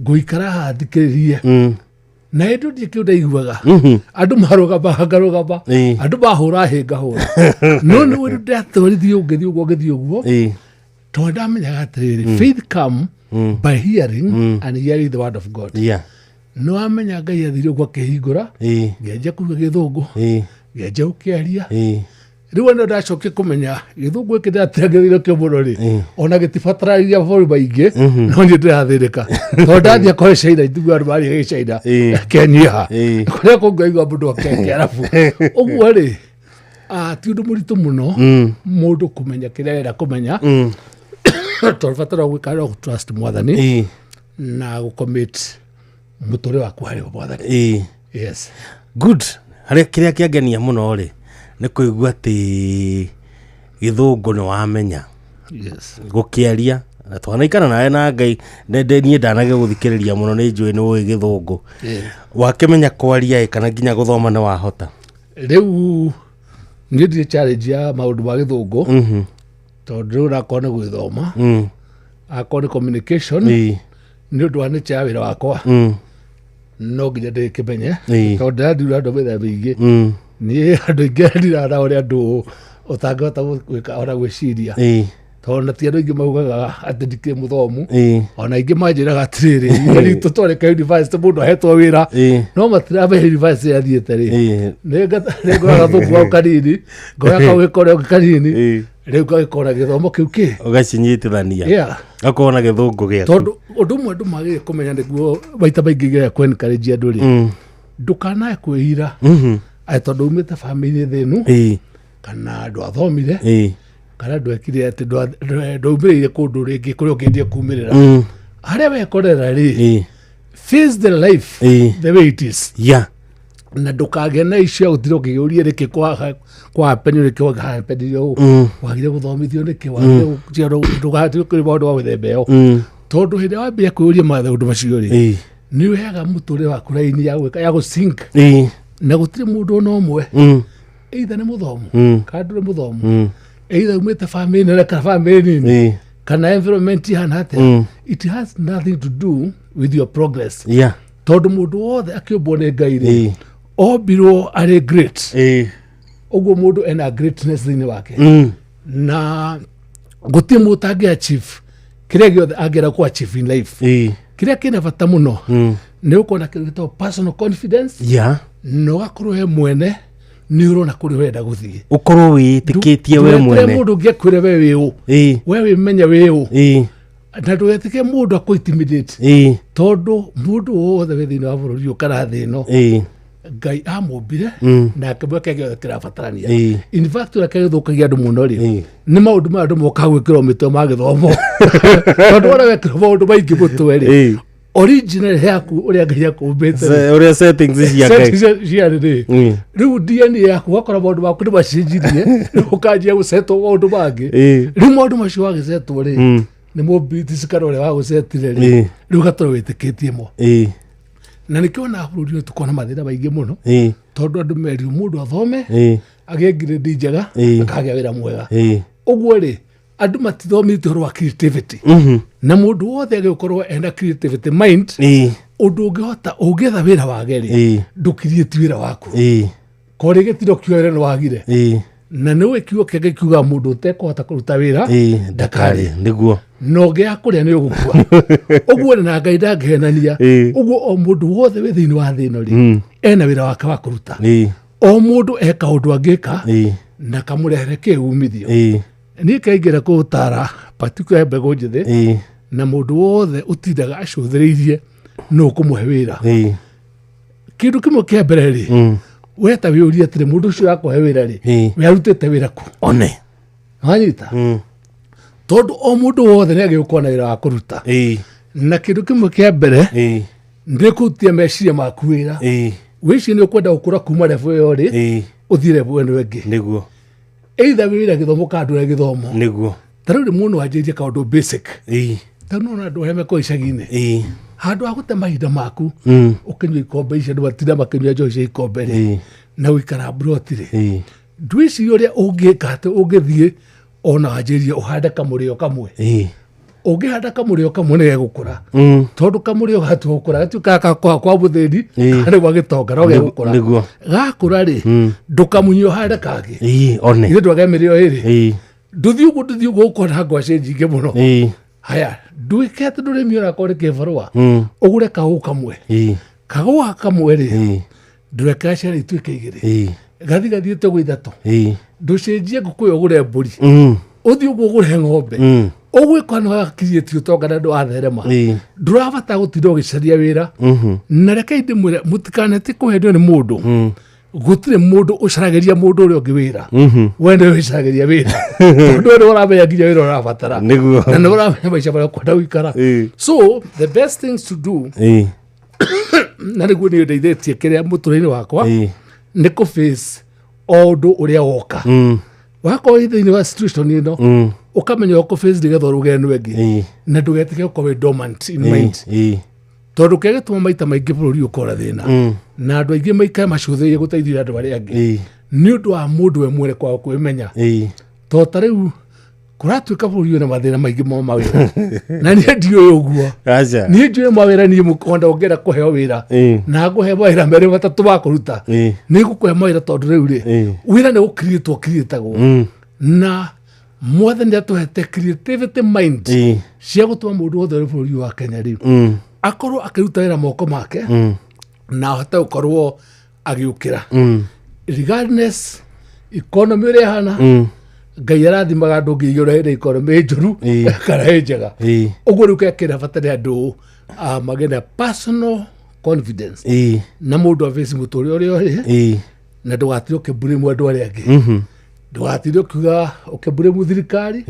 ngũikara haha thikĩrĩrie. Na hĩndĩ ndiĩ kĩu ndaiguaga, andũ marũgama ngarũgama, andũ mahũra hĩ ngahũra, no nĩ ũndũ ndatwarithio ngĩthiĩ ũguo ngĩthiĩ ũguo, tondũ ndamenyaga atĩrĩrĩ, faith come by hearing and hearing the word of God. Nĩ wamenya Ngai athire ũguo akĩhingũra, ngĩanjia kuga gĩthũngũ, ngĩanjia gũkĩaria. Rĩu ona ndacokia kũmenya gĩthũngũ gĩkĩ ndĩratiragĩrĩire kĩo mũno rĩ, ona gĩtibatarairia mabũrũri maingĩ, no niĩ ndĩrathĩnĩka tondũ ndathiĩ kũrĩ China itiguo andũ maria gĩcaina kenyiha, kũrĩa kũngĩ waigua mũndũ akekĩarabu ũguo rĩ. Ti ũndũ mũritũ mũno mũndũ kũmenya kĩrĩa arenda kũmenya, tondũ bata no gwĩka no trust mwathani na gũcommit mũtũrĩre waku harĩ mwathani. Yes. Good. Harĩa kĩrĩa kĩangenia mũno rĩ, nĩ kũigua atĩ gĩthũngũ nĩ wamenya gũkĩaria, na twanaikara nawe na Ngai niĩ ndanage gũthikĩrĩria mũno, nĩ njũĩ nĩ ũĩ gĩthũngũ. Wakĩmenya kwaria ĩ, kana nginya gũthoma nĩ wahota? Rĩu niĩ ndirĩ challenge ya maũndũ ma gĩthũngũ, tondũ rĩu nakorwo nĩ gwĩthoma, akorwo nĩ communication, nĩ ũndũ wa nature ya wĩra wakwa, no nginya ndĩkĩmenye, tondũ ndĩrandiura andũ mĩthemba mĩingĩ. Niĩ andũ aingĩ ndiraga na ũrĩa andũ ũtangĩhota gwĩka ona gwĩciria, tondũ na ti andũ aingĩ maugaga atĩ ndikĩrĩ mũthomu. Ona aingĩ manjĩraga atĩrĩrĩ, ithe ritũ twarĩka university mũndũ ahetwo wĩra, no matiramenya university athiĩte rĩ. Nĩ ngoya gathũngũ gau kanini, ngoya kau gĩkore ũngĩ kanini, rĩu ngagĩkora gĩthomo kĩu kĩ Ũgacinyitithania. Gakorwo na gĩthũngũ gĩaku. Tondũ ũndũ ũmwe andũ magĩrĩire kũmenya, nĩguo maita maingĩ ngĩaga kũ encourage andũ rĩ, ndũkanae kwĩira atĩ tondũ umĩte bamĩrĩ thĩnu, kana ndwathomire, kana ndwekire atĩ ndwaumĩrĩire kũndũ rĩngĩ kũrĩa ũngĩendie kumĩrĩra, harĩa wekorera rĩ, face the life the way it is, na ndũkagĩe na icio gũtira ũkĩgĩũria nĩkĩ kwa happen, nĩkĩ hapenire ũũ, wagire gũthomithio nĩkĩ, wagire gũciarwo, ndũgatige kũrĩ maũndũ ma mĩthemba ĩyo, tondũ hĩndĩ ĩrĩa wambĩrĩria kwĩyũria maũndũ macio rĩ, nĩ ũheaga mũtũrĩre waku raini ya gwĩka ya gũsink, na gũtirĩ mũndũ ona ũmwe, either nĩ mũthomu kana ndũrĩ mũthomu, either umĩte bamĩrĩ nene kana bamĩrĩ nini, kana environment ihana atĩa, it has nothing to do with your progress, tondũ mũndũ wothe akĩũmbwo nĩ Ngai rĩ, ombirwo arĩ great. Ũguo mũndũ ena greatness thĩinĩ wake, na gũtirĩ mũndũ ũtangĩ achieve kĩrĩa gĩothe angĩenda kũ achieve in life. Kĩrĩa kĩna bata mũno nĩ ũkorwo na kĩndũ gĩtagwo personal confidence, na ũgakorwo we mwene nĩ ũrona kũrĩa ũrenda gũthiĩ. Ũkorwo wĩtĩkĩtie we Ndũgetere mwene. Mũndũ ũngĩ akwĩre we wĩ ũ. We wĩmenye wĩ ũ, na ndũgetĩke mũndũ akũ intimidate, tondũ mũndũ wothe wĩ thĩinĩ wa bũrũri ũyũ kana thĩ ĩno, Ngai amũmbire na akĩmwĩka gĩothe kĩrabatarania. In fact, ũrĩa kĩgĩthũkagia andũ mũno rĩ, nĩ maũndũ maya andũ mokaga gwĩkĩrwo mĩtwe ma gĩthomo, tondũ wona wekĩrwo maũndũ maingĩ mũtwe rĩ, original yaku ũrĩa Ngai akũmbĩte rĩ, Ũrĩa settings cia Ngai. Settings ciarĩ rĩ, rĩu DNA yaku ũgakora maũndũ maku nĩ macenjirie, rĩu ũkanjia gũcetwo maũndũ mangĩ. Rĩu maũndũ macio wagĩcetwo rĩ, nĩ mũmbitici kana ũrĩa wagũcetire rĩ, rĩu ũgakorwo wĩtĩkĩtie mo. Na nĩkĩo na bũrũri ũyũ tũkona mathĩna maingĩ mũno, tondũ andũ merirwo mũndũ athome, agĩe ngirĩndi njega, akagĩa wĩra mwega. Ũguo rĩ, andũ matithomithĩtio ũhoro wa creativity, na mũndũ wothe agĩkorwo ena creativity mind, ũndũ ũngĩhota ũngĩetha wĩra wage rĩ, ndũkiriĩti wĩra waku korĩ gĩtiro kiuga wĩra nĩ wagire, na nĩ ũĩ kiugo kĩngĩ kiuga mũndũ ũtekũhota kũruta wĩra Ndakarĩ nĩguo. Na ũngĩaga kũrĩa nĩ ũgũkua. Ũguo na Ngai ndangĩhenania. Ũguo o mũndũ wothe wĩ thĩinĩ wa thĩ ĩno rĩ, ena wĩra wake wa kũruta. O mũndũ eka ũndũ angĩka na kamũrehere kĩumithio. Niĩ kaingĩra kũũtara particular mbegũ njĩthĩ na mũndũ wothe ũtindaga acũthĩrĩirie nũ ũkũmũhe wĩra, kĩndũ kĩmwe kĩa mbere rĩ, we ta wĩũrie atĩrĩ, mũndũ ũcio ũrakũhe wĩra rĩ, we arutĩte wĩra kũ? One. Wanyita? Tondũ o mũndũ wothe nĩ agĩrĩirwo gũkorwo na wĩra wa kũruta. Na kĩndũ kĩmwe kĩa mbere nĩ kũrutia meciria maku wĩra. Wĩcirie nĩ ũkwenda gũkũra kuma level ĩyo rĩ ũthiĩ level ĩno ĩngĩ. Nĩguo. Either wĩra gĩthomo kana ndũrĩ gĩthomo. Nĩguo. Ta rĩu rĩmwe no wanjĩrĩrie kaũndũ basic. Ta rĩu nĩwona andũ arĩa mekoo icagi-inĩ. Handũ ha gũte mahinda maku ũkĩnyua ikombe icio andũ matinda makĩnyua njohi cia ikombe rĩ na gũikara mburoti rĩ ndwĩcirie ũrĩa ũngĩka atĩ ũngĩthiĩ ona wanjĩrĩrie ũhande kamũrĩo kamwe. Ũngĩhanda kamũrĩo kamwe nĩ gegũkũra. Tondũ kamũrĩo gatua gũkũra gatuĩkaga kwa kwa mũthĩni kana gwa gĩtonga no gegũkũra. Nĩguo. Gakũra rĩ ndũkamunye ũhande kangĩ. One. Ithe ndwage mĩrĩo ĩrĩ. Ndũthiĩ ũguo ndũthiĩ ũguo ũkona ngwacĩ nyingĩ mũno. Haya ndwĩke atĩ ndũrĩmi onakorwo nĩ kĩbarũa ũgũre kagũ kamwe. Kagũ kamwe rĩ ndũrekera ciana ituĩke igĩrĩ. Gathi gathiĩte ũguo ithatũ. Ndũcenjie ngũkũ ĩyo ũgũre mbũri. Ũthiĩ ũguo ũgũre ng'ombe. Ũgwĩka nĩ wakiriĩtie ũtonga na ndũratherema. Ndũrabatara gũtinda ũgĩcaria wĩra. Na rekei ndĩmwĩre mũtikanetĩ kũhenio nĩ mũndũ. Gũtirĩ mũndũ ũcaragĩria mũndũ ũrĩa ũngĩ wĩra. We nĩwe wĩcaragĩria wĩra. Tondũ we nĩwe ũramenya nginya wĩra ũrabatara. Nĩguo. Na nĩwe ũramenya maica marĩa ũkwenda gũikara. So the best things to do na nĩguo nĩ ndeithĩtie kĩrĩa mũtũrĩre-inĩ wakwa nĩ kũ face o ũndũ ũrĩa woka. Wakorwo wĩ thĩinĩ wa situation ĩno ũkamenya ũkũ face nĩgetha ũrũge ĩno ĩngĩ na ndũgetĩke gũkorwo wĩ dormant in mind. Tondũ kĩrĩa gĩtũma maita maingĩ bũrũri ũkorwo na thĩna na andũ aingĩ maikare macũthĩrĩirie gũteithia andũ arĩa angĩ nĩ ũndũ wa mũndũ we mwene kwaga kwĩmenya. Tondũ ta rĩu kũratuĩka bũrũri wĩna mathĩna maingĩ ma mawĩra na niĩ ndiũĩ ũguo. Niĩ njũĩ mawĩra niĩ ona ũngĩenda kũheo wĩra na ngũhe mawĩra merĩ matatũ ma kũruta nĩ ngũkũhe mawĩra tondũ rĩu rĩ wĩra nĩ gũkiriĩtwo ũkiriĩtagwo na mwathani atũhete creativity mind cia gũtũma mũndũ wothe ũrĩ bũrũri wa Kenya rĩu akorwo akĩruta wĩra moko make na ahote gũkorwo agĩũkĩra regardless economy ũrĩa ĩhana. Ngai arathimaga andũ nginya ũrĩa ĩrĩ economy njũru kana ĩ njega. Ũguo rĩu kĩrĩa kĩra bata nĩ andũ magĩe na personal confidence na mũndũ abace mũtũrĩre ũrĩa ũrĩ na ndũgatinde ũkĩmburĩmu andũ arĩa angĩ. Ndũgatinde ũkiuga ũkĩmburĩmu thirikari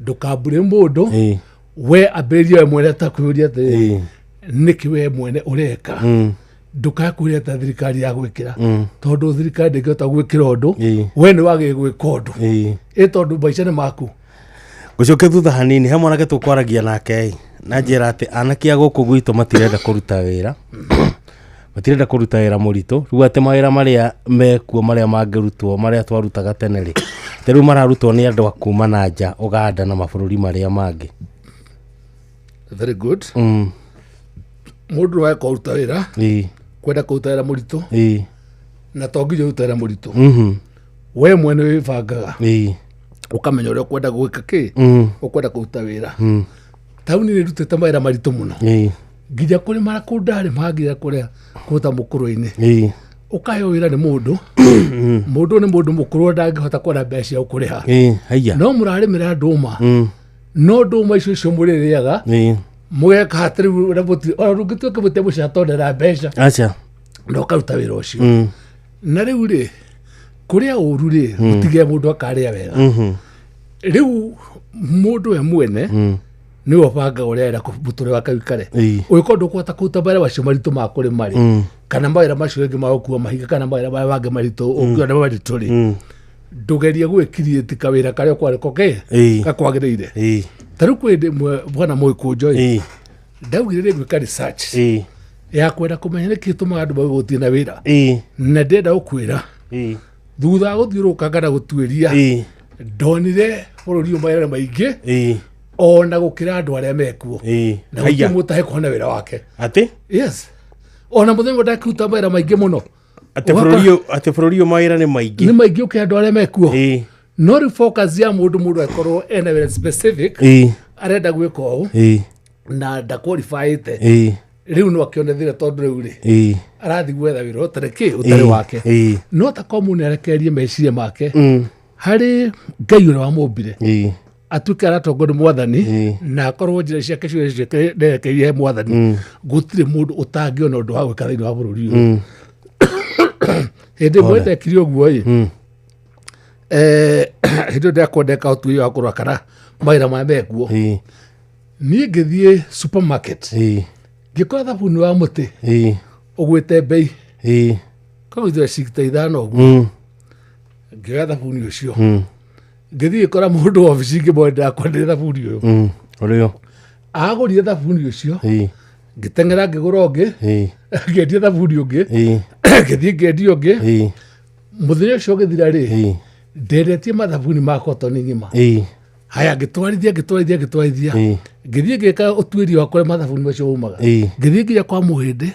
ndũkamburĩmu mũndũ. We ambĩrĩrie we mwene ta kwĩyũria atĩrĩrĩ nĩkĩ we mwene ũreka. Ndũkae kwĩrĩa ta thirikari ya gwĩkĩra tondũ thirikari ndĩngĩhota gwĩkĩra ũndũ we nĩ wagĩrĩire gwĩka ũndũ ĩ tondũ maica nĩ maku. Ngũcoke thutha hanini he mwanake tũkwaragia nake na njĩra atĩ anake a gũkũ gwitũ matirenda kũruta wĩra matirenda kũruta wĩra mũritũ rĩu atĩ mawĩra marĩa mekuo marĩa mangĩrutwo marĩa twarutaga tene rĩ te rĩu mararutwo nĩ andũ a kuma na nja Ũganda na mabũrũri marĩa mangĩ. Very good. Mũndũ no kũruta wĩra kwenda kũruta wĩra mũritũ na to nginya ũrute wĩra mũritũ. We mwene wĩbangaga ũkamenya ũrĩa ũkwenda gwĩka kĩ ũkwenda kũruta wĩra. Taũni nĩ ĩrutĩte mawĩra maritũ mũno nginya kũrĩma kũndũ ndarĩma nginya kũrĩa kũta mũkũrũ-inĩ ũkaheo wĩra nĩ mũndũ mũndũ nĩ mũndũ mũkũrũ ndangĩhota kuona mbeca cia gũkũrĩha no mũrarĩmĩra ndũma no ndũma icio icio mũrĩrĩaga mũgeka atĩ rĩu ona ndũngĩtuĩka mũte mũcatonera mbeca na ũkaruta wĩra ũcio. Na rĩu rĩ kũrĩa ũru rĩ gũtigĩa mũndũ akarĩa wega. Rĩu mũndũ we mwene nĩwe ũbangaga ũrĩa arenda mũtũrĩre wake ũikare. Ũngĩkorwo ndũkũhota kũruta mawĩra macio maritũ ma kũrĩma rĩ kana mawĩra macio rĩngĩ ma gũkua mahiga kana mawĩra marĩa mangĩ maritũ ũngĩona nĩ maritũ rĩ ndũgerie gwĩkiriĩti kawĩra karĩa ũkwarĩko kĩ gakwagĩrĩire. Ta rĩu kwĩ hĩndĩ ĩmwe bwana Mũgĩkũnjũ ĩ ndaugire nĩ ngwĩka research ya kwenda kũmenya nĩkĩ gĩtũmaga andũ mage gũthiĩ na wĩra na ndĩrenda gũkwĩra thutha wa gũthiũrũrũkanga na gũtuĩria ndonire bũrũri ũyũ mawĩra maingĩ ona gũkĩra andũ arĩa mekuo na gũtirĩ mũndũ ũtangĩkona wĩra wake. Atĩ? Yes. Ona mũthenya ũmwe ndakĩruta mawĩra maingĩ mũno. Atĩ bũrũri ũyũ mawĩra nĩ maingĩ. Nĩ maingĩ ũkĩra andũ arĩa mekuo. No rĩu focus ya mũndũ mũndũ akorwo ena wĩra specific arenda gwĩka ũũ na ndaqualifyĩte rĩu no akĩone thĩna tondũ rĩu rĩ arathiĩ gwetha wĩra ũtarĩ kĩ ũtarĩ wake. No ta korwo mũndũ nĩarekererie meciria make harĩ Ngai ũrĩa wamũmbire atuĩke aratongorio nĩ mwathani na akorwo njĩra ciake ciothe nderekeirie he mwathani gũtirĩ mũndũ ũtangĩona ũndũ wa gwĩka thĩinĩ wa bũrũri ũyũ. Hĩndĩ ĩmwe ndekire ũguo ĩ Hĩndĩ ĩyo ndĩrakwendeka ũtuĩria wa kũrora kana mawĩra maya mekuo. Niĩ ngĩthiĩ supermarket, ngĩkora thabuni wa mũtĩ ũgwĩte mbei kagũithia 65 ũguo. Ngĩoya thabuni ũcio, ngĩthiĩ ngĩkora mũndũ wabici ngĩmwendera ndĩrakwenderia thabuni ũyũ. Ũrĩo. Agũrire thabuni ũcio, ngĩteng'era ngĩgũra ũngĩ, ngĩendia thabuni ũngĩ, ngĩthiĩ ngĩendia ũngĩ. Mũthenya ũcio ũgĩthira rĩ, ndendetie mathabuni ma kotoni ng'ima. Haya, ngĩtwarithia, ngĩtwarithia, ngĩtwarithia, ngĩthiĩ ngĩka ũtuĩria wa kũrĩa mathabuni macio maumaga. Ngĩthiĩ nginya kwa mũhĩndĩ,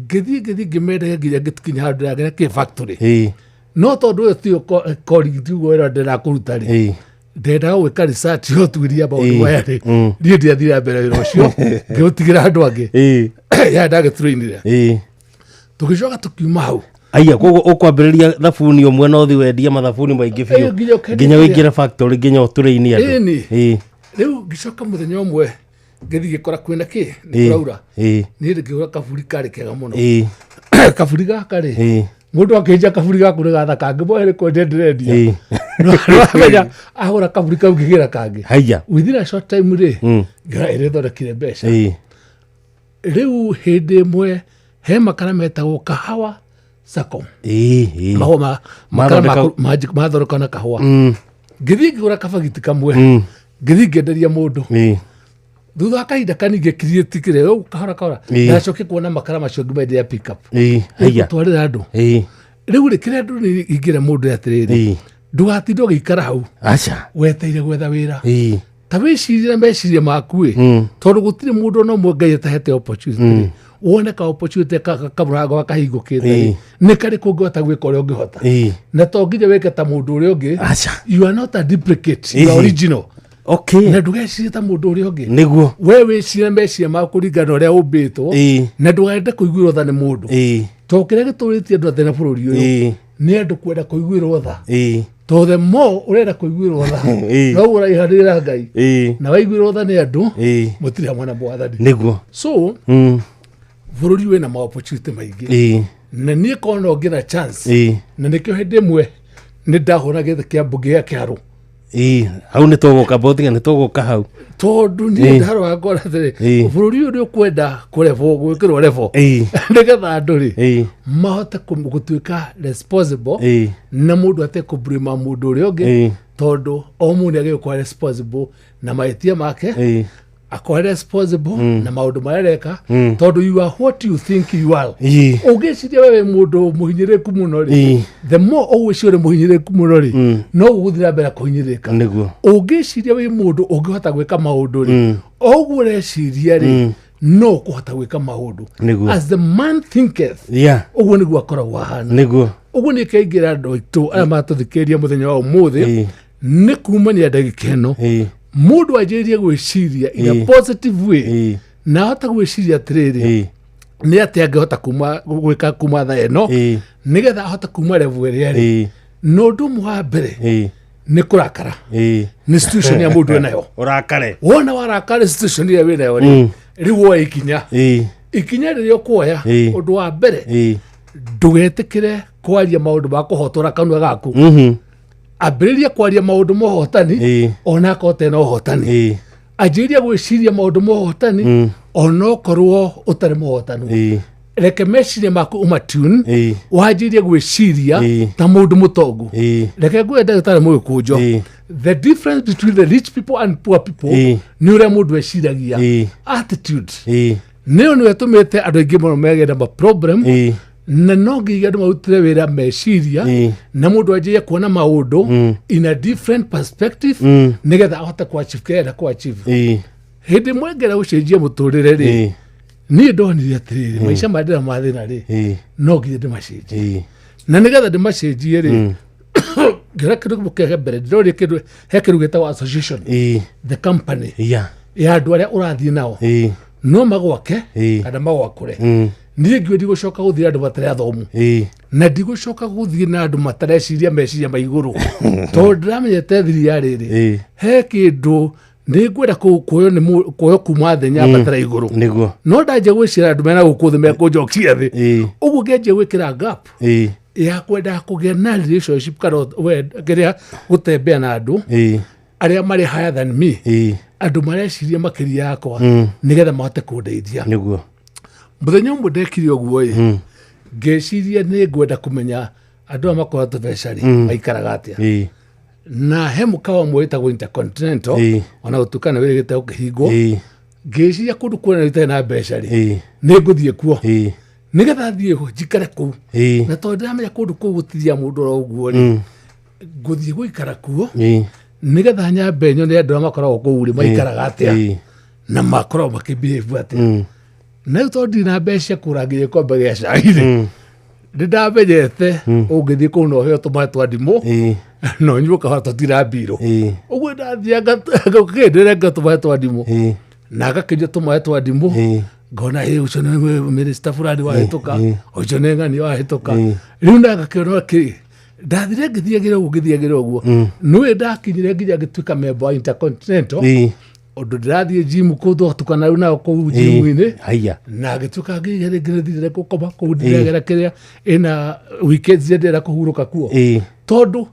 ngĩthiĩ, ngĩthiĩ ngĩmendagia nginya ngĩkinya handũ ndĩragera kĩ factory. No tondũ ũyũ tiyo colleague, tiguo wĩra ndĩrakũruta rĩ, ndendaga gwĩka research ya ũtuĩria maũndũ maya rĩ, niĩ ndiathire mbere wĩra ũcio, ngĩũtigĩra andũ angĩ ya ndagĩtũrainire. Tũgĩcoka tũkiuma hau. Aya, koguo ũkwambĩrĩria thabuni ũmwe na ũthiĩ wendie mathabuni maingĩ biũ nginya ũkendia nginya kĩrĩa. Wĩingĩre factory nginya ũtũrĩini andũ. Ĩni. Rĩu ngĩcoka mũthenya ũmwe ngĩthiĩ ngĩkora kwĩna kĩ, nĩ kũraura. Niĩ ngĩgũra kaburi karĩ kega mũno. Kaburi gaka rĩ, mũndũ akĩnja kaburi gaku nĩ gathaka, ngĩmwohe nĩ kwendia ndĩrendia. Nĩwamenya ahũra kaburi kau ngĩgĩra kangĩ. Haya. Within a short time rĩ, ngĩona ĩrĩa ĩthondekire mbeca. Rĩu hĩndĩ ĩmwe he makara metagwo Kahawa Sacco. Mahũa makara mathondeka na kahũa. Ngĩthiĩ ngĩgũra kabagiti kamwe, ngĩthiĩ ngĩenderia mũndũ. Thutha wa kahinda kanini ngĩkiriĩti kĩrĩa ũũ kahora kahora, ndacokia kuona makara macio ngĩmenderia pick up. Haya. Gũtwarĩra andũ. Rĩu rĩ, kĩrĩa andũ nĩ ingĩra mũndũ atĩrĩrĩ, ndũgatinde ũgĩikara hau Aca. weteire gwetha wĩra. Ta wĩcirie na meciria maku ĩ, tondũ gũtirĩ mũndũ ona ũmwe Ngai atahete opportunity rĩ. Wone ka opportunity kamũrango gakahingũkĩte rĩ, nĩ karĩkũ ũngĩhota gwĩka ũrĩa ũngĩhota, na to nginya wĩke ta mũndũ ũrĩa ũngĩ. Aca. You are not a duplicate, you are original. Na ndũgecirie ta mũndũ ũrĩa ũngĩ. We wĩcirie meciria maku kũringana na ũrĩa ũmbĩtwo, na ndũgende kũiguĩrwo tha nĩ mũndũ, tondũ kĩrĩa gĩtũrĩtie andũ athĩna bũrũri ũyũ nĩ andũ kwenda kũiguĩrwo tha, tondũ the more ũrenda kũiguĩrwo tha, noguo ũraihanĩrĩra Ngai, na waiguĩrwo tha nĩ andũ, mũtirĩ hamwe na Mwathani. So bũrũri wĩna ma opportunity maingĩ, na niĩ korwo no ngĩna chance, na nĩkĩo hĩndĩ ĩmwe nĩ ndahũra gĩthĩ kĩa mbunge gĩa kĩharũ. Hau nĩ tũgũka botiga, nĩ tũgũka hau. Tondũ niĩ ndarora ngona atĩrĩ, bũrũri ũyũ nĩ ũkwenda kũrebwo, gwĩkĩrwo revo, nĩgetha andũ rĩ mahote gũtuĩka responsible, na mũndũ atekũblame mũndũ ũrĩa ũngĩ, tondũ o mũndũ nĩ agĩrĩirwo gũkorwo responsible na mahĩtia make, akorwo responsible na maũndũ marĩa areka, tondũ you are what you think you are. Ũngĩciria we wĩ mũndũ mũhinyĩrĩrĩku mũno rĩ, the more ũgwĩciria ũrĩ mũhinyĩrĩrĩku mũno rĩ, no ũgũthiĩ na mbere kũhinyĩrĩrĩka. Ũngĩciria wĩ mũndũ ũngĩhota gwĩka maũndũ rĩ, o ũguo ũreciria rĩ, no ũkũhota gwĩka maũndũ. As the man thinketh, ũguo nĩguo akoragwo ahana. Ũguo nĩ kĩaingĩra andũ aitũ arĩa matũthikĩrĩria mũthenya wa ũmũthĩ, nĩ kumania ndagĩka ĩno mũndũ anjĩrĩrie gwĩciria in a positive way, na ahote gwĩciria atĩrĩrĩ, nĩ atĩa angĩhota kuma gwĩka kuma thaa ĩno, nĩgetha ahote kuma level ĩrĩa rĩ. Na ũndũ ũmwe wa mbere nĩ kũrakara nĩ situation ya mũndũ enayo. Ũrakare. Wona warakara nĩ situation ĩrĩa wĩnayo rĩ, rĩu woe ikinya. Ikinya rĩrĩa ũkuoya, ũndũ wa mbere, ndũgetĩkĩre kwaria maũndũ ma kũhotora kanua gaku. Ambĩrĩria kwaria maũndũ ma ũhotani, ona akorwo ũtarĩ na ũhotani. Anjĩrĩria gwĩciria maũndũ ma ũhotani, onokorwo ũtarĩ mũhotanu. Reke meciria maku ũmatune, wanjĩrĩrie gwĩciria ta mũndũ mũtongu. Reke ngwĩre ndagĩtarĩ mũgĩkũnjo, the difference between the rich people and poor people nĩ ũrĩa mũndũ eciragia, attitude. Nĩyo nĩyo ĩtũmĩte andũ aingĩ mũno megĩe na maproblem, na no nginya andũ marutĩre wĩra meciria, na mũndũ anjĩrie kuona maũndũ in a different perspective, nĩgetha ahote kũachieve kĩrĩa arenda kũachieve. Hĩndĩ ĩmwe ngera gũcenjia mũtũrĩre rĩ, niĩ ndonire atĩrĩrĩ, maica marĩa ndĩra mathĩna rĩ, no nginya ndĩmacenjie, na nĩgetha ndĩmacenjie rĩ, ngĩra kĩndũ kĩmwe kĩa mbere ndĩroria kĩndũ, he kĩndũ gĩtagwo association, the company ya andũ arĩa ũrathiĩ nao, no magwake kana magwakũre. Niĩ ngiuga ndigũcoka gũthiĩ na andũ matarĩ athomu, na ndigũcoka gũthiĩ na andũ matareciria meciria ma igũrũ, tondũ ndĩramenyete thiri ya rĩrĩ, he kĩndũ nĩ ngwenda kuoywo nĩ kuoywo kuma thĩ nyambatĩra igũrũ. No ndanjia gwĩcira andũ mena gũkũ thĩ mekũnjokia thĩ, ũguo ngĩanjia gwĩkĩra gap. Ya kwenda kũgĩa na relationship kana kĩrĩa gũtembea na andũ arĩa marĩ higher than me, andũ mareciria makĩria yakwa, nĩgetha mahote kũndeithia. Nĩguo. Mũthenya ũmwe ndekire ũguo ĩ, ngĩciria nĩ ngwenda kũmenya andũ aya makoragwo tũbeca rĩ, maikaraga atĩa. Na he mũkawa ũmwe wĩtagwo Intercontinental, ona gũtuĩka nĩ wĩrĩgĩte gũkĩhingwo. Ngĩciria kũndũ kuona itarĩ na mbeca rĩ, nĩ ngũthiĩ kuo nĩgetha thiĩ ho njikare kũu, na tondũ ndĩramenya kũndũ kũu gũtithia mũndũ oro ũguo rĩ, ngũthiĩ gũikara kuo nĩgetha nyambe nyone andũ arĩa makoragwo kũu rĩ maikaraga atĩa na makoragwo makĩbehave atĩa. Na rĩu tondũ ndirĩ na mbeca cia kũgũra nginya gĩkombe gĩa cai rĩ, nĩ ndamenyete ũngĩthiĩ kũu na ũheo tũmaĩ twa ndimũ na ũnyue kahora tũtira mbirũ. Ũguo ndathianga ngĩndĩrenga tũmaĩ twa ndimũ na ngakĩnyua tũmaĩ twa ndimũ, ngona ĩ ũcio nĩ minister fulani wahĩtũka, ũcio nĩ ng'ani wahĩtũka. Rĩu na ngakĩona kĩ ndathire ngĩthiagĩra ũguo ngĩthiagĩra ũguo, nĩwe ndakinyire nginya ngĩtuĩka member wa Intercontinental, ũndũ ndĩrathiĩ gym kũu twatukana rĩu nao kũu gym-inĩ. Haya. Na ngĩtuĩka ngĩthire gũkoma kũu, ndĩragera kĩrĩa ĩna weekends ndĩrenda kũhurũka kuo, tondũ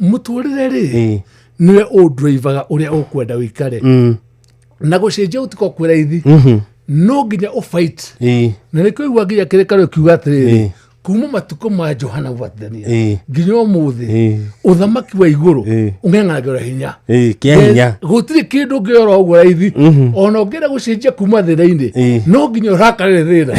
mũtũrĩre rĩ nĩwe ũndrivaga ũrĩa ũkwenda ũikare, na gũcenjia gũtikorwo kwĩ raithi, no nginya ũfight. Na nĩkĩo igua nginya kĩrĩkanĩro kiuga atĩrĩrĩ, kuma matukũ ma Johana Mũbatithania nginya ũmũthĩ, ũthamaki wa igũrũ ũng'eng'anagĩra hinya. Kĩa hinya. Gũtirĩ kĩndũ ũngĩora ũguo raithi. Ona ũngĩenda gũcenjia kuma thĩna-inĩ, no nginya ũrakarĩre thĩna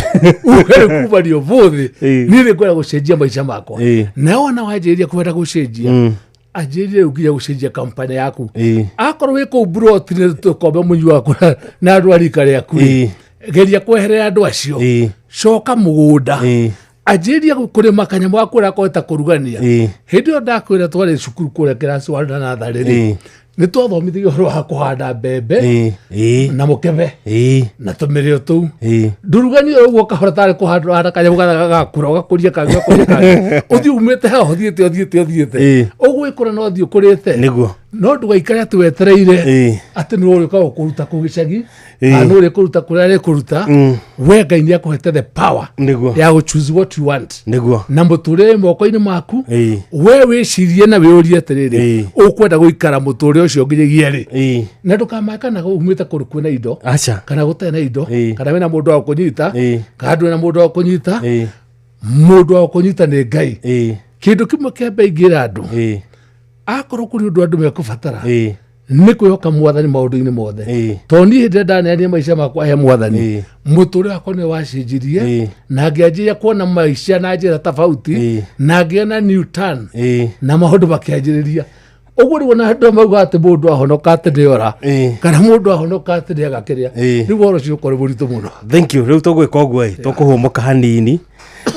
uge rĩu kumania ũmũthĩ niĩ nĩ ngwenda gũcenjia maica makwa. Na wona wanjĩrĩria kwenda gũcenjia, anjĩrĩrie rĩu nginya gũcenjia kampani yaku. Akorwo wĩ kũu mburoti nĩ tũkombe mũnyuaga na andũ a rika rĩaku rĩ, geria kweherera andũ acio, coka mũgũnda, anjĩrĩria kũrĩma kanyamũ gaku ũrĩa kũhota kũrugania. Hĩndĩ ĩyo ndakwĩra twarĩ cukuru kũrĩa kĩraci wa natharĩ rĩ, nĩ twathomithagio ũhoro wa kũhanda mbembe na mũkebe na tũmĩrĩo tũu. Ndũrugania ũguo kahora tarĩ kũhanda ũrahanda kanyamũ gakũra, ũgakũria kangĩ, ũgakũria kangĩ, ũthiĩ umĩte haha ũthiĩte ũthiĩte ũthiĩte ũguo ĩkũra no ũthiĩ ũkũrĩte. Nĩguo. No ndũgaikare atĩ wetereire atĩ nĩ ũrĩũka gũkũruta kũu gĩcagi kana nĩ ũrĩkũruta kũrĩa arĩkũruta. We Ngai nĩ akũhete the power Nĩguo. ya gũ choose what you want. Nĩguo. Na mũtũrĩre moko-inĩ maku, we wĩcirie na wĩũrie atĩrĩrĩ, ũkwenda gũikara mũtũrĩre ũcio nginyagia rĩ? Na ndũkamake kana umĩte kũndũ kwĩna indo aca kana gũtarĩ na indo, kana wĩna mũndũ wa gũkũnyita kana ndũrĩ na mũndũ wa gũkũnyita. Mũndũ wa gũkũnyita nĩ Ngai. Kĩndũ kĩmwe kĩa mbere ingĩra andũ, akorwo kũrĩ ũndũ andũ mekũbatara, nĩ kwĩhoka Mwathani maũndũ-inĩ mothe, tondũ niĩ hĩndĩ ĩrĩa ndaneanire maica makwa he Mwathani, mũtũrĩre wakwa nĩ wacenjirie na ngĩanjĩrĩria kuona maica na njĩra tofauti, na ngĩona na new turn na maũndũ makĩanjĩrĩria ũguo. Rĩu ona andũ mauga atĩ mũndũ ahonoka atĩ nĩora kana mũndũ ahonoka atĩ nĩaga kĩrĩa, rĩu ũhoro ũcio ũkorwo mũritũ mũno. Thank you. Rĩu tũgwĩka ũguo ĩ, tũkũhũmũka hanini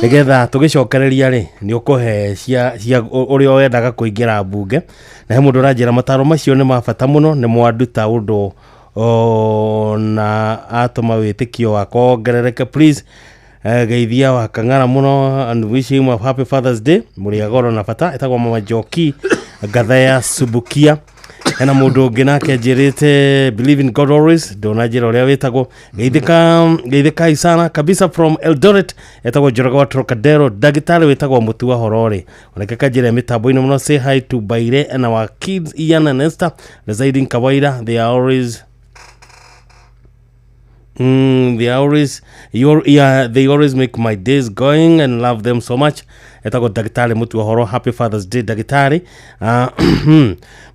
nĩgetha tũgĩcokereria rĩ, nĩ ũkũhe cia ũrĩa wendaga kũingĩra mbunge. Na he mũndũ ũranjĩra mataro macio nĩ ma bata mũno, nĩ mwanduta ũndũ na atũma wĩtĩkio wakwa wongerereke. Please geithia wa Kang'ara mũno and wish him a happy Father's Day. Mũrĩ agoro na bata. Ĩtagwo Mama Njoki Ngathaya Subukia. Hena mũndũ ũngĩ nake njĩrĩte believe in God always, ndona njĩra ũrĩa wĩtagwo. Geithĩka, geithĩkai sana kabisa from Eldoret. Etagwo Njoroge wa Trocadero. Ndagĩtarĩ wĩtagwo Mũtua Hororĩ onake kanjĩra mĩtambo-inĩ mũno. Say hi to Baire and our kids Ian and Esther residing Kawaida. They are always they are always your, yeah, they always make my days going and love them so much. Etagwo Ndagĩtarĩ Mũtua Horo. Happy Father's Day, ndagĩtarĩ.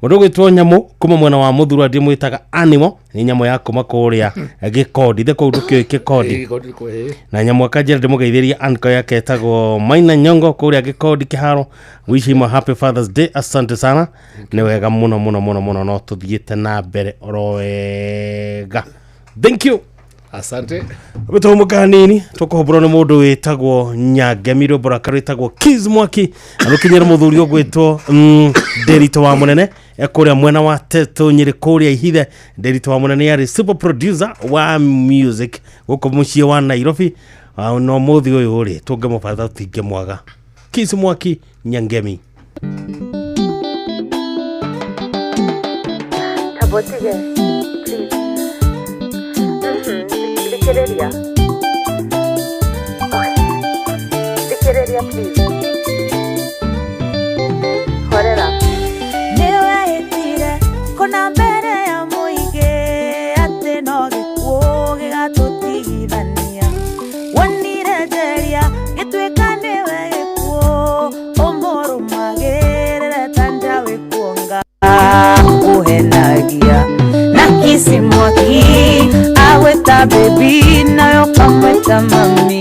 Mũndũ ũgwĩtwo nyamũ kuma mwena wa Mũthurwa, ndĩmwĩtaga animal, nĩ nyamũ ya kuma kũrĩa Gĩkondi the kũu ndũkĩũĩ Gĩkondi. Na nyamũ akanjĩra ndĩmũgeithĩrie uncle yake etagwo Maina Nyongo kũrĩa Gĩkondi Kĩharo. Wish him a happy Father's Day. Asante sana, nĩ wega mũno mũno mũno mũno. No tũthiĩte na mbere oro wega. Thank you. Asante. Tũhũmũka hanini, tũkũhũmbũrwo nĩ mũndũ wĩtagwo Nyangemi, rwĩmbo rwake rwĩtagwo Kiss Mwaki, na rũkinyĩre mũthuri ũgwĩtwo Nderitũ wa Mũnene kũrĩa mwena wa Teto Nyĩrĩ kũrĩa Ihithe. Nderitũ wa Mũnene arĩ super producer wa music gũkũ mũciĩ wa Nairobi. No mũthĩ ũyũ rĩ, tũngĩmũbata tũtingĩmwaga. Kiss Mwaki, Nyangemi. Tabotige, please. Thikĩrĩria. Okay. Thikĩrĩria, please. Baby nayo kamwĩta mami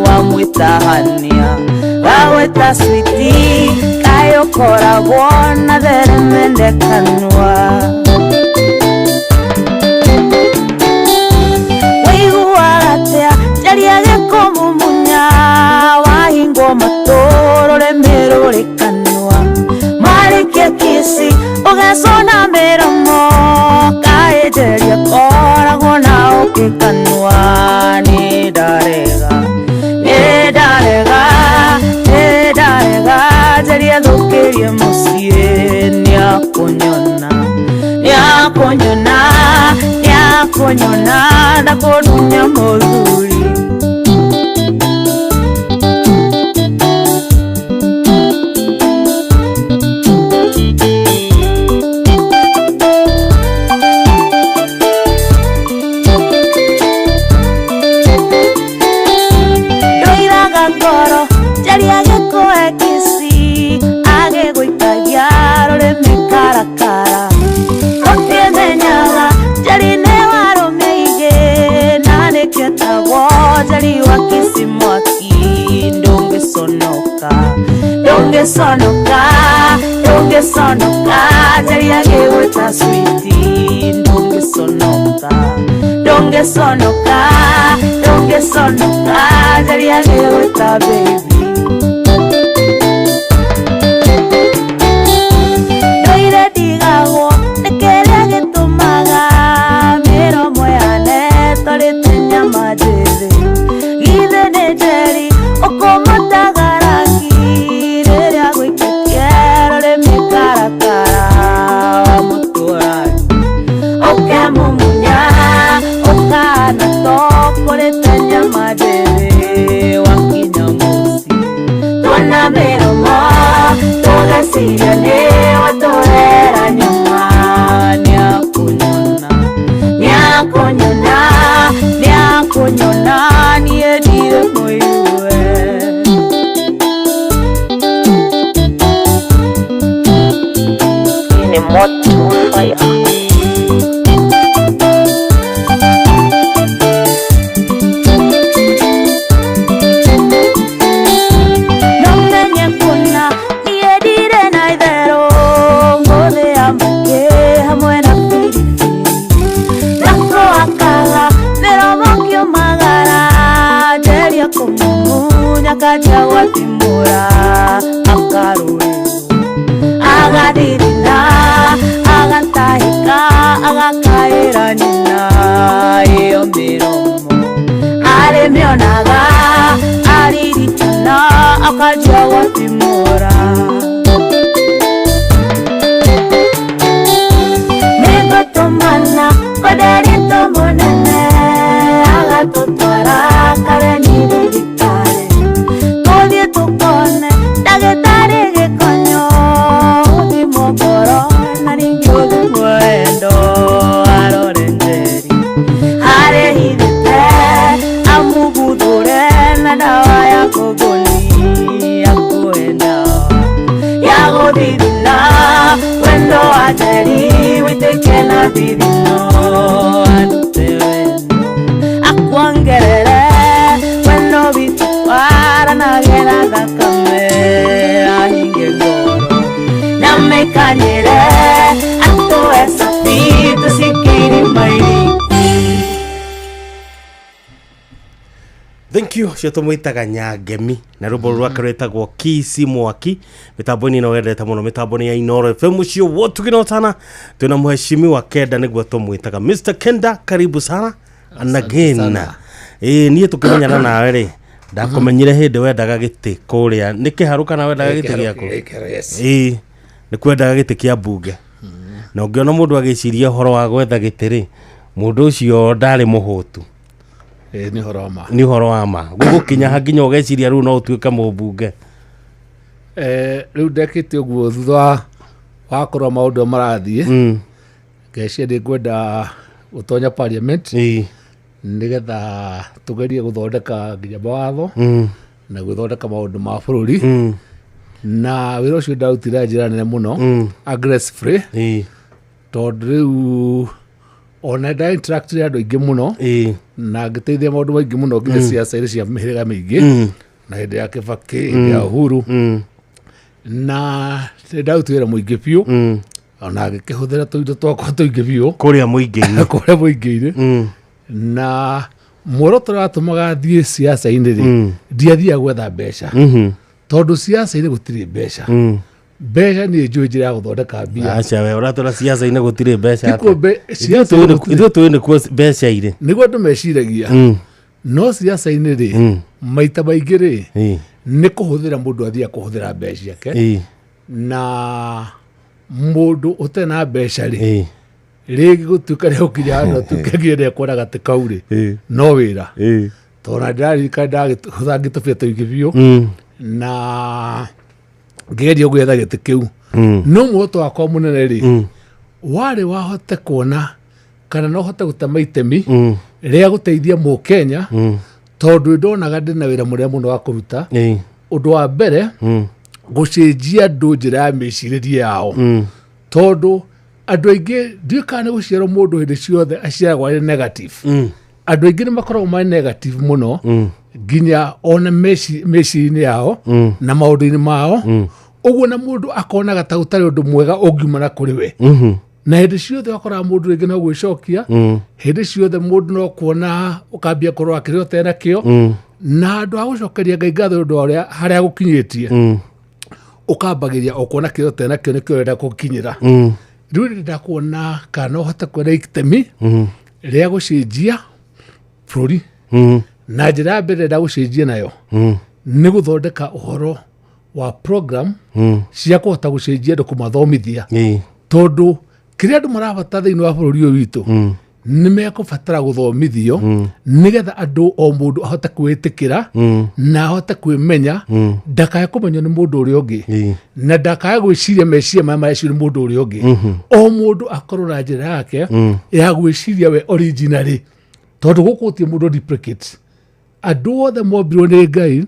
wamwĩta hania wawĩta sweetie kaĩ ũkoragwo na theremende kanua Waiguaga atĩa njaria gĩkũmumunya wahingwo matũ rũrĩmĩ rũrĩ kanua marĩkia kĩci ũgecũna mĩromo kaĩ njeria koragwo na ũkĩ kanua nĩ ndarega nĩ ndarega nĩ ndarega njeria thũkĩrie mũciĩ nĩakũnyona nĩakũnyona nĩakũnyona ndakũndunya mũthuri. Ndoiraga ngoro njaria gĩkũhe kĩci agĩgũikagia rũrĩmĩ karakara ũkĩmenyaga njeri nĩ warũmia igĩ na nĩkĩo etagwo njeri wa kĩci mwaki ndũngĩconoka ndũngĩconoka ndũngĩconoka njeri agĩgwĩta sweetie ndũngĩconoka ndũngĩconoka ndũngĩconoka njeri agĩgwĩta baby. Ndoire ndigagwo nĩ kĩrĩa gĩtũmaga mĩromo yane twarĩte nyama njĩthĩ githĩ nĩ njeri ũkũmũtaga rangi rĩrĩa gũikĩtie rũrĩmĩ karakara wa mũtũrani ũkemumunya ũkahana tokũrĩte nyama njĩthĩ wakinya mũciĩ tuona mĩromo tũgeciria nĩ watũrera nyama nĩakũnyona nĩakũnyona nĩakũnyona niĩ ndirĩ mũigue. Hii ni moto fire. Nomenye kuna niĩ ndirĩ na itherũ ngũthĩ ya mũkĩ hamwe na biribiri nakũhakaga mĩromo ngĩũmagara njeria kũmumunya kanjia gwathimũra akarũrĩrwo agathirina agatahĩka agakaĩra nyina ĩyo mĩromo arĩmĩonaga aririkana akanjia gwathimũra. Nĩngũtũmana kwenderitũ mũnene agatũtwara Kareni thibitarĩ tũthiĩ tũkone ndagĩtarĩ gĩkonyo ũthimwo ngoro na ningĩ ũthimwo wendo arore njeri harĩ hithĩte amũguthũre na ndawa ya kũgũni akũhe ndawa ya gũthithina wendo wa njeri wĩtĩke na thithino anute wendo akuongerere wendo witũ waranage na thakame ahinge ngoro na mĩkanyĩre atũhe cabi tũcikĩire mairiki. Thank you cio tũmwĩtaga Nyangemi na rwĩmbo rwake rwĩtagwo Kisi Mwaki mĩtambo-inĩ ĩno wendete mũno mĩtambo-inĩ ya Inooro FM ũcio wotuginotana twĩna mheshimiwa Kenda nĩguo tũmwĩtaga Mr. Kenda karibu sana and again ĩĩ niĩ tũkĩmenyana nawe rĩ ndakũmenyire hĩndĩ wendaga gĩtĩ kũrĩa nĩ kĩharũ kana wendaga gĩtĩ gĩaku ĩĩ nĩ kwendaga gĩtĩ kĩa mbunge na ũngĩona mũndũ agĩciria ũhoro wa gwetha gĩtĩ rĩ mũndũ ũcio ndarĩ mũhũtu. Nĩ ũhoro wa ma nĩ ũhoro wa ma gũgũkinya ha nginya ũgeciria rĩu no ũtuĩke mũmbunge. Rĩu ndekĩte ũguo thutha wa korwo maũndũ marathiĩ ngeciria nĩ ngwenda gũtonya parliament nĩgetha tũgerie gũthondeka nginya mawatho na gwĩthondeka maũndũ ma bũrũri na wĩra ũcio ndarutire njĩra nene mũno aggressively tondũ rĩu Ona nda interact na andũ aingĩ mũno na ngĩteithia maũndũ maingĩ mũno nginya ciaca-inĩ cia mĩhĩrĩga mĩingĩ na hĩndĩ ya Kĩbakĩ, hĩndĩ ya Uhuru, na nĩ ndaruti wĩra mũingĩ biũ, ona ngĩkĩhũthĩra tũindo twakwa tũingĩ biũ kũrĩa mũingĩ-inĩ. Kũrĩa mũingĩ-inĩ. Na muoroto ũrĩa watũmaga thiĩ ciaca-inĩ rĩ, ndiathiaga gwetha mbeca, tondũ ciaca-inĩ gũtirĩ mbeca. Mbeca niĩ njũĩ njĩra ya gũthondeka mbia. Aca we, ũratwĩra ciaca-inĩ gũtirĩ mbeca? Tikuo Atĩa? Ciaca-inĩ gũtirĩ. Ithuĩ tũĩ nĩkuo mbeca irĩ. Nĩguo andũ meciragia, no ciaca-inĩ rĩ, maita maingĩ rĩ, nĩ kũhũthĩra mũndũ athiaga kũhũthĩra mbeca ciake, na mũndũ ũtarĩ na mbeca rĩ, rĩngĩ gũtuĩka rĩa gũkinya handũ atuĩke nginya nĩekuona gatĩ kau rĩ, no wĩra, tondũ na ndĩraririkana ndagĩhũthangĩ tũbia tũingĩ biũ na ngĩgeria gwetha gĩtĩ kĩu, no muoroto wakwa mũnene rĩ, warĩ wahote kuona kana no hote gũtema itemi rĩa gũteithia mũkenya, tondũ ndonaga ndĩna wĩra mũnene mũno wa kũruta. Ũndũ wa mbere, gũcenjia andũ njĩra ya mĩcirĩrie yao, tondũ andũ aingĩ, ndiũĩ kana nĩ gũciarwo mũndũ hĩndĩ ciothe aciaragwo arĩ negative. Andũ aingĩ nĩ makoragwo marĩ negative mũno, nginya ona meciria-inĩ yao na maũndũ-inĩ mao ũguo, na mũndũ akonaga ta ũtarĩ ũndũ mwega ũngiumana kũrĩ we, na hĩndĩ ciothe wakoraga mũndũ rĩngĩ no gwĩcokia, hĩndĩ ciothe mũndũ no kuona ũkambia kũrora kĩrĩa ũtarĩ nakĩo, na handũ ha gũcokeria Ngai ngatho nĩ ũndũ wa ũrĩa harĩa gũkinyĩtie, ũkambagĩria o kuona kĩrĩa ũtarĩ nakĩo nĩkĩo ũrenda gũkinyĩra. Rĩu ndĩrenda kuona kana no hote kuona itemi rĩa gũcenjia bũrũri, na njĩra ya mbere ndĩrenda gũcenjia nayo nĩ gũthondeka ũhoro wa program cia kũhota gũcenjia andũ, kũmathomithia, tondũ kĩrĩa andũ marabatara thĩinĩ wa bũrũri ũyũ witũ, nĩ mekũbatara gũthomithio nĩgetha andũ o mũndũ ahote kwĩĩtĩkĩra na ahote kwĩmenya, ndakae kũmenywo nĩ mũndũ ũrĩa ũngĩ, na ndakae gwĩciria meciria marĩa marecirio nĩ mũndũ ũrĩa ũngĩ. O mũndũ akorwo na njĩra yake ya gwĩciria we originally, tondũ gũkũ gũtirĩ mũndũ duplicate. Andũ othe mombirwo nĩ Ngai,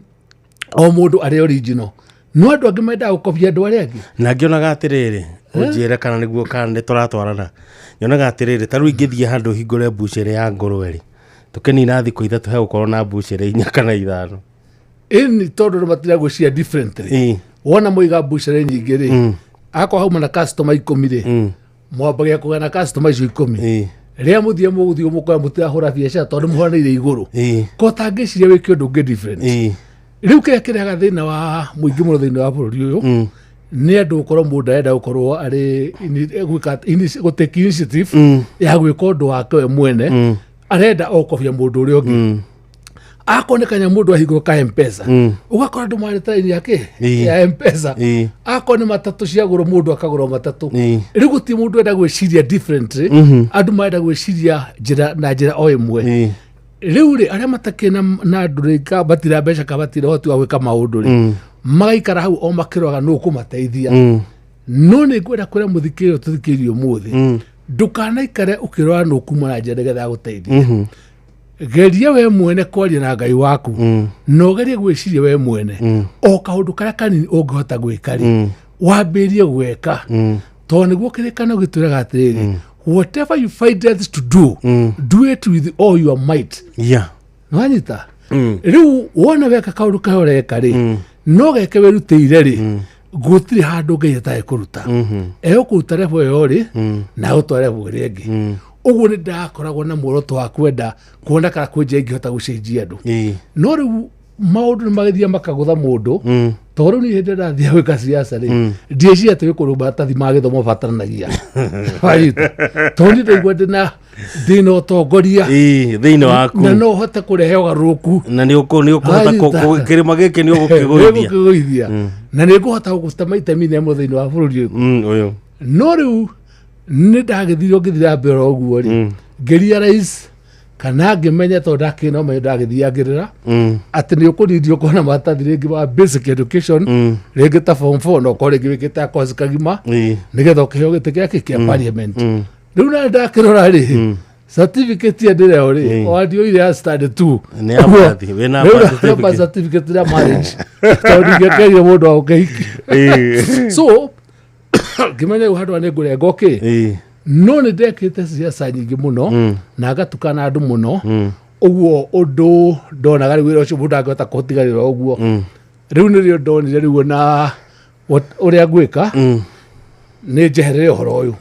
o mũndũ arĩ original, no andũ angĩ mendaga gũkobia andũ arĩa angĩ. Na ngĩonaga atĩrĩrĩ, ũnjĩre kana nĩguo, kana nĩ tũratwarana, nyonaga atĩrĩrĩ, ta rĩu ingĩthiĩ handũ hingũre mbucĩrĩ ya ngũrwe rĩ, tũkĩnina thikũ 3 hegũkorwo na mbucĩrĩ inya kana ithano. Ĩni, tondũ nĩ matira gwĩciria differently. Wona mũiga mbucĩrĩ nyingĩ rĩ, akorwo hauma na customer 10 rĩ, mwambagia kũgĩa na customer icio 10. Rĩrĩa mũthiĩ, mũgũthiĩ mũkora mũtirahũra biacara tondũ mũhoranĩire igũrũ ko tangĩciria wĩke ũndũ ũngĩ different. Rĩu kĩrĩa kĩrehaga thĩna wa mũingĩ mũno thĩinĩ wa bũrũri ũyũ nĩ andũ gũkorwo mũndũ arenda gũkorwo arĩ gwĩka gũtake initiative ya gwĩka ũndũ wake we mwene, arenda o kobia mũndũ ũrĩa ũngĩ. Akorwo nĩ kanya mũndũ ahingũra ka Mpesa, ũgakora andũ marĩ raini yake ya Mpesa. Akorwo nĩ matatũ ciagũrwo, mũndũ akagũra matatũ. Rĩu gũtirĩ mũndũ enda gwĩciria differently, andũ marenda gwĩciria njĩra na njĩra o ĩmwe. Rĩu rĩ, arĩa matakĩ na andũ rĩ, batira mbeca ka batira ũhoti wa gwĩka maũndũ rĩ, magaikara hau o makĩroraga nũ ũkũmateithia. No nĩ ngwenda kwĩra mũthikĩrĩria tũthikĩrĩrie ũmũthĩ, ndũkanaikare ũkĩrora nũ kuma na njĩra nĩgetha agũteithie. Geria we mwene kwaria na Ngai waku, na ũgerie gwĩciria we mwene o kaũndũ karĩa kanini ũngĩhota gwĩka rĩ, wambĩrĩrie gweka, tondũ nĩguo kĩrĩkanĩro gĩtwĩraga atĩrĩrĩ, "Whatever you find it to do, do it with all your might." Nĩwanyita? Rĩu wona weka kaũndũ karĩa ũreka rĩ, no geke wĩrutĩire rĩ, gũtirĩ handũ Ngai atarĩ kũruta, egũkũruta level ĩyo rĩ, na agũtware level ĩrĩa ĩngĩ. Ũguo nĩ ndakoragwo na muoroto wa kwenda kuona kana kwĩ njĩra ingĩhota gũcenjia andũ, no rĩu maũndũ nĩ magĩthiĩ makagũtha mũndũ, tondũ rĩu niĩ hĩndĩ ĩrĩa ndathiĩ gwĩka siasa rĩ, ndieciria atĩ gwĩ kũndũ maratathi ma gĩthomo bataranagia. Wanyita? Tondũ niĩ ndaigua ndĩna ũtongoria thĩinĩ waku na no hote kũrehe ũgarũrũku. Na nĩ ũkũhota Wanyita? kĩrĩma gĩkĩ nĩ ũgũkĩgũithia. Nĩngũkĩgũithia, na nĩ ngũhota gũgũtema itemi rĩmwe thĩinĩ wa bũrũri ũyũ. Ũyũ. No rĩu nĩ ndagĩthire ngĩthiĩ na mbere o ũguo rĩ, ngĩrealize kana ngĩmenya, tondũ ndakĩrĩ na ũmenyo, ndagĩthiangĩrĩra atĩ nĩ ũkũnindio kuona maratathi rĩngĩ ma basic education, rĩngĩ ta form 4, na ũkorwo rĩngĩ wĩkĩte course kagima, nĩgetha ũkĩheo gĩtĩ gĩake kĩa parliament. Rĩu na ndakĩrora rĩ, certificate ĩyo ndĩreo rĩ, wandioire ya standard 2. Nĩ ya birth, wĩna birth certificate. Birth certificate ya marriage, tondũ ndingĩakeire mũndũ wa gũkĩhiki. So ngĩmenya rĩu handũ nĩ ngũrenga kĩ. No nĩ ndekĩte siasa nyingĩ mũno na ngatukana andũ mũno, ũguo ũndũ ndonaga rĩu wĩra ũcio mũndũ angĩhota kũtigarĩra ũguo. Rĩu nĩrĩo ndonire rĩu ona ũrĩa ngwĩka nĩ njeherere ũhoro ũyũ,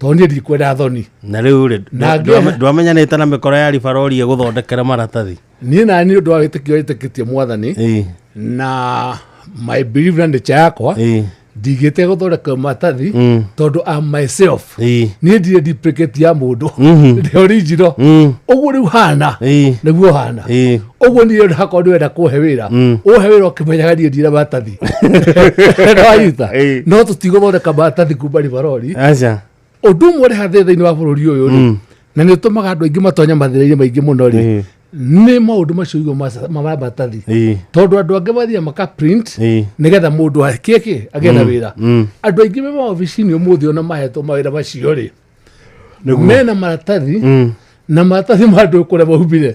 tondũ niĩ ndikwenda thoni. Na rĩu rĩ, Na ndwamenyanĩte na mĩkora ya ribarori ĩgũthondekera maratathi? Niĩ na nĩ ũndũ wa wĩtĩkio wĩtĩkĩtie mwathani na my belief na nature yakwa, ndigĩte gũthondeka maratathi tondũ am myself. Niĩ ndirĩ duplicate ya mũndũ, ndĩ original. Ũguo rĩu hana nĩguo hana ũguo. Niĩ ndakorwo ndĩrenda kũhe wĩra, ũhe wĩra ũkĩmenyaga niĩ ndirĩ maratathi. Nĩwanyita? No tũtigũthondeka maratathi kuma ribarori. Aca. Ũndũ ũmwe ũrĩ hathĩ thĩinĩ wa bũrũri ũyũ rĩ, na nĩ ũtũmaga andũ aingĩ matonya mathĩna-inĩ maingĩ mũno rĩ, nĩ maũndũ macio igũ ma maratathi, tondũ andũ angĩ mathiaga maka print nĩgetha mũndũ akĩke agĩe na wĩra. Andũ aingĩ me maobici-inĩ ũmũthĩ ona mahetwo mawĩra macio rĩ, mena maratathi, na maratathi ma andũ kũrĩa maumire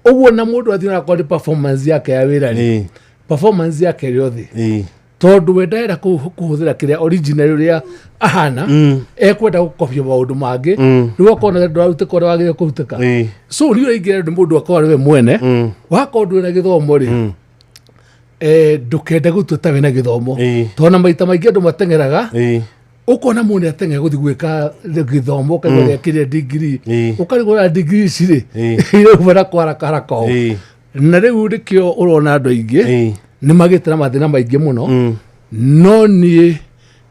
ũguo, na mũndũ athiĩ onakorwo nĩ performance yake ya wĩra rĩ, performance yake ĩrĩ othe, tondũ we ndarenda kũhũthĩra kĩrĩa original ũrĩa ahana, ekwenda gũkobia maũndũ mangĩ. Rĩu akona ndũrarutĩka ũrĩa wagĩrĩire kũrutĩka. So niĩ ũraingĩra nĩ mũndũ akorwo arĩ we mwene wakorwo ndũrĩ na gĩthomo rĩ, ndũkende gũtua ta wĩna gĩthomo, tondũ na maita maingĩ andũ mateng'eraga, ũkona mũndũ nĩ ateng'era gũthiĩ gwĩka gĩthomo, ũkaigua nĩekĩrire degree, ũkarigwo degree ici rĩ irauma na kwarakaraka ũũ. Na rĩu nĩkĩo ũrona andũ aingĩ nĩ magĩte na mathĩna maingĩ mũno. No niĩ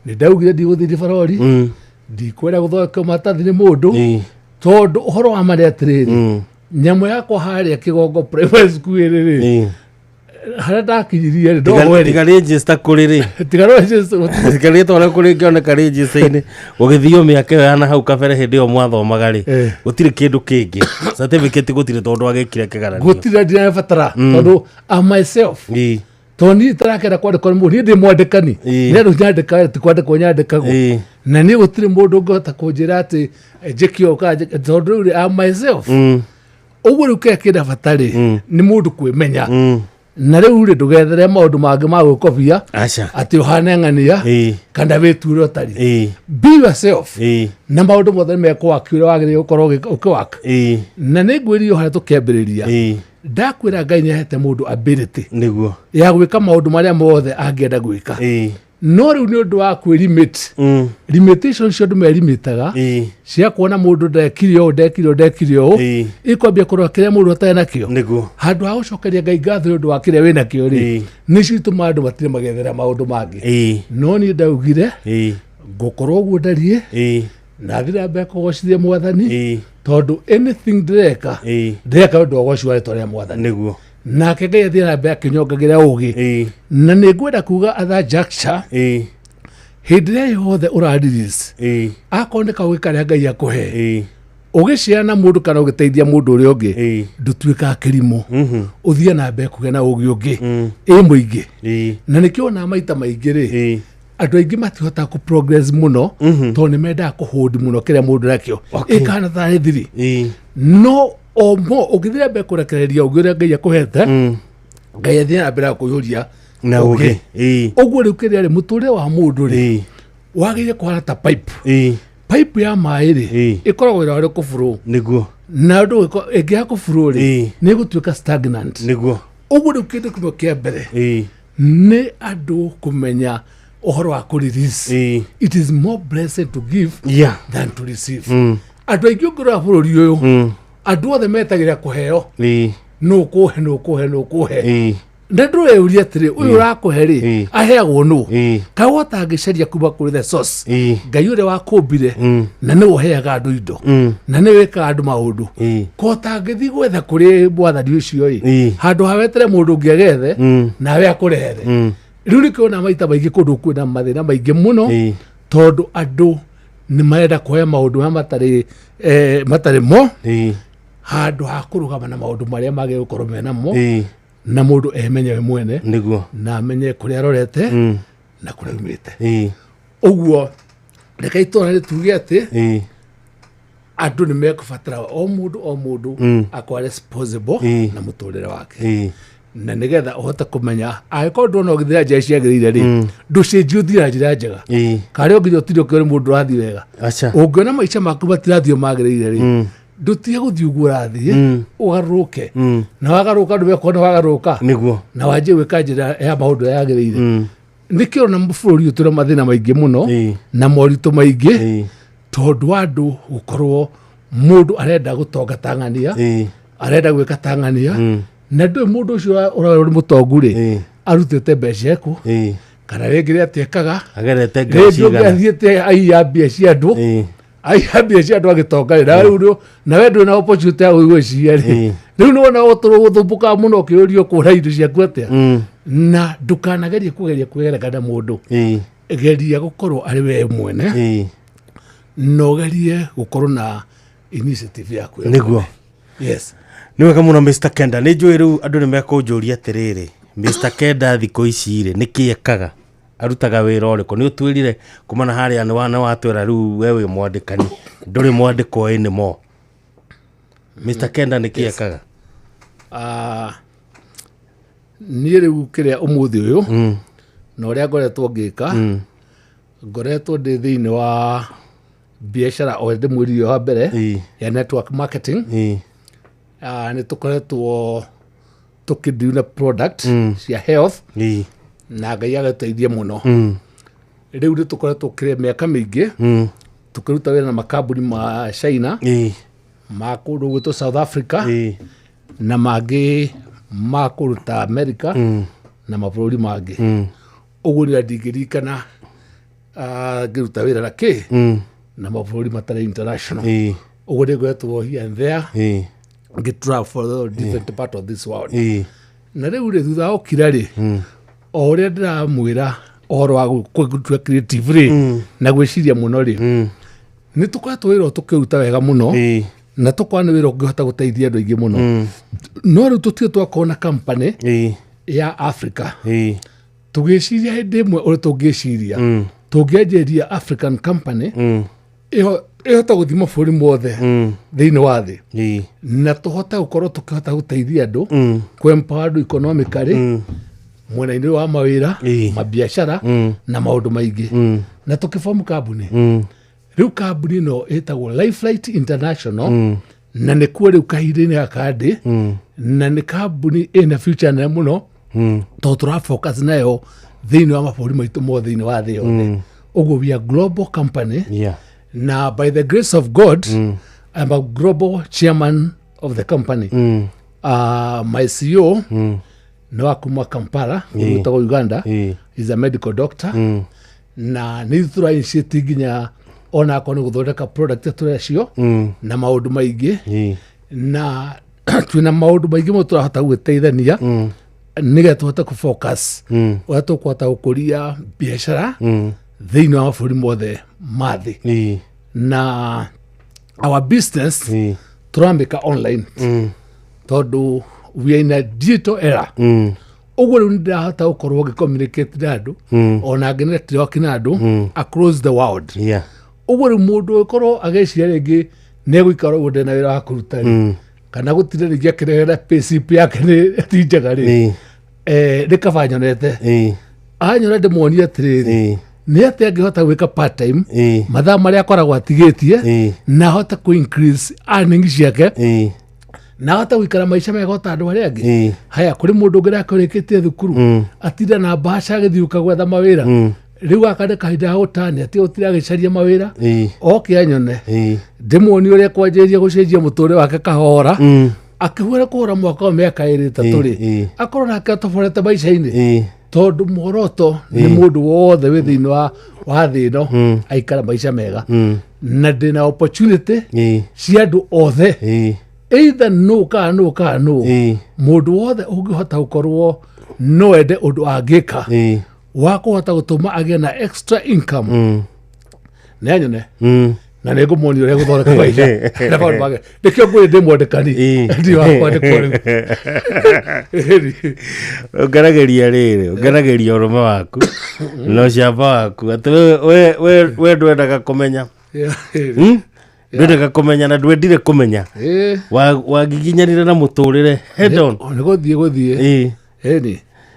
nĩ ndaugire ndigũthiĩ ribarori, ndikwenda gũthondeka maratathi nĩ mũndũ, tondũ ũhoro wa ma nĩ atĩrĩrĩ, nyamũ yakwa harĩa Kĩgongo Primary School ĩrĩ rĩ, harĩa ndakinyirie rĩ, Tiga tiga register kũrĩ rĩ? Tiga register. Tiga rĩtwa rĩaku rĩngĩoneka register-inĩ gũgĩthio mĩaka ĩyo ya na hau kabere, hĩndĩ ĩyo mwathomaga rĩ, gũtirĩ kĩndũ kĩngĩ, certificate gũtirĩ, tondũ agĩkire kĩgeranio. Gũtirĩ, ndirabatara, tondũ am myself, tondũ niĩ itarakenda kwandĩkwo nĩ mũndũ. Niĩ ndĩ mwandĩkani, nĩ andũ nyandĩkaga, ti kwandĩkwo nyandĩkagwo. Na niĩ gũtirĩ mũndũ ũngĩhota kũnjĩra atĩ njĩke ũũ kana tondũ rĩu rĩ, am myself. Ũguo rĩu kĩrĩa kĩna bata rĩ, nĩ mũndũ kwĩmenya. Na rĩu rĩ, ndũgethere maũndũ mangĩ ma gwĩkobia Aca. atĩ ũhane ng'ania kana wĩture ũtari. Be yourself, na maũndũ mothe nĩ mekũwaki ũrĩa wagĩrĩire gũkorwo ũkĩwaka. Na nĩ ngwĩrire harĩa tũkĩambĩrĩria, ndakwĩra Ngai nĩ ahete mũndũ ability ya gwĩka maũndũ marĩa mothe angĩenda gwĩka. No rĩu nĩ ũndũ wa kwĩ limitation cio andũ merimitaga cia kuona mũndũ ndekire ũũ, ndekire ũũ, ndekire ũũ, ikwambia kũrora kĩrĩa mũndũ atarĩ nakĩo handũ ha gũcokeria Ngai ngatho nĩ ũndũ wa kĩrĩa wĩ nakĩo rĩ. Nĩcio itũmaga andũ matirĩ magethera maũndũ mangĩ. No niĩ ndaugire ngũkorwo ũguo ndariĩ na thiĩ na mbere kũgocithia mwathani, tondũ anything ndĩreka, ndĩreka ũndũ wa ũgoci wa rĩtwa rĩa mwathani. Nake Ngai athiĩ na mbere akĩnyongagĩra ũgĩ. Na nĩ ngwenda kuga at that juncture, hĩndĩ ĩrĩa yothe ũra release, akorwo nĩ kaũgĩ karĩa Ngai akũhe, ũgĩciara na mũndũ kana ũgĩteithia mũndũ ũrĩa ũngĩ, ndũtuĩkaga kĩrimũ, ũthiĩ na mbere kũgĩa na ũgĩ ũngĩ ĩ mũingĩ. Na nĩkĩo ona maita maingĩ rĩ, andũ aingĩ matihotaga kũ progress mũno, tondũ nĩ mendaga kũhũndi mũno kĩrĩa mũndũ nakĩo ĩkahana tarĩ thiri. No o mo ũngĩthiĩ na mbere kũrekereria ũngĩ ũrĩa Ngai akũhete, Ngai athiĩ na mbere ya kũiyũria na ũgĩ. Ũguo rĩu kĩrĩa rĩ, mũtũrĩre wa mũndũ rĩ, wagĩrĩire kũhana ta pipe. Pipe ya maĩ rĩ, ĩkoragwo wĩra warĩ kũbũrũ na ũndũ ĩngĩaga kũbũrũ rĩ, nĩ ĩgũtuĩka stagnant. Ũguo rĩu kĩndũ kĩmwe kĩa mbere nĩ andũ kũmenya ũhoro wa kũ release. It is more blessed to give than to receive. Andũ aingĩ ũngĩrora bũrũri ũyũ, andũ othe metagĩra kũheo, nũ kũhe, nũ kũhe, nũ kũhe. Na ndũreuria atĩrĩ, ũyũ ũrakũhe rĩ, aheagwo nũ? Kaĩ wotangĩcaria kuma kũrĩ the source, Ngai ũrĩa wakũmbire, na nĩwe ũheaga andũ indo na nĩwe wĩkaga andũ maũndũ? Ko ũtangĩthiĩ gwetha kũrĩ mwathani ũcio ĩ, handũ ha wetere mũndũ ũngĩ agethe nawe akũrehere? Rĩu nĩkĩo maita maingĩ kũndũ kwĩna mathĩna maingĩ mũno, tondũ andũ nĩ marenda kuoya maũndũ marĩa matarĩ matarĩ mo, handũ ha kũrũgama na maũndũ marĩa magĩrĩire gũkorwo menamo, na mũndũ emenye we mwene na amenye kũrĩa arorete na kũrĩa aumĩte. Ũguo reke itũra nĩ tuge atĩ andũ nĩ mekũbatara o mũndũ o mũndũ akorwo responsible na mũtũrĩre wake. Na nĩgetha ũhote kũmenya angĩkorwo ndwona ũgĩthiĩ na njĩra ciagĩrĩire rĩ, ndũcenjie ũthiĩ na njĩra njega. Karĩa ũngĩthiĩ ũtinde ũkĩona mũndũ ũrathiĩ wega. Aca. Ũngĩona maica maku matirathiĩ magĩrĩire rĩ, ndũtige gũthiĩ ũguo ũrathiĩ, ũgarũrũke. Na wagarũrũka ndũmekuona nĩ wagarũrũka. Nĩguo. Na wanjie gwĩka njĩra ya maũndũ ũrĩa yagĩrĩire. Nĩkĩo ona bũrũri ũyũ twĩna mathĩna maingĩ mũno na moritũ maingĩ, tondũ wa andũ gũkorwo mũndũ arenda gũtonga tang'ania, arenda gwĩka tang'ania, na ndũĩ mũndũ ũcio ũrĩa ũrĩ mũtongu rĩ, arutĩte mbeca ĩkũ, kana rĩngĩ rĩ atĩekaga agerete ngero rĩngĩ ũngĩ cigana. athiĩte aiya mbia cia andũ, aiya mbia cia andũ agĩtonga rĩ, na rĩu na we ndũrĩ na opportunity ya gwĩciria rĩ, rĩu nĩwona ũtũrũgũthũmbũkaga mũno ũkĩũrio kũra indo ciaku atĩa. Na ndũkanagerie kũgeria kwĩgerekana mũndũ, geria gũkorwo arĩ we mwene, na ũgerie gũkorwo na initiative yaku ya Nĩguo. mwene. Yes. Nĩ wega mũno Mr Kenda. Nĩ njũĩ rĩu andũ nĩ mekũnjũria atĩrĩrĩ, Mr Kenda thikũ ici rĩ nĩ kĩ ekaga, arutaga wĩra ũrĩkũ? Nĩ ũtwĩrire kuma na harĩa nĩ watwĩra rĩu we wĩ mwandĩkani, ndũrĩ mwandĩkwo anymore. Mr Kenda nĩ kĩ ekaga? Niĩ rĩu kĩrĩa ũmũthĩ ũyũ na ũrĩa ngoretwo ngĩka, ngoretwo ndĩ thĩinĩ wa biacara o ndĩmwĩrire wa mbere ya network marketing. Nĩ tũkoretwo tũkĩdeal na product cia health, na Ngai agĩteithia mũno. Rĩu nĩ tũkoretwo kĩrĩa mĩaka mĩingĩ tũkĩruta wĩra na makambuni ma China, ma kũndũ gwĩtwo South Africa, na mangĩ ma kũndũ ta America na mabũrũri mangĩ. Ũguo nĩ ndingĩririkana ngĩruta wĩra na kĩ na mabũrũri matarĩ international. Ũguo nĩ ngoretwo here and there ngĩtravel for the different part of this world. Na rĩu rĩ, thutha wa gũkira rĩ, o ũrĩa ndĩramwĩra ũhoro wa gũtua creative rĩ na gwĩciria mũno rĩ, nĩ tũkoretwo wĩra ũyũ tũkĩruta wega mũno, na tũkona nĩ wĩra ũngĩhota gũteithia andũ aingĩ mũno. No rĩu tũtirĩ twakorwo na company ya Africa. Tũgĩciria hĩndĩ ĩmwe ũrĩa tũngĩciria tũngĩanjĩria African company ĩhote gũthiĩ mabũrũri mothe thĩinĩ wa thĩ, na tũhote gũkorwo tũkĩhota gũteithia andũ, kũ-empower andũ economically, mwena-inĩ wa mawĩra, mabiacara na maũndũ maingĩ. Na tũkĩbomu kambuni. Rĩu kambuni ĩno ĩtagwo Lifelight International, na nĩkuo rĩu kahinda-inĩ gaka ndĩ, na nĩ kambuni ĩna future nene mũno, tondũ tũra focus nayo thĩinĩ wa mabũrũri maitũ mothe thĩinĩ wa thĩ yothe. Ũguo we are global company. Na by the grace of God, I'm a global chairman of the company. My CEO nĩ wa kuma Kampala, gwĩtagwo Uganda, is a medical doctor. Na nĩ ithuĩ tũra initiate nginya onakorwo nĩ gũthondeka product tũrĩ acio na maũndũ maingĩ, na twĩna maũndũ maingĩ mũno tũrahota gwĩteithania nĩgetha tũhote kũ-focus ũrĩa tũkũhota gũkũria biacara thĩinĩ wa mabũrũri mothe ma thĩ. Na our business tũramĩka online, tondũ we are in a digital era. Ũguo rĩu nĩ ndĩrahota gũkorwo ngĩ-communicate na andũ, ona ngĩ network na andũ across the world. Ũguo rĩu mũndũ ũgĩkorwo agĩciria rĩngĩ nĩ egũikara ũguo ndarĩ na wĩra wa kũruta rĩ, kana gũtinda rĩngĩ akĩrehera payslip yake nĩ ti njega rĩ, nĩ kaba nyonete anyona ndĩmuonie atĩrĩrĩ, nĩ atĩa angĩhota gwĩka part time mathaa marĩa akoragwo atigĩtie, na ahote kũ increase earnings ciake, na ahote gũikara maica mega ota andũ arĩa angĩ. Haya, kũrĩ mũndũ ũngĩ nake ũrĩkĩtie thukuru atinda na mbaca agĩthiũka gwetha mawĩra. Rĩu gaka nĩ kahinda ga gũtania atige gũtinda agĩcaria mawĩra, oke anyone ndĩmuonie ũrĩa kwanjĩrĩria gũcenjia mũtũrĩre wake kahora, akĩhuara kũhũra mwaka wa mĩaka ĩrĩ ĩtatũ rĩ, akorwo nake atoborete maica-inĩ, tondũ muoroto nĩ mũndũ wothe wĩ thĩinĩ wa thĩ ĩno aikara maica mega. Na ndĩna opportunity cia andũ othe, either nũ kana nũ kana nũ, mũndũ wothe ũngĩhota gũkorwo no ende ũndũ angĩka wa kũhota gũtũma agĩe na extra income, nĩ anyone na nĩ ngũmuonia ũrĩa gũthondeka maica na maũndũ mangĩ. Nĩkĩo ngwĩrĩ ndĩ mwandĩkani, ndi wa kwandĩkwo rĩu. Ũngaragĩria rĩrĩ, ũngaragĩria ũrũme waku na ũcamba waku, atĩ we ndwendaga kũmenya. Ndwendaga kũmenya na ndwendire kũmenya. Wagiginyanire na mũtũrĩre head on. Nĩ gũthiĩ gũthiĩ. Ĩni.